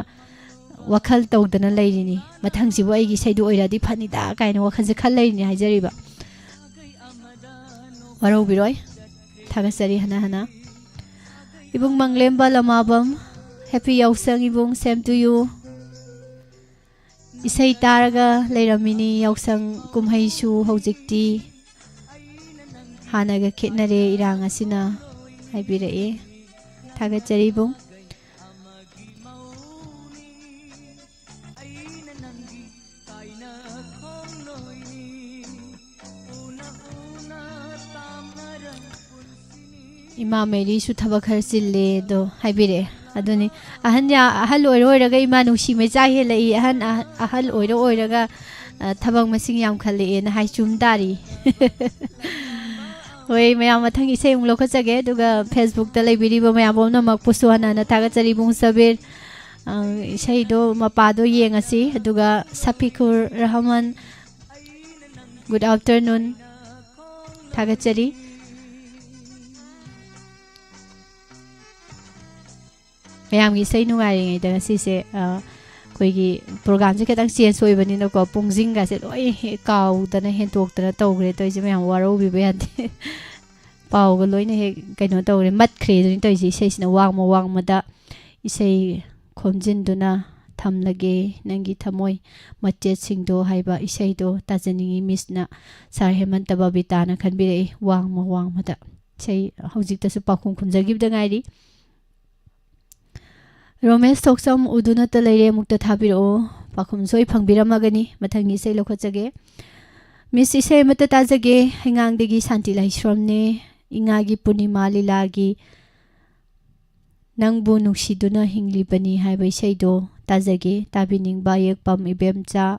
ꯋꯥꯈꯜ ꯇꯧꯗꯅ ꯂꯩꯔꯤꯅꯤ꯫ ꯃꯊꯪꯁꯤꯕꯨ ꯑꯩꯒꯤ ꯏꯁꯩꯗꯨ ꯑꯣꯏꯔꯗꯤ ꯐꯅꯤꯗ ꯀꯥꯏꯅ ꯋꯥꯈꯜꯁꯦ ꯈꯜ ꯂꯩꯔꯤꯅꯤ ꯍꯥꯏꯖꯔꯤꯕ꯫ ꯋꯥꯔꯧꯕꯤꯔꯣꯏ꯫ ꯊꯥꯒꯠꯆꯔꯤ ꯍꯟꯅ ꯍꯟꯅ꯫ ꯏꯕꯨꯡ ꯃꯪꯂꯦꯝꯕ ꯂꯃꯥꯕꯝ, ꯍꯦꯄꯤ ꯌꯥꯎꯁꯪ ꯏꯕꯨꯡ, same to you꯫ ꯏꯁꯩ ꯇꯥꯔꯒ ꯂꯩꯔꯝꯃꯤꯅꯤ ꯌꯥꯎꯁꯪ ꯀꯨꯝꯍꯩꯁꯨ ꯍꯧꯖꯤꯛꯇꯤ ꯍꯥꯟꯅꯒ ꯈꯦꯠꯅꯔꯦ ꯏꯔꯥꯡ ꯑꯁꯤꯅ ꯍꯥꯏꯕꯤꯔꯛꯑꯦ꯫ ꯊꯥꯒꯠꯆꯔꯤ ꯏꯕꯨꯡ꯫ ꯏꯃꯥ ꯃꯦꯔꯤꯁꯨ ꯊꯕꯛ ꯈꯔ ꯆꯤꯜꯂꯦ ꯑꯗꯣ ꯍꯥꯏꯕꯤꯔꯛꯑꯦ꯫ ꯑꯗꯨꯅꯤ, ꯑꯍꯟ ꯌꯥ-, ꯑꯍꯜ ꯑꯣꯏꯔ ꯑꯣꯏꯔꯒ ꯏꯃꯥ ꯅꯨꯡꯁꯤ ꯃꯩꯆꯥ ꯍꯦꯜꯂꯛꯏ, ꯑꯍꯟ, ꯑꯍ-, ꯑꯍꯜ ꯑꯣꯏꯔ ꯑꯣꯏꯔꯒ, ꯑ, ꯊꯕꯛ ꯃꯁꯤꯡ ꯌꯥꯝꯈꯠꯂꯛꯑꯦꯅ ꯍꯥꯏ꯫ ꯆꯨꯝ ꯇꯥꯔꯤ꯫ ꯍꯣꯏ, ꯃꯌꯥꯝ ꯃꯊꯪ ꯏꯁꯩ ꯑꯃꯨꯛ ꯂꯧꯈꯠꯆꯒꯦ, ꯑꯗꯨꯒ Facebook-ꯇ ꯂꯩꯕꯤꯔꯤꯕ ꯃꯌꯥꯝ ꯄꯨꯝꯅꯃꯛꯄꯨꯁꯨ ꯍꯟꯅ ꯍꯟꯅ ꯊꯥꯒꯠꯆꯔꯤ꯫ ꯏꯕꯨꯡ ꯁꯕꯤꯔ, ꯑ, ꯏꯁꯩꯗꯣ ꯃꯄꯥꯗꯣ ꯌꯦꯡꯉꯁꯤ꯫ ꯑꯗꯨꯒ ꯁꯐꯤꯀꯨꯔ ꯔꯍꯃꯟ, good afternoon꯫ ꯊꯥꯒꯠꯆꯔꯤ꯫ ꯃꯌꯥꯝꯒꯤ ꯏꯁꯩ ꯅꯨꯡꯉꯥꯏꯔꯤꯉꯩꯗ ꯉꯁꯤꯁꯦ, ꯑ, ꯑꯩꯈꯣꯏꯒꯤ ꯄ꯭ꯔꯣꯒꯥꯝꯁꯦ ꯈꯤꯇꯪ ꯆꯦꯟꯖ ꯑꯣꯏꯕꯅꯤꯅꯀꯣ, ꯄꯨꯡꯁꯤꯡꯒꯁꯦ ꯂꯣꯏ ꯍꯦꯛ ꯀꯥꯎꯗꯅ ꯍꯦꯟꯇꯣꯛꯇꯅ ꯇꯧꯈ꯭ꯔꯦ꯫ ꯇꯧꯔꯤꯁꯦ ꯃꯌꯥꯝ ꯋꯥꯔꯧꯕꯤꯕ ꯌꯥꯗꯦ꯫ ꯄꯥꯎꯒ ꯂꯣꯏꯅ ꯍꯦꯛ ꯀꯩꯅꯣ ꯇꯧꯔꯦ, ꯃꯠꯈ꯭ꯔꯦ ꯑꯗꯨꯅꯤ ꯇꯧꯔꯤꯁꯦ꯫ ꯏꯁꯩꯁꯤꯅ ꯋꯥꯡꯃ ꯋꯥꯡꯃꯗ ꯏꯁꯩ ꯈꯣꯝꯖꯤꯟꯗꯨꯅ ꯊꯝꯂꯒꯦ, ꯅꯪꯒꯤ ꯊꯃꯣꯏ ꯃꯆꯦꯠꯁꯤꯡꯗꯣ ꯍꯥꯏꯕ ꯏꯁꯩꯗꯣ ꯇꯥꯖꯅꯤꯡꯉꯤ꯫ ꯃꯤꯁꯅ, ꯁꯥꯔ ꯍꯦꯃꯟꯇ ꯕꯕꯤꯇꯥꯅ ꯈꯟꯕꯤꯔꯛꯏ, ꯋꯥꯡꯃ ꯋꯥꯡꯃꯗ꯫ ꯏꯁꯩ ꯍꯧꯖꯤꯛꯇꯁꯨ ꯄꯥꯎꯈꯨꯝ ꯈꯨꯝꯖꯈꯤꯕꯗ ꯉꯥꯏꯔꯤ꯫ ꯔꯣꯃꯦꯁ ꯊꯣꯛꯆꯝ ꯎꯗꯨꯅꯇ ꯂꯩꯔꯦ, ꯑꯃꯨꯛꯇ ꯊꯥꯕꯤꯔꯛꯑꯣ꯫ ꯄꯥꯎꯈꯨꯝ ꯁꯣꯏ ꯐꯪꯕꯤꯔꯝꯃꯒꯅꯤ, ꯃꯊꯪꯒꯤ ꯏꯁꯩ ꯂꯧꯈꯠꯆꯒꯦ꯫ ꯃꯤꯁ, ꯏꯁꯩ ꯑꯃꯠꯇ ꯇꯥꯖꯒꯦ꯫ ꯍꯩꯉꯥꯡꯗꯒꯤ ꯁꯥꯟꯇꯤ ꯂꯥꯏꯁ꯭ꯔꯝꯅꯦ꯫ ꯏꯉꯥꯒꯤ ꯄꯨꯔꯅꯤꯃꯥ ꯂꯤꯂꯥꯒꯤ ꯅꯪꯕꯨ ꯅꯨꯡꯁꯤꯗꯨꯅ ꯍꯤꯡꯂꯤꯕꯅꯤ ꯍꯥꯏꯕ ꯏꯁꯩꯗꯣ ꯇꯥꯖꯒꯦ꯫ ꯇꯥꯕꯤꯅꯤꯡꯕ ꯌꯦꯛꯄꯝ ꯏꯕꯦꯝꯆꯥ,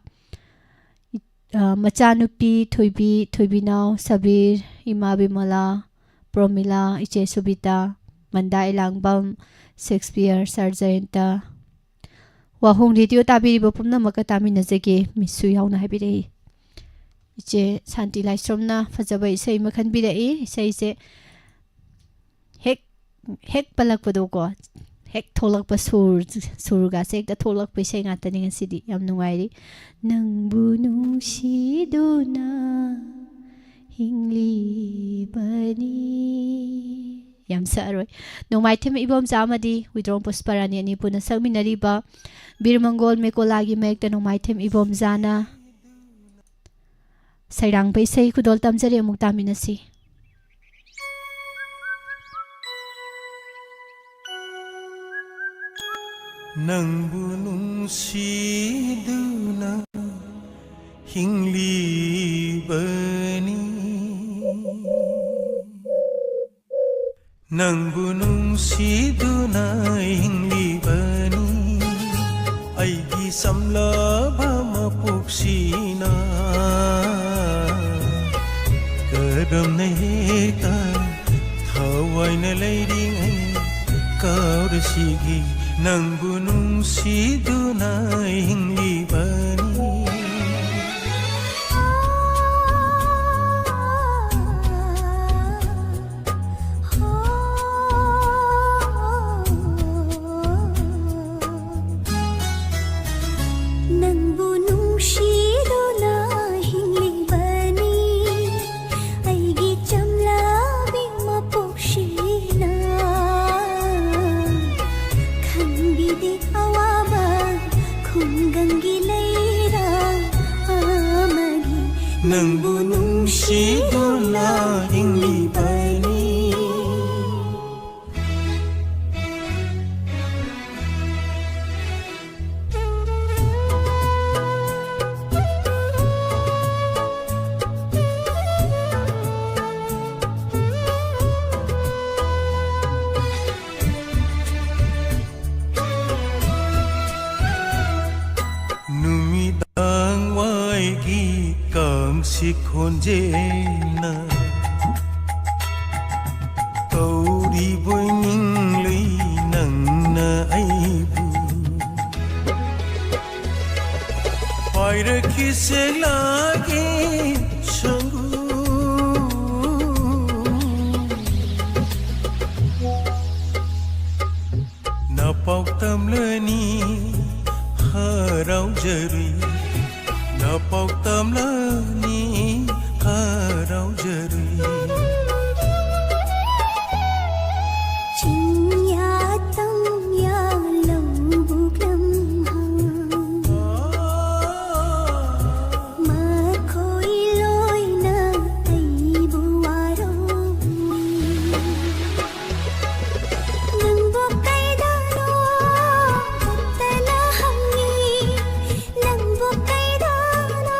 ꯏ-, ꯑ, ꯃꯆꯥꯅꯨꯄꯤ ꯊꯣꯏꯕꯤ, ꯊꯣꯏꯕꯤꯅꯥꯎ, ꯁꯕꯤꯔ, ꯏꯃꯥ ꯕꯤꯃꯂꯥ, ꯄ꯭ꯔꯣꯃꯤꯂꯥ, ꯏꯆꯦ ꯁꯨꯕꯤꯇꯥ, ꯃꯟꯗꯥ ꯏꯂꯥꯡꯕꯝ, ꯁꯦꯛꯁꯄꯤꯌꯔ, ꯁꯥꯔ ꯖꯌꯟꯇ꯫ ꯋꯥꯍꯣꯡ ꯔꯦꯗꯤꯑꯣ ꯇꯥꯕꯤꯔꯤꯕ ꯄꯨꯝꯅꯃꯛꯀ ꯇꯥꯃꯤꯟꯅꯖꯒꯦ, ꯃꯤꯁꯁꯨ ꯌꯥꯎꯅ ꯍꯥꯏꯕꯤꯔꯛꯏ꯫ ꯏꯆꯦ ꯁꯥꯟꯇꯤ ꯂꯥꯏꯁ꯭ꯔꯝꯅ ꯐꯖꯕ ꯏꯁꯩ ꯑꯃ ꯈꯟꯕꯤꯔꯛꯏ꯫ ꯏꯁꯩꯁꯦ ꯍꯦꯛ, ꯍꯦꯛ ꯄꯜꯂꯛꯄꯗꯣꯀꯣ, ꯍꯦꯛ ꯊꯣꯛꯂꯛꯄ ꯁꯨꯔ, ꯁꯨꯔꯒꯁꯦ ꯍꯦꯛꯇ ꯊꯣꯛꯂꯛꯄ ꯏꯁꯩ ꯉꯥꯛꯇꯅꯤ ꯉꯁꯤꯗꯤ꯫ ꯌꯥꯝ ꯅꯨꯡꯉꯥꯏꯔꯤ꯫ ꯅꯪꯕꯨ ꯅꯨꯡꯁꯤꯗꯨꯅ ꯍꯤꯡꯂꯤꯕꯅꯤ꯫ ꯌꯥꯝ ꯁꯛꯑꯔꯣꯏ꯫ ꯅꯣꯡꯃꯥꯏꯊꯦꯝ ꯏꯕꯣꯝꯆꯥ ꯑꯃꯗꯤ ꯋꯤꯗ꯭ꯔꯣꯝ ꯄꯨꯁꯄꯔꯥꯅꯤ ꯑꯅꯤ ꯄꯨꯟꯅ ꯁꯛꯃꯤꯟꯅꯔꯤꯕ ꯕꯤꯔ ꯃꯪꯒꯣꯜ ꯃꯦꯀꯣꯂꯥꯒꯤ ꯃꯌꯦꯛꯇ ꯅꯣꯡꯃꯥꯏꯊꯦꯝ ꯏꯕꯣꯝꯆꯥꯅ ꯁꯩꯔꯥꯡꯕ ꯏꯁꯩ ꯈꯨꯗꯣꯜ ꯇꯝꯖꯔꯤ, ꯑꯃꯨꯛ ꯇꯥꯃꯤꯟꯅꯁꯤ꯫ ꯅꯪꯕꯨ ꯅꯨꯡꯁꯤꯗꯨꯅ ꯍꯤꯡꯂꯤꯕꯅꯤ꯫ ꯅꯪꯕꯨ ꯅꯨꯡꯁꯤꯗꯨꯅ ꯍꯤꯡꯂꯤꯕꯅꯤ ꯑꯩꯒꯤ ꯆꯝꯂꯕ ꯃꯄꯣꯛꯁꯤꯅ꯫ ꯀꯔꯝꯅ ꯍꯦꯛꯇ ꯊꯋꯥꯏꯅ ꯂꯩꯔꯤꯉꯩ ꯀꯥꯎꯔꯁꯤꯒꯦ ꯅꯪꯕꯨ ꯅꯨꯡꯁꯤꯗꯨꯅ ꯍꯤꯡꯂꯤꯕꯅꯤ꯫ ꯅꯪꯕꯨ ꯅꯨꯡꯁꯤꯗꯨꯅ ꯍꯤꯡꯂꯤꯕꯅꯤ ꯑꯩꯒꯤ ꯆꯝꯂꯕꯤ ꯃꯄꯣꯛꯁꯤꯅ꯫ ꯈꯪꯕꯤꯗꯦ ꯑꯋꯥꯕ ꯈꯨꯡꯒꯪꯒꯤ ꯂꯩꯔꯥ ꯑꯃꯒꯤ꯫ ꯅꯪꯕꯨ ꯅꯨꯡꯁꯤꯗꯨꯅ ꯍꯤꯡꯂꯤꯕꯅꯤ꯫ ꯅꯨꯃꯤꯗꯥꯡ ꯋꯥꯏꯒꯤ ꯀꯥꯡꯁꯤ ꯈꯣꯟꯖꯦꯜꯅ ꯀꯧꯔꯤꯕꯣꯏ ꯅꯤꯡꯂꯨꯏ ꯅꯪꯅ ꯑꯩꯕꯨ꯫ ꯄꯥꯏꯔꯛꯈꯤ ꯁꯦꯛꯂꯥꯒꯤ ꯁꯪꯒꯨ꯫ ꯅꯄꯥꯎ ꯇꯝꯂꯅꯤ ꯍꯔꯥꯎꯖꯔꯨꯏ, ꯅꯄꯥꯎ ꯇꯝꯂꯅꯤ ꯍꯔꯥꯎꯖꯔꯨꯏ꯫ ꯆꯤꯡꯌꯥ ꯇꯝꯌꯥ ꯂꯧꯕꯨꯛ ꯂꯝꯍꯥꯡ ꯃꯈꯣꯏ ꯂꯣꯏꯅ ꯑꯩꯕꯨ ꯋꯥꯔꯧꯏ꯫ ꯅꯪꯕꯨ ꯀꯩꯗꯅꯣ ꯈꯛꯇꯅ ꯍꯪꯉꯤ, ꯅꯪꯕꯨ ꯀꯩꯗꯅꯣ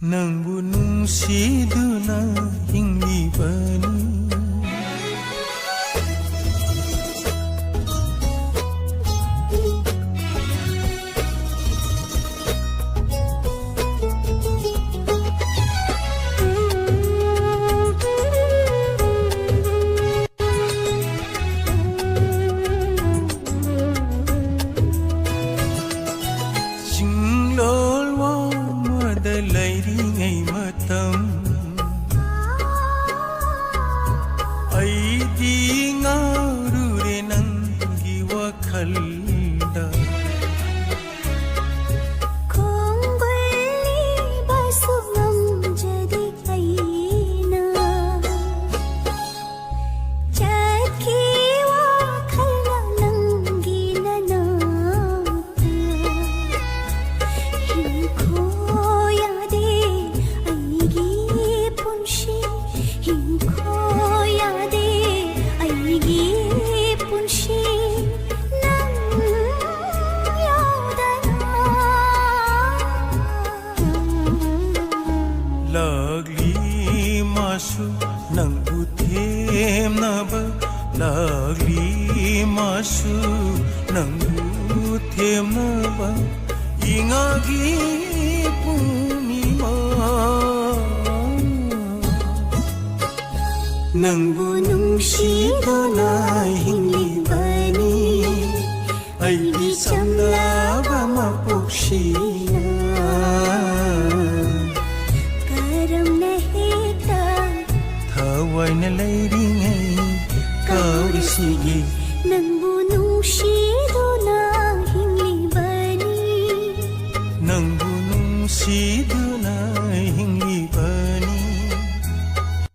ꯅꯪꯕꯨ ꯅꯨꯡꯁꯤꯗꯨꯅ ꯍꯤꯡꯂꯤꯕꯅꯤ꯫ ꯆꯤꯡꯂꯣꯜ ꯋꯥꯡꯃꯗ ꯂꯩꯔꯤꯉꯩ ꯃꯇꯝ, ꯑꯩꯗꯤ ꯉꯥꯎꯔꯨꯔꯦ ꯅꯪꯒꯤ ꯋꯥꯈꯜꯗ꯫ ꯈꯣꯡꯒꯨꯜꯂꯤꯕꯁꯨ ꯉꯝꯖꯗꯦ ꯑꯩꯅ꯫ ꯆꯠꯈꯤ ꯋꯥꯈꯜꯅ ꯅꯪꯒꯤ ꯅꯅꯥꯛꯇ꯫ ꯍꯤꯡꯈꯣ ꯌꯥꯗꯦ ꯑꯩꯒꯤ ꯄꯨꯟꯁꯤ, ꯍꯤꯡꯈꯣ ꯌꯥꯗꯦ ꯑꯩꯒꯤ ꯄꯨꯟꯁꯤ ꯅꯪ ꯌꯥꯎꯗꯅ꯫ ꯂꯥꯛꯂꯤ ꯃꯥꯁꯨ ꯅꯪꯕꯨ ꯊꯦꯝꯅꯕ, ꯂꯥꯛꯂꯤ ꯃꯥꯁꯨ ꯅꯪꯕꯨ ꯊꯦꯝꯅꯕ, ꯏꯉꯥꯒꯤ ꯄꯨꯔꯅꯤꯃꯥ꯫ ꯅꯪꯕꯨ ꯅꯨꯡꯁꯤꯗꯨꯅ ꯍꯤꯡꯂꯤꯕꯅꯤ ꯑꯩꯒꯤ ꯆꯝꯂꯕ ꯃꯄꯣꯛꯁꯤꯅ꯫ ꯀꯔꯝꯅ ꯍꯦꯛꯇ ꯊꯋꯥꯏꯅ ꯂꯩꯔꯤꯉꯩ ꯀꯥꯎꯔꯤꯁꯤꯒꯤ꯫ ꯅꯪꯕꯨ ꯅꯨꯡꯁꯤꯗꯨꯅ ꯍꯤꯡꯂꯤꯕꯅꯤ꯫ ꯅꯪꯕꯨ ꯅꯨꯡꯁꯤꯗꯨꯅ ꯍꯤꯡꯂꯤꯕꯅꯤ,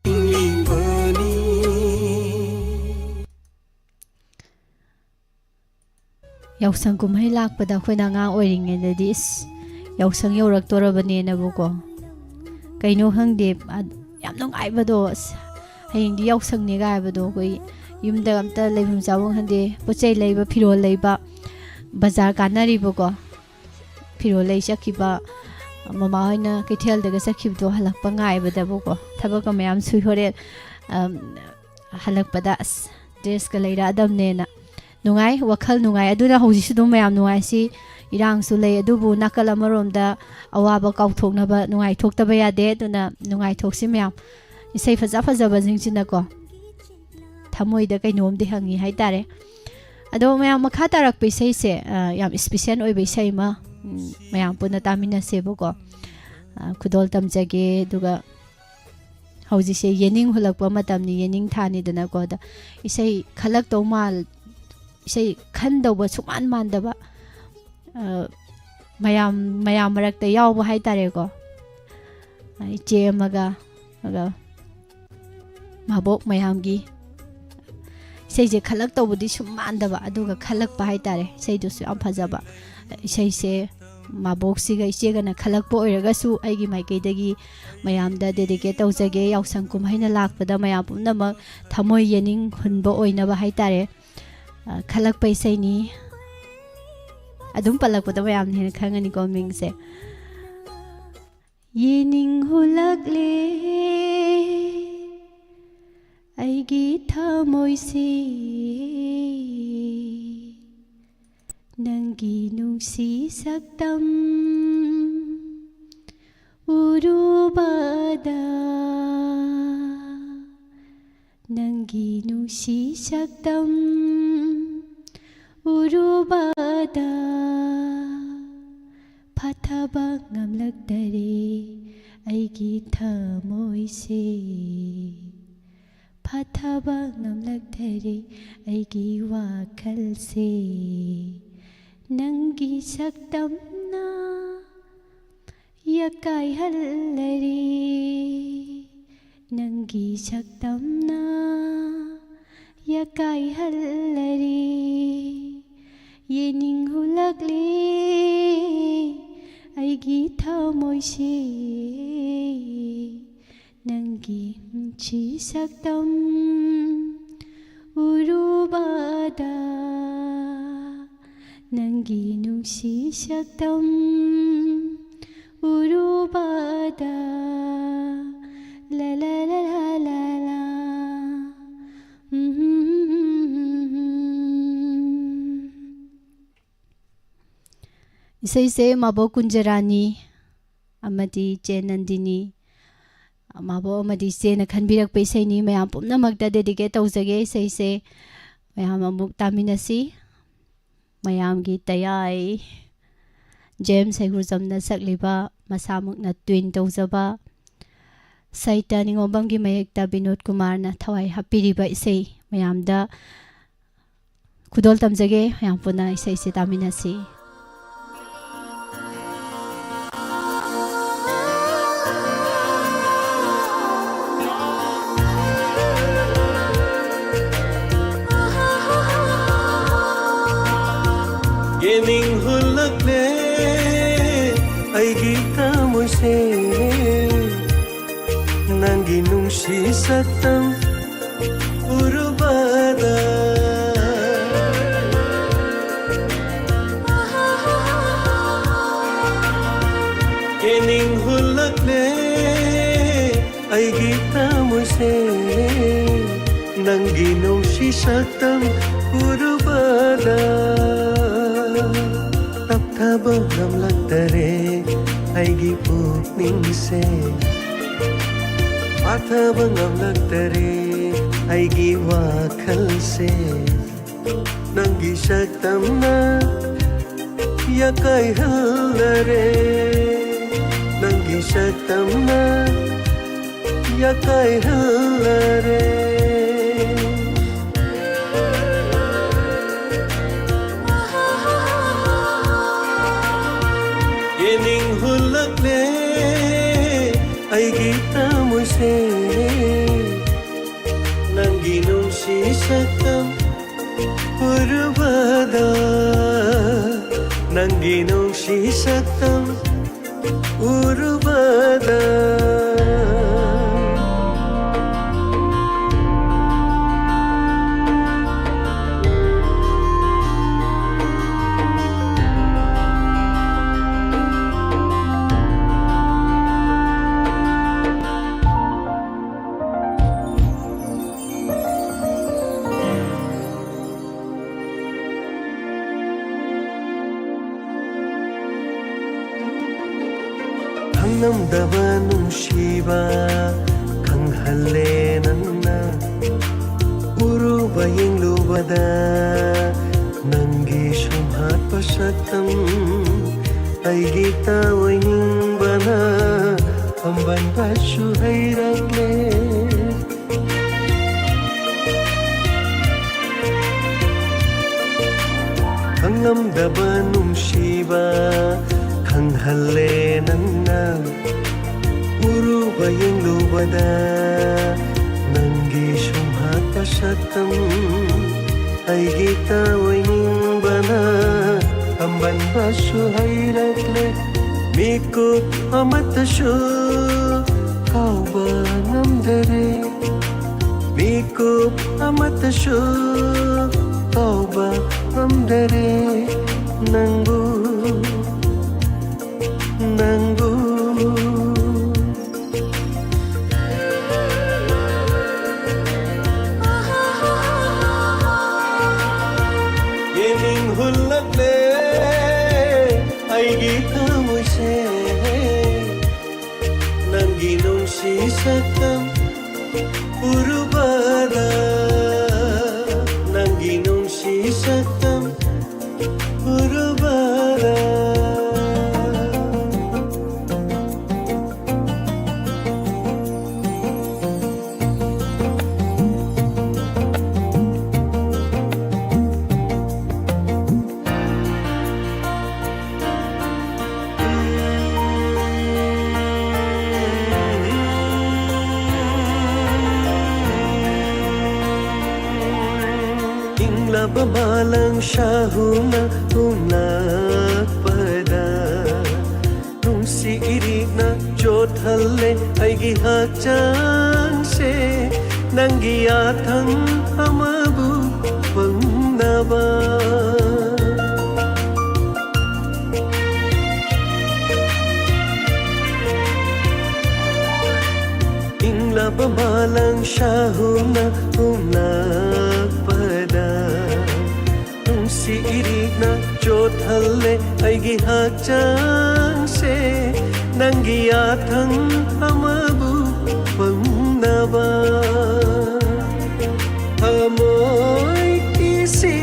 ꯍꯤꯡꯂꯤꯕꯅꯤ꯫ ꯌꯥꯎꯁꯪ ꯀꯨꯝꯍꯩ ꯂꯥꯛꯄꯗ ꯑꯩꯈꯣꯏꯅ ꯑꯉꯥꯡ ꯑꯣꯏꯔꯤꯉꯩꯗꯗꯤ, "ꯏꯁ, ꯌꯥꯎꯁꯪ ꯌꯧꯔꯛꯇꯣꯔꯕꯅꯦꯅꯕꯨꯀꯣ", ꯀꯩꯅꯣ ꯈꯪꯗꯦ, ꯑ-, ꯌꯥꯝ ꯅꯨꯡꯉꯥꯏꯕꯗꯣ꯫ "ꯑꯁ, ꯍꯌꯦꯡꯗꯤ ꯌꯥꯎꯁꯪꯅꯦꯒ" ꯍꯥꯏꯕꯗꯣ꯫ ꯑꯩꯈꯣꯏ ꯌꯨꯝꯗ ꯑꯝꯇ ꯂꯩꯐꯝ ꯆꯥꯐꯝ ꯈꯪꯗꯦ, ꯄꯣꯠ ꯆꯩ ꯂꯩꯕ, ꯐꯤꯔꯣꯜ ꯂꯩꯕ, ꯕꯖꯥꯔ ꯀꯥꯟꯅꯔꯤꯕꯀꯣ꯫ ꯐꯤꯔꯣꯜ ꯂꯩ ꯆꯠꯈꯤꯕ, ꯃꯃꯥ ꯍꯣꯏꯅ ꯀꯩꯊꯦꯜꯗꯒ ꯆꯠꯈꯤꯕꯗꯣ ꯍꯜꯂꯛꯄ ꯉꯥꯏꯕꯗꯕꯨꯀꯣ, ꯊꯕꯛꯀ ꯃꯌꯥꯝ ꯁꯨꯏ ꯍꯣꯔꯦꯟ, ꯑꯝ, ꯍꯜꯂꯛꯄꯗ ꯑꯁ ꯗ꯭ꯔꯦꯁꯀ ꯂꯩꯔꯛꯑꯗꯕꯅꯦꯅ꯫ ꯅꯨꯡꯉꯥꯏ, ꯋꯥꯈꯜ ꯅꯨꯡꯉꯥꯏ꯫ ꯑꯗꯨꯅ ꯍꯧꯖꯤꯛꯁꯨ ꯑꯗꯨꯝ ꯃꯌꯥꯝ ꯅꯨꯡꯉꯥꯏꯁꯤ꯫ ꯏꯔꯥꯡꯁꯨ ꯂꯩ, ꯑꯗꯨꯕꯨ ꯅꯥꯀꯜ ꯑꯃꯔꯣꯝꯗ ꯑꯋꯥꯕ ꯀꯥꯎꯊꯣꯛꯅꯕ ꯅꯨꯡꯉꯥꯏꯊꯣꯛꯇꯕ ꯌꯥꯗꯦ꯫ ꯑꯗꯨꯅ ꯅꯨꯡꯉꯥꯏꯊꯣꯛꯁꯤ ꯃꯌꯥꯝ꯫ ꯏꯁꯩ ꯐꯖ ꯐꯖꯕꯁꯤꯡꯁꯤꯅꯀꯣ ꯊꯃꯣꯏꯗ ꯀꯩꯅꯣꯝꯗꯤ ꯍꯪꯉꯤ ꯍꯥꯏꯇꯥꯔꯦ꯫ ꯑꯗꯣ ꯃꯌꯥꯝ, ꯃꯈꯥ ꯇꯥꯔꯛꯄ ꯏꯁꯩꯁꯦ, ꯑ, ꯌꯥꯝ ꯏꯁꯄꯤꯁꯦꯜ ꯑꯣꯏꯕ ꯏꯁꯩ ꯑꯃ, ꯎꯝ, ꯃꯌꯥꯝ ꯄꯨꯟꯅ ꯇꯥꯃꯤꯟꯅꯁꯦꯕꯀꯣ꯫ ꯑ, ꯈꯨꯗꯣꯜ ꯇꯝꯖꯒꯦ꯫ ꯑꯗꯨꯒ ꯍꯧꯖꯤꯛꯁꯦ ꯌꯦꯅꯤꯡ ꯍꯨꯜꯂꯛꯄ ꯃꯇꯝꯅꯤ, ꯌꯦꯅꯤꯡ ꯊꯥꯅꯤꯗꯅꯀꯣ꯫ ꯑꯗ ꯏꯁꯩ ꯈꯜꯂꯛꯇꯧ ꯃꯥꯜ-, ꯏꯁꯩ ꯈꯟꯗꯧꯕ ꯁꯨꯃꯥꯟ ꯃꯥꯟꯗꯕ, ꯑ, ꯃꯌꯥꯝ, ꯃꯌꯥꯝ ꯃꯔꯛꯇ ꯌꯥꯎꯕ ꯍꯥꯏꯇꯥꯔꯦꯀꯣ꯫ ꯑ, ꯏꯆꯦ ꯑꯃꯒ, ꯑꯗꯨꯒ ꯃꯥꯕꯣꯛ ꯃꯌꯥꯝꯒꯤ ꯏꯁꯩꯁꯦ ꯈꯜꯂꯛꯇꯧꯕꯗꯤ ꯁꯨꯝ ꯃꯥꯟꯗꯕ, ꯑꯗꯨꯒ ꯈꯜꯂꯛꯄ ꯍꯥꯏꯇꯥꯔꯦ꯫ ꯏꯁꯩꯗꯨꯁꯨ ꯌꯥꯝ ꯐꯖꯕ꯫ ꯏꯁꯩꯁꯦ ꯃꯥꯕꯣꯛꯁꯤꯒ ꯏꯆꯦꯒꯅ ꯈꯜꯂꯛꯄ ꯑꯣꯏꯔꯒꯁꯨ ꯑꯩꯒꯤ ꯃꯥꯏꯀꯩꯗꯒꯤ ꯃꯌꯥꯝꯗ ꯗꯦꯗꯤꯀꯦꯠ ꯇꯧꯖꯒꯦ꯫ ꯌꯥꯎꯁꯪ ꯀꯨꯝꯍꯩꯅ ꯂꯥꯛꯄꯗ ꯃꯌꯥꯝ ꯄꯨꯝꯅꯃꯛ ꯊꯃꯣꯏ ꯌꯦꯅꯤꯡ ꯍꯨꯟꯕ ꯑꯣꯏꯅꯕ ꯍꯥꯏꯇꯥꯔꯦ꯫ ꯑ, ꯈꯜꯂꯛꯄ ꯏꯁꯩꯅꯤ꯫ ꯑꯗꯨꯝ ꯄꯜꯂꯛꯄꯗ ꯃꯌꯥꯝꯅ ꯍꯦꯟꯅ ꯈꯪꯉꯅꯤꯀꯣ ꯃꯤꯡꯁꯦ꯫ ꯌꯦꯅꯤꯡ ꯍꯨꯜꯂꯛꯂꯦ ꯑꯩꯒꯤ ꯊꯃꯣꯏꯁꯦ, ꯅꯪꯒꯤ ꯅꯨꯡꯁꯤ ꯁꯛꯇꯝ ꯎꯔꯨꯕꯗ, ꯅꯪꯒꯤ ꯅꯨꯡꯁꯤ ꯁꯛꯇꯝ ꯎꯔꯨꯕꯗ, ꯐꯥꯊꯕ ꯉꯝꯂꯛꯇꯔꯦ ꯑꯩꯒꯤ ꯊꯃꯣꯏꯁꯦ, ꯐꯥꯊꯕ ꯉꯝꯂꯛꯇꯔꯦ ꯑꯩꯒꯤ ꯋꯥꯈꯜꯁꯦ, ꯅꯪꯒꯤ ꯁꯛꯇꯝꯅ ꯌꯀꯥꯏꯍꯜꯂꯔꯤ, ꯅꯪꯒꯤ ꯁꯛꯇꯝꯅ ꯌꯀꯥꯏꯍꯜꯂꯔꯤ꯫ ꯌꯦꯅꯤꯡ ꯍꯨꯜꯂꯛꯂꯤ ꯑꯩꯒꯤ ꯊꯃꯣꯏꯁꯦ, ꯅꯪꯒꯤ ꯅꯨꯡꯁꯤ ꯁꯛꯇꯝ ꯎꯔꯨꯕꯗ, ꯅꯪꯒꯤ ꯅꯨꯡꯁꯤ ꯁꯛꯇꯝ ꯎꯔꯨꯕꯗ ꯂ ꯂ ꯂ ꯂ ꯂ ꯂ꯫ ꯎꯝ꯫ ꯏꯁꯩꯁꯦ ꯃꯥꯕꯣꯛ ꯀꯨꯟꯖꯔꯥꯅꯤ ꯑꯃꯗꯤ ꯏꯆꯦ ꯅꯟꯗꯤꯅꯤ, ꯃꯥꯕꯣꯛ ꯑꯃꯗꯤ ꯏꯆꯦꯅ ꯈꯟꯕꯤꯔꯛꯄ ꯏꯁꯩꯅꯤ꯫ ꯃꯌꯥꯝ ꯄꯨꯝꯅꯃꯛꯇ dedicate ꯇꯧꯖꯒꯦ ꯏꯁꯩꯁꯦ꯫ ꯃꯌꯥꯝ ꯑꯃꯨꯛ ꯇꯥꯃꯤꯟꯅꯁꯤ꯫ ꯃꯌꯥꯝꯒꯤ ꯇꯌꯥꯏ ꯖꯦꯝꯁ ꯍꯩꯒ꯭ꯔꯨꯖꯝꯅ ꯁꯛꯂꯤꯕ, ꯃꯁꯥꯃꯛꯅ tune ꯇꯧꯖꯕ, ꯁꯥꯍꯤꯇ꯭ꯌ ꯅꯤꯉꯣꯝꯕꯝꯒꯤ ꯃꯌꯦꯛꯇ ꯕꯤꯅꯣꯗ ꯀꯨꯃꯥꯔꯅ ꯊꯋꯥꯏ ꯍꯥꯞꯄꯤꯔꯤꯕ ꯏꯁꯩ ꯃꯌꯥꯝꯗ ꯈꯨꯗꯣꯜ ꯇꯝꯖꯒꯦ꯫ ꯃꯌꯥꯝ ꯄꯨꯟꯅ ꯏꯁꯩꯁꯦ ꯇꯥꯃꯤꯟꯅꯁꯤ꯫ ꯌꯦꯅꯤꯡ ꯍꯨꯜꯂꯛꯂꯦ ꯑꯩꯒꯤ ꯊꯃꯣꯏꯁꯦ, ꯅꯪꯒꯤ ꯅꯨꯡꯁꯤ ꯁꯛꯇꯝ ꯎꯔꯨꯕꯗ꯫ ꯌꯦꯅꯤꯡ ꯍꯨꯜꯂꯛꯂꯦ ꯑꯩꯒꯤ ꯊꯃꯣꯏꯁꯦ, ꯅꯪꯒꯤ ꯅꯨꯡꯁꯤ ꯁꯛꯇꯝ ꯎꯔꯨꯕꯗ꯫ ꯇꯞꯊꯕ ꯉꯝꯂꯛꯇꯔꯦ ꯑꯩꯒꯤ ꯄꯨꯛꯅꯤꯡꯁꯦ, ꯐꯥꯊꯕ ꯉꯝꯂꯛꯇꯔꯦ ꯑꯩꯒꯤ ꯋꯥꯈꯜꯁꯦ, ꯅꯪꯒꯤ ꯁꯛꯇꯝꯅ ꯌꯥꯀꯥꯏꯍꯜꯂꯔꯦ, ꯅꯪꯒꯤ ꯁꯛꯇꯝꯅ ꯌꯥꯀꯥꯏꯍꯜꯂꯔꯦ꯫ ꯌꯦꯅꯤꯡ ꯍꯨꯜꯂꯛꯂꯦ ꯑꯩꯒꯤ ꯊꯃꯣꯏꯁꯦ, ꯅꯪꯒꯤ ꯅꯨꯡꯁꯤ ꯁꯛꯇꯝ ꯎꯔꯨꯕꯗ, ꯅꯪꯒꯤ ꯅꯨꯡꯁꯤ ꯁꯛꯇꯝ ꯎꯔꯨꯕꯗ꯫ ꯅꯨꯡꯁꯤꯕ ꯈꯪꯍꯜꯂꯦ ꯅꯪꯅ꯫ ꯎꯔꯨꯕ ꯌꯦꯡꯂꯨꯕꯗ ꯅꯪꯒꯤ ꯁꯨꯝꯍꯠꯄ ꯁꯛꯇꯝ ꯑꯩꯒꯤ ꯇꯥꯑꯣꯏꯅꯤꯡꯕꯅ ꯑꯝꯕꯟꯕꯁꯨ ꯍꯩꯔꯛꯂꯦ꯫ ꯈꯪꯉꯝꯗꯕ ꯅꯨꯡꯁꯤꯕ ꯈꯪꯍꯜꯂꯦ ꯅꯪꯅ꯫ ꯎꯔꯨꯕ ꯌꯦꯡꯂꯨꯕꯗ ꯅꯪꯒꯤ ꯁꯨꯝꯍꯠꯄ ꯁꯛꯇꯝ ꯑꯩꯒꯤ ꯇꯥꯑꯣꯏꯅꯤꯡꯕꯅ ꯑꯝꯕꯟꯕꯁꯨ ꯍꯩꯔꯛꯂꯦ꯫ ꯃꯤꯀꯨꯞ ꯑꯃꯠꯇꯁꯨ ꯀꯥꯎꯕ ꯉꯝꯗꯔꯦ꯫ ꯃꯤꯀꯨꯞ ꯑꯃꯠꯇꯁꯨ ꯀꯥꯎꯕ ꯉꯝꯗꯔꯦ ꯅꯪꯕꯨ, ꯅꯪꯕꯨ꯫ ꯌꯦꯡꯅꯤꯡ ꯍꯨꯜꯂꯛꯂꯦ ꯑꯩꯒꯤ ꯊꯃꯣꯏꯁꯦ꯫ ꯅꯪꯒꯤ ꯅꯨꯡꯁꯤ ꯁꯛꯇꯝ ꯎꯔꯨꯕꯗ, ꯅꯪꯒꯤ ꯅꯨꯡꯁꯤ ꯁꯛꯇꯝ ꯎꯔꯨꯕꯗ꯫ ꯏꯪꯂꯕ ꯃꯥꯂꯪ ꯁꯥꯍꯨꯅ ꯍꯨꯝꯂꯛꯄꯗ, ꯅꯨꯡꯁꯤ ꯏꯔꯤꯛꯅ ꯆꯣꯠꯍꯜꯂꯦ ꯑꯩꯒꯤ ꯍꯛꯆꯥꯡꯁꯦ꯫ ꯅꯪꯒꯤ ꯌꯥꯊꯪ ꯑꯃꯕꯨ ꯐꯪꯅꯕ꯫ ꯏꯪꯂꯕ ꯃꯥꯂꯪ ꯁꯥꯍꯨꯝꯅ ꯍꯨꯝꯂꯛꯄꯗ, ꯅꯨꯡꯁꯤ ꯏꯔꯤꯛꯅ ꯆꯣꯠꯍꯜꯂꯦ ꯑꯩꯒꯤ ꯍꯛꯆꯥꯡꯁꯦ꯫ ꯅꯪꯒꯤ ꯌꯥꯊꯪ ꯑꯃꯕꯨ ꯐꯪꯅꯕ ꯊꯃꯣꯏ ꯀꯤꯁꯤ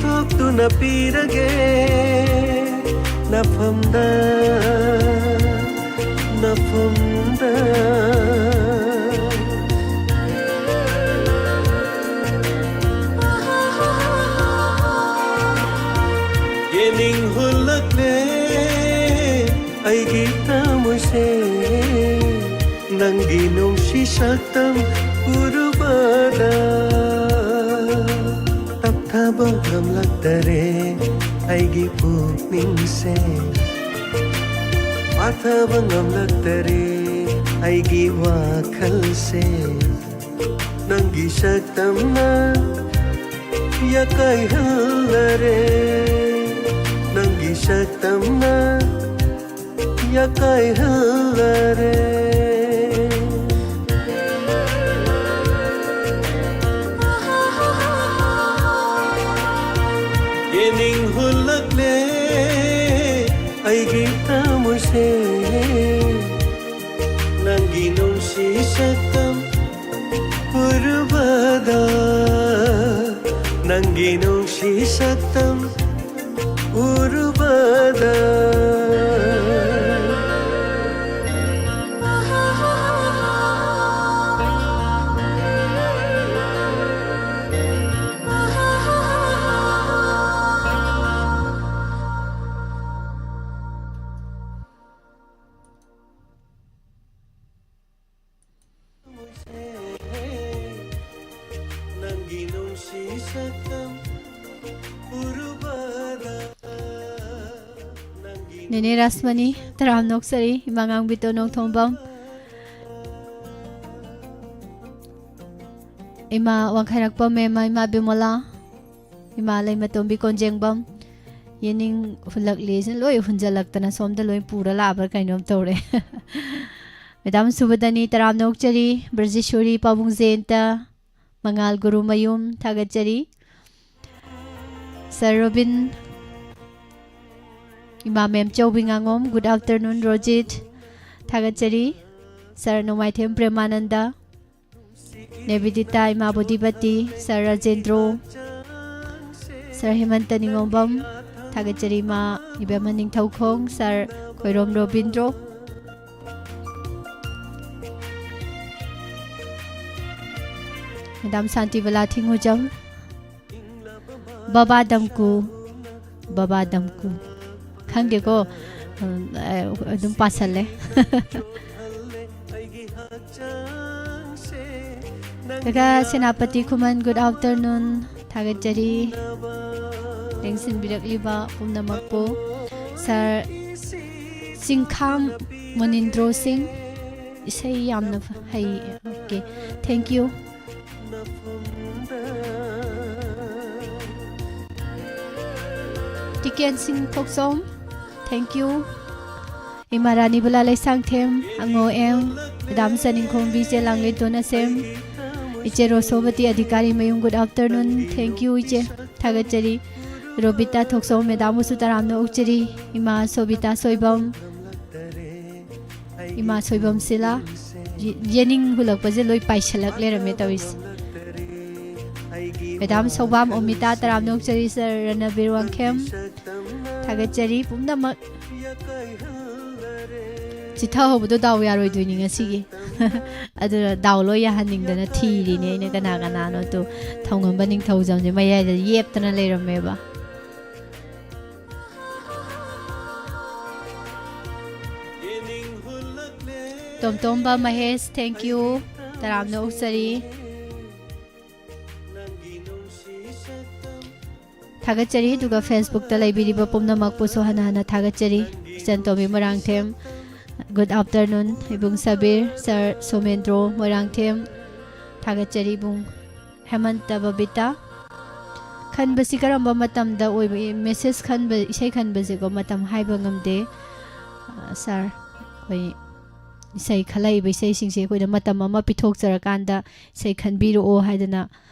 ꯊꯣꯛꯇꯨꯅ ꯄꯤꯔꯒꯦ ꯅꯐꯝꯗ, ꯅꯐꯝꯗ꯫ ꯌꯦꯅꯤꯡ ꯍꯨꯜꯂꯛꯂꯦ ꯑꯩꯒꯤ ꯊꯃꯣꯏꯁꯦ, ꯅꯪꯒꯤ ꯅꯨꯡꯁꯤ ꯁꯛꯇꯝ ꯎꯔꯨꯕꯗ ꯇꯞꯊꯕ ꯉꯝꯂꯛꯇꯔꯦ ꯑꯩꯒꯤ ꯄꯨꯛꯅꯤꯡꯁꯦ, ꯄꯥꯊꯕ ꯉꯝꯂꯛꯇꯔꯦ ꯑꯩꯒꯤ ꯋꯥꯈꯜꯁꯦ꯫ ꯅꯪꯒꯤ ꯁꯛꯇꯝꯅ ꯌꯥꯀꯥꯏꯍꯜꯂꯔꯦ, ꯅꯪꯒꯤ ꯁꯛꯇꯝꯅ ꯌꯥꯀꯥꯏꯍꯜꯂꯔꯦ꯫ ꯌꯦꯅꯤꯡ ꯍꯨꯜꯂꯛꯂꯦ ꯑꯩꯒꯤ ꯊꯃꯣꯏꯁꯦ, ꯅꯪꯒꯤ ꯅꯨꯡꯁꯤ ꯁꯛꯇꯝ ꯎꯔꯨꯕꯗ, ꯅꯪꯒꯤ ꯅꯨꯡꯁꯤ ꯁꯛꯇꯝ ꯎꯔꯨꯕꯗ꯫ ꯅꯪꯒꯤ ꯅꯨꯡꯁꯤ ꯁꯛꯇꯝ ꯎꯔꯨꯕꯗ, ꯅꯪꯒꯤ ꯅꯦꯅꯦ ꯔꯥꯁꯃꯅꯤ, ꯇꯔꯥꯝꯅ ꯑꯣꯛꯆꯔꯤ꯫ ꯏꯃꯥ ꯉꯥꯡꯕꯤꯇꯣ ꯅꯣꯡꯊꯣꯡꯕꯝ, ꯏꯃꯥ ꯋꯥꯡꯈꯩꯔꯛꯄꯝ ꯃꯦꯝꯃ, ꯏꯃꯥ ꯕꯤꯃꯣꯂꯥ, ꯏꯃꯥ ꯂꯩꯃꯇꯣꯝꯕꯤ ꯀꯣꯟꯖꯦꯡꯕꯝ, ꯌꯦꯅꯤꯡ ꯍꯨꯜꯂꯛꯂꯦꯁꯤꯅ ꯂꯣꯏ ꯍꯨꯟꯖꯜꯂꯛꯇꯅ ꯁꯣꯝꯗ ꯂꯣꯏ ꯄꯨꯔ ꯂꯥꯛꯑꯕ꯭ꯔꯥ ꯀꯩꯅꯣꯝ ꯇꯧꯔꯦ꯫ ꯃꯦꯗꯥꯝ ꯁꯨꯕꯗꯅꯤ, ꯇꯔꯥꯝꯅ ꯑꯣꯛꯆꯔꯤ꯫ ꯕ꯭ꯔꯖꯦꯁꯣꯔꯤ, ꯄꯥꯕꯨꯡ ꯖꯌꯟꯇ, ꯃꯉꯥꯜ ꯒꯨꯔꯨꯃꯌꯨꯝ, ꯊꯥꯒꯠꯆꯔꯤ꯫ ꯁꯔ ꯔꯣꯕꯤꯟ, ꯏꯃꯥ ꯃꯦꯝꯆꯧꯕꯤ ꯉꯥꯉꯣꯝ, good afternoon, ꯔꯣꯖꯤꯠ꯫ ꯊꯥꯒꯠꯆꯔꯤ꯫ ꯁꯥꯔ ꯅꯣꯡꯃꯥꯏꯊꯦꯝ ꯄ꯭ꯔꯦꯃꯥꯅꯟꯗ, ꯅꯦꯕꯤꯗꯤꯇꯥ, ꯏꯃꯥ ꯕꯣꯙꯤꯄꯇꯤ, ꯁꯥꯔ ꯔꯥꯖꯦꯟꯗ꯭ꯔꯣ, ꯁꯥꯔ ꯍꯦꯃꯟꯇ ꯅꯤꯉꯣꯝꯕꯝ, ꯊꯥꯒꯠꯆꯔꯤ ꯏꯃꯥ ꯏꯕꯦꯝꯃ ꯅꯤꯡꯊꯧꯈꯣꯡ, ꯁꯥꯔ ꯈꯣꯏꯔꯣꯝ ꯔꯣꯕꯤꯟꯗ꯭ꯔꯣ, ꯃꯦꯗꯥꯝ ꯁꯥꯟꯇꯤꯕꯂꯥ ꯊꯤꯡꯉꯨꯖꯝ, ꯕꯕꯥ ꯗꯝꯀꯨ, ꯕꯕꯥ ꯗꯝꯀꯨ꯫ ꯈꯪꯗꯦꯀꯣ, ꯎꯝ, ꯑ, ꯑꯗꯨꯝ ꯄꯥꯁꯜꯂꯦ꯫ ꯀꯀꯥ ꯁꯦꯅꯥꯄꯇꯤ ꯈꯨꯃꯟ, good afternoon꯫ ꯊꯥꯒꯠꯆꯔꯤ ꯂꯦꯡꯁꯤꯟꯕꯤꯔꯛꯂꯤꯕ ꯄꯨꯝꯅꯃꯛꯄꯨ꯫ ꯁꯥꯔ ꯆꯤꯡꯈꯥꯝ ꯃꯨꯅꯤꯟꯗ꯭ꯔꯣ ꯁꯤꯡ, ꯏꯁꯩ ꯌꯥꯝꯅ ꯐ-, ꯍꯩ꯫ Okay, thank you꯫ ꯇꯤꯀꯦꯟ ꯁꯤꯡ ꯊꯣꯛꯆꯣꯝ, thank you꯫ ꯏꯃꯥ ꯔꯥꯅꯤꯕꯂꯥ ꯂꯩꯁꯥꯡꯊꯦꯝ, ꯑꯉꯣ ꯑꯦꯝ, ꯃꯦꯗꯥꯝ ꯆꯅꯤꯡꯈꯣꯝꯕꯤ, ꯏꯆꯦ ꯂꯥꯡꯂꯦꯟꯇꯣꯟ ꯑꯁꯦꯝ, ꯏꯆꯦ ꯔꯣꯁꯣꯕꯇꯤ ꯑꯙꯤꯀꯥꯔꯤ ꯃꯌꯨꯝ, good afternoon, thank you ꯏꯆꯦ, ꯊꯥꯒꯠꯆꯔꯤ꯫ ꯔꯣꯕꯤꯇꯥ ꯊꯣꯛꯆꯣꯝ, ꯃꯦꯗꯥꯝꯕꯨꯁꯨ ꯇꯔꯥꯝꯅ ꯑꯣꯛꯆꯔꯤ꯫ ꯏꯃꯥ ꯁꯣꯕꯤꯇꯥ ꯁꯣꯏꯕꯝ, ꯏꯃꯥ ꯁꯣꯏꯕꯝ ꯁꯤꯂꯥ, ꯌꯦ-, ꯌꯦꯅꯤꯡ ꯍꯨꯜꯂꯛꯄꯁꯦ ꯂꯣꯏ ꯄꯥꯏꯁꯤꯜꯂꯛ ꯂꯩꯔꯝꯃꯦ ꯇꯧꯔꯤꯁꯦ꯫ ꯃꯦꯗꯥꯝ ꯁꯧꯕꯥꯝ ꯑꯣꯃꯤꯇꯥ, ꯇꯔꯥꯝꯅ ꯑꯣꯛꯆꯔꯤ꯫ ꯁꯥꯔ ꯔꯅꯕꯤꯔ ꯋꯥꯡꯈꯦꯝ, ꯊꯥꯒꯠꯆꯔꯤ ꯄꯨꯝꯅꯃꯛ꯫ ꯆꯤꯊꯍꯧꯕꯗꯣ ꯗꯥꯎ ꯌꯥꯔꯣꯏꯗꯣꯏꯅꯤ ꯉꯁꯤꯒꯤ꯫ ꯑꯗꯨꯅ ꯗꯥꯎ ꯂꯣꯏ ꯌꯥꯍꯟꯅꯤꯡꯗꯅ ꯊꯤꯔꯤꯅꯦ ꯑꯩꯅ ꯀꯅꯥ ꯀꯅꯥꯅꯣ꯫ ꯑꯗꯨ ꯊꯧꯉꯝꯕ ꯅꯤꯡꯊꯧꯖꯝꯁꯦ ꯃꯌꯥꯏꯗ ꯌꯦꯞꯇꯅ ꯂꯩꯔꯝꯃꯦꯕ꯫ ꯇꯣꯝꯇꯣꯝꯕ ꯃꯍꯦꯁ, thank you꯫ ꯇꯔꯥꯝꯅ ꯑꯣꯛꯆꯔꯤ꯫ ꯊꯥꯒꯠꯆꯔꯤ꯫ ꯑꯗꯨꯒ Facebook ꯇ ꯂꯩꯕꯤꯔꯤꯕ ꯄꯨꯝꯅꯃꯛꯄꯨꯁꯨ ꯍꯟꯅ ꯍꯟꯅ ꯊꯥꯒꯠꯆꯔꯤ꯫ ꯏꯆꯟ ꯇꯣꯝꯕꯤ ꯃꯣꯏꯔꯥꯡꯊꯦꯝ, good afternoon꯫ ꯏꯕꯨꯡ ꯁꯕꯤꯔ, ꯁꯥꯔ ꯁꯣꯃꯦꯟꯗ꯭ꯔꯣ ꯃꯣꯏꯔꯥꯡꯊꯦꯝ, ꯊꯥꯒꯠꯆꯔꯤ ꯏꯕꯨꯡ꯫ ꯍꯦꯃꯟꯇ ꯕꯕꯤꯇꯥ, ꯈꯟꯕꯁꯤ ꯀꯔꯝꯕ ꯃꯇꯝꯗ ꯑꯣꯏꯕ? ꯃꯦꯁꯦꯖ ꯈꯟꯕ, ꯏꯁꯩ ꯈꯟꯕꯁꯦꯀꯣ, ꯃꯇꯝ ꯍꯥꯏꯕ ꯉꯝꯗꯦ꯫ ꯑ, ꯁꯥꯔ, ꯑꯩꯈꯣꯏ ꯏꯁꯩ ꯈꯜꯂꯛꯏꯕ ꯏꯁꯩꯁꯤꯡꯁꯦ ꯑꯩꯈꯣꯏꯅ ꯃꯇꯝ ꯑꯃ ꯄꯤꯊꯣꯛꯆꯔꯀꯥꯟꯗ ꯏꯁꯩ ꯈꯟꯕꯤꯔꯛꯑꯣ ꯍꯥꯏꯗꯅ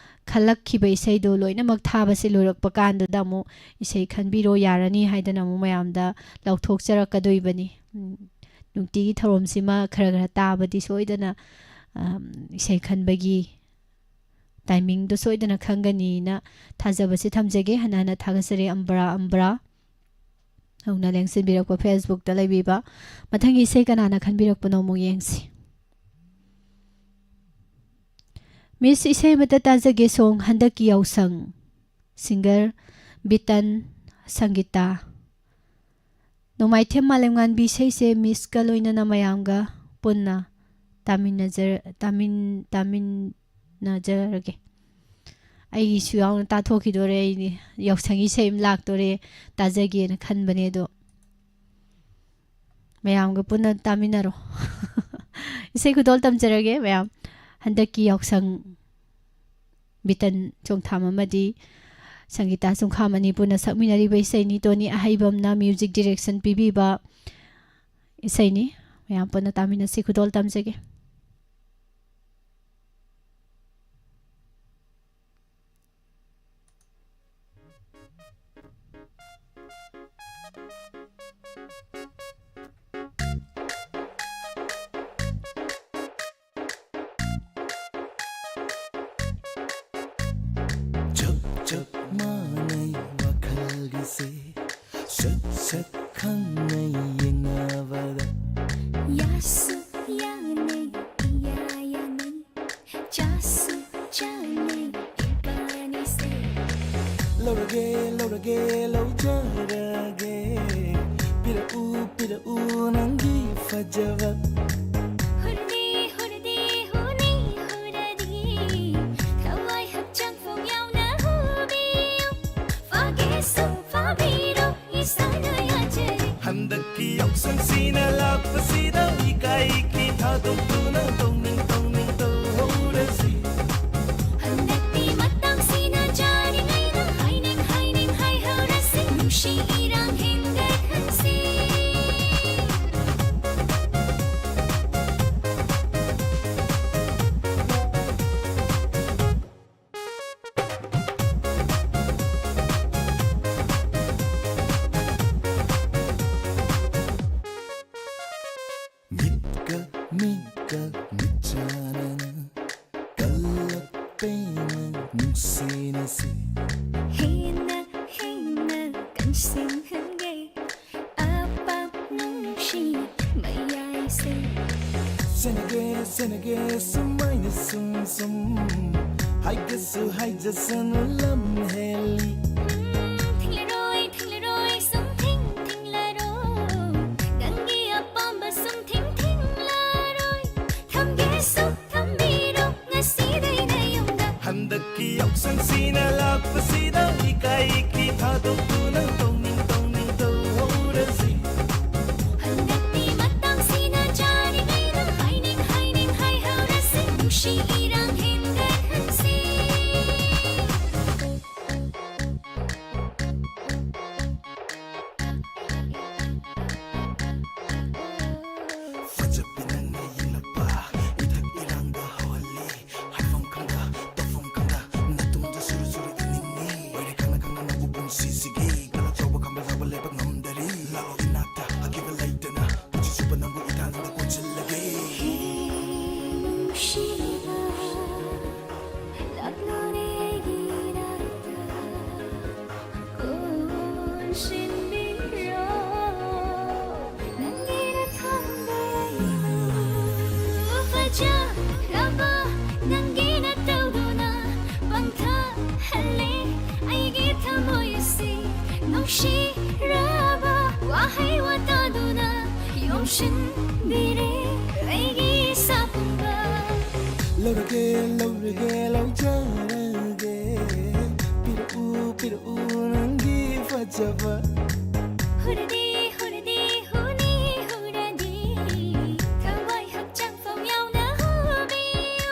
ꯈꯜꯂꯛꯈꯤꯕ ꯏꯁꯩꯗꯣ ꯂꯣꯏꯅꯃꯛ ꯊꯥꯕꯁꯦ ꯂꯣꯏꯔꯛꯄ ꯀꯥꯟꯗꯨꯗ ꯑꯃꯨꯛ ꯏꯁꯩ ꯈꯟꯕꯤꯔꯣ ꯌꯥꯔꯅꯤ ꯍꯥꯏꯗꯅ ꯑꯃꯨꯛ ꯃꯌꯥꯝꯗ ꯂꯥꯎꯊꯣꯛꯆꯔꯛꯀꯗꯣꯏꯕꯅꯤ꯫ ꯎꯝ, ꯅꯨꯡꯇꯤꯒꯤ ꯊꯧꯔꯝꯁꯤꯃ ꯈꯔ ꯈꯔ ꯇꯥꯕꯗꯤ ꯁꯣꯏꯗꯅ, ꯑꯝ, ꯏꯁꯩ ꯈꯟꯕꯒꯤ timingꯗꯣ ꯁꯣꯏꯗꯅ ꯈꯪꯒꯅꯤꯅ ꯊꯥꯖꯕꯁꯦ ꯊꯝꯖꯒꯦ꯫ ꯍꯟꯅ ꯍꯟꯅ ꯊꯥꯒꯠꯆꯔꯤ, ꯑꯝꯕ꯭ꯔꯥ, ꯑꯝꯕ꯭ꯔꯥ꯫ ꯍꯧꯅ ꯂꯦꯡꯁꯤꯟꯕꯤꯔꯛꯄ Facebookꯇ ꯂꯩꯕꯤꯕ꯫ ꯃꯊꯪꯒꯤ ꯏꯁꯩ ꯀꯅꯥꯅ ꯈꯟꯕꯤꯔꯛꯄꯅꯣ ꯑꯃꯨꯛ ꯌꯦꯡꯁꯤ꯫ Miss, ꯏꯁꯩ ꯑꯃꯠꯇ ꯇꯥꯖꯒꯦ, song ꯍꯟꯗꯛꯀꯤ ꯌꯥꯎꯁꯪ꯫ Singer ꯕꯤꯇꯟ, ꯁꯪꯒꯤꯇꯥ꯫ ꯅꯣꯡꯃꯥꯏꯊꯦꯝ ꯃꯥꯂꯦꯝꯉꯥꯟꯕꯤ ꯏꯁꯩꯁꯦ Missꯀ ꯂꯣꯏꯅꯅ ꯃꯌꯥꯝꯒ ꯄꯨꯟꯅ ꯇꯥꯃꯤꯟꯅꯖꯔ-, ꯇꯥꯃꯤꯟ-, ꯇꯥꯃꯤꯟꯅꯖꯔꯒꯦ꯫ ꯑꯩꯒꯤꯁꯨ ꯌꯥꯎꯅ ꯇꯥꯊꯣꯛꯈꯤꯗꯣꯔꯦ꯫ ꯑꯩꯗꯤ ꯌꯥꯎꯁꯪꯒꯤ ꯏꯁꯩ ꯑꯃ ꯂꯥꯛꯇꯣꯔꯦ, ꯇꯥꯖꯒꯦꯅ ꯈꯟꯕꯅꯦ, ꯑꯗꯣ ꯃꯌꯥꯝꯒ ꯄꯨꯟꯅ ꯇꯥꯃꯤꯟꯅꯔꯣ꯫ ꯏꯁꯩ ꯈꯨꯗꯣꯜ ꯇꯝꯖꯔꯒꯦ ꯃꯌꯥꯝ꯫ ꯍꯟꯗꯛꯀꯤ ꯌꯥꯎꯁꯪ ꯕꯤꯇꯟ ꯆꯣꯡꯊꯥꯝ ꯑꯃꯗꯤ ꯁꯪꯒꯤꯇꯥ ꯆꯨꯡꯈꯥꯝ ꯑꯅꯤ ꯄꯨꯟꯅ ꯁꯛꯃꯤꯟꯅꯔꯤꯕ ꯏꯁꯩꯅꯤ꯫ ꯇꯣꯅꯤ ꯑꯍꯩꯕꯝꯅ music direction ꯄꯤꯕꯤꯕ ꯏꯁꯩꯅꯤ꯫ ꯃꯌꯥꯝ ꯄꯨꯟꯅ ꯇꯥꯃꯤꯟꯅꯁꯤ, ꯈꯨꯗꯣꯜ ꯇꯝꯖꯒꯦ꯫ ꯆꯞ ꯆꯞ ꯃꯥꯟꯅꯩ ꯋꯥꯈꯜꯒꯤꯁꯦ, ꯁꯠ ꯁꯠ ꯈꯪꯅꯩ ꯌꯦꯡꯅꯕꯗ꯫ ꯌꯥꯁꯨ ꯌꯥꯅꯩ, ꯏꯌꯥ ꯌꯥꯅꯩ, ꯆꯥꯁꯨ ꯆꯥꯅꯩ ꯏꯕꯥꯅꯤꯁꯦ꯫ ꯂꯧꯔꯒꯦ, ꯂꯧꯔꯒꯦ, ꯂꯧꯖꯔꯒꯦ꯫ ꯄꯤꯔꯛꯎ, ꯄꯤꯔꯛꯎ ꯅꯪꯒꯤ ꯐꯖꯕ꯫ ꯍꯨꯔꯗꯤ, ꯍꯨꯔꯗꯤ, ꯍꯨꯅꯤ, ꯍꯨꯔꯗꯤ꯫ ꯊꯋꯥꯏ ꯍꯛꯆꯥꯡ ꯐꯣꯡ ꯌꯥꯎꯅ ꯍꯨꯕꯤꯌꯨ꯫ ꯐꯥꯒꯦꯁꯨ ꯐꯥꯕꯤꯔꯣ, ꯏꯁꯥꯅ ꯌꯥꯖꯔꯦ꯫ ꯍꯟꯗꯛꯀꯤ ꯌꯥꯎꯁꯪꯁꯤꯅ ꯂꯥꯛꯄꯁꯤꯗ ꯏꯀꯥꯏ ꯏꯈꯤ ꯊꯥꯗꯣꯛꯇꯨꯅ ꯇꯧꯅꯤꯡ ꯇꯧꯅꯤꯡ ꯇꯧꯍꯧꯔꯁꯤ꯫ ꯍꯟꯗꯛꯇꯤ ꯃꯇꯥꯡꯁꯤꯅ ꯆꯥꯔꯤꯉꯩꯗ ꯍꯥꯏꯅꯤꯡ ꯍꯥꯏꯅꯤꯡ ꯍꯥꯏꯍꯧꯔꯁꯤ꯫ ꯅꯨꯡꯁꯤ ꯏꯔꯥꯡ ꯍꯦꯟꯒꯠꯍꯟꯁꯤ꯫ ꯃꯤꯠꯆꯥꯟꯅꯅ ꯀꯜꯂꯛꯄꯩꯅ ꯅꯨꯡꯁꯤꯅꯁꯤ꯫ ꯍꯦꯟꯅ ꯍꯦꯟꯅ ꯀꯟꯁꯤꯟꯍꯟꯒꯦ ꯑꯄꯥꯝ ꯅꯨꯡꯁꯤ ꯃꯌꯥꯏꯁꯦ꯫ ꯁꯦꯟꯅꯒꯦ ꯁꯦꯟꯅꯒꯦ ꯁꯨꯃꯥꯏꯅ ꯁꯨꯝ ꯁꯨꯝ ꯍꯥꯏꯒꯦꯁꯨ ꯍꯥꯏꯖꯁꯅꯨ ꯂꯝ ꯍꯦꯜꯂꯤ꯫ ꯎꯝ, ꯊꯤꯡꯂꯔꯣꯏ ꯊꯤꯡꯂꯔꯣꯏ ꯁꯨꯝ ꯊꯤꯡ ꯊꯤꯡꯂꯔꯣꯏ꯫ ꯅꯪꯒꯤ ꯑꯄꯥꯝꯕ ꯁꯨꯝ ꯊꯤꯡ ꯊꯤꯡꯂꯔꯣꯏ꯫ ꯊꯝꯒꯦꯁꯨ ꯊꯝꯕꯤꯔꯣ ꯉꯁꯤꯗꯩ ꯅꯌꯨꯝꯗ꯫ ꯍꯟꯗꯛꯀꯤ ꯌꯥꯎꯁꯪꯁꯤꯅ ꯂꯥꯛꯄꯁꯤꯗ ꯏꯀꯥꯏ ꯏꯀꯤ ꯊꯥꯗꯣꯛꯇꯨꯅ ꯇꯧꯅꯤꯡ ꯇꯧꯅꯤꯡ ꯇꯧꯍꯧꯔꯁꯤ꯫ ꯍꯟꯗꯛꯇꯤ ꯃꯇꯥꯡꯁꯤꯅ ꯆꯥꯔꯤꯉꯩꯗ ꯍꯥꯏꯅꯤꯡ ꯍꯥꯏꯅꯤꯡ ꯍꯥꯏꯍꯧꯔꯁꯤ꯫ ꯅꯨꯡꯁꯤ ꯏꯔꯥꯡ ꯍꯦꯟꯒꯠꯍꯟꯁꯤ꯫ ꯐꯖꯕꯤ ꯅꯪꯅ ꯌꯦꯡꯂꯛꯄ ꯏꯊꯛ ꯏꯔꯥꯡꯒ ꯍꯧꯍꯜꯂꯤ꯫ ꯍꯥꯏꯐꯝ ꯈꯪꯗ ꯇꯧꯐꯝ ꯈꯪꯗ ꯅꯥꯇꯣꯟꯗ ꯁꯨꯔꯨ ꯁꯨꯔꯨ ꯏꯅꯤꯡꯏ꯫ ꯋꯥꯔꯤ ꯈꯪꯅ ꯈꯪꯅ ꯅꯪꯕꯨ ꯄꯨꯟꯁꯤꯁꯤꯒꯤ ꯀꯂꯛ ꯆꯥꯎꯕ ꯈꯝꯕ ꯆꯥꯎꯕ ꯂꯩꯕ ꯉꯝꯗꯔꯤ꯫ ꯂꯥꯛꯂꯣ ꯏꯅꯥꯛꯇ ꯑꯀꯤꯕ ꯂꯩꯇꯅ ꯄꯨꯟꯁꯤ ꯆꯨꯞꯄ ꯅꯪꯕꯨ ꯏꯊꯥꯅꯨꯡꯗ ꯀꯣꯟꯁꯤꯜꯂꯒꯦ꯫ ꯍꯦ ꯅꯨꯡꯁꯤꯕ, ꯂꯥꯛꯂꯣꯅꯦ ꯑꯩꯒꯤ ꯏꯅꯥꯛꯇ꯫ ꯀꯣꯟꯁꯤꯟꯕꯤꯔꯣ ꯅꯪꯒꯤꯅ ꯊꯝꯕ ꯑꯩꯕꯨ꯫ ꯐꯖꯔꯕ ꯅꯪꯒꯤꯅ ꯇꯧꯗꯨꯅ ꯄꯪꯊꯍꯜꯂꯦ ꯑꯩꯒꯤ ꯊꯃꯣꯏ ꯑꯁꯤ꯫ ꯅꯨꯡꯁꯤꯔꯕ ꯋꯥꯍꯩ ꯋꯥꯇꯥꯗꯨꯅ ꯌꯣꯝꯁꯤꯟꯕꯤꯔꯦ ꯑꯩꯒꯤ ꯏꯁꯥ ꯄꯨꯝꯕ꯫ ꯂꯧꯔꯒꯦ ꯂꯧꯔꯒꯦ ꯂꯧꯖꯔꯒꯦ꯫ ꯄꯤꯔꯛꯎ ꯄꯤꯔꯛꯎ ꯅꯪꯒꯤ ꯐꯖꯕ꯫ ꯍꯨꯔꯗꯤ ꯍꯨꯔꯗꯤ ꯍꯨꯅꯤ ꯍꯨꯔꯗꯤ ꯊꯋꯥꯏ ꯍꯛꯆꯥꯡ ꯐꯥꯎ ꯌꯥꯎꯅ ꯍꯨꯕꯤꯌꯨ꯫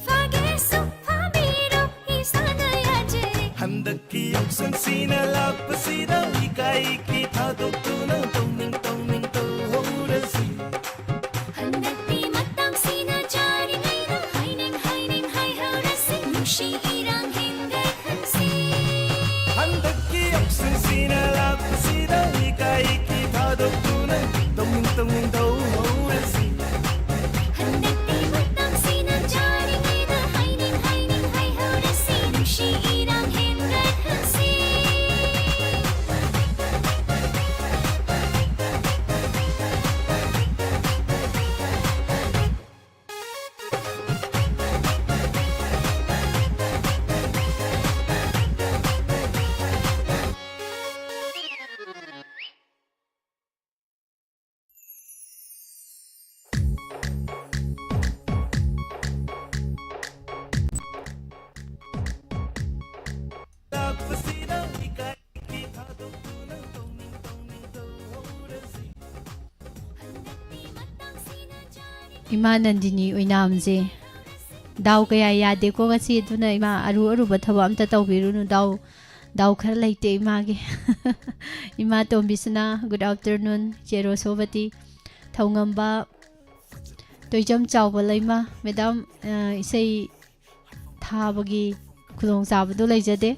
ꯐꯥꯒꯦꯁꯨ ꯐꯥꯕꯤꯔꯣ ꯏꯁꯥꯅ ꯌꯥꯖꯔꯦ꯫ ꯍꯟꯗꯛꯀꯤ ꯌꯥꯎꯁꯪꯁꯤꯅ ꯂꯥꯛꯄꯁꯤꯗ ꯏꯀꯥꯏ ꯏꯀꯤ ꯊꯥꯗꯣꯛꯇꯨꯅ ꯇꯧꯅꯤꯡ ꯇꯧꯅꯤꯡ ꯇꯧꯍꯧꯔꯁꯤ꯫ ꯍꯟꯗꯛꯇꯤ ꯃꯇꯥꯡꯁꯤꯅ ꯆꯥꯔꯤꯉꯩꯗ ꯍꯥꯏꯅꯤꯡ ꯍꯥꯏꯅꯤꯡ ꯍꯥꯏꯍꯧꯔꯁꯤ꯫ ꯅꯨꯡꯁꯤ ꯏꯔꯥꯡ ꯍꯦꯟꯒꯠꯍꯟꯁꯤ꯫ ꯍꯟꯗꯛꯀꯤ ꯌꯥꯎꯁꯪꯁꯤꯅ ꯂꯥꯛꯄꯁꯤꯗ ꯏꯀꯥꯏ ꯏꯃꯥ ꯅꯟꯗꯤꯅꯤ ꯑꯣꯏꯅꯥꯝꯁꯦ ꯗꯥꯎ ꯀꯌꯥ ꯌꯥꯗꯦꯀꯣ ꯉꯁꯤ꯫ ꯑꯗꯨꯅ ꯏꯃꯥ, ꯑꯔꯨ ꯑꯔꯨꯕ ꯊꯕꯛ ꯑꯝꯇ ꯇꯧꯕꯤꯔꯨꯅꯨ, ꯗꯥꯎ, ꯗꯥꯎ ꯈꯔ ꯂꯩꯇꯦ ꯏꯃꯥꯒꯤ꯫ ꯏꯃꯥ ꯇꯣꯝꯕꯤꯁꯅꯥ, good afternoon꯫ ꯆꯦ ꯔꯣꯁꯣꯕꯇꯤ, ꯊꯧꯉꯝꯕ, ꯇꯣꯏꯖꯝ ꯆꯥꯎꯕ ꯂꯩꯃ꯫ ꯃꯦꯗꯥꯝ, ꯑ, ꯏꯁꯩ ꯊꯥꯕꯒꯤ ꯈꯨꯗꯣꯡꯆꯥꯕꯗꯣ ꯂꯩꯖꯗꯦ꯫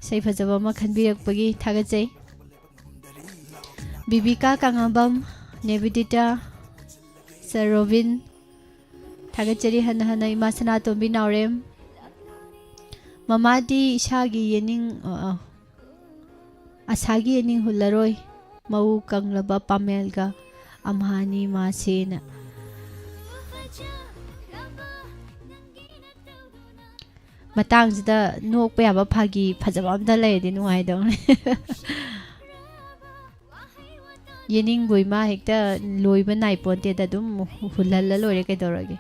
ꯏꯁꯩ ꯐꯖꯕ ꯑꯃ ꯈꯟꯕꯤꯔꯛꯄꯒꯤ ꯊꯥꯒꯠꯆꯩ꯫ ꯕꯤꯕꯤꯀꯥ ꯀꯥꯉꯥꯝꯕꯝ, ꯅꯦꯕꯤꯗꯤꯇꯥ, ꯁꯔ ꯔꯣꯕꯤꯟ, ꯊꯥꯒꯠꯆꯔꯤ ꯍꯟꯅ ꯍꯟꯅ꯫ ꯏꯃꯥ ꯁꯅꯥꯇꯣꯝꯕꯤ ꯅꯥꯎꯔꯦꯝ, ꯃꯃꯥꯗꯤ ꯏꯁꯥꯒꯤ ꯌꯦꯅꯤꯡ, ꯑ, ꯑ, ꯑꯁꯥꯒꯤ ꯌꯦꯅꯤꯡ ꯍꯨꯜꯂꯔꯣꯏ, ꯃꯎ ꯀꯪꯂꯕ ꯄꯥꯃꯦꯜꯒ ꯑꯝꯍꯥꯅꯤ ꯃꯥꯁꯦꯅ꯫ ꯃꯇꯥꯡꯁꯤꯗ ꯅꯣꯛꯄ ꯌꯥꯕ ꯐꯥꯒꯤ ꯐꯖꯕ ꯑꯝꯇ ꯂꯩꯔꯗꯤ ꯅꯨꯡꯉꯥꯏꯗꯧꯅꯦ꯫ ꯌꯦꯅꯤꯡꯕꯨ ꯏꯃꯥ ꯍꯦꯛꯇ ꯂꯣꯏꯕ ꯅꯥꯏꯄꯣꯟꯇꯦꯗ, ꯑꯗꯨꯝ ꯍꯨꯜꯍꯜꯂ ꯂꯣꯏꯔꯦ ꯀꯩꯗꯧꯔꯒꯦ꯫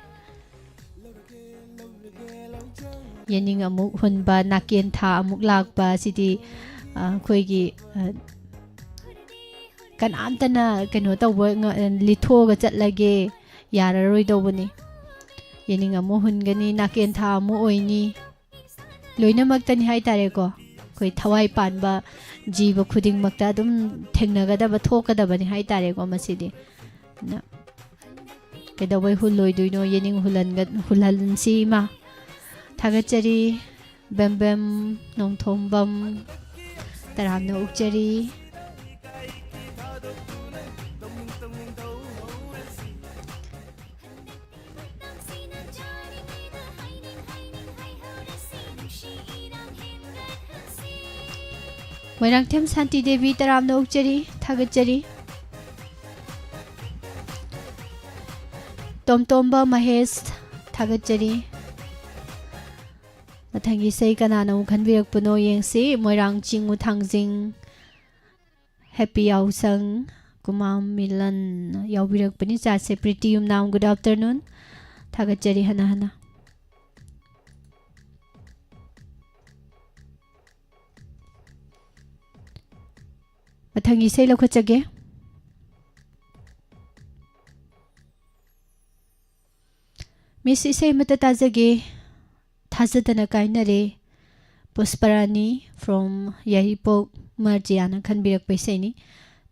ꯌꯦꯅꯤꯡ ꯑꯃꯨꯛ ꯍꯨꯟꯕ, ꯅꯥꯀꯦꯟ ꯊꯥ ꯑꯃꯨꯛ ꯂꯥꯛꯄ, ꯁꯤꯗꯤ, ꯑ, ꯑꯩꯈꯣꯏꯒꯤ, ꯑ, ꯀꯅꯥꯝꯇꯅ ꯀꯩꯅꯣ ꯇꯧꯕ ꯉ-, ꯂꯤꯊꯣꯛꯑꯒ ꯆꯠꯂꯒꯦ ꯌꯥꯔꯔꯣꯏꯗꯧꯕꯅꯤ꯫ ꯌꯦꯅꯤꯡ ꯑꯃꯨꯛ ꯍꯨꯟꯒꯅꯤ, ꯅꯥꯀꯦꯟ ꯊꯥ ꯑꯃꯨꯛ ꯑꯣꯏꯅꯤ꯫ ꯂꯣꯏꯅꯃꯛꯇꯅꯤ ꯍꯥꯏꯇꯥꯔꯦꯀꯣ꯫ ꯑꯩꯈꯣꯏ ꯊꯋꯥꯏ ꯄꯥꯟꯕ ꯖꯤꯕ ꯈꯨꯗꯤꯡꯃꯛꯇ ꯑꯗꯨꯝ ꯊꯦꯡꯅꯒꯗꯕ, ꯊꯣꯛꯀꯗꯕꯅꯤ ꯍꯥꯏꯇꯥꯔꯦꯀꯣ ꯃꯁꯤꯗꯤ꯫ ꯑꯗꯨꯅ ꯀꯩꯗꯧꯕꯩ ꯍꯨꯜꯂꯣꯏꯗꯣꯏꯅꯣ? ꯌꯦꯅꯤꯡ ꯍꯨꯜꯍꯟꯒ-, ꯍꯨꯜꯍꯟꯁꯤ ꯏꯃꯥ꯫ ꯊꯥꯒꯠꯆꯔꯤ꯫ ꯕꯦꯝꯕꯦꯝ ꯅꯣꯡꯊꯣꯝꯕꯝ, ꯇꯔꯥꯝꯅ ꯑꯣꯛꯆꯔꯤ꯫ ꯃꯣꯏꯔꯥꯡꯊꯦꯝ ꯁꯥꯟꯇꯤ ꯗꯦꯕꯤ, ꯇꯔꯥꯝꯅ ꯑꯣꯛꯆꯔꯤ, ꯊꯥꯒꯠꯆꯔꯤ꯫ ꯇꯣꯝꯇꯣꯝꯕ ꯃꯍꯦꯁ, ꯊꯥꯒꯠꯆꯔꯤ꯫ ꯃꯊꯪꯒꯤ ꯏꯁꯩ ꯀꯅꯥꯅ ꯑꯃꯨꯛ ꯈꯟꯕꯤꯔꯛꯄꯅꯣ ꯌꯦꯡꯁꯤ꯫ ꯃꯣꯏꯔꯥꯡ ꯆꯤꯡꯉꯨ ꯊꯥꯡꯖꯤꯡ, ꯍꯦꯄꯤ ꯌꯥꯎꯁꯪ, ꯀꯨꯃꯥꯝ ꯃꯤꯂꯟ ꯌꯥꯎꯕꯤꯔꯛꯄꯅꯤ꯫ ꯆꯥꯁꯦ ꯄ꯭ꯔꯤꯇꯤ ꯌꯨꯝꯅꯥꯝ, good afternoon꯫ ꯊꯥꯒꯠꯆꯔꯤ ꯍꯟꯅ ꯍꯟꯅ꯫ ꯃꯊꯪꯒꯤ ꯏꯁꯩ ꯂꯧꯈꯠꯆꯒꯦ꯫ ꯃꯤꯁ, ꯏꯁꯩ ꯑꯃꯠꯇ ꯇꯥꯖꯒꯦ꯫ ꯊꯥꯖꯗꯅ ꯀꯥꯏꯅꯔꯦ꯫ ꯄꯨꯁꯄꯔꯥꯅꯤ from ꯌꯥꯏꯔꯤꯄꯣꯛ ꯃꯥꯔꯖꯤꯌꯥꯅ ꯈꯟꯕꯤꯔꯛꯄ ꯏꯁꯩꯅꯤ꯫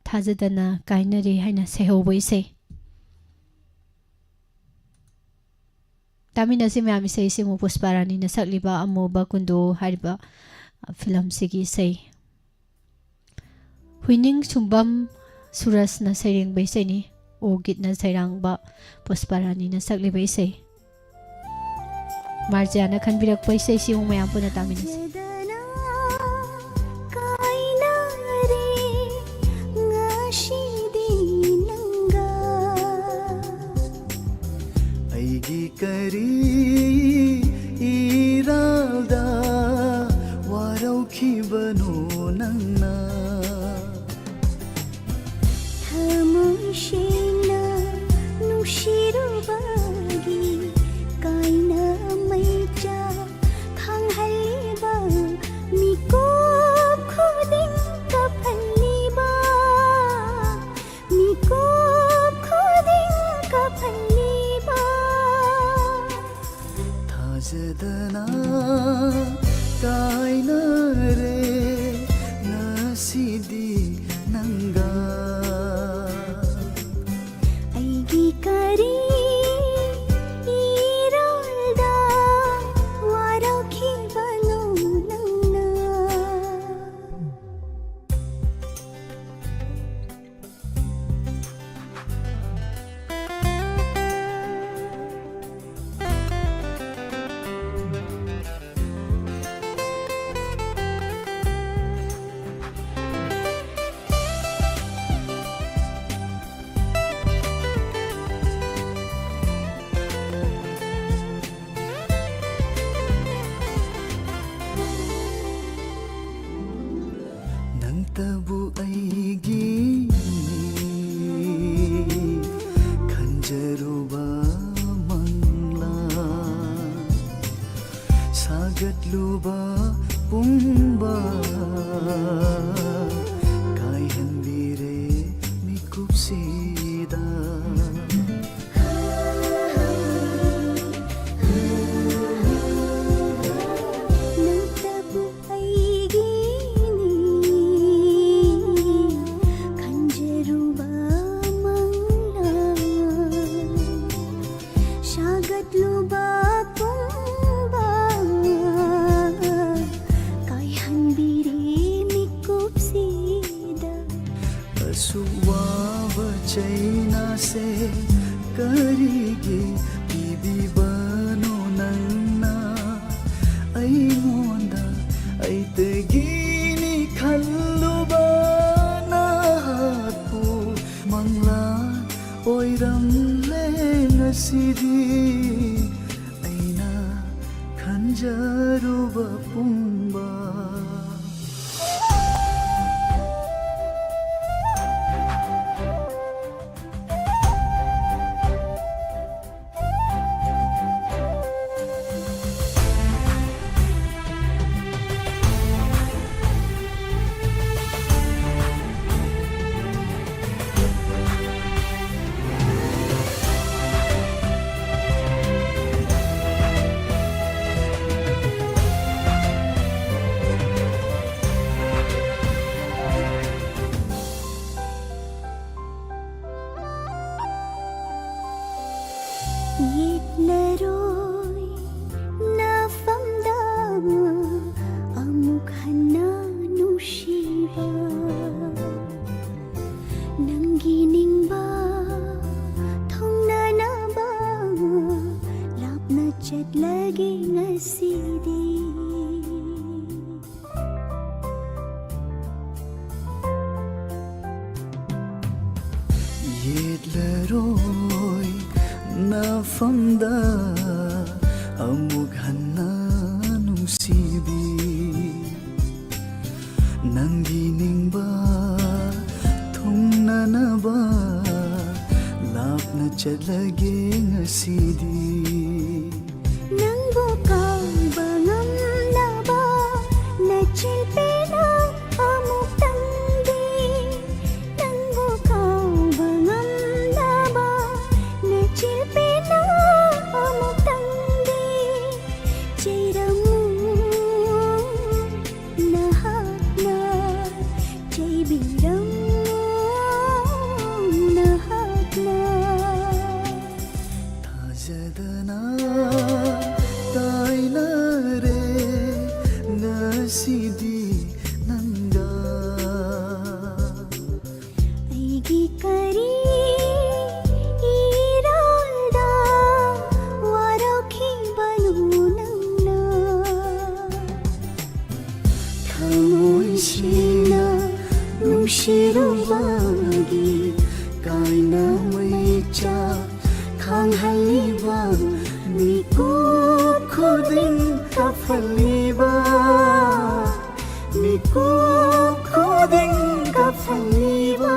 ꯊꯥꯖꯗꯅ ꯀꯥꯏꯅꯔꯦ ꯍꯥꯏꯅ ꯁꯩꯍꯧꯕ ꯏꯁꯩ꯫ ꯇꯥꯃꯤꯟꯅꯁꯤ ꯃꯌꯥꯝ, ꯏꯁꯩꯁꯤ ꯑꯃꯨꯛ ꯄꯨꯁꯄꯥꯔꯥꯅꯤꯅ ꯁꯛꯂꯤꯕ ꯑꯃꯨꯕ ꯀꯨꯟꯗꯣ ꯍꯥꯏꯔꯤꯕ ꯐꯤꯂꯝꯁꯤꯒꯤ ꯏꯁꯩ꯫ ꯍꯨꯏꯅꯤꯡ ꯁꯨꯝꯕꯝ ꯁꯨꯔꯖꯅ ꯁꯩꯔꯦꯡꯕ ꯏꯁꯩꯅꯤ꯫ ꯑꯣꯒꯤꯠꯅ ꯁꯩꯔꯥꯡꯕ, ꯄꯨꯁꯄꯥꯔꯥꯅꯤꯅ ꯁꯛꯂꯤꯕ ꯏꯁꯩ꯫ ꯃꯥꯔꯖꯤꯌꯥꯅ ꯈꯟꯕꯤꯔꯛꯄ ꯏꯁꯩꯁꯤ ꯑꯃꯨꯛ ꯃꯌꯥꯝ ꯄꯨꯟꯅ ꯇꯥꯃꯤꯟꯅꯁꯤ꯫ ꯊꯥꯖꯗꯅ ꯀꯥꯏꯅꯔꯦ ꯉꯁꯤꯗꯤ ꯅꯪꯒ꯫ ꯑꯩꯒꯤ ꯀꯔꯤ ꯏꯔꯥꯜꯗ ꯋꯥꯔꯧꯈꯤꯕꯅꯣ ꯅꯪꯅ? ꯊꯃꯣꯏ ꯁꯦꯡꯅ ꯅꯨꯡꯁꯤꯔꯨꯕꯒꯤ ꯀꯥꯏꯅ ꯃꯩꯆꯥꯛ ꯈꯥꯡꯍꯜꯂꯤꯕ, ꯃꯤꯀꯨꯞ ꯈꯨꯗꯤꯡ ꯀꯞꯍꯜꯂꯤꯕ, ꯃꯤꯀꯨꯞ ꯈꯨꯗꯤꯡ ꯀꯞꯍꯜꯂꯤꯕ꯫ ꯊꯥꯖꯗꯅ ꯀꯥꯏꯅꯔꯦ ꯉꯁꯤꯗꯤ ꯅꯪꯒ꯫ ꯑꯩꯒꯤ ꯀꯔꯤ ꯏꯔꯥꯜꯗ ꯋꯥꯔꯧꯈꯤꯕꯅꯣ ꯅꯪꯅ? ꯅꯪꯇꯕꯨ ꯑꯩꯒꯤꯅꯤ ꯈꯟꯖꯔꯨꯕ ꯃꯪꯂꯥ ꯁꯥꯒꯠꯂꯨꯕ ꯄꯨꯝꯕ ꯀꯥꯏꯍꯟꯕꯤꯔꯦ ꯃꯤꯀꯨꯞꯁꯤꯗ꯫ ꯂꯨꯕ ꯄꯨꯝꯕ ꯀꯥꯏꯍꯟꯕꯤꯔꯤ ꯃꯤꯀꯨꯞꯁꯤꯗ꯫ ꯑꯁꯨꯛ ꯋꯥꯕ ꯆꯩꯅꯥꯁꯦ ꯀꯔꯤꯒꯤ ꯄꯤꯕꯤꯕꯅꯣ ꯅꯪꯅ ꯑꯩꯉꯣꯟꯗ? ꯑꯩꯇꯒꯤꯅꯤ ꯈꯜꯂꯨꯕ ꯅꯍꯥꯛꯄꯨ ꯃꯪꯂꯥꯟ ꯑꯣꯏꯔꯝꯂꯦ ꯉꯁꯤꯗꯤ꯫ ꯑꯩꯅ ꯈꯟꯖꯔꯨꯕ ꯄꯨꯝꯕ꯫ ꯌꯦꯠꯂꯔꯣꯏ ꯅꯐꯝꯗ ꯑꯃꯨꯛ ꯍꯟꯅ ꯅꯨꯡꯁꯤꯕ꯫ ꯅꯪꯒꯤ ꯅꯤꯡꯕ ꯊꯨꯡꯅꯅꯕ ꯂꯥꯞꯅ ꯆꯠꯂꯒꯦ ꯉꯁꯤꯗꯤ꯫ ꯌꯦꯠꯂꯔꯣꯏ ꯅꯐꯝꯗ ꯑꯃꯨꯛ ꯍꯟꯅ ꯅꯨꯡꯁꯤꯕꯤ꯫ ꯅꯪꯒꯤ ꯅꯤꯡꯕ ꯊꯨꯡꯅꯅꯕ ꯂꯥꯞꯅ ꯆꯠꯂꯒꯦ ꯉꯁꯤꯗꯤ꯫ ꯅꯪꯕꯨ ꯀꯥꯎꯕ ꯉꯝꯅꯕ ꯅꯆꯤꯜꯄꯦꯟꯅ ꯑꯃꯨꯛꯇꯪꯗꯤ꯫ ꯅꯪꯕꯨ ꯀꯥꯎꯕ ꯉꯝꯅꯕ ꯅꯆꯤꯜꯄꯦꯟꯅ ꯑꯃꯨꯛꯇꯪꯗꯤ꯫ ꯆꯩꯔꯝꯃꯨ ꯅꯍꯥꯛꯅ, ꯆꯩꯕꯤꯔꯝꯃꯨ ꯅꯍꯥꯛꯅ꯫ ꯐꯖꯗꯅ ꯇꯥꯏꯅꯔꯦ ꯉꯁꯤꯗꯤ ꯅꯪꯒ꯫ ꯑꯩꯒꯤ ꯀꯔꯤ ꯏꯔꯥꯜꯗ ꯋꯥꯔꯧꯈꯤꯕꯅꯣ ꯅꯪꯅ? ꯊꯃꯣꯏ ꯁꯦꯡꯅ ꯅꯨꯡꯁꯤꯔꯨꯕꯒꯤ ꯀꯥꯏꯅ ꯃꯩꯆꯥꯛ ꯈꯥꯡꯍꯜꯂꯤꯕ ꯃꯤꯀꯨꯞ ꯈꯨꯗꯤꯡ ꯀꯥꯞꯍꯜꯂꯤꯕ ꯃꯤꯀꯨꯞ ꯈꯨꯗꯤꯡ ꯀꯥꯞꯍꯜꯂꯤꯕ꯫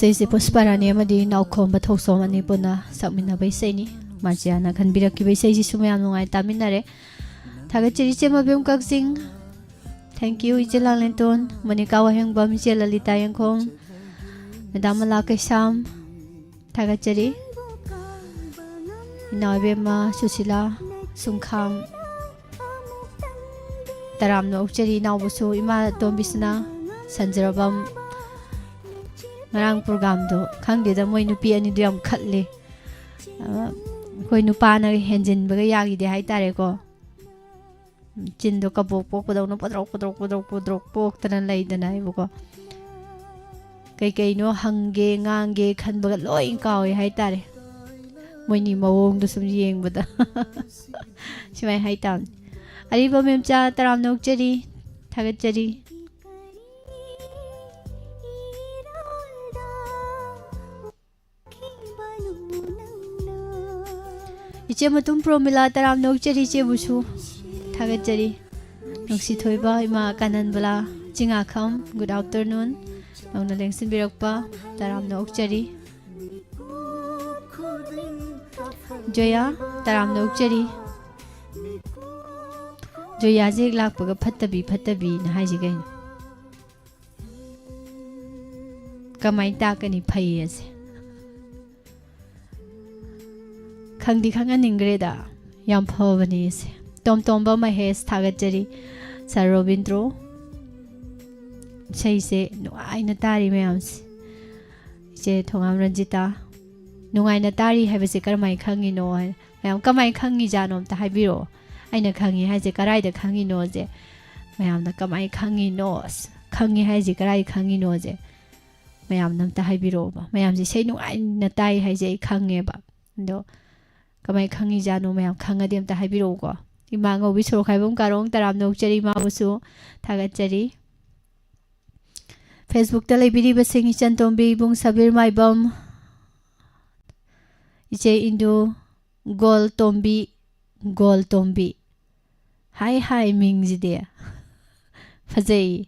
ꯏꯁꯩꯁꯦ ꯄꯨꯁꯄꯥꯔꯥꯅꯤ ꯑꯃꯗꯤ ꯅꯥꯎꯈꯣꯝꯕ ꯊꯧꯁꯣꯝ ꯑꯅꯤ ꯄꯨꯟꯅ ꯁꯛꯃꯤꯟꯅꯕ ꯏꯁꯩꯅꯤ꯫ ꯃꯥꯔꯖꯤꯌꯥꯅ ꯈꯟꯕꯤꯔꯛꯈꯤꯕ ꯏꯁꯩꯁꯤꯁꯨ ꯃꯌꯥꯝ ꯅꯨꯡꯉꯥꯏ ꯇꯥꯃꯤꯟꯅꯔꯦ꯫ ꯊꯥꯒꯠꯆꯔꯤ ꯏꯆꯦ ꯃꯕꯦꯝ ꯀꯛꯆꯤꯡ꯫ Thank you ꯏꯆꯦ ꯂꯥꯡꯂꯦꯟꯇꯣꯟ, ꯃꯣꯅꯤꯀꯥ ꯋꯥꯍꯦꯡꯕꯝ, ꯏꯆꯦ ꯂꯂꯤꯇꯥ ꯌꯦꯡꯈꯣꯝ, ꯃꯦꯗꯥꯝ ꯃꯂꯥ ꯀꯩꯁꯥꯝ꯫ ꯊꯥꯒꯠꯆꯔꯤ꯫ ꯏꯅꯥꯎ ꯏꯕꯦꯝꯃ ꯁꯨꯁꯤꯂꯥ ꯁꯨꯡꯈꯥꯝ꯫ ꯇꯔꯥꯝꯅ ꯑꯣꯛꯆꯔꯤ ꯏꯅꯥꯎꯕꯁꯨ, ꯏꯃꯥ ꯇꯣꯝꯕꯤꯁꯅꯥ, ꯁꯟꯖꯔꯕꯝ꯫ ꯉꯔꯥꯡ ꯄ꯭ꯔꯣꯒꯥꯝꯗꯣ ꯈꯪꯗꯦꯗ, ꯃꯣꯏ ꯅꯨꯄꯤ ꯑꯅꯤꯗꯣ ꯌꯥꯝ ꯈꯠꯂꯦ꯫ ꯑ, ꯑꯩꯈꯣꯏ ꯅꯨꯄꯥꯅ ꯍꯦꯟꯖꯤꯟꯕꯒ ꯌꯥꯈꯤꯗꯦ ꯍꯥꯏꯇꯥꯔꯦꯀꯣ꯫ ꯆꯤꯟꯗꯣ ꯀꯕꯣꯛ ꯄꯣꯛꯄꯗꯧꯅ ꯄꯣꯗ꯭ꯔꯣꯛ ꯄꯣꯗ꯭ꯔꯣꯛ ꯄꯣꯗ꯭ꯔꯣꯛ ꯄꯣꯗ꯭ꯔꯣꯛ ꯄꯣꯛꯇꯅ ꯂꯩꯗꯅ ꯑꯩꯕꯨꯀꯣ꯫ ꯀꯩꯀꯩꯅꯣ ꯍꯪꯒꯦ ꯉꯥꯡꯒꯦ ꯈꯟꯕꯒ ꯂꯣꯏ ꯀꯥꯎꯋꯦ ꯍꯥꯏꯇꯥꯔꯦ꯫ ꯃꯣꯏꯅꯤ ꯃꯑꯣꯡꯗꯣ ꯁꯨꯝ ꯌꯦꯡꯕꯗ꯫ ꯁꯨꯃꯥꯏꯅ ꯍꯥꯏꯇꯥꯕꯅꯤ꯫ ꯑꯔꯤꯕ ꯃꯦꯝꯆꯥ ꯇꯔꯥꯝꯅ ꯑꯣꯛꯆꯔꯤ, ꯊꯥꯒꯠꯆꯔꯤ꯫ ꯏꯆꯦ ꯃꯇꯨꯝ ꯄ꯭ꯔꯣꯃꯤꯂꯥ ꯇꯔꯥꯝꯅ ꯑꯣꯛꯆꯔꯤ, ꯏꯆꯦꯕꯨꯁꯨ ꯊꯥꯒꯠꯆꯔꯤ꯫ ꯅꯨꯡꯁꯤꯊꯣꯏꯕ, ꯏꯃꯥ ꯀꯥꯅꯟꯕꯂꯥ, ꯆꯤꯡꯉꯥꯈꯝ, good afternoon꯫ ꯅꯧꯅ ꯂꯦꯡꯁꯤꯟꯕꯤꯔꯛꯄ ꯇꯔꯥꯝꯅ ꯑꯣꯛꯆꯔꯤ꯫ ꯖꯣꯌꯥ, ꯇꯔꯥꯝꯅ ꯑꯣꯛꯆꯔꯤ꯫ ꯖꯣꯌꯥꯁꯦ ꯍꯦꯛ ꯂꯥꯛꯄꯒ ꯐꯠꯇꯕꯤ ꯐꯠꯇꯕꯤꯅ ꯍꯥꯏꯁꯤ ꯀꯩꯅꯣ? ꯀꯃꯥꯏꯅ ꯇꯥꯛꯀꯅꯤ ꯐꯩ ꯑꯁꯦ? ꯈꯪꯗꯤ ꯈꯪꯍꯟꯅꯤꯡꯈ꯭ꯔꯦꯗ꯫ ꯌꯥꯝ ꯐꯕꯅꯤ ꯑꯁꯦ꯫ ꯇꯣꯝ ꯇꯣꯝꯕ ꯃꯍꯦꯁ, ꯊꯥꯒꯠꯆꯔꯤ꯫ ꯁꯥꯔ ꯔꯣꯕꯤꯟꯗ꯭ꯔꯣ, ꯏꯁꯩꯁꯦ ꯅꯨꯡꯉꯥꯏꯅ ꯇꯥꯔꯤ ꯃꯌꯥꯝꯁꯦ꯫ ꯏꯆꯦ ꯊꯣꯉꯥꯝ ꯔꯟꯖꯤꯇꯥ, ꯅꯨꯡꯉꯥꯏꯅ ꯇꯥꯔꯤ ꯍꯥꯏꯕꯁꯦ ꯀꯔꯝꯍꯥꯏꯅ ꯈꯪꯉꯤꯅꯣ ꯍꯥꯏ-, ꯃꯌꯥꯝ ꯀꯃꯥꯏꯅ ꯈꯪꯉꯤꯖꯥꯠꯅꯣ ꯑꯝꯇ ꯍꯥꯏꯕꯤꯔꯛꯑꯣ꯫ ꯑꯩꯅ ꯈꯪꯉꯤ ꯍꯥꯏꯁꯦ ꯀꯔꯥꯏꯗ ꯈꯪꯉꯤꯅꯣꯁꯦ ꯃꯌꯥꯝꯅ ꯀꯃꯥꯏꯅ ꯈꯪꯉꯤꯅꯣ? ꯑꯁ, ꯈꯪꯉꯤ ꯍꯥꯏꯁꯦ ꯀꯔꯥꯏ ꯈꯪꯉꯤꯅꯣꯁꯦ ꯃꯌꯥꯝꯅ ꯑꯝꯇ ꯍꯥꯏꯕꯤꯔꯛꯑꯣꯕ꯫ ꯃꯌꯥꯝꯁꯦ ꯏꯁꯩ ꯅꯨꯡꯉꯥꯏꯅ ꯇꯥꯏ ꯍꯥꯏꯁꯦ ꯑꯩ ꯈꯪꯉꯦꯕ꯫ ꯑꯗꯣ ꯀꯃꯥꯏꯅ ꯈꯪꯉꯤꯖꯥꯠꯅꯣ? ꯃꯌꯥꯝ ꯈꯪꯉꯗꯤ ꯑꯝꯇ ꯍꯥꯏꯕꯤꯔꯛꯎꯀꯣ꯫ ꯏꯃꯥ ꯉꯧꯕꯤ ꯁꯣꯔꯣꯛꯈꯥꯏꯕꯝ ꯀꯥꯔꯣꯡ ꯇꯔꯥꯝꯅ ꯑꯣꯛꯆꯔꯤ, ꯏꯃꯥꯕꯨꯁꯨ ꯊꯥꯒꯠꯆꯔꯤ꯫ Facebookꯇ ꯂꯩꯕꯤꯔꯤꯕꯁꯤꯡ ꯏꯆꯟ ꯇꯣꯝꯕꯤ, ꯏꯕꯨꯡ ꯁꯕꯤꯔ ꯃꯥꯏꯕꯝ, ꯏꯆꯦ ꯏꯟꯗꯨ, ꯒꯣꯜ ꯇꯣꯝꯕꯤ, ꯒꯣꯜ ꯇꯣꯝꯕꯤ꯫ ꯍꯥꯏ ꯍꯥꯏ ꯃꯤꯡꯁꯤꯗꯤ꯫ ꯐꯖꯩ꯫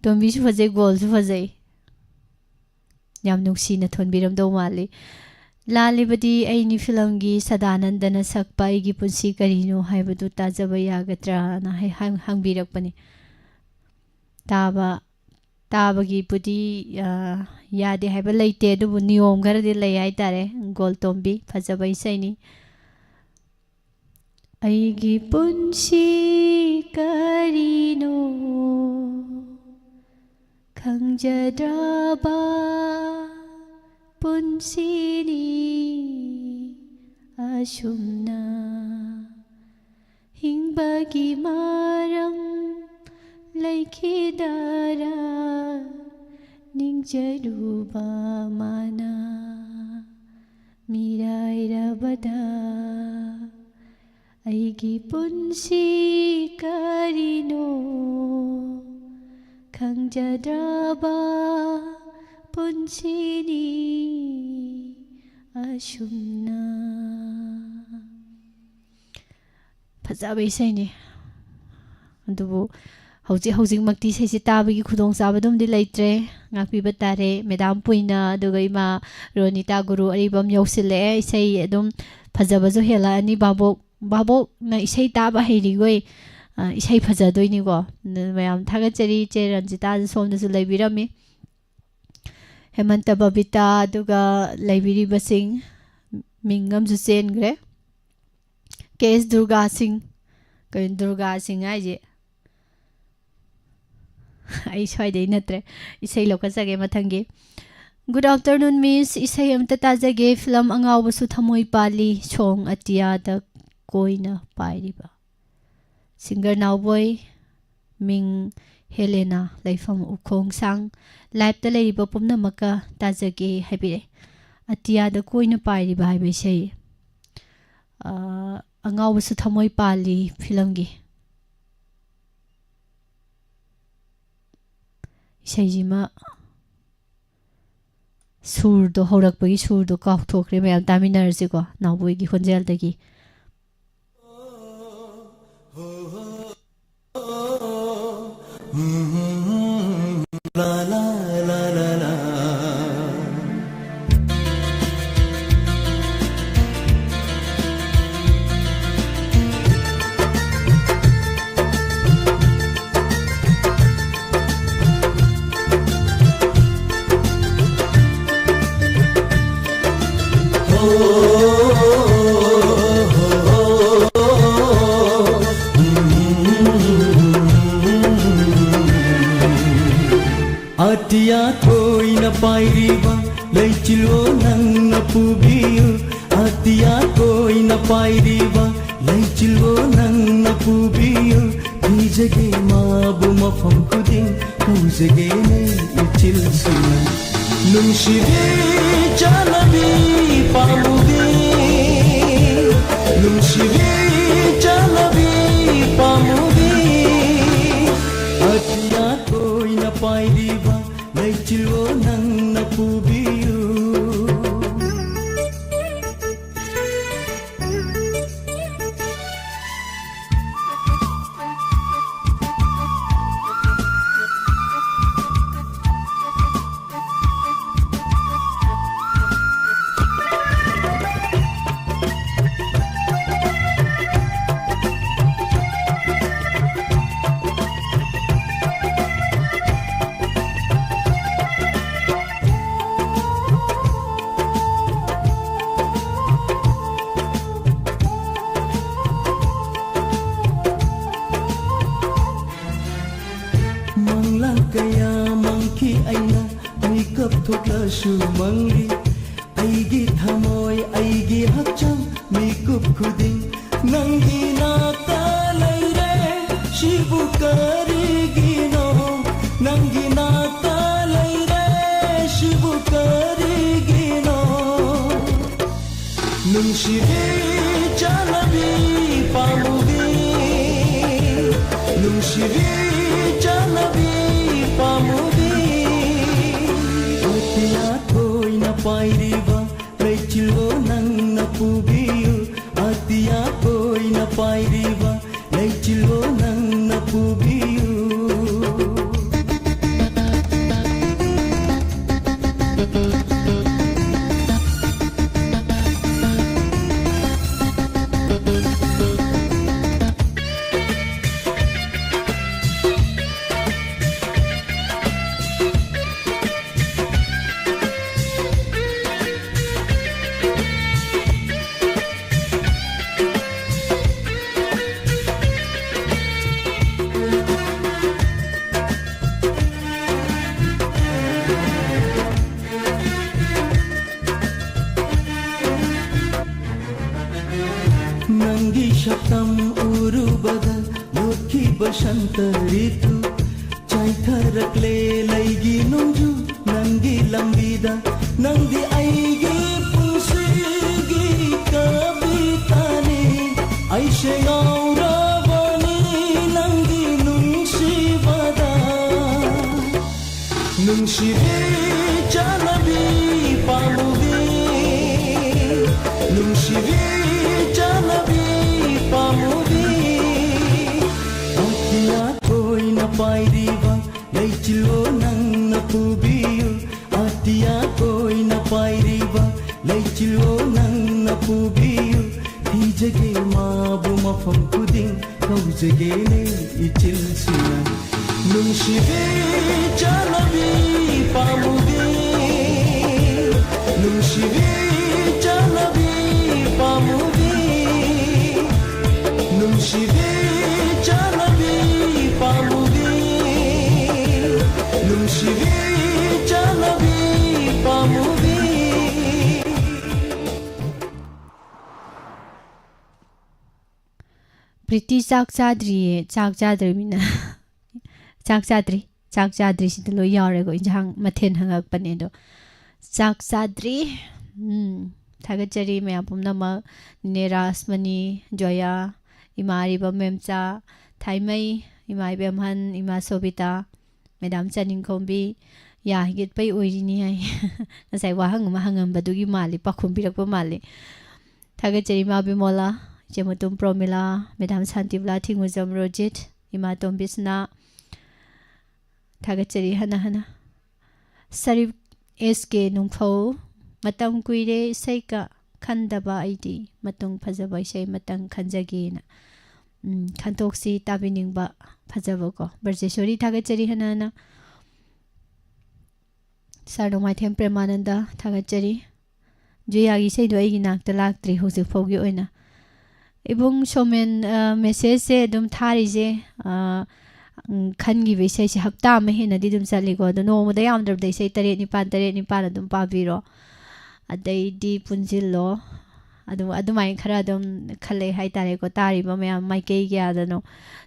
ꯇꯣꯝꯕꯤꯁꯨ ꯐꯖꯩ, ꯒꯣꯜꯁꯨ ꯐꯖꯩ꯫ ꯌꯥꯝ ꯅꯨꯡꯁꯤꯅ ꯊꯣꯟꯕꯤꯔꯝꯗꯧ ꯃꯥꯜꯂꯤ꯫ ꯂꯥꯜꯂꯤꯕꯗꯤ ꯑꯩꯅꯤ ꯐꯤꯂꯝꯒꯤ ꯁꯗꯥꯅꯟꯗꯅ ꯁꯛꯄ ꯑꯩꯒꯤ ꯄꯨꯟꯁꯤ ꯀꯔꯤꯅꯣ ꯍꯥꯏꯕꯗꯨ ꯇꯥꯖꯕ ꯌꯥꯒꯗ꯭ꯔꯥꯅ ꯍꯥꯏ-, ꯍꯪ-, ꯍꯪꯕꯤꯔꯛꯄꯅꯤ꯫ ꯇꯥꯕ, ꯇꯥꯕꯒꯤꯕꯨꯗꯤ, ꯑ, ꯌꯥꯗꯦ ꯍꯥꯏꯕ ꯂꯩꯇꯦ, ꯑꯗꯨꯕꯨ ꯅꯤꯌꯣꯝ ꯈꯔꯗꯤ ꯂꯩ ꯍꯥꯏꯇꯥꯔꯦ꯫ ꯒꯣꯜꯇꯣꯝꯕꯤ, ꯐꯖꯕ ꯏꯁꯩꯅꯤ꯫ ꯑꯩꯒꯤ ꯄꯨꯟꯁꯤ ꯀꯔꯤꯅꯣ ꯈꯪꯖꯗ꯭ꯔꯕ ꯄꯨꯟꯁꯤꯅꯤ ꯑꯁꯨꯝꯅ꯫ ꯍꯤꯡꯕꯒꯤ ꯃꯔꯝ ꯂꯩꯈꯤꯗꯔꯥ ꯅꯤꯡꯖꯔꯨꯕ ꯃꯥꯅ ꯃꯤꯔꯥꯏꯔꯕꯗ꯫ ꯑꯩꯒꯤ ꯄꯨꯟꯁꯤ ꯀꯔꯤꯅꯣ ꯈꯪꯖꯗ꯭ꯔꯕ ꯄꯨꯟꯁꯤꯅꯤ ꯑꯁꯨꯝꯅ꯫ ꯐꯖꯕ ꯏꯁꯩꯅꯤ꯫ ꯑꯗꯨꯕꯨ ꯍꯧꯖꯤꯛ ꯍꯧꯖꯤꯛꯃꯛꯇꯤ ꯏꯁꯩꯁꯦ ꯇꯥꯕꯒꯤ ꯈꯨꯗꯣꯡꯆꯥꯕꯗꯨꯝꯗꯤ ꯂꯩꯇ꯭ꯔꯦ꯫ ꯉꯥꯛꯄꯤꯕ ꯇꯥꯔꯦ꯫ ꯃꯦꯗꯥꯝ ꯄꯨꯏꯅ ꯑꯗꯨꯒ ꯏꯃꯥ ꯔꯣꯅꯤꯇꯥ ꯒꯨꯔꯨ ꯑꯔꯤꯕꯝ ꯌꯧꯁꯤꯜꯂꯛꯑꯦ꯫ ꯏꯁꯩ ꯑꯗꯨꯝ ꯐꯖꯕꯁꯨ ꯍꯦꯜꯂꯛꯑꯅꯤ꯫ ꯚꯥꯕꯣꯛ, ꯚꯥꯕꯣꯛꯅ ꯏꯁꯩ ꯇꯥꯕ ꯍꯩꯔꯤꯈꯣꯏ, ꯑ, ꯏꯁꯩ ꯐꯖꯗꯣꯏꯅꯤꯀꯣ꯫ ꯑꯗꯨ ꯃꯌꯥꯝ ꯊꯥꯒꯠꯆꯔꯤ꯫ ꯏꯆꯦ ꯔꯟꯖꯤꯇꯥꯁꯨ ꯁꯣꯝꯗꯁꯨ ꯂꯩꯕꯤꯔꯝꯃꯤ꯫ ꯍꯦꯃꯟꯇ ꯕꯕꯤꯇꯥ, ꯑꯗꯨꯒ ꯂꯩꯕꯤꯔꯤꯕꯁꯤꯡ, ꯃꯤꯡ ꯑꯃꯁꯨ ꯆꯦꯟꯈ꯭ꯔꯦ꯫ ꯀꯦ ꯑꯦꯁ ꯗꯨꯔꯒꯥ ꯁꯤꯡ, ꯀꯩꯅꯣ ꯗꯨꯔꯒꯥ ꯁꯤꯡ ꯍꯥꯏꯁꯦ? ꯑꯩ ꯁ꯭ꯋꯥꯏꯗꯩ ꯅꯠꯇ꯭ꯔꯦ, ꯏꯁꯩ ꯂꯧꯈꯠꯆꯒꯦ ꯃꯊꯪꯒꯤ꯫ Good afternoon, Miss. ꯏꯁꯩ ꯑꯝꯇ ꯇꯥꯖꯒꯦ, ꯐꯤꯂꯝ ꯑꯉꯥꯎꯕꯁꯨ ꯊꯃꯣꯏ ꯄꯥꯜꯂꯤ, ꯁꯣꯡ ꯑꯇꯤꯌꯥꯗ ꯀꯣꯏꯅ ꯄꯥꯏꯔꯤꯕ꯫ ꯁꯤꯡꯒꯔ ꯅꯥꯎꯕꯣꯏ, ꯃꯤꯡ ꯍꯦꯂꯦꯅꯥ, ꯂꯩꯐꯝ ꯎꯈꯣꯡꯁꯥꯡ꯫ ꯂꯥꯏꯞꯇ ꯂꯩꯔꯤꯕ ꯄꯨꯝꯅꯃꯛꯀ ꯇꯥꯖꯒꯦ ꯍꯥꯏꯕꯤꯔꯛꯑꯦ꯫ ꯑꯇꯤꯌꯥꯗ ꯀꯣꯏꯅ ꯄꯥꯏꯔꯤꯕ ꯍꯥꯏꯕ ꯏꯁꯩ, ꯑꯥ, ꯑꯉꯥꯎꯕꯁꯨ ꯊꯃꯣꯏ ꯄꯥꯜꯂꯤ ꯐꯤꯂꯝꯒꯤ ꯏꯁꯩꯁꯤꯃ꯫ ꯁꯨꯔꯗꯣ, ꯍꯧꯔꯛꯄꯒꯤ ꯁꯨꯔꯗꯣ ꯀꯥꯎꯊꯣꯛꯈ꯭ꯔꯦ꯫ ꯃꯌꯥꯝ ꯇꯥꯃꯤꯟꯅꯔꯁꯤꯀꯣ, ꯅꯥꯎꯕꯣꯏꯒꯤ ꯈꯣꯟꯖꯦꯜꯗꯒꯤ꯫ ꯑꯇꯤꯌꯥ ꯀꯣꯏꯅ ꯄꯥꯏꯔꯤꯕ ꯂꯩꯆꯤꯜꯂꯣ ꯅꯪꯅ ꯄꯨꯕꯤꯌꯨ꯫ ꯑꯇꯤꯌꯥ ꯀꯣꯏꯅ ꯄꯥꯏꯔꯤꯕ ꯂꯩꯆꯤꯜꯂꯣ ꯅꯪꯅ ꯄꯨꯕꯤꯌꯨ꯫ ꯊꯤꯖꯒꯦ ꯃꯥꯕꯨ ꯃꯐꯝ ꯈꯨꯗꯤꯡ, ꯀꯧꯖꯒꯦꯅꯦ ꯏꯆꯤꯜꯁꯤꯡꯅ꯫ ꯅꯨꯡꯁꯤꯕꯤ ꯆꯥꯟꯅꯕꯤ ꯄꯥꯝꯃꯨꯕꯤ, ꯅꯨꯡꯁꯤꯕꯤ ꯆꯥꯟꯅꯕꯤ ꯄꯥꯝꯃꯨꯕꯤ, ꯑꯇꯤꯌꯥ ꯀꯣꯏꯅ ꯄꯥꯏꯔꯤꯕ ꯂꯩꯆꯤꯜꯂꯣ ꯅꯪꯅ ꯄꯨꯕꯤꯌꯨ꯫ ꯂꯥꯟ ꯀꯌꯥ ꯃꯥꯡꯈꯤ ꯑꯩꯅ, ꯃꯤꯀꯞ ꯊꯣꯛꯂꯁꯨ ꯃꯪꯂꯤ꯫ ꯑꯩꯒꯤ ꯊꯃꯣꯏ, ꯑꯩꯒꯤ ꯍꯛꯆꯥꯡ, ꯃꯤꯀꯨꯞ ꯈꯨꯗꯤꯡ ꯅꯪꯒꯤ ꯅꯥꯛꯇ ꯂꯩꯔꯦ꯫ ꯁꯤꯕꯨ ꯀꯔꯤꯒꯤꯅꯣ? ꯅꯪꯒꯤ ꯅꯥꯛꯇ ꯂꯩꯔꯦ꯫ ꯁꯤꯕꯨ ꯀꯔꯤꯒꯤꯅꯣ? ꯅꯨꯡꯁꯤꯕꯤ ꯆꯠꯅꯕꯤ ꯄꯥꯝꯃꯨꯕꯤ, ꯅꯨꯡꯁꯤꯕꯤ ꯆꯠꯅꯕꯤ ꯄꯥꯝꯃꯨꯕꯤ, ꯑꯇꯤꯌꯥ ꯀꯣꯏꯅ ꯄꯥꯏꯔꯤꯕ ꯂꯩꯆꯤꯜꯂꯣ ꯅꯪꯅ ꯄꯨꯕꯤꯌꯨ, ꯑꯇꯤꯌꯥ ꯀꯣꯏꯅ ꯄꯥꯏꯔꯤꯕ ꯂꯩꯆꯤꯜꯂꯣ ꯅꯪꯅ ꯄꯨꯕꯤꯌꯨ꯫ ꯅꯪꯒꯤ ꯁꯛꯇꯝ ꯎꯔꯨꯕꯗ ꯂꯣꯠꯈꯤꯕ ꯁꯟꯇ ꯔꯤꯇꯨ ꯆꯥꯏꯊꯔꯛꯂꯦ ꯂꯩꯒꯤ ꯅꯣꯡꯖꯨ ꯅꯪꯒꯤ ꯂꯝꯕꯤꯗ꯫ ꯅꯪꯗꯤ ꯑꯩꯒꯤ ꯄꯨꯟꯁꯤꯒꯤ ꯀꯕꯤꯇꯥꯅꯤ, ꯑꯩꯁꯦ ꯉꯥꯎꯔꯕꯅꯤ ꯅꯪꯒꯤ ꯅꯨꯡꯁꯤꯕꯗ꯫ ꯅꯨꯡꯁꯤꯕꯤ ꯆꯠꯅꯕꯤ ꯄꯥꯝꯃꯨꯕꯤ, ꯅꯨꯡꯁꯤꯕꯤ ꯆꯠꯅꯕꯤ ꯄꯥꯝꯃꯨꯕꯤ, ꯑꯇꯤꯌꯥ ꯀꯣꯏꯅ ꯄꯥꯏꯔꯤꯕ ꯂꯩꯆꯤꯜꯂꯣ ꯅꯪꯅ ꯄꯨꯕꯤꯌꯨ, ꯑꯇꯤꯌꯥ ꯀꯣꯏꯅ ꯄꯥꯏꯔꯤꯕ ꯂꯩꯆꯤꯜꯂꯣ ꯅꯪꯅ ꯄꯨꯕꯤꯌꯨ꯫ ꯊꯤꯖꯒꯦ ꯃꯥꯕꯨ ꯃꯐꯝ ꯈꯨꯗꯤꯡ ꯀꯧꯖꯒꯦꯅꯦ ꯏꯆꯤꯜꯁꯤꯡꯅ꯫ ꯅꯨꯡꯁꯤꯕꯤ ꯆꯠꯅꯕꯤ ꯄꯥꯝꯃꯨꯕꯤ, ꯅꯨꯡꯁꯤꯕꯤ ꯆꯠꯅꯕꯤ ꯄꯥꯝꯃꯨꯕꯤ, ꯅꯨꯡꯁꯤꯕꯤ ꯆꯠꯅꯕꯤ ꯄꯥꯝꯃꯨꯕꯤ꯫ ꯆꯠꯅꯕꯤ ꯄꯥꯝꯃꯨꯕꯤ꯫ ꯄ꯭ꯔꯤꯇꯤ ꯆꯥꯛ ꯆꯥꯗ꯭ꯔꯤꯌꯦ꯫ ꯆꯥꯛ ꯆꯥꯗ꯭ꯔꯤꯃꯤꯅ ꯆꯥꯛ ꯆꯥꯗ꯭ꯔꯤ꯫ ꯆꯥꯛ ꯆꯥꯗ꯭ꯔꯤꯁꯤꯗ ꯂꯣꯏ ꯌꯥꯎꯔꯦꯀꯣ꯫ ꯏꯟꯁꯥꯡ ꯃꯊꯦꯜ ꯍꯪꯉꯛꯄꯅꯦ ꯑꯗꯣ꯫ ꯆꯥꯛ ꯆꯥꯗ꯭ꯔꯤ꯫ ꯎꯝ꯫ ꯊꯥꯒꯠꯆꯔꯤ ꯃꯌꯥꯝ ꯄꯨꯝꯅꯃꯛ꯫ ꯅꯦ ꯔꯥꯁꯃꯅꯤ, ꯖꯣꯌꯥ, ꯏꯃꯥ ꯑꯔꯤꯕꯝ ꯃꯦꯝꯆꯥ, ꯊꯥꯏꯃꯩ, ꯏꯃꯥ ꯏꯕꯦꯝꯍꯟ, ꯏꯃꯥ ꯁꯣꯕꯤꯇꯥ, ꯃꯦꯗꯥꯝ ꯆꯥꯅꯤꯡꯈꯣꯝꯕꯤ꯫ ꯌꯥ ꯍꯤꯒꯠꯄꯩ ꯑꯣꯏꯔꯤꯅꯤ ꯍꯥꯏ꯫ ꯉꯁꯥꯏ ꯋꯥꯍꯪ ꯑꯃ ꯍꯪꯉꯝꯕꯗꯨꯒꯤ ꯃꯥꯜꯂꯤ, ꯄꯥꯎꯈꯨꯝ ꯄꯤꯔꯛꯄ ꯃꯥꯜꯂꯤ꯫ ꯊꯥꯒꯠꯆꯔꯤ ꯏꯃꯥ ꯕꯤꯃꯣꯂꯥ, ꯏꯆꯦ ꯃꯇꯨꯝ ꯄ꯭ꯔꯣꯃꯤꯂꯥ, ꯃꯦꯗꯥꯝ ꯁꯥꯟꯇꯤꯕꯂꯥ ꯊꯤꯡꯉꯨꯖꯝ ꯔꯣꯖꯤꯠ, ꯏꯃꯥ ꯇꯣꯝꯕꯤꯁꯅꯥ꯫ ꯊꯥꯒꯠꯆꯔꯤ ꯍꯟꯅ ꯍꯟꯅ꯫ ꯁꯔꯤꯞ ꯑꯦꯁ ꯀꯦ ꯅꯨꯡꯐꯧ, ꯃꯇꯝ ꯀꯨꯏꯔꯦ ꯏꯁꯩꯒ ꯈꯟꯗꯕ ꯑꯩꯗꯤ, ꯃꯇꯨꯡ ꯐꯖꯕ ꯏꯁꯩ ꯑꯃꯇꯪ ꯈꯟꯖꯒꯦꯅ꯫ ꯎꯝ, ꯈꯟꯇꯣꯛꯁꯤ ꯇꯥꯕꯤꯅꯤꯡꯕ꯫ ꯐꯖꯕꯀꯣ꯫ ꯕ꯭ꯔꯖꯦꯁꯣꯔꯤ ꯊꯥꯒꯠꯆꯔꯤ ꯍꯟꯅ ꯍꯟꯅ꯫ ꯁꯥꯔ ꯅꯣꯡꯃꯥꯏꯊꯦꯝ ꯄ꯭ꯔꯦꯃꯥꯅꯟꯗ ꯊꯥꯒꯠꯆꯔꯤ꯫ ꯖꯨꯌꯥꯒꯤ ꯏꯁꯩꯗꯣ ꯑꯩꯒꯤ ꯅꯥꯛꯇ ꯂꯥꯛꯇ꯭ꯔꯤ ꯍꯧꯖꯤꯛ ꯐꯥꯎꯒꯤ ꯑꯣꯏꯅ꯫ ꯏꯕꯨꯡ ꯁꯣꯃꯦꯟ, ꯑ, ꯃꯦꯁꯦꯖꯁꯦ ꯑꯗꯨꯝ ꯊꯥꯔꯤꯁꯦ, ꯑ, ꯎꯝ, ꯈꯟꯈꯤꯕ ꯏꯁꯩꯁꯦ ꯍꯞꯇꯥ ꯑꯃ ꯍꯦꯟꯅꯗꯤ ꯑꯗꯨꯝ ꯆꯠꯂꯤꯀꯣ꯫ ꯑꯗꯣ ꯅꯣꯡꯃꯗ ꯌꯥꯝꯗ꯭ꯔꯕꯗ ꯏꯁꯩ ꯇꯔꯦꯠ ꯅꯤꯄꯥꯟ, ꯇꯔꯦꯠ ꯅꯤꯄꯥꯟ ꯑꯗꯨꯝ ꯄꯥꯕꯤꯔꯣ꯫ ꯑꯗꯩꯗꯤ ꯄꯨꯟꯁꯤꯜꯂꯣ꯫ ꯑꯗꯨ, ꯑꯗꯨꯃꯥꯏꯅ ꯈꯔ ꯑꯗꯨꯝ ꯈꯜꯂꯛꯑꯦ ꯍꯥꯏꯇꯥꯔꯦꯀꯣ꯫ ꯇꯥꯔꯤꯕ ꯃꯌꯥꯝ ꯃꯥꯏꯀꯩ ꯀꯌꯥꯗꯅꯣ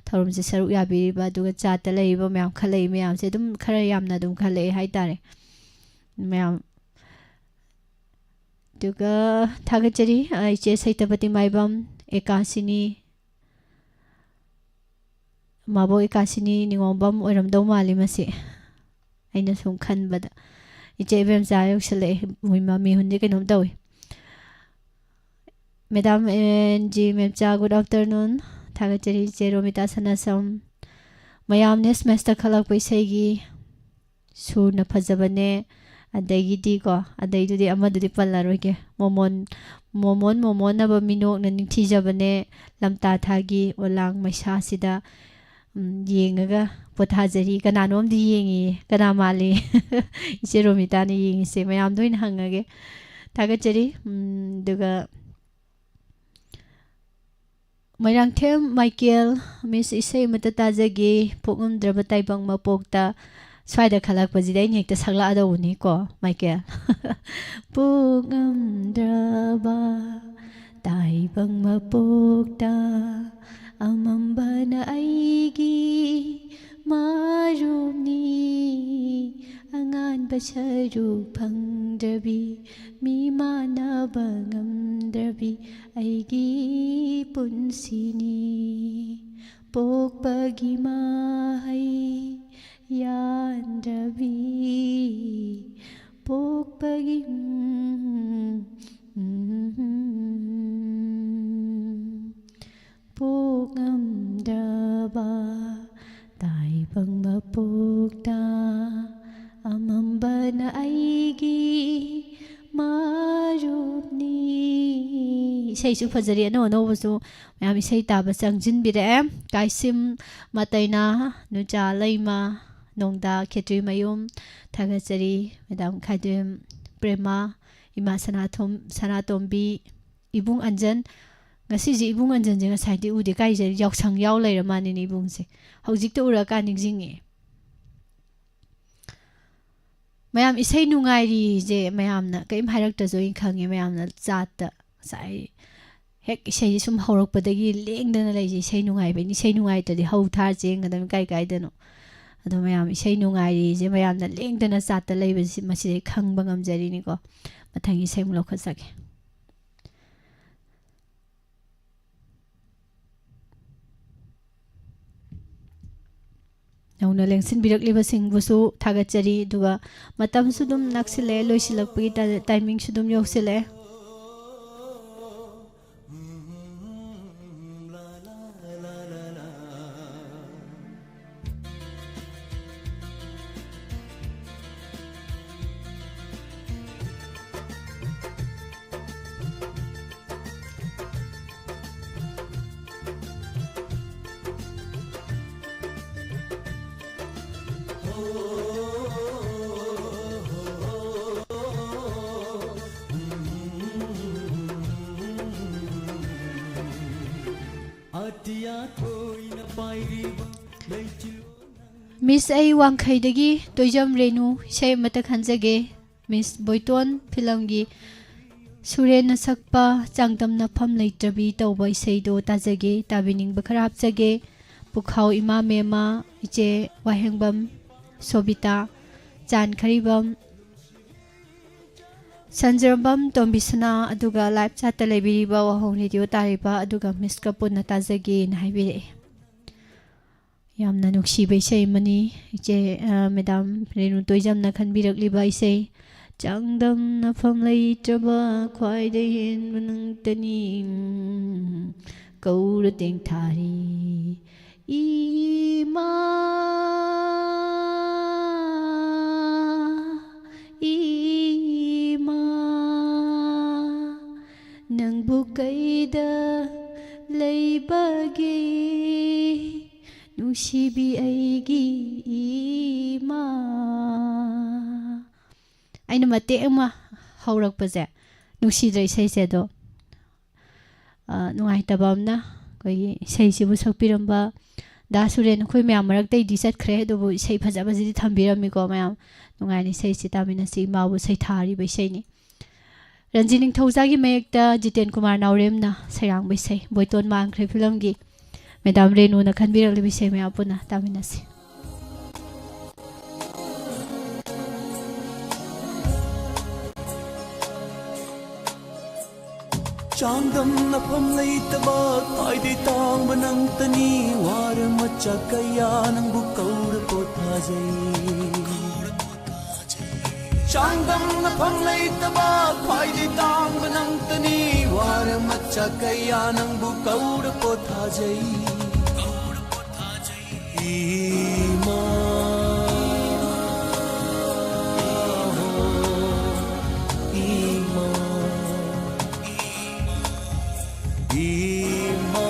ꯊꯧꯔꯝꯁꯦ ꯁꯔꯨꯛ ꯌꯥꯕꯤꯔꯤꯕ, ꯑꯗꯨꯒ ꯆꯥꯠꯇ ꯂꯩꯔꯤꯕ ꯃꯌꯥꯝ, ꯈꯜꯂꯛꯏ ꯃꯌꯥꯝꯁꯦ ꯑꯗꯨꯝ ꯈꯔ ꯌꯥꯝꯅ ꯑꯗꯨꯝ ꯈꯜꯂꯛꯑꯦ ꯍꯥꯏꯇꯥꯔꯦ ꯃꯌꯥꯝ꯫ ꯑꯗꯨꯒ ꯊꯥꯒꯠꯆꯔꯤ, ꯑ, ꯏꯆꯦ ꯁꯩꯇꯄꯇꯤ ꯃꯥꯏꯕꯝ, ꯑꯦꯀꯥꯁꯤꯅꯤ, ꯃꯥꯕꯣꯛ ꯑꯦꯀꯥꯁꯤꯅꯤ ꯅꯤꯉꯣꯝꯕꯝ ꯑꯣꯏꯔꯝꯗꯧ ꯃꯥꯜꯂꯤ ꯃꯁꯤ, ꯑꯩꯅ ꯁꯨꯝ ꯈꯟꯕꯗ꯫ ꯏꯆꯦ ꯏꯕꯦꯝꯆꯥ ꯌꯧꯁꯜꯂꯛꯑꯦ, ꯃꯣꯏ ꯃꯃꯤ ꯍꯨꯟꯗꯤ ꯀꯩꯅꯣꯝ ꯇꯧꯏ꯫ Madam N G Memcha, good afternoon꯫ ꯊꯥꯒꯠꯆꯔꯤ ꯏꯆꯦ ꯔꯣꯃꯤꯇꯥ ꯁꯅꯥꯁꯝ꯫ ꯃꯌꯥꯝ ꯅꯦꯛꯁ ꯃꯦꯁꯇ ꯈꯜꯂꯛꯄ ꯏꯁꯩꯒꯤ ꯁꯨꯔꯅ ꯐꯖꯕꯅꯦ꯫ ꯑꯗꯒꯤꯗꯤꯀꯣ, ꯑꯗꯩꯗꯨꯗꯤ ꯑꯃꯗꯨꯗꯤ ꯄꯜꯂꯔꯣꯏꯒꯦ꯫ ꯃꯣꯃꯣꯟ, ꯃꯣꯃꯣꯟ, ꯃꯣꯃꯣꯟꯅꯕ ꯃꯤꯅꯣꯛꯅ ꯅꯤꯡꯊꯤꯖꯕꯅꯦ꯫ ꯂꯝꯇꯥ ꯊꯥꯒꯤ ꯑꯣꯂꯥꯡ ꯃꯩꯁꯥꯁꯤꯗ, ꯎꯝ, ꯌꯦꯡꯉꯒ ꯄꯣꯊꯥꯖꯔꯤ꯫ ꯀꯅꯥꯅꯣꯝꯗꯤ ꯌꯦꯡꯉꯤꯌꯦ꯫ ꯀꯅꯥ ꯃꯥꯜꯂꯤ? ꯏꯆꯦ ꯔꯣꯃꯤꯇꯥꯅ ꯌꯦꯡꯉꯤꯁꯦ꯫ ꯃꯌꯥꯝꯗ ꯑꯣꯏꯅ ꯍꯪꯉꯒꯦ꯫ ꯊꯥꯒꯠꯆꯔꯤ꯫ ꯎꯝ, ꯑꯗꯨꯒ ꯃꯣꯏꯔꯥꯡꯊꯦꯝ ꯃꯥꯏꯀꯦꯜ, ꯃꯤꯁ, ꯏꯁꯩ ꯑꯃꯠꯇ ꯇꯥꯖꯒꯦ, ꯄꯣꯛꯉꯝꯗ꯭ꯔꯕ ꯇꯥꯏꯕꯪ ꯃꯄꯣꯛꯇ꯫ ꯁ꯭ꯋꯥꯏꯗ ꯈꯜꯂꯛꯄꯁꯤꯗ ꯑꯩꯅ ꯍꯦꯛꯇ ꯁꯛꯂꯛꯑꯗꯧꯕꯅꯤꯀꯣ, ꯃꯥꯏꯀꯦꯜ꯫ ꯄꯣꯛꯉꯝꯗ꯭ꯔꯕ ꯇꯥꯏꯕꯪ ꯃꯄꯣꯛꯇ ꯑꯃꯝꯕꯅ ꯑꯩꯒꯤ ꯃꯔꯨꯞꯅꯤ꯫ ꯑꯉꯥꯟꯕ ꯁꯔꯨꯛ ꯐꯪꯗ꯭ꯔꯕꯤ, ꯃꯤꯃꯥꯟꯅꯕ ꯉꯝꯗ꯭ꯔꯕꯤ ꯑꯩꯒꯤ ꯄꯨꯟꯁꯤꯅꯤ꯫ ꯄꯣꯛꯄꯒꯤ ꯃꯍꯩ ꯌꯥꯟꯗ꯭ꯔꯕꯤ, ꯄꯣꯛꯄꯒꯤ, ꯎꯝ, ꯎꯝ, ꯄꯣꯛꯉꯝꯗ꯭ꯔꯕ ꯇꯥꯏꯕꯪ ꯃꯄꯣꯛꯇ ꯑꯃꯝꯕꯅ ꯑꯩꯒꯤ ꯃꯔꯨꯞꯅꯤ꯫ ꯏꯁꯩꯁꯨ ꯐꯖꯔꯤ, ꯑꯅꯧ ꯑꯅꯧꯕꯁꯨ ꯃꯌꯥꯝ ꯏꯁꯩ ꯇꯥꯕ ꯆꯪꯁꯤꯟꯕꯤꯔꯛꯑꯦ꯫ ꯀꯥꯏꯁꯤꯝ ꯃꯇꯩꯅ, ꯅꯨꯆꯥ ꯂꯩꯃ, ꯅꯣꯡꯗꯥ ꯈꯦꯇ꯭ꯔꯤꯃꯌꯨꯝ, ꯊꯥꯒꯠꯆꯔꯤ꯫ ꯃꯦꯗꯥꯝ ꯈꯥꯏꯗꯦꯝ ꯄ꯭ꯔꯦꯃ, ꯏꯃꯥ ꯁꯅꯥꯊꯣꯝ-, ꯁꯅꯥꯇꯣꯝꯕꯤ, ꯏꯕꯨꯡ ꯑꯟꯖꯟ꯫ ꯉꯁꯤꯁꯦ ꯏꯕꯨꯡ ꯑꯟꯖꯟꯁꯦ ꯉꯁꯥꯏꯗꯤ ꯎꯗꯦ꯫ ꯀꯥꯏꯁꯦ ꯌꯥꯎꯁꯪ ꯌꯥꯎ ꯂꯩꯔ ꯃꯥꯅꯤꯅꯦ ꯏꯕꯨꯡꯁꯦ꯫ ꯍꯧꯖꯤꯛꯇ ꯎꯔꯀꯥꯟ ꯅꯤꯡꯁꯤꯡꯉꯦ꯫ ꯃꯌꯥꯝ ꯏꯁꯩ ꯅꯨꯡꯉꯥꯏꯔꯤꯁꯦ ꯃꯌꯥꯝꯅ ꯀꯔꯤꯝ ꯍꯥꯏꯔꯛꯇ꯭ꯔꯁꯨ ꯑꯩꯅ ꯈꯪꯉꯦ꯫ ꯃꯌꯥꯝꯅ ꯆꯥꯠꯇ ꯉꯁꯥꯏ ꯍꯦꯛ ꯏꯁꯩꯁꯦ ꯁꯨꯝ ꯍꯧꯔꯛꯄꯗꯒꯤ ꯂꯦꯡꯗꯅ ꯂꯩꯁꯦ꯫ ꯏꯁꯩ ꯅꯨꯡꯉꯥꯏꯕꯩꯅꯤ꯫ ꯏꯁꯩ ꯅꯨꯡꯉꯥꯏꯇ꯭ꯔꯗꯤ ꯍꯧ ꯊꯥꯔ ꯆꯦꯟꯒꯗꯕꯅꯤ ꯀꯥꯏ ꯀꯥꯏꯗꯅꯣ꯫ ꯑꯗꯣ ꯃꯌꯥꯝ ꯏꯁꯩ ꯅꯨꯡꯉꯥꯏꯔꯤꯁꯦ ꯃꯌꯥꯝꯅ ꯂꯦꯡꯗꯅ ꯆꯥꯠꯇ ꯂꯩꯕꯁꯤ, ꯃꯁꯤꯗꯩ ꯈꯪꯕ ꯉꯝꯖꯔꯤꯅꯤꯀꯣ꯫ ꯃꯊꯪꯒꯤ ꯏꯁꯩ ꯑꯃꯨꯛ ꯂꯧꯈꯠꯆꯒꯦ꯫ ꯅꯧꯅ ꯂꯦꯡꯁꯤꯟꯕꯤꯔꯛꯂꯤꯕꯁꯤꯡꯕꯨꯁꯨ ꯊꯥꯒꯠꯆꯔꯤ꯫ ꯑꯗꯨꯒ ꯃꯇꯝꯁꯨ ꯑꯗꯨꯝ ꯅꯛꯁꯤꯜꯂꯛꯑꯦ, ꯂꯣꯏꯁꯤꯜꯂꯛꯄꯒꯤ ꯇ-, ꯇꯥꯏꯃꯤꯡꯁꯨ ꯑꯗꯨꯝ ꯌꯧꯁꯤꯜꯂꯛꯑꯦ꯫ ꯑꯇꯤꯌꯥ ꯊꯣꯏꯅ ꯄꯥꯏꯔꯤꯕ ꯂꯩꯆꯤꯜ ꯃꯤꯁ, ꯑꯩ ꯋꯥꯡꯈꯩꯗꯒꯤ ꯇꯣꯏꯖꯝ ꯔꯦꯅꯨ ꯏꯁꯩ ꯑꯃꯠꯇ ꯈꯟꯖꯒꯦ꯫ ꯃꯤꯁ, ꯕꯣꯏꯇꯣꯟ ꯐꯤꯂꯝꯒꯤ ꯁꯨꯔꯦꯟꯅ ꯁꯛꯄ ꯆꯥꯡꯗꯝꯅꯐꯝ ꯂꯩꯇ꯭ꯔꯕꯤ ꯇꯧꯕ ꯏꯁꯩꯗꯣ ꯇꯥꯖꯒꯦ, ꯇꯥꯕꯤꯅꯤꯡꯕ ꯈꯔ ꯍꯥꯞꯆꯒꯦ꯫ ꯄꯨꯈꯥꯎ ꯏꯃꯥ ꯃꯦꯃꯥ, ꯏꯆꯦ ꯋꯥꯍꯦꯡꯕꯝ ꯁꯣꯕꯤꯇꯥ, ꯆꯥꯟ ꯈꯔꯤꯕꯝ, ꯁꯟꯖꯔꯝꯕꯝ ꯇꯣꯝꯕꯤꯁꯅꯥ, ꯑꯗꯨꯒ ꯂꯥꯏꯚ ꯆꯥꯠꯇ ꯂꯩꯕꯤꯔꯤꯕ ꯋꯥꯍꯣꯡ ꯔꯦꯗꯤꯑꯣ ꯇꯥꯔꯤꯕ ꯑꯗꯨꯒ ꯃꯤꯁꯀ ꯄꯨꯟꯅ ꯇꯥꯖꯒꯦꯅ ꯍꯥꯏꯕꯤꯔꯛꯑꯦ꯫ ꯌꯥꯝꯅ ꯅꯨꯡꯁꯤꯕ ꯏꯁꯩ ꯑꯃꯅꯤ꯫ ꯏꯆꯦ, ꯑ, ꯃꯦꯗꯥꯝ ꯔꯦꯅꯨ ꯇꯣꯏꯖꯝꯅ ꯈꯟꯕꯤꯔꯛꯂꯤꯕ ꯏꯁꯩ, ꯆꯥꯡꯗꯝꯅꯐꯝ ꯂꯩꯇ꯭ꯔꯕ ꯈ꯭ꯋꯥꯏꯗꯒꯤ ꯍꯦꯟꯕ ꯅꯪꯇꯅꯤ, ꯎꯝ, ꯀꯧꯔ ꯇꯦꯡꯊꯥꯔꯤ ꯏꯃꯥ, ꯏꯃꯥ, ꯅꯪꯕꯨ ꯀꯩꯗ ꯂꯩꯕꯒꯦ, ꯅꯨꯡꯁꯤꯕꯤ ꯑꯩꯒꯤ ꯏꯃꯥ꯫ ꯑꯩꯅ ꯃꯇꯦꯛ ꯑꯃ ꯍꯧꯔꯛꯄꯁꯦ ꯅꯨꯡꯁꯤꯗ꯭ꯔ ꯏꯁꯩꯁꯦ? ꯑꯗꯣ, ꯑ, ꯅꯨꯡꯉꯥꯏꯇꯕ ꯑꯃꯅ ꯑꯩꯈꯣꯏꯒꯤ ꯏꯁꯩꯁꯤꯕꯨ ꯁꯛꯄꯤꯔꯝꯕ ꯗꯥ ꯁꯨꯔꯦꯟ, ꯑꯩꯈꯣꯏ ꯃꯌꯥꯝ ꯃꯔꯛꯇꯩꯗꯤ ꯆꯠꯈ꯭ꯔꯦ, ꯑꯗꯨꯕꯨ ꯏꯁꯩ ꯐꯖꯕꯁꯤꯗꯤ ꯊꯝꯕꯤꯔꯝꯃꯤꯀꯣ꯫ ꯃꯌꯥꯝ ꯅꯨꯡꯉꯥꯏꯅ ꯏꯁꯩꯁꯤ ꯇꯥꯃꯤꯟꯅꯁꯤ, ꯏꯃꯥꯕꯨ ꯁꯩꯊꯥꯔꯤꯕ ꯏꯁꯩꯅꯤ꯫ ꯔꯟꯖꯤ ꯅꯤꯡꯊꯧꯖꯥꯒꯤ ꯃꯌꯦꯛꯇ ꯖꯤꯇꯦꯟ ꯀꯨꯃꯥꯔ ꯅꯥꯎꯔꯦꯝꯅ ꯁꯩꯔꯥꯡꯕ ꯏꯁꯩ, ꯕꯣꯏꯇꯣꯟ ꯃꯥꯡꯈ꯭ꯔꯦ ꯐꯤꯂꯝꯒꯤ꯫ ꯃꯦꯗꯥꯝ ꯔꯦꯅꯨꯅ ꯈꯟꯕꯤꯔꯛꯂꯤꯕ ꯏꯁꯩ ꯃꯌꯥꯝ ꯄꯨꯟꯅ ꯇꯥꯃꯤꯟꯅꯁꯤ꯫ ꯆꯥꯡꯗꯝꯅꯐꯝ ꯂꯩꯇꯕ ꯈ꯭ꯋꯥꯏꯗꯩ ꯇꯥꯡꯕ ꯅꯪꯇꯅꯤ, ꯋꯥꯔ ꯃꯆꯥ ꯀꯌꯥ ꯅꯪꯕꯨ ꯀꯧꯔ ꯄꯣꯊꯥꯖꯩ꯫ ꯆꯥꯡꯗꯝꯅꯐꯝ ꯂꯩꯇꯕ ꯈ꯭ꯋꯥꯏꯗꯩ ꯇꯥꯡꯕ ꯅꯪꯇꯅꯤ, ꯋꯥꯔ ꯃꯆꯥ ꯀꯌꯥ ꯅꯪꯕꯨ ꯀꯧꯔ ꯄꯣꯊꯥꯖꯩ꯫ ꯏꯃꯥ, ꯏꯃꯥ, ꯏꯃꯥ, ꯏꯃꯥ꯫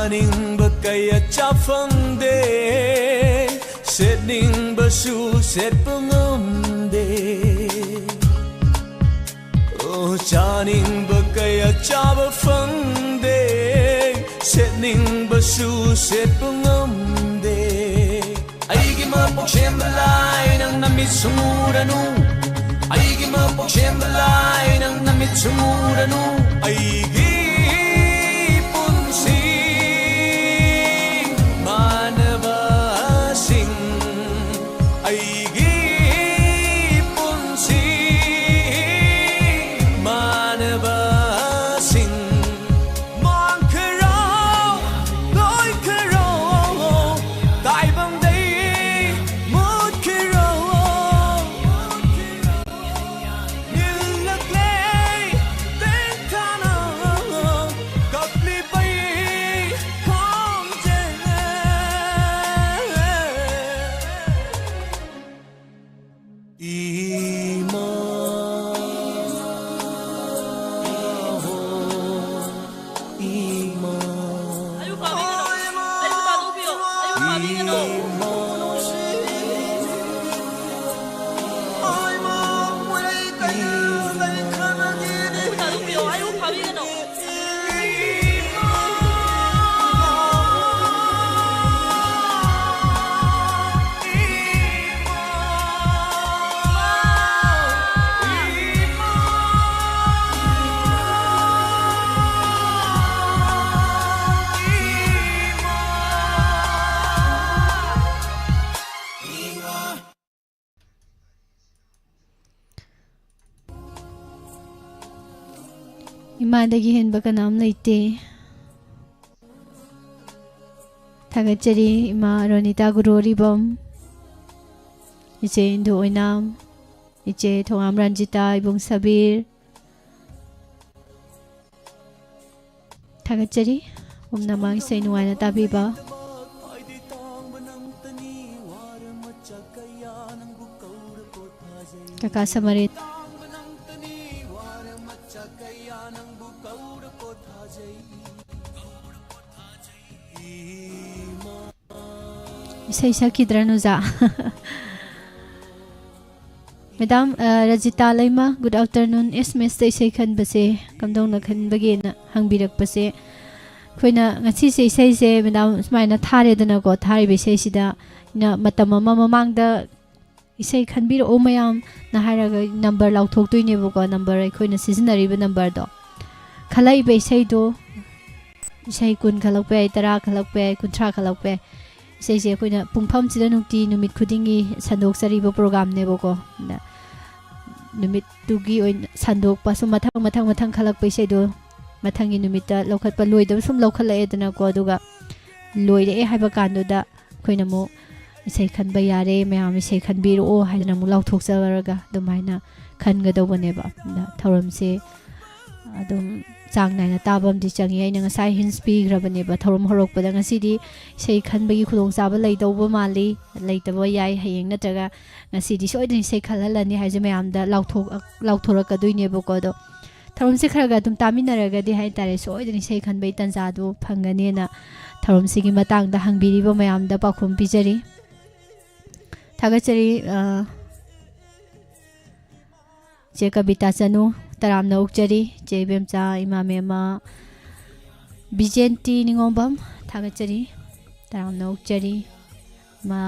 ꯆꯥꯅꯤꯡꯕ ꯀꯌꯥ ꯆꯥ ꯐꯪꯗꯦ, ꯁꯦꯠꯅꯤꯡꯕꯁꯨ ꯁꯦꯠꯄ ꯉꯝꯗꯦ꯫ ꯑꯣ, ꯆꯥꯅꯤꯡꯕ ꯀꯌꯥ ꯆꯥꯕ ꯐꯪꯗꯦ, ꯁꯦꯠꯅꯤꯡꯕꯁꯨ ꯁꯦꯠꯄ ꯉꯝꯗꯦ꯫ ꯑꯩꯒꯤ ꯃꯄꯣꯛ ꯁꯦꯝꯕ ꯂꯥꯏ, ꯅꯪ ꯅꯃꯤꯠ ꯁꯨꯡ ꯎꯔꯅꯨ꯫ ꯑꯩꯒꯤ ꯃꯄꯣꯛ ꯁꯦꯝꯕ ꯂꯥꯏ, ꯅꯪ ꯅꯃꯤꯠ ꯁꯨꯡ ꯎꯔꯅꯨ꯫ ꯑꯩꯒꯤ ꯄꯨꯟꯁꯤ ꯃꯥꯟꯅꯕꯁꯤꯡ, ꯑꯩꯒꯤ ꯄꯨꯟꯁꯤ ꯃꯥꯟꯅꯕꯁꯤꯡ꯫ ꯃꯥꯡꯈ꯭ꯔꯣ, ꯂꯣꯏꯈ꯭ꯔꯣ, ꯇꯥꯏꯕꯪꯗꯩ ꯃꯨꯠꯈ꯭ꯔꯣ꯫ ꯅꯤꯜꯂꯛꯂꯦ ꯇꯦꯡꯊꯥꯅ ꯀꯞꯂꯤꯕꯩ ꯈꯣꯟꯖꯦꯜ꯫ ꯏꯃꯥ, ꯏꯃꯥ꯫ ꯑꯌꯨꯛ ꯄꯥꯕꯤꯒꯅꯣ꯫ ꯑꯌꯨꯛ ꯄꯥꯕꯤꯒꯅꯣ꯫ ꯑꯌꯨꯛ ꯄꯥꯕꯤꯒꯅꯣ꯫ ꯏꯃꯥꯗꯒꯤ ꯍꯦꯟꯕ ꯀꯅꯥꯝ ꯂꯩꯇꯦ꯫ ꯊꯥꯒꯠꯆꯔꯤ ꯏꯃꯥ ꯔꯣꯅꯤꯇꯥ ꯒꯨꯔꯣꯔꯤꯕꯝ, ꯏꯆꯦ ꯏꯟꯗꯨ ꯑꯣꯏꯅꯥꯝ, ꯏꯆꯦ ꯊꯣꯉꯥꯝ ꯔꯟꯖꯤꯇꯥ, ꯏꯕꯨꯡ ꯁꯕꯤꯔ꯫ ꯊꯥꯒꯠꯆꯔꯤ ꯄꯨꯝꯅꯃꯛ ꯏꯁꯩ ꯅꯨꯡꯉꯥꯏꯅ ꯇꯥꯕꯤꯕ꯫ ꯀꯀꯥ ꯁꯃꯔꯦꯟ꯫ ꯏꯁꯩ ꯁꯛꯈꯤꯗ꯭ꯔꯥ ꯅꯨꯖꯥ? ꯃꯦꯗꯥꯝ, ꯑ, ꯔꯖꯤꯇꯥ ꯂꯩꯃ, good afternoon꯫ ꯑꯦꯁ ꯑꯦꯝ ꯑꯦꯁꯇ ꯏꯁꯩ ꯈꯟꯕꯁꯦ ꯀꯝꯗꯧꯅ ꯈꯟꯕꯒꯦꯅ ꯍꯪꯕꯤꯔꯛꯄꯁꯦ, ꯑꯩꯈꯣꯏꯅ ꯉꯁꯤꯁꯦ ꯏꯁꯩꯁꯦ ꯃꯦꯗꯥꯝ ꯁꯨꯃꯥꯏꯅ ꯊꯥꯔꯦꯗꯅꯀꯣ, ꯊꯥꯔꯤꯕ ꯏꯁꯩꯁꯤꯗ ꯑꯩꯅ ꯃꯇꯝ ꯑꯃ ꯃꯃꯥꯡꯗ ꯏꯁꯩ ꯈꯟꯕꯤꯔꯛꯑꯣ ꯃꯌꯥꯝꯅ ꯍꯥꯏꯔꯒ ꯅꯝꯕꯔ ꯂꯥꯎꯊꯣꯛꯇꯣꯏꯅꯦꯕꯀꯣ, ꯅꯝꯕꯔ ꯑꯩꯈꯣꯏꯅ ꯁꯤꯖꯤꯟꯅꯔꯤꯕ ꯅꯝꯕꯔꯗꯣ꯫ ꯈꯜꯂꯛꯏꯕ ꯏꯁꯩꯗꯣ, ꯏꯁꯩ ꯀꯨꯟ ꯈꯜꯂꯛꯄ ꯌꯥꯏ, ꯇꯔꯥ ꯈꯜꯂꯛꯄ ꯌꯥꯏ, ꯀꯨꯟꯊ꯭ꯔꯥ ꯈꯜꯂꯛꯄ ꯌꯥꯏ꯫ ꯏꯁꯩꯁꯦ ꯑꯩꯈꯣꯏꯅ ꯄꯨꯡꯐꯝꯁꯤꯗ ꯅꯨꯡꯇꯤ ꯅꯨꯃꯤꯠ ꯈꯨꯗꯤꯡꯒꯤ ꯁꯟꯗꯣꯛꯆꯔꯤꯕ ꯄ꯭ꯔꯣꯒꯥꯝꯅꯦꯕꯀꯣ꯫ ꯑꯗ ꯅꯨꯃꯤꯠꯇꯨꯒꯤ ꯑꯣꯏꯅ ꯁꯟꯗꯣꯛꯄ ꯁꯨꯝ ꯃꯊꯪ ꯃꯊꯪ ꯃꯊꯪ ꯈꯜꯂꯛꯄ ꯏꯁꯩꯗꯣ ꯃꯊꯪꯒꯤ ꯅꯨꯃꯤꯠꯇ ꯂꯧꯈꯠꯄ ꯂꯣꯏꯗꯕ ꯁꯨꯝ ꯂꯧꯈꯠꯂꯛꯑꯦꯗꯅꯀꯣ꯫ ꯑꯗꯨꯒ ꯂꯣꯏꯔꯛꯑꯦ ꯍꯥꯏꯕ ꯀꯥꯟꯗꯨꯗ ꯑꯩꯈꯣꯏꯅ ꯑꯃꯨꯛ "ꯏꯁꯩ ꯈꯟꯕ ꯌꯥꯔꯦ, ꯃꯌꯥꯝ ꯏꯁꯩ ꯈꯟꯕꯤꯔꯛꯑꯣ" ꯍꯥꯏꯗꯅ ꯑꯃꯨꯛ ꯂꯥꯎꯊꯣꯛꯆꯔꯒ ꯑꯗꯨꯃꯥꯏꯅ ꯈꯟꯒꯗꯧꯕꯅꯦꯕ꯫ ꯑꯗ ꯊꯧꯔꯝꯁꯦ ꯑꯗꯨꯝ ꯆꯥꯡ ꯅꯥꯏꯅ ꯇꯥꯕ ꯑꯃꯗꯤ ꯆꯪꯉꯤ꯫ ꯑꯩꯅ ꯉꯁꯥꯏ ꯍꯤꯟꯁ ꯄꯤꯈ꯭ꯔꯕꯅꯦꯕ ꯊꯧꯔꯝ ꯍꯧꯔꯛꯄꯗ꯫ ꯉꯁꯤꯗꯤ ꯏꯁꯩ ꯈꯟꯕꯒꯤ ꯈꯨꯗꯣꯡꯆꯥꯕ ꯂꯩꯗꯧꯕ ꯃꯥꯜꯂꯤ, ꯂꯩꯇꯕ ꯌꯥꯏ꯫ ꯍꯌꯦꯡ ꯅꯠꯇ꯭ꯔꯒ ꯉꯁꯤꯗꯤ ꯁꯣꯏꯗꯅ ꯏꯁꯩ ꯈꯜꯍꯜꯂꯅꯤ ꯍꯥꯏꯁꯦ ꯃꯌꯥꯝꯗ ꯂꯥꯎꯊꯣꯛ-, ꯂꯥꯎꯊꯣꯔꯛꯀꯗꯣꯏꯅꯦꯕꯀꯣ꯫ ꯑꯗꯣ ꯊꯧꯔꯝꯁꯦ ꯈꯔ ꯈꯔ ꯑꯗꯨꯝ ꯇꯥꯃꯤꯟꯅꯔꯒꯗꯤ ꯍꯥꯏꯇꯥꯔꯦ, ꯁꯣꯏꯗꯅ ꯏꯁꯩ ꯈꯟꯕꯒꯤ ꯇꯥꯟꯖꯥꯗꯨ ꯐꯪꯒꯅꯦꯅ ꯊꯧꯔꯝꯁꯤꯒꯤ ꯃꯇꯥꯡꯗ ꯍꯪꯕꯤꯔꯤꯕ ꯃꯌꯥꯝꯗ ꯄꯥꯎꯈꯨꯝ ꯄꯤꯖꯔꯤ꯫ ꯊꯥꯒꯠꯆꯔꯤ꯫ ꯑ, ꯆꯦ ꯀꯕꯤꯇꯥ ꯆꯅꯨ, ꯇꯔꯥꯝꯅ ꯑꯣꯛꯆꯔꯤ꯫ ꯆꯦ ꯏꯕꯦꯝꯆꯥ, ꯏꯃꯥ ꯃꯦꯝꯃ, ꯕꯤꯖꯦꯟꯇꯤ ꯅꯤꯉꯣꯝꯕꯝ, ꯊꯥꯒꯠꯆꯔꯤ꯫ ꯇꯔꯥꯝꯅ ꯑꯣꯛꯆꯔꯤ꯫ ꯏꯃꯥ,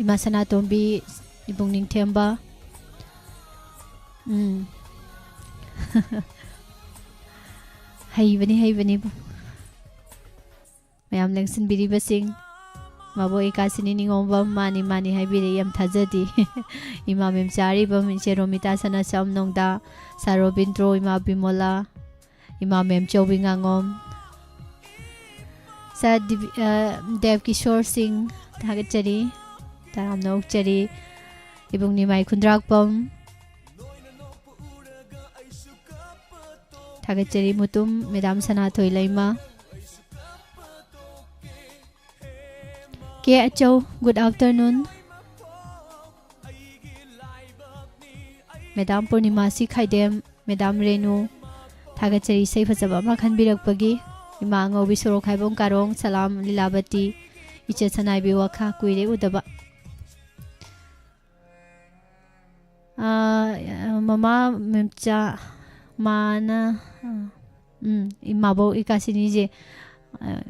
ꯏꯃꯥ ꯁꯅꯥꯇꯣꯝꯕꯤ, ꯏꯕꯨꯡ ꯅꯤꯡꯊꯦꯝꯕ꯫ ꯎꯝ꯫ ꯍꯩꯕꯅꯤ, ꯍꯩꯕꯅꯤ꯫ ꯃꯌꯥꯝ ꯂꯦꯡꯁꯤꯟꯕꯤꯔꯤꯕꯁꯤꯡ, ꯃꯕꯣꯛ ꯏꯀꯥꯁꯤꯅꯤ ꯅꯤꯉꯣꯝꯕꯝ, ꯃꯥꯅꯤ, ꯃꯥꯅꯤ ꯍꯥꯏꯕꯤꯔꯛꯏ, ꯌꯥꯝ ꯊꯥꯖꯗꯦ꯫ ꯏꯃꯥ ꯃꯦꯝꯆꯥ ꯑꯔꯤꯕꯝ, ꯏꯆꯦ ꯔꯣꯃꯤꯇꯥ ꯁꯅꯥꯁꯝ ꯅꯣꯡꯗꯥ, ꯁꯥꯔ ꯔꯣꯕꯤꯟꯗ꯭ꯔꯣ, ꯏꯃꯥ ꯕꯤꯃꯣꯂꯥ, ꯏꯃꯥ ꯃꯦꯝꯆꯧꯕꯤ ꯉꯥꯉꯣꯝ, ꯁꯥꯔ ꯗꯤꯕꯤ-, ꯑ, ꯗꯦꯕ ꯀꯤꯁꯣꯔ ꯁꯤꯡ, ꯊꯥꯒꯠꯆꯔꯤ, ꯇꯔꯥꯝꯅ ꯑꯣꯛꯆꯔꯤ꯫ ꯏꯕꯨꯡ ꯅꯤꯃꯥꯏ ꯈꯨꯟꯗ꯭ꯔꯥꯛꯄꯝ, ꯊꯥꯒꯠꯆꯔꯤ꯫ ꯃꯨꯇꯨꯝ, ꯃꯦꯗꯥꯝ ꯁꯅꯥꯊꯣꯏ ꯂꯩꯃ꯫ ꯀꯦ Achou, good afternoon꯫ Madam Purnimashi Khaidem, madam Renu, ꯊꯥꯒꯠꯆꯔꯤ ꯏꯁꯩ ꯐꯖꯕ ꯑꯃ ꯈꯟꯕꯤꯔꯛꯄꯒꯤ꯫ ꯏꯃꯥ ꯑꯉꯧꯕꯤ ꯁꯣꯔꯣꯛ ꯈꯥꯏꯕꯣꯝ ꯀꯥꯔꯣꯡ, ꯁꯂꯥꯝ ꯂꯤꯂꯥꯕꯇꯤ, ꯏꯆꯦ ꯁꯅꯥꯏꯕꯤ ꯋꯥꯈꯥ, ꯀꯨꯏꯔꯦ ꯎꯗꯕ꯫ ꯑꯥ, ꯃꯃꯥ ꯃꯦꯝꯆꯥ, ꯃꯥꯅ, ꯑꯥ, ꯎꯝ, ꯏꯃꯥꯕꯣꯛ ꯏꯀꯥꯁꯤꯅꯤꯁꯦ, ꯑꯥ,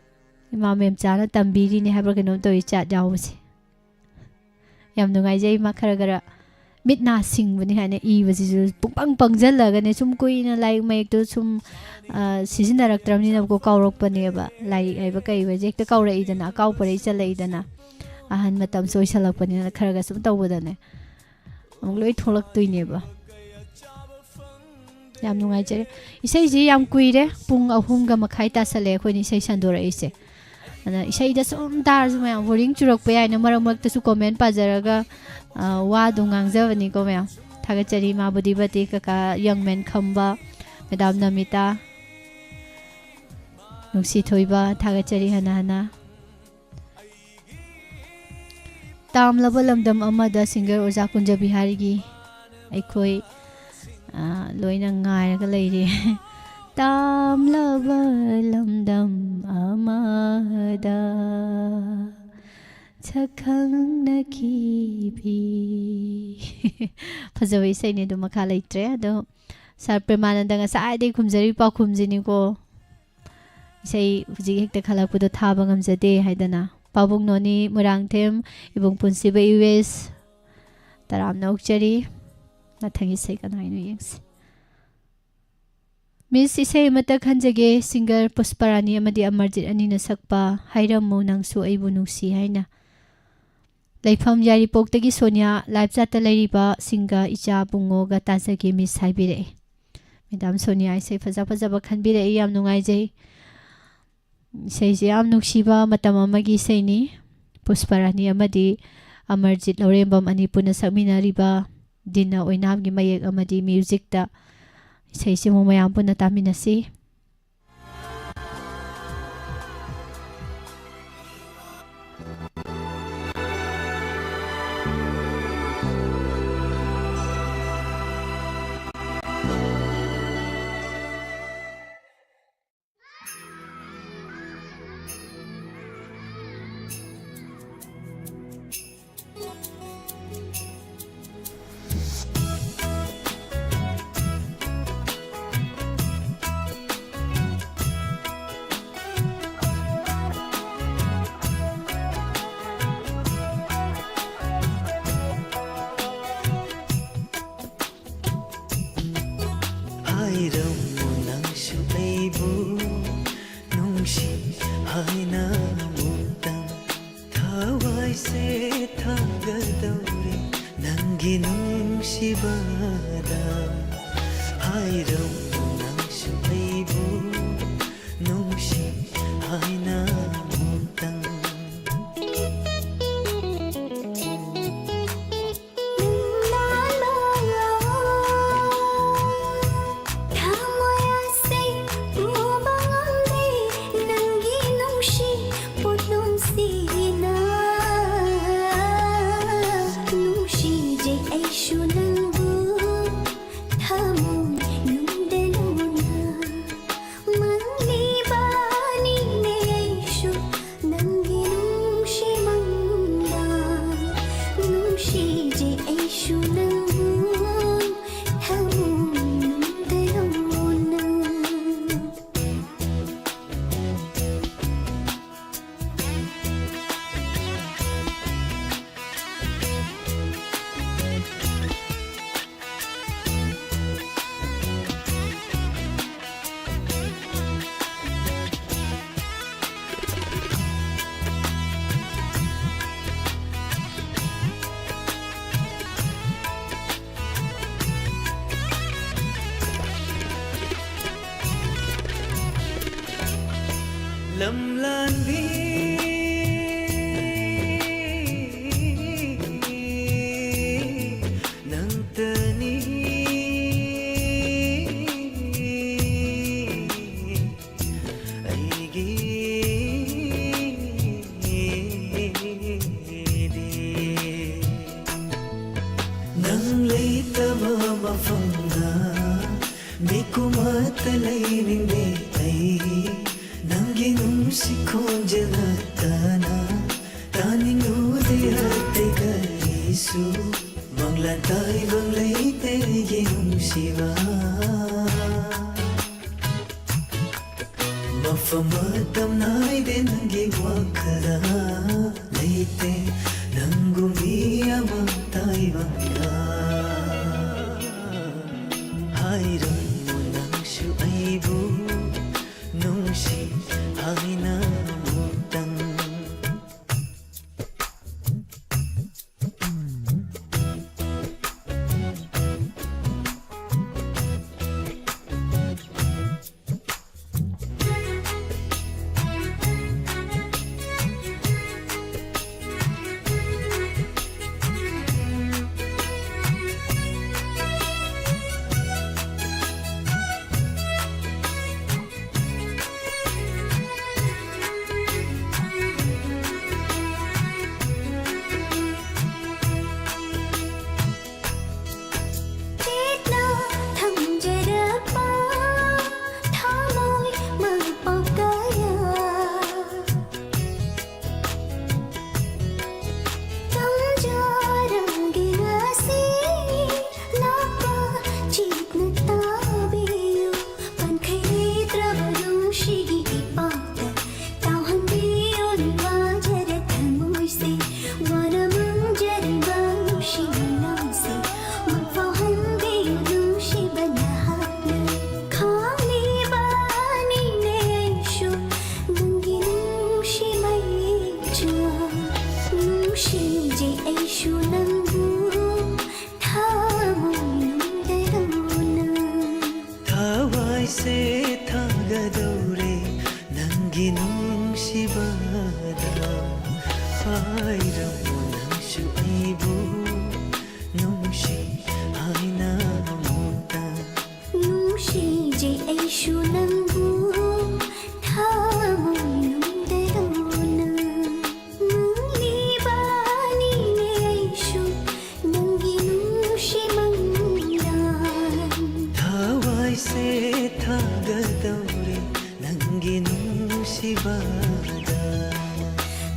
ꯏꯃꯥ ꯃꯦꯝꯆꯥꯅ ꯇꯝꯕꯤꯔꯤꯅꯦ ꯍꯥꯏꯕ꯭ꯔꯥ ꯀꯩꯅꯣꯝ ꯇꯧꯏ ꯆꯥꯠ ꯌꯥꯎꯕꯁꯦ꯫ ꯌꯥꯝ ꯅꯨꯡꯉꯥꯏꯖꯩ, ꯏꯃꯥ ꯈꯔ ꯈꯔ ꯃꯤꯠ ꯅꯥ ꯁꯤꯡꯕꯅꯤ ꯍꯥꯏꯅ ꯏꯕꯁꯤꯁꯨ ꯄꯨꯡꯄꯪ ꯄꯪꯁꯤꯜꯂꯒꯅꯦ, ꯁꯨꯝ ꯀꯨꯏꯅ ꯂꯥꯏꯔꯤꯛ ꯃꯌꯦꯛꯇꯨ ꯁꯨꯝ, ꯑꯥ, ꯁꯤꯖꯤꯟꯅꯔꯛꯇ꯭ꯔꯕꯅꯤꯅꯀꯣ, ꯀꯥꯎꯔꯛꯄꯅꯦꯕ꯫ ꯂꯥꯏꯔꯤꯛ ꯍꯥꯏꯕ ꯀꯩ ꯍꯥꯏꯕꯁꯦ ꯍꯦꯛꯇ ꯀꯥꯎꯔꯛꯏꯗꯅ, ꯑꯀꯥꯎ ꯄꯔꯩ ꯆꯠꯂꯛꯏꯗꯅ꯫ ꯑꯍꯟ ꯃꯇꯝꯁꯨ ꯑꯣꯏꯁꯜꯂꯛꯄꯅꯤꯅ ꯈꯔ ꯈꯔ ꯁꯨꯝ ꯇꯧꯕꯗꯅꯦ ꯑꯃꯨꯛ ꯂꯣꯏ ꯊꯣꯛꯂꯛꯇꯣꯏꯅꯦꯕ꯫ ꯌꯥꯝ ꯅꯨꯡꯉꯥꯏꯖꯔꯦ꯫ ꯏꯁꯩꯁꯤ ꯌꯥꯝ ꯀꯨꯏꯔꯦ, ꯄꯨꯡ ꯑꯍꯨꯝꯒ ꯃꯈꯥꯏ ꯇꯥꯁꯜꯂꯦ ꯑꯩꯈꯣꯏꯅ ꯏꯁꯩ ꯁꯟꯗꯣꯔꯛꯏꯁꯦ꯫ ꯑꯗ ꯏꯁꯩꯗ ꯁꯨꯝ ꯇꯥꯔꯁꯨ ꯃꯌꯥꯝ ꯕꯣꯔꯤꯡ ꯆꯨꯔꯛꯄ ꯌꯥꯏꯅ ꯃꯔꯛ ꯃꯔꯛꯇꯁꯨ ꯀꯣꯃꯦꯟ ꯄꯥꯖꯔꯒ, ꯑ, ꯋꯥꯗꯨ ꯉꯥꯡꯖꯕꯅꯤꯀꯣ ꯃꯌꯥꯝ꯫ ꯊꯥꯒꯠꯆꯔꯤ ꯏꯃꯥ ꯕꯣꯗꯤꯄꯇꯤ, ꯀꯀꯥ ꯌꯪꯃꯦꯟ ꯈꯝꯕ, ꯃꯦꯗꯥꯝ ꯅꯃꯤꯇꯥ꯫ ꯅꯨꯡꯁꯤ ꯊꯣꯏꯕ, ꯊꯥꯒꯠꯆꯔꯤ ꯍꯟꯅ ꯍꯟꯅ꯫ ꯇꯥꯝꯂꯕ ꯂꯝꯗꯝ ꯑꯃꯗ ꯁꯤꯡꯒꯔ ꯑꯣꯖꯥ ꯀꯨꯟꯖ ꯕꯤꯍꯥꯔꯤꯒꯤ ꯑꯩꯈꯣꯏ, ꯑ, ꯂꯣꯏꯅ ꯉꯥꯏꯔꯒ ꯂꯩꯔꯤ꯫ ꯇꯥꯝꯂꯕ ꯂꯝꯗꯝ ꯑꯃꯗ ꯁꯛꯈꯪꯅꯈꯤꯕꯤ꯫ ꯐꯖꯕ ꯏꯁꯩꯅꯤ, ꯑꯗꯨ ꯃꯈꯥ ꯂꯩꯇ꯭ꯔꯦ꯫ ꯑꯗꯣ ꯁꯥꯔ ꯄ꯭ꯔꯦꯃꯥꯅꯟꯗ ꯉꯁꯥꯏꯗꯒꯤ ꯈꯨꯝꯖꯔꯤ ꯄꯥꯎꯈꯨꯝꯁꯤꯅꯤꯀꯣ꯫ ꯏꯁꯩ ꯍꯧꯖꯤꯛ ꯍꯦꯛꯇ ꯈꯜꯂꯛꯄꯗꯣ ꯊꯥꯕ ꯉꯝꯖꯗꯦ ꯍꯥꯏꯗꯅ꯫ ꯄꯥꯕꯨꯡ ꯅꯣꯅꯤ ꯃꯣꯏꯔꯥꯡꯊꯦꯝ, ꯏꯕꯨꯡ ꯄꯨꯟꯁꯤꯕ ꯌꯨ ꯑꯦꯁ, ꯇꯔꯥꯝꯅ ꯑꯣꯛꯆꯔꯤ꯫ ꯃꯊꯪꯒꯤ ꯏꯁꯩ ꯀꯅꯥ ꯍꯥꯏꯅꯣ ꯌꯦꯡꯁꯤ꯫ ꯃꯤꯁ, ꯏꯁꯩ ꯑꯃꯠꯇ ꯈꯟꯖꯒꯦ, ꯁꯤꯡꯒꯔ ꯄꯨꯁꯄꯔꯥꯅꯤ ꯑꯃꯗꯤ ꯑꯃꯔꯖꯤꯠ ꯑꯅꯤꯅ ꯁꯛꯄ ꯍꯥꯏꯔꯝꯃꯨ ꯅꯪꯁꯨ ꯑꯩꯕꯨ ꯅꯨꯡꯁꯤ ꯍꯥꯏꯅ꯫ ꯂꯩꯐꯝ ꯌꯥꯏꯔꯤꯄꯣꯛꯇꯒꯤ ꯁꯣꯅꯤꯌꯥ, ꯂꯥꯏꯞ ꯆꯥꯠꯇ ꯂꯩꯔꯤꯕ ꯁꯤꯡꯒ ꯏꯆꯥ ꯕꯨꯡꯉꯣꯒ ꯇꯥꯖꯒꯦ ꯃꯤꯁ ꯍꯥꯏꯕꯤꯔꯛꯑꯦ꯫ ꯃꯦꯗꯥꯝ ꯁꯣꯅꯤꯌꯥ ꯏꯁꯩ ꯐꯖ ꯐꯖꯕ ꯈꯟꯕꯤꯔꯛꯏ, ꯌꯥꯝ ꯅꯨꯡꯉꯥꯏꯖꯩ꯫ ꯏꯁꯩꯁꯦ ꯌꯥꯝ ꯅꯨꯡꯁꯤꯕ ꯃꯇꯝ ꯑꯃꯒꯤ ꯏꯁꯩꯅꯤ꯫ ꯄꯨꯁꯄꯔꯥꯅꯤ ꯑꯃꯗꯤ ꯑꯃꯔꯖꯤꯠ ꯂꯧꯔꯦꯝꯕꯝ ꯑꯅꯤ ꯄꯨꯟꯅ ꯁꯛꯃꯤꯟꯅꯔꯤꯕ ꯗꯤꯟꯅ ꯑꯣꯏꯅꯥꯝꯒꯤ ꯃꯌꯦꯛ ꯑꯃꯗꯤ ꯃ꯭ꯌꯨꯖꯤꯛꯇ ꯏꯁꯩꯁꯤꯕꯨ ꯃꯌꯥꯝ ꯄꯨꯟꯅ ꯇꯥꯃꯤꯟꯅꯁꯤ꯫ ꯍꯥꯏꯅ ꯑꯃꯨꯛꯇꯪ ꯊꯋꯥꯏꯁꯦ ꯊꯥꯒꯗꯧꯔꯦ ꯅꯪꯒꯤ ꯅꯨꯡꯁꯤꯕꯗ꯫ ꯍꯥꯏꯔꯝꯃꯨ ꯅꯪꯁꯨ ꯑꯩꯕꯨ ꯅꯨꯡꯁꯤ ꯍꯥꯏꯅ ꯑꯃꯨꯛꯇꯪ꯫ ꯊꯃꯣꯏ ꯑꯁꯦ ꯄꯨꯕ ꯉꯝꯗꯦ ꯅꯪꯒꯤ ꯅꯨꯡꯁꯤ ꯄꯣꯠꯂꯨꯝꯁꯤꯅ꯫ ꯅꯨꯡꯁꯤꯖꯩ ꯑꯩꯁꯨ ꯅꯪꯕꯨ ꯊꯃꯣꯏ ꯅꯨꯡꯗ ꯂꯨꯅ꯫ ꯃꯪꯂꯤꯕꯅꯤꯅꯦ ꯑꯩꯁꯨ ꯅꯪꯒꯤ ꯅꯨꯡꯁꯤ ꯃꯪꯂꯥ꯫ ꯅꯨꯡꯁꯤꯖꯩ ꯑꯩꯁꯨ ꯅꯪꯕꯨ ꯊꯃꯣꯏ ꯅꯨꯡꯗ ꯂꯨꯅ꯫ ꯂꯝꯂꯥꯟꯕꯤ ꯅꯪꯇꯅꯤ ꯑꯩꯒꯤꯗꯤ꯫ ꯅꯪ ꯂꯩꯇꯕ ꯃꯐꯝꯗ ꯃꯤꯀꯨꯝ ꯑꯃꯠꯇ ꯂꯩꯅꯤꯡꯗꯦ ꯑꯩ꯫ ꯅꯪꯒꯤ ꯅꯨꯡꯁꯤ ꯈꯣꯟꯖꯦꯜ ꯅꯠꯇꯅ ꯇꯥꯅꯤꯡꯂꯨꯗꯦ ꯑꯇꯩ ꯀꯔꯤꯁꯨ꯫ ꯃꯪꯂꯥꯟ ꯇꯥꯏꯕꯪ ꯂꯩꯇꯦ ꯑꯩꯒꯤ ꯅꯨꯡꯁꯤꯕ꯫ ꯃꯐꯝ ꯃꯇꯝ ꯅꯥꯏꯗꯦ ꯅꯪꯒꯤ ꯋꯥꯈꯜꯗ ꯂꯩꯇꯦ ꯅꯪꯒꯨꯝ ꯃꯤ ꯑꯃ ꯇꯥꯏꯕꯪꯗ꯫ ꯍꯥꯏꯔꯝꯃꯨ ꯅꯪꯁꯨ ꯑꯩꯕꯨ ꯅꯨꯡꯁꯤ ꯍꯥꯏꯅ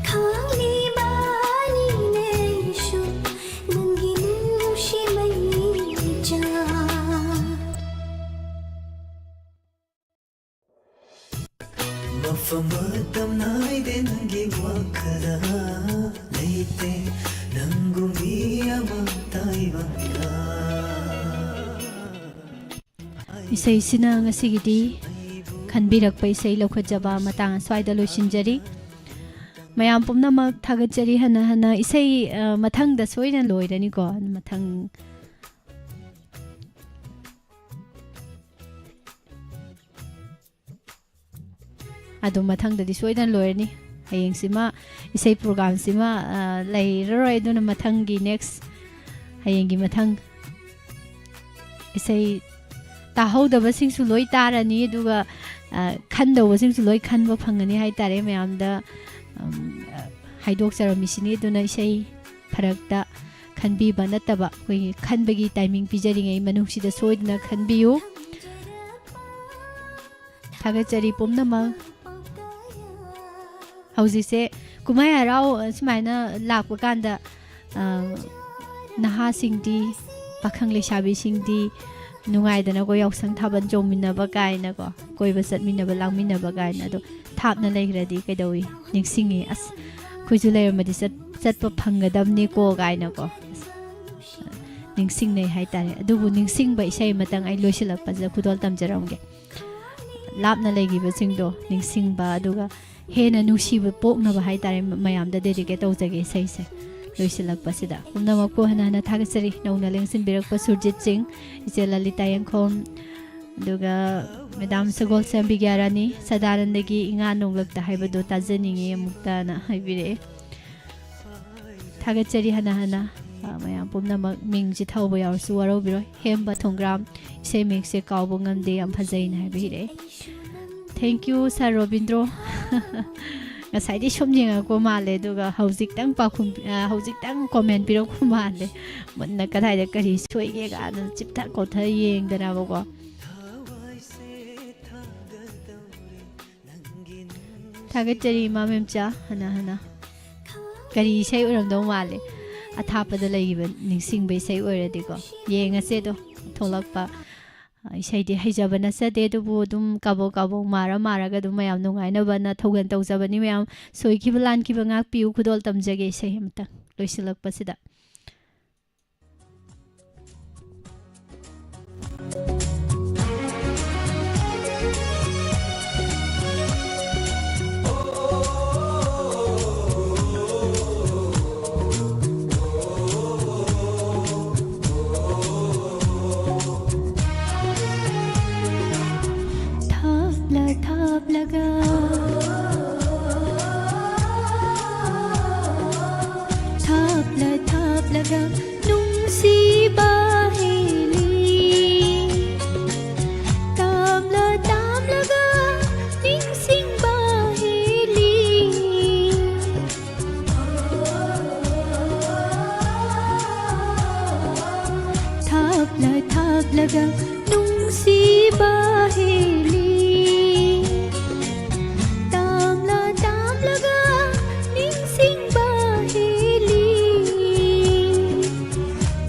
ꯈꯪꯂꯤꯕꯅꯤꯅꯦꯁꯨ ꯅꯪꯒꯤ ꯅꯨꯡꯁꯤ ꯃꯩꯆꯥꯛ꯫ ꯃꯐꯝ ꯃꯇꯝ ꯅꯥꯏꯗꯦ ꯅꯪꯒꯤ ꯋꯥꯈꯜꯗ ꯂꯩꯇꯦ ꯅꯪꯒꯨꯝ ꯃꯤ ꯑꯃ ꯇꯥꯏꯕꯪꯗ꯫ ꯏꯁꯩꯁꯤꯅ ꯉꯁꯤꯒꯤꯗꯤ ꯈꯟꯕꯤꯔꯛꯄ ꯏꯁꯩ ꯂꯧꯈꯠꯆꯕ ꯃꯇꯥꯡ ꯑꯁ꯭ꯋꯥꯏꯗ ꯂꯣꯏꯁꯤꯟꯖꯔꯤ꯫ ꯃꯌꯥꯝ ꯄꯨꯝꯅꯃꯛ ꯊꯥꯒꯠꯆꯔꯤ꯫ ꯍꯟꯅ ꯍꯟꯅ ꯏꯁꯩ, ꯑ, ꯃꯊꯪꯗ ꯁꯣꯏꯗꯅ ꯂꯣꯏꯔꯅꯤꯀꯣ꯫ ꯃꯊꯪ ꯑꯗꯨ ꯃꯊꯪꯗꯗꯤ ꯁꯣꯏꯗꯅ ꯂꯣꯏꯔꯅꯤ꯫ ꯍꯌꯦꯡꯁꯤꯃ ꯏꯁꯩ ꯄ꯭ꯔꯣꯒ꯭ꯔꯥꯝꯁꯤꯃ, ꯑ, ꯂꯩꯔꯔꯣꯏ꯫ ꯑꯗꯨꯅ ꯃꯊꯪꯒꯤ next, ꯍꯌꯦꯡꯒꯤ ꯃꯊꯪ ꯏꯁꯩ ꯇꯥꯍꯧꯗꯕꯁꯤꯡꯁꯨ ꯂꯣꯏ ꯇꯥꯔꯅꯤ, ꯑꯗꯨꯒ, ꯑ, ꯈꯟꯗꯧꯕꯁꯤꯡꯁꯨ ꯂꯣꯏ ꯈꯟꯕ ꯐꯪꯒꯅꯤ ꯍꯥꯏꯇꯥꯔꯦ꯫ ꯃꯌꯥꯝꯗ, ꯎꯝ, ꯑ, ꯍꯥꯏꯗꯣꯛꯆꯔꯝꯃꯤꯁꯤꯅꯤ꯫ ꯑꯗꯨꯅ ꯏꯁꯩ ꯐꯔꯛꯇ ꯈꯟꯕꯤꯕ ꯅꯠꯇꯕ, ꯑꯩꯈꯣꯏꯒꯤ ꯈꯟꯕꯒꯤ timing ꯄꯤꯖꯔꯤꯉꯩ ꯃꯅꯨꯡꯁꯤꯗ ꯁꯣꯏꯗꯅ ꯈꯟꯕꯤꯌꯨ꯫ ꯊꯥꯒꯠꯆꯔꯤ ꯄꯨꯝꯅꯃꯛ꯫ ꯍꯧꯖꯤꯛꯁꯦ ꯀꯨꯝꯍꯩ ꯍꯔꯥꯎ, ꯑ, ꯁꯨꯃꯥꯏꯅ ꯂꯥꯛꯄ ꯀꯥꯟꯗ, ꯑ, ꯅꯍꯥꯁꯤꯡꯗꯤ, ꯄꯥꯈꯪ ꯂꯩꯁꯥꯕꯤꯁꯤꯡꯗꯤ ꯅꯨꯡꯉꯥꯏꯗꯅꯀꯣ, ꯌꯥꯎꯁꯪ ꯊꯥꯕꯜ ꯆꯣꯡꯃꯤꯟꯅꯕ ꯀꯥꯏꯅꯀꯣ, ꯀꯣꯏꯕ ꯆꯠꯃꯤꯟꯅꯕ, ꯂꯥꯡꯃꯤꯟꯅꯕ ꯀꯥꯏꯅ꯫ ꯑꯗꯣ ꯊꯥꯞꯅ ꯂꯩꯈ꯭ꯔꯗꯤ ꯀꯩꯗꯧꯏ? ꯅꯤꯡꯁꯤꯡꯉꯤ, "ꯑꯁ, ꯑꯩꯈꯣꯏꯁꯨ ꯂꯩꯔꯝꯃꯗꯤ ꯆꯠ-, ꯆꯠꯄ ꯐꯪꯒꯗꯕꯅꯤꯀꯣ" ꯀꯥꯏꯅꯀꯣ꯫ ꯑꯁ, ꯅꯤꯡꯁꯤꯡꯅꯩ ꯍꯥꯏꯇꯥꯔꯦ꯫ ꯑꯗꯨꯕꯨ ꯅꯤꯡꯁꯤꯡꯕ ꯏꯁꯩ ꯑꯃꯇꯪ ꯑꯩ ꯂꯣꯏꯁꯤꯜꯂꯛꯄꯁꯤꯗ ꯈꯨꯗꯣꯜ ꯇꯝꯖꯔꯝꯒꯦ꯫ ꯂꯥꯞꯅ ꯂꯩꯈꯤꯕꯁꯤꯡꯗꯣ ꯅꯤꯡꯁꯤꯡꯕ, ꯑꯗꯨꯒ ꯍꯦꯟꯅ ꯅꯨꯡꯁꯤꯕ ꯄꯣꯛꯅꯕ ꯍꯥꯏꯇꯥꯔꯦ, ꯃ-, ꯃꯌꯥꯝꯗ dedicate ꯇꯧꯖꯒꯦ ꯏꯁꯩꯁꯦ꯫ ꯂꯣꯏꯁꯤꯜꯂꯛꯄꯁꯤꯗ ꯄꯨꯝꯅꯃꯛꯄꯨ ꯍꯟꯅ ꯍꯟꯅ ꯊꯥꯒꯠꯆꯔꯤ꯫ ꯅꯧꯅ ꯂꯦꯡꯁꯤꯟꯕꯤꯔꯛꯄ ꯁꯨꯔꯖꯤꯠ ꯁꯤꯡ, ꯏꯆꯦ ꯂꯂꯤꯇꯥ ꯌꯦꯡꯈꯣꯝ, ꯑꯗꯨꯒ ꯃꯦꯗꯥꯝ ꯁꯒꯣꯜꯁꯦꯝ ꯕꯤꯒ꯭ꯌꯥꯔꯥꯅꯤ, ꯁꯗꯥꯅꯟꯗꯒꯤ ꯏꯉꯥ ꯅꯣꯡꯂꯛꯇ ꯍꯥꯏꯕꯗꯣ ꯇꯥꯖꯅꯤꯡꯉꯤ ꯑꯃꯨꯛꯇꯅ ꯍꯥꯏꯕꯤꯔꯛꯑꯦ꯫ ꯊꯥꯒꯠꯆꯔꯤ ꯍꯟꯅ ꯍꯟꯅ꯫ ꯑ, ꯃꯌꯥꯝ ꯄꯨꯝꯅꯃꯛ ꯃꯤꯡꯁꯤ ꯊꯧꯕ ꯌꯥꯎꯔꯁꯨ ꯋꯥꯔꯧꯕꯤꯔꯣꯏ꯫ ꯍꯦꯝꯕ ꯊꯣꯡꯒ꯭ꯔꯥꯝ, ꯏꯁꯩ ꯃꯌꯦꯛꯁꯦ ꯀꯥꯎꯕ ꯉꯝꯗꯦ, ꯌꯥꯝ ꯐꯖꯩꯅ ꯍꯥꯏꯕꯤꯔꯛꯑꯦ꯫ Thank you, Sir Robindro. ꯉꯁꯥꯏꯗꯤ ꯁꯨꯝ ꯌꯦꯡꯉꯛꯄ ꯃꯥꯜꯂꯦ, ꯑꯗꯨꯒ ꯍꯧꯖꯤꯛꯇꯪ ꯄꯥꯎꯈꯨꯝ, ꯑ, ꯍꯧꯖꯤꯛꯇꯪ comment ꯄꯤꯔꯛꯄ ꯃꯥꯜꯂꯦ꯫ ꯃꯨꯟꯅ ꯀꯗꯥꯏꯗ ꯀꯔꯤ ꯁꯣꯏꯒꯦ ꯀꯥꯏꯅ ꯆꯤꯞꯊ ꯀꯣꯠꯊ ꯌꯦꯡꯗꯅꯕꯀꯣ꯫ ꯊꯥꯒꯠꯆꯔꯤ, ꯏꯃꯥ ꯃꯦꯝꯆꯥ꯫ ꯍꯟꯅ ꯍꯟꯅ꯫ ꯀꯔꯤ ꯏꯁꯩ ꯑꯣꯏꯔꯝꯗꯧ ꯃꯥꯜꯂꯦ? ꯑꯊꯥꯞꯄꯗ ꯂꯩꯈꯤꯕ ꯅꯤꯡꯁꯤꯡꯕ ꯏꯁꯩ ꯑꯣꯏꯔꯗꯤꯀꯣ꯫ ꯌꯦꯡꯉꯁꯦ ꯑꯗꯣ, ꯊꯣꯛꯂꯛꯄ, ꯑ, ꯏꯁꯩꯗꯤ ꯍꯩꯖꯕ ꯅꯠꯆꯗꯦ, ꯑꯗꯨꯕꯨ ꯑꯗꯨꯝ ꯀꯥꯕꯣꯛ ꯀꯥꯕꯣꯛ ꯃꯥꯔ ꯃꯥꯔꯒ ꯑꯗꯨꯝ ꯃꯌꯥꯝ ꯅꯨꯡꯉꯥꯏꯅꯕꯅ ꯊꯧꯒꯜ ꯇꯧꯖꯕꯅꯤ꯫ ꯃꯌꯥꯝ ꯁꯣꯏꯈꯤꯕ ꯂꯥꯟꯈꯤꯕ ꯉꯥꯛꯄꯤꯌꯨ꯫ ꯈꯨꯗꯣꯜ ꯇꯝꯖꯒꯦ ꯏꯁꯩ ꯑꯃꯇꯪ ꯂꯣꯏꯁꯤꯜꯂꯛꯄꯁꯤꯗ꯫ ꯊꯥꯞꯂ ꯊꯥꯞꯂꯒ, ꯊꯥꯞꯂ ꯊꯥꯞꯂꯒ ꯅꯨꯡꯁꯤꯕ ꯍꯦꯜꯂꯤ꯫ ꯇꯥꯝꯂ ꯇꯥꯝꯂꯒ ꯅꯤꯡꯁꯤꯡꯕ ꯍꯦꯜꯂꯤ꯫ ꯊꯥꯞꯂ ꯊꯥꯞꯂꯒ ꯅꯨꯡꯁꯤꯕ ꯍꯦꯜꯂꯤ꯫ ꯇꯥꯝꯂ ꯇꯥꯝꯂꯒ ꯅꯤꯡꯁꯤꯡꯕ ꯍꯦꯜꯂꯤ꯫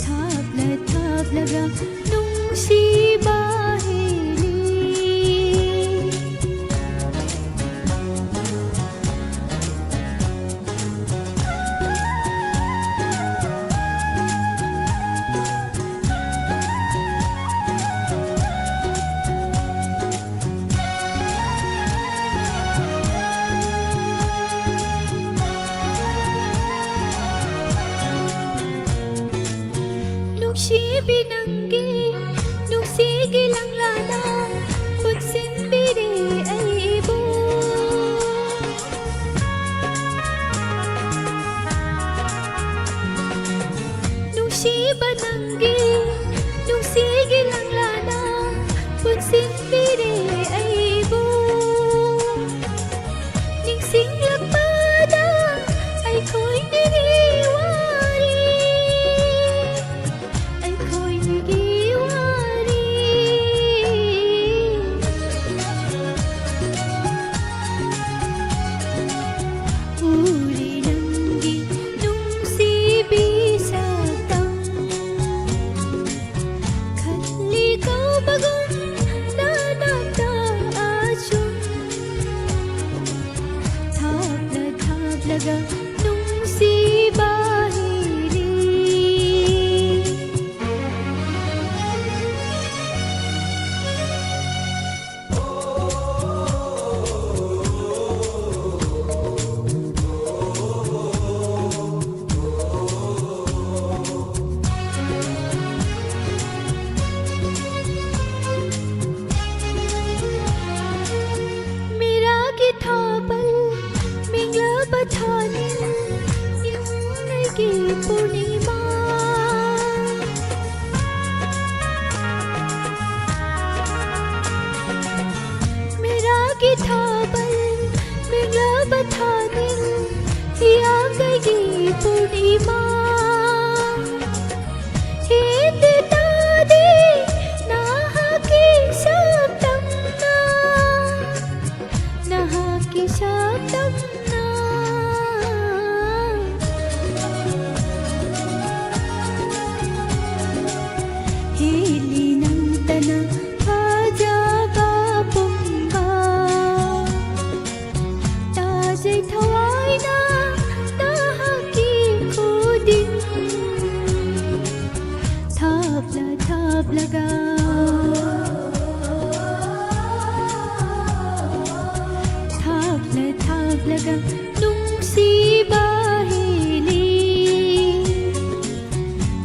ꯊꯥꯞꯂ ꯊꯥꯞꯂꯒ ꯅꯨꯡꯁꯤꯕ ꯍꯦꯜꯂꯤ꯫ ꯅꯨꯡꯁꯤꯕꯤ ꯅꯪꯒꯤ ꯅꯨꯡꯁꯤꯒꯤ ꯂꯪꯂꯥꯅ ꯄꯨꯟꯁꯤꯟꯕꯤꯔꯦ ꯑꯩꯕꯨ꯫ ꯅꯨꯡꯁꯤꯕ ꯅꯪꯒꯤ ꯅꯨꯡꯁꯤꯒꯤ ꯂꯪꯂꯥꯅ ꯄꯨꯟꯁꯤꯟꯕꯤꯔꯦ ꯑꯩꯕꯨ꯫ ꯅꯤꯡꯁꯤꯡꯂꯛꯄꯗ ꯑꯩꯈꯣꯏꯅꯤꯒꯤ ꯋꯥꯔꯤ, ꯑꯩꯈꯣꯏꯅꯤꯒꯤ ꯅꯨꯡꯁꯤꯕ ꯍꯦꯜꯂꯤ꯫ ꯃꯤꯔꯥꯒꯤ ꯊꯥꯕꯜ ꯃꯤꯡꯂꯕ ꯊꯥꯅꯤꯡ ꯏꯪꯅꯒꯤ ꯄꯨꯔꯅꯤꯃꯥ꯫ ꯃꯤꯔꯥꯒꯤ ꯊꯥꯕꯜ ꯃꯤꯡꯂꯕ ꯊꯥꯅꯤꯡ ꯍꯤꯌꯥꯡꯒꯩꯒꯤ ꯄꯨꯔꯅꯤꯃꯥ꯫ ꯍꯦꯟꯗꯦ ꯇꯥꯗꯦ ꯅꯍꯥꯛꯀꯤ ꯁꯛꯇꯝꯅ, ꯅꯍꯥꯛꯀꯤ ꯁꯛꯇꯝꯅ꯫ ꯍꯦꯜꯂꯤ ꯅꯪꯇꯅ ꯐꯖꯕ ꯄꯨꯝꯕ꯫ ꯇꯥꯖꯩ ꯊꯋꯥꯏꯅ ꯅꯍꯥꯛꯀꯤ ꯈꯨꯗꯤꯡ ꯊꯥꯞꯂ ꯊꯥꯞꯂꯒ, ꯊꯥꯞꯂ ꯊꯥꯞꯂꯒ ꯅꯨꯡꯁꯤꯕ ꯍꯦꯜꯂꯤ꯫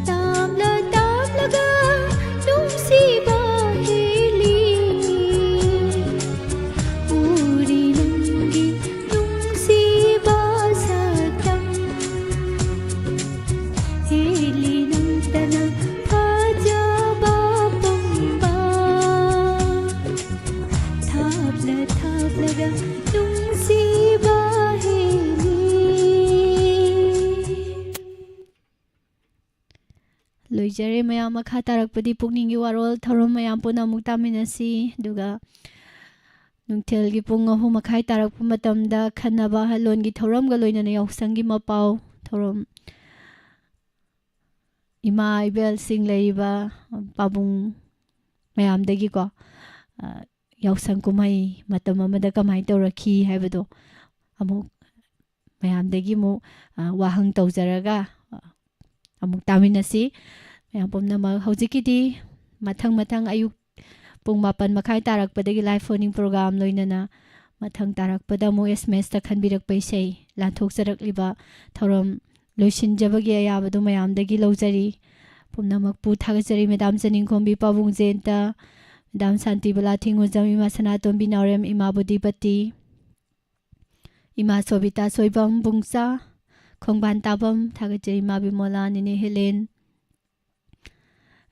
ꯇꯥꯞꯂ ꯇꯥꯞꯂꯒ ꯅꯨꯡꯁꯤꯕ ꯍꯦꯜꯂꯤ꯫ ꯎꯔꯤ ꯅꯪꯒꯤ ꯅꯨꯡꯁꯤꯕ ꯁꯛꯇꯝ꯫ ꯍꯦꯜꯂꯤ ꯅꯪꯇꯅ ꯐꯖꯕ ꯄꯨꯝꯕ꯫ ꯊꯥꯞꯂ ꯊꯥꯞꯂꯒ ꯅꯨꯡꯁꯤꯕ ꯍꯦꯜꯂꯤ꯫ ꯂꯣꯏꯖꯔꯦ ꯃꯌꯥꯝ꯫ ꯃꯈꯥ ꯇꯥꯔꯛꯄꯗꯤ ꯄꯨꯛꯅꯤꯡꯒꯤ ꯋꯥꯔꯣꯜ ꯊꯧꯔꯝ ꯃꯌꯥꯝ ꯄꯨꯟꯅ ꯑꯃꯨꯛ ꯇꯥꯃꯤꯟꯅꯁꯤ꯫ ꯑꯗꯨꯒ ꯅꯨꯡꯊꯤꯜꯒꯤ ꯄꯨꯡ ꯑꯍꯨꯝ ꯃꯈꯥꯏ ꯇꯥꯔꯛꯄ ꯃꯇꯝꯗ ꯈꯟꯅꯕ ꯑꯍꯜꯂꯣꯟꯒꯤ ꯊꯧꯔꯝꯒ ꯂꯣꯏꯅꯅ ꯌꯥꯎꯁꯪꯒꯤ ꯃꯄꯥꯎ ꯊꯧꯔꯝ, ꯏꯃꯥ ꯏꯕꯦꯜꯁꯤꯡ ꯂꯩꯔꯤꯕ ꯄꯥꯕꯨꯡ ꯃꯌꯥꯝꯗꯒꯤꯀꯣ, ꯑ, ꯌꯥꯎꯁꯪ ꯀꯨꯝꯍꯩ ꯃꯇꯝ ꯑꯃꯗ ꯀꯃꯥꯏꯅ ꯇꯧꯔꯛꯈꯤ ꯍꯥꯏꯕꯗꯣ ꯑꯃꯨꯛ ꯃꯌꯥꯝꯗꯒꯤ ꯑꯃꯨꯛ, ꯑ, ꯋꯥꯍꯪ ꯇꯧꯖꯔꯒ, ꯑ, ꯑꯃꯨꯛ ꯇꯥꯃꯤꯟꯅꯁꯤ꯫ ꯃꯌꯥꯝ ꯄꯨꯝꯅꯃꯛ ꯍꯧꯖꯤꯛꯀꯤꯗꯤ ꯃꯊꯪ ꯃꯊꯪ ꯑꯌꯨꯛ ꯄꯨꯡ ꯃꯥꯄꯟ ꯃꯈꯥꯏ ꯇꯥꯔꯛꯄꯗꯒꯤ live phone-in program ꯂꯣꯏꯅꯅ ꯃꯊꯪ ꯇꯥꯔꯛꯄꯗ ꯑꯃꯨꯛ ꯑꯦꯁ ꯑꯦꯝ ꯑꯦꯁꯇ ꯈꯟꯕꯤꯔꯛꯄ ꯏꯁꯩ ꯂꯥꯟꯊꯣꯛꯆꯔꯛꯂꯤꯕ ꯊꯧꯔꯝ ꯂꯣꯏꯁꯤꯟꯖꯕꯒꯤ ꯑꯌꯥꯕꯗꯨ ꯃꯌꯥꯝꯗꯒꯤ ꯂꯧꯖꯔꯤ꯫ ꯄꯨꯝꯅꯃꯛꯄꯨ ꯊꯥꯒꯠꯆꯔꯤ꯫ ꯃꯦꯗꯥꯝ ꯆꯅꯤꯡꯈꯣꯝꯕꯤ ꯄꯥꯕꯨꯡ ꯖꯌꯟꯇ, ꯃꯦꯗꯥꯝ ꯁꯥꯟꯇꯤꯕꯂꯥ ꯊꯤꯡꯉꯨꯖꯝ, ꯏꯃꯥ ꯁꯅꯥꯇꯣꯝꯕꯤ ꯅꯥꯎꯔꯦꯝ, ꯏꯃꯥ ꯕꯨꯙꯤꯄꯇꯤ, ꯏꯃꯥ ꯁꯣꯕꯤꯇꯥ ꯁꯣꯏꯕꯝ ꯕꯨꯡꯆꯥ, ꯈꯣꯡꯕꯥꯟ ꯇꯥꯕꯝ, ꯊꯥꯒꯠꯆꯔꯤ꯫ ꯏꯃꯥ ꯕꯤꯃꯣꯂꯥ, ꯅꯤꯅꯦ ꯍꯦꯂꯦꯟ,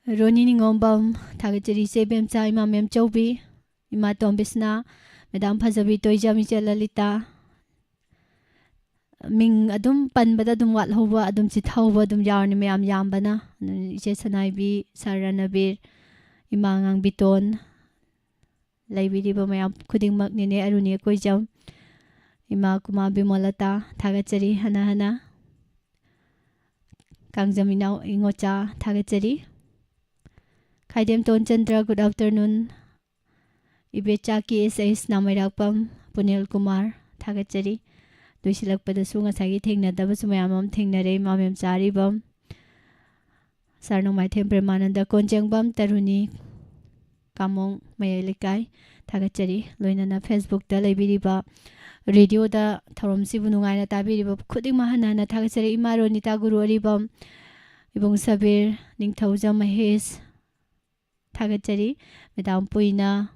ꯔꯣꯅꯤ ꯅꯤꯉꯣꯝꯕꯝ, ꯊꯥꯒꯠꯆꯔꯤ꯫ ꯏꯆꯦ ꯕꯦꯝꯆꯥ, ꯏꯃꯥ ꯃꯦꯝꯆꯧꯕꯤ, ꯏꯃꯥꯇꯣꯝ ꯕꯤꯁꯅꯥ, ꯃꯦꯗꯥꯝ ꯐꯖꯕꯤ ꯇꯣꯏꯖꯝ, ꯏꯆꯦ ꯂꯂꯤꯇꯥ, ꯃꯤꯡ ꯑꯗꯨꯝ ꯄꯟꯕꯗ ꯑꯗꯨꯝ ꯋꯥꯠꯍꯧꯕ, ꯑꯗꯨꯝ ꯆꯤꯠꯊꯍꯧꯕ ꯑꯗꯨꯝ ꯌꯥꯎꯔꯅꯤ ꯃꯌꯥꯝ ꯌꯥꯝꯕꯅ꯫ ꯑꯗꯨ ꯏꯆꯦ ꯁꯅꯥꯏꯕꯤ, ꯁꯥꯔ ꯔꯅꯕꯤꯔ, ꯏꯃꯥ ꯑꯉꯥꯡ ꯕꯤꯇꯣꯟ, ꯂꯩꯕꯤꯔꯤꯕ ꯃꯌꯥꯝ ꯈꯨꯗꯤꯡꯃꯛ, ꯅꯦꯅꯦ ꯑꯔꯨꯅꯤ ꯀꯣꯏꯖꯝ, ꯏꯃꯥ ꯀꯨꯃꯥ ꯕꯤꯃꯣꯂꯇꯥ, ꯊꯥꯒꯠꯆꯔꯤ ꯍꯟꯅ ꯍꯟꯅ꯫ ꯀꯥꯡꯖꯝ ꯏꯅꯥꯎ ꯏꯉꯣꯆꯥ, ꯊꯥꯒꯠꯆꯔꯤ꯫ ꯈꯥꯏꯗꯦꯝ ꯇꯣꯟꯆꯟꯗ꯭ꯔ, good afternoon꯫ ꯏꯕꯦꯆꯥ ꯀꯦ ꯑꯦꯁ ꯑꯩꯁ ꯅꯥꯃꯩꯔꯥꯛꯄꯝ, ꯄꯨꯅꯦꯜ ꯀꯨꯃꯥꯔ, ꯊꯥꯒꯠꯆꯔꯤ꯫ ꯂꯣꯏꯁꯤꯜꯂꯛꯄꯗꯁꯨ ꯉꯁꯥꯏꯒꯤ ꯊꯦꯡꯅꯗꯕꯁꯨ ꯃꯌꯥꯝ ꯑꯃ ꯊꯦꯡꯅꯔꯦ, ꯏꯃꯥ ꯃꯦꯝꯆꯥ ꯑꯔꯤꯕꯝ, ꯁꯥꯔ ꯅꯣꯡꯃꯥꯏꯊꯦꯝ ꯄ꯭ꯔꯦꯃꯥꯅꯟꯗ, ꯀꯣꯟꯖꯦꯡꯕꯝ ꯇꯔꯨꯅꯤ, ꯀꯥꯃꯣꯡ ꯃꯌꯥꯏ ꯂꯩꯀꯥꯏ, ꯊꯥꯒꯠꯆꯔꯤ꯫ ꯂꯣꯏꯅꯅ Facebook-ꯇ ꯂꯩꯕꯤꯔꯤꯕ, radio-ꯗ ꯊꯧꯔꯝꯁꯤꯕꯨ ꯅꯨꯡꯉꯥꯏꯅ ꯇꯥꯕꯤꯔꯤꯕ ꯈꯨꯗꯤꯡꯃꯛ ꯍꯟꯅ ꯍꯟꯅ ꯊꯥꯒꯠꯆꯔꯤ꯫ ꯏꯃꯥ ꯔꯣꯅꯤꯇꯥ, ꯒꯨꯔꯨ ꯑꯔꯤꯕꯝ, ꯏꯕꯨꯡ ꯁꯕꯤꯔ, ꯅꯤꯡꯊꯧꯖꯝ ꯃꯍꯦꯁ, ꯊꯥꯒꯠꯆꯔꯤ꯫ ꯃꯦꯗꯥꯝ ꯄꯨꯏꯅ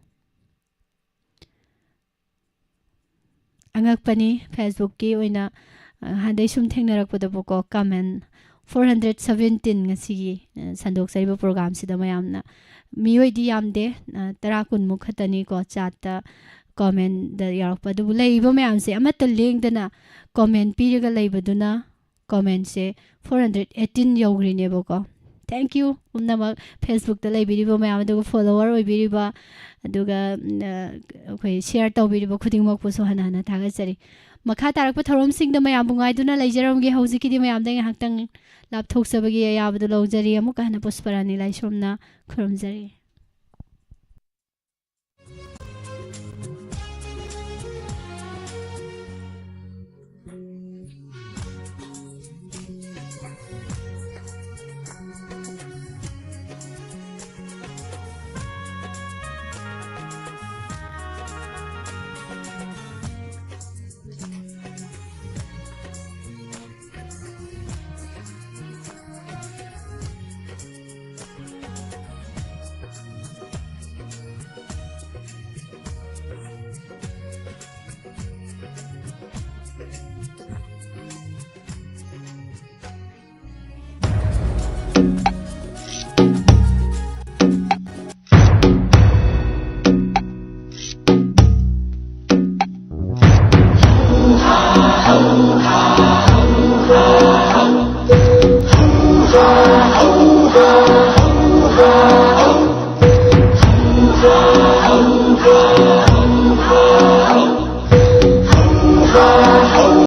ꯑꯉꯛꯄꯅꯤ, Facebook-ꯀꯤ ꯑꯣꯏꯅ, ꯑ, ꯍꯥꯟꯗꯩ ꯁꯨꯝ ꯊꯦꯡꯅꯔꯛꯄꯗꯕꯨꯀꯣ, comment four hundred seventeen ꯉꯁꯤꯒꯤ, ꯑ, ꯁꯟꯗꯣꯛꯆꯔꯤꯕ program-ꯁꯤꯗ ꯃꯌꯥꯝꯅ꯫ ꯃꯤꯑꯣꯏꯗꯤ ꯌꯥꯝꯗꯦ, ꯑ, ꯇꯔꯥ ꯀꯨꯟꯃꯨꯛ ꯈꯛꯇꯅꯤꯀꯣ chat-ꯇ comment-ꯗ ꯌꯥꯎꯔꯛꯄ꯫ ꯑꯗꯨꯕꯨ ꯂꯩꯔꯤꯕ ꯃꯌꯥꯝꯁꯦ ꯑꯃꯠꯇ ꯂꯦꯡꯗꯅ comment ꯄꯤꯔꯒ ꯂꯩꯕꯗꯨꯅ comment-ꯁꯦ four hundred eighteen ꯌꯧꯈ꯭ꯔꯤꯅꯦꯕꯀꯣ꯫ Thank you ꯄꯨꯝꯅꯃꯛ, Facebook-ꯇ ꯂꯩꯕꯤꯔꯤꯕ ꯃꯌꯥꯝ, ꯑꯗꯨꯒ follower ꯑꯣꯏꯕꯤꯔꯤꯕ, ꯑꯗꯨꯒ, ꯎꯝ, ꯑ, ꯑꯩꯈꯣꯏ share ꯇꯧꯕꯤꯔꯤꯕ ꯈꯨꯗꯤꯡꯃꯛꯄꯨꯁꯨ ꯍꯟꯅ ꯍꯟꯅ ꯊꯥꯒꯠꯆꯔꯤ꯫ ꯃꯈꯥ ꯇꯥꯔꯛꯄ ꯊꯧꯔꯝꯁꯤꯡꯗ ꯃꯌꯥꯝꯕꯨ ꯉꯥꯏꯗꯨꯅ ꯂꯩꯖꯔꯝꯒꯦ꯫ ꯍꯧꯖꯤꯛꯀꯤꯗꯤ ꯃꯌꯥꯝꯗ ꯉꯥꯏꯍꯥꯛꯇꯪ ꯂꯥꯞꯊꯣꯛꯆꯕꯒꯤ ꯑꯌꯥꯕꯗꯨ ꯂꯧꯖꯔꯤ꯫ ꯑꯃꯨꯛꯀ ꯍꯟꯅ ꯄꯨꯁꯄꯔꯥꯅꯤ ꯂꯥꯏꯁ꯭ꯔꯝꯅ ꯈꯨꯔꯨꯝꯖꯔꯤ꯫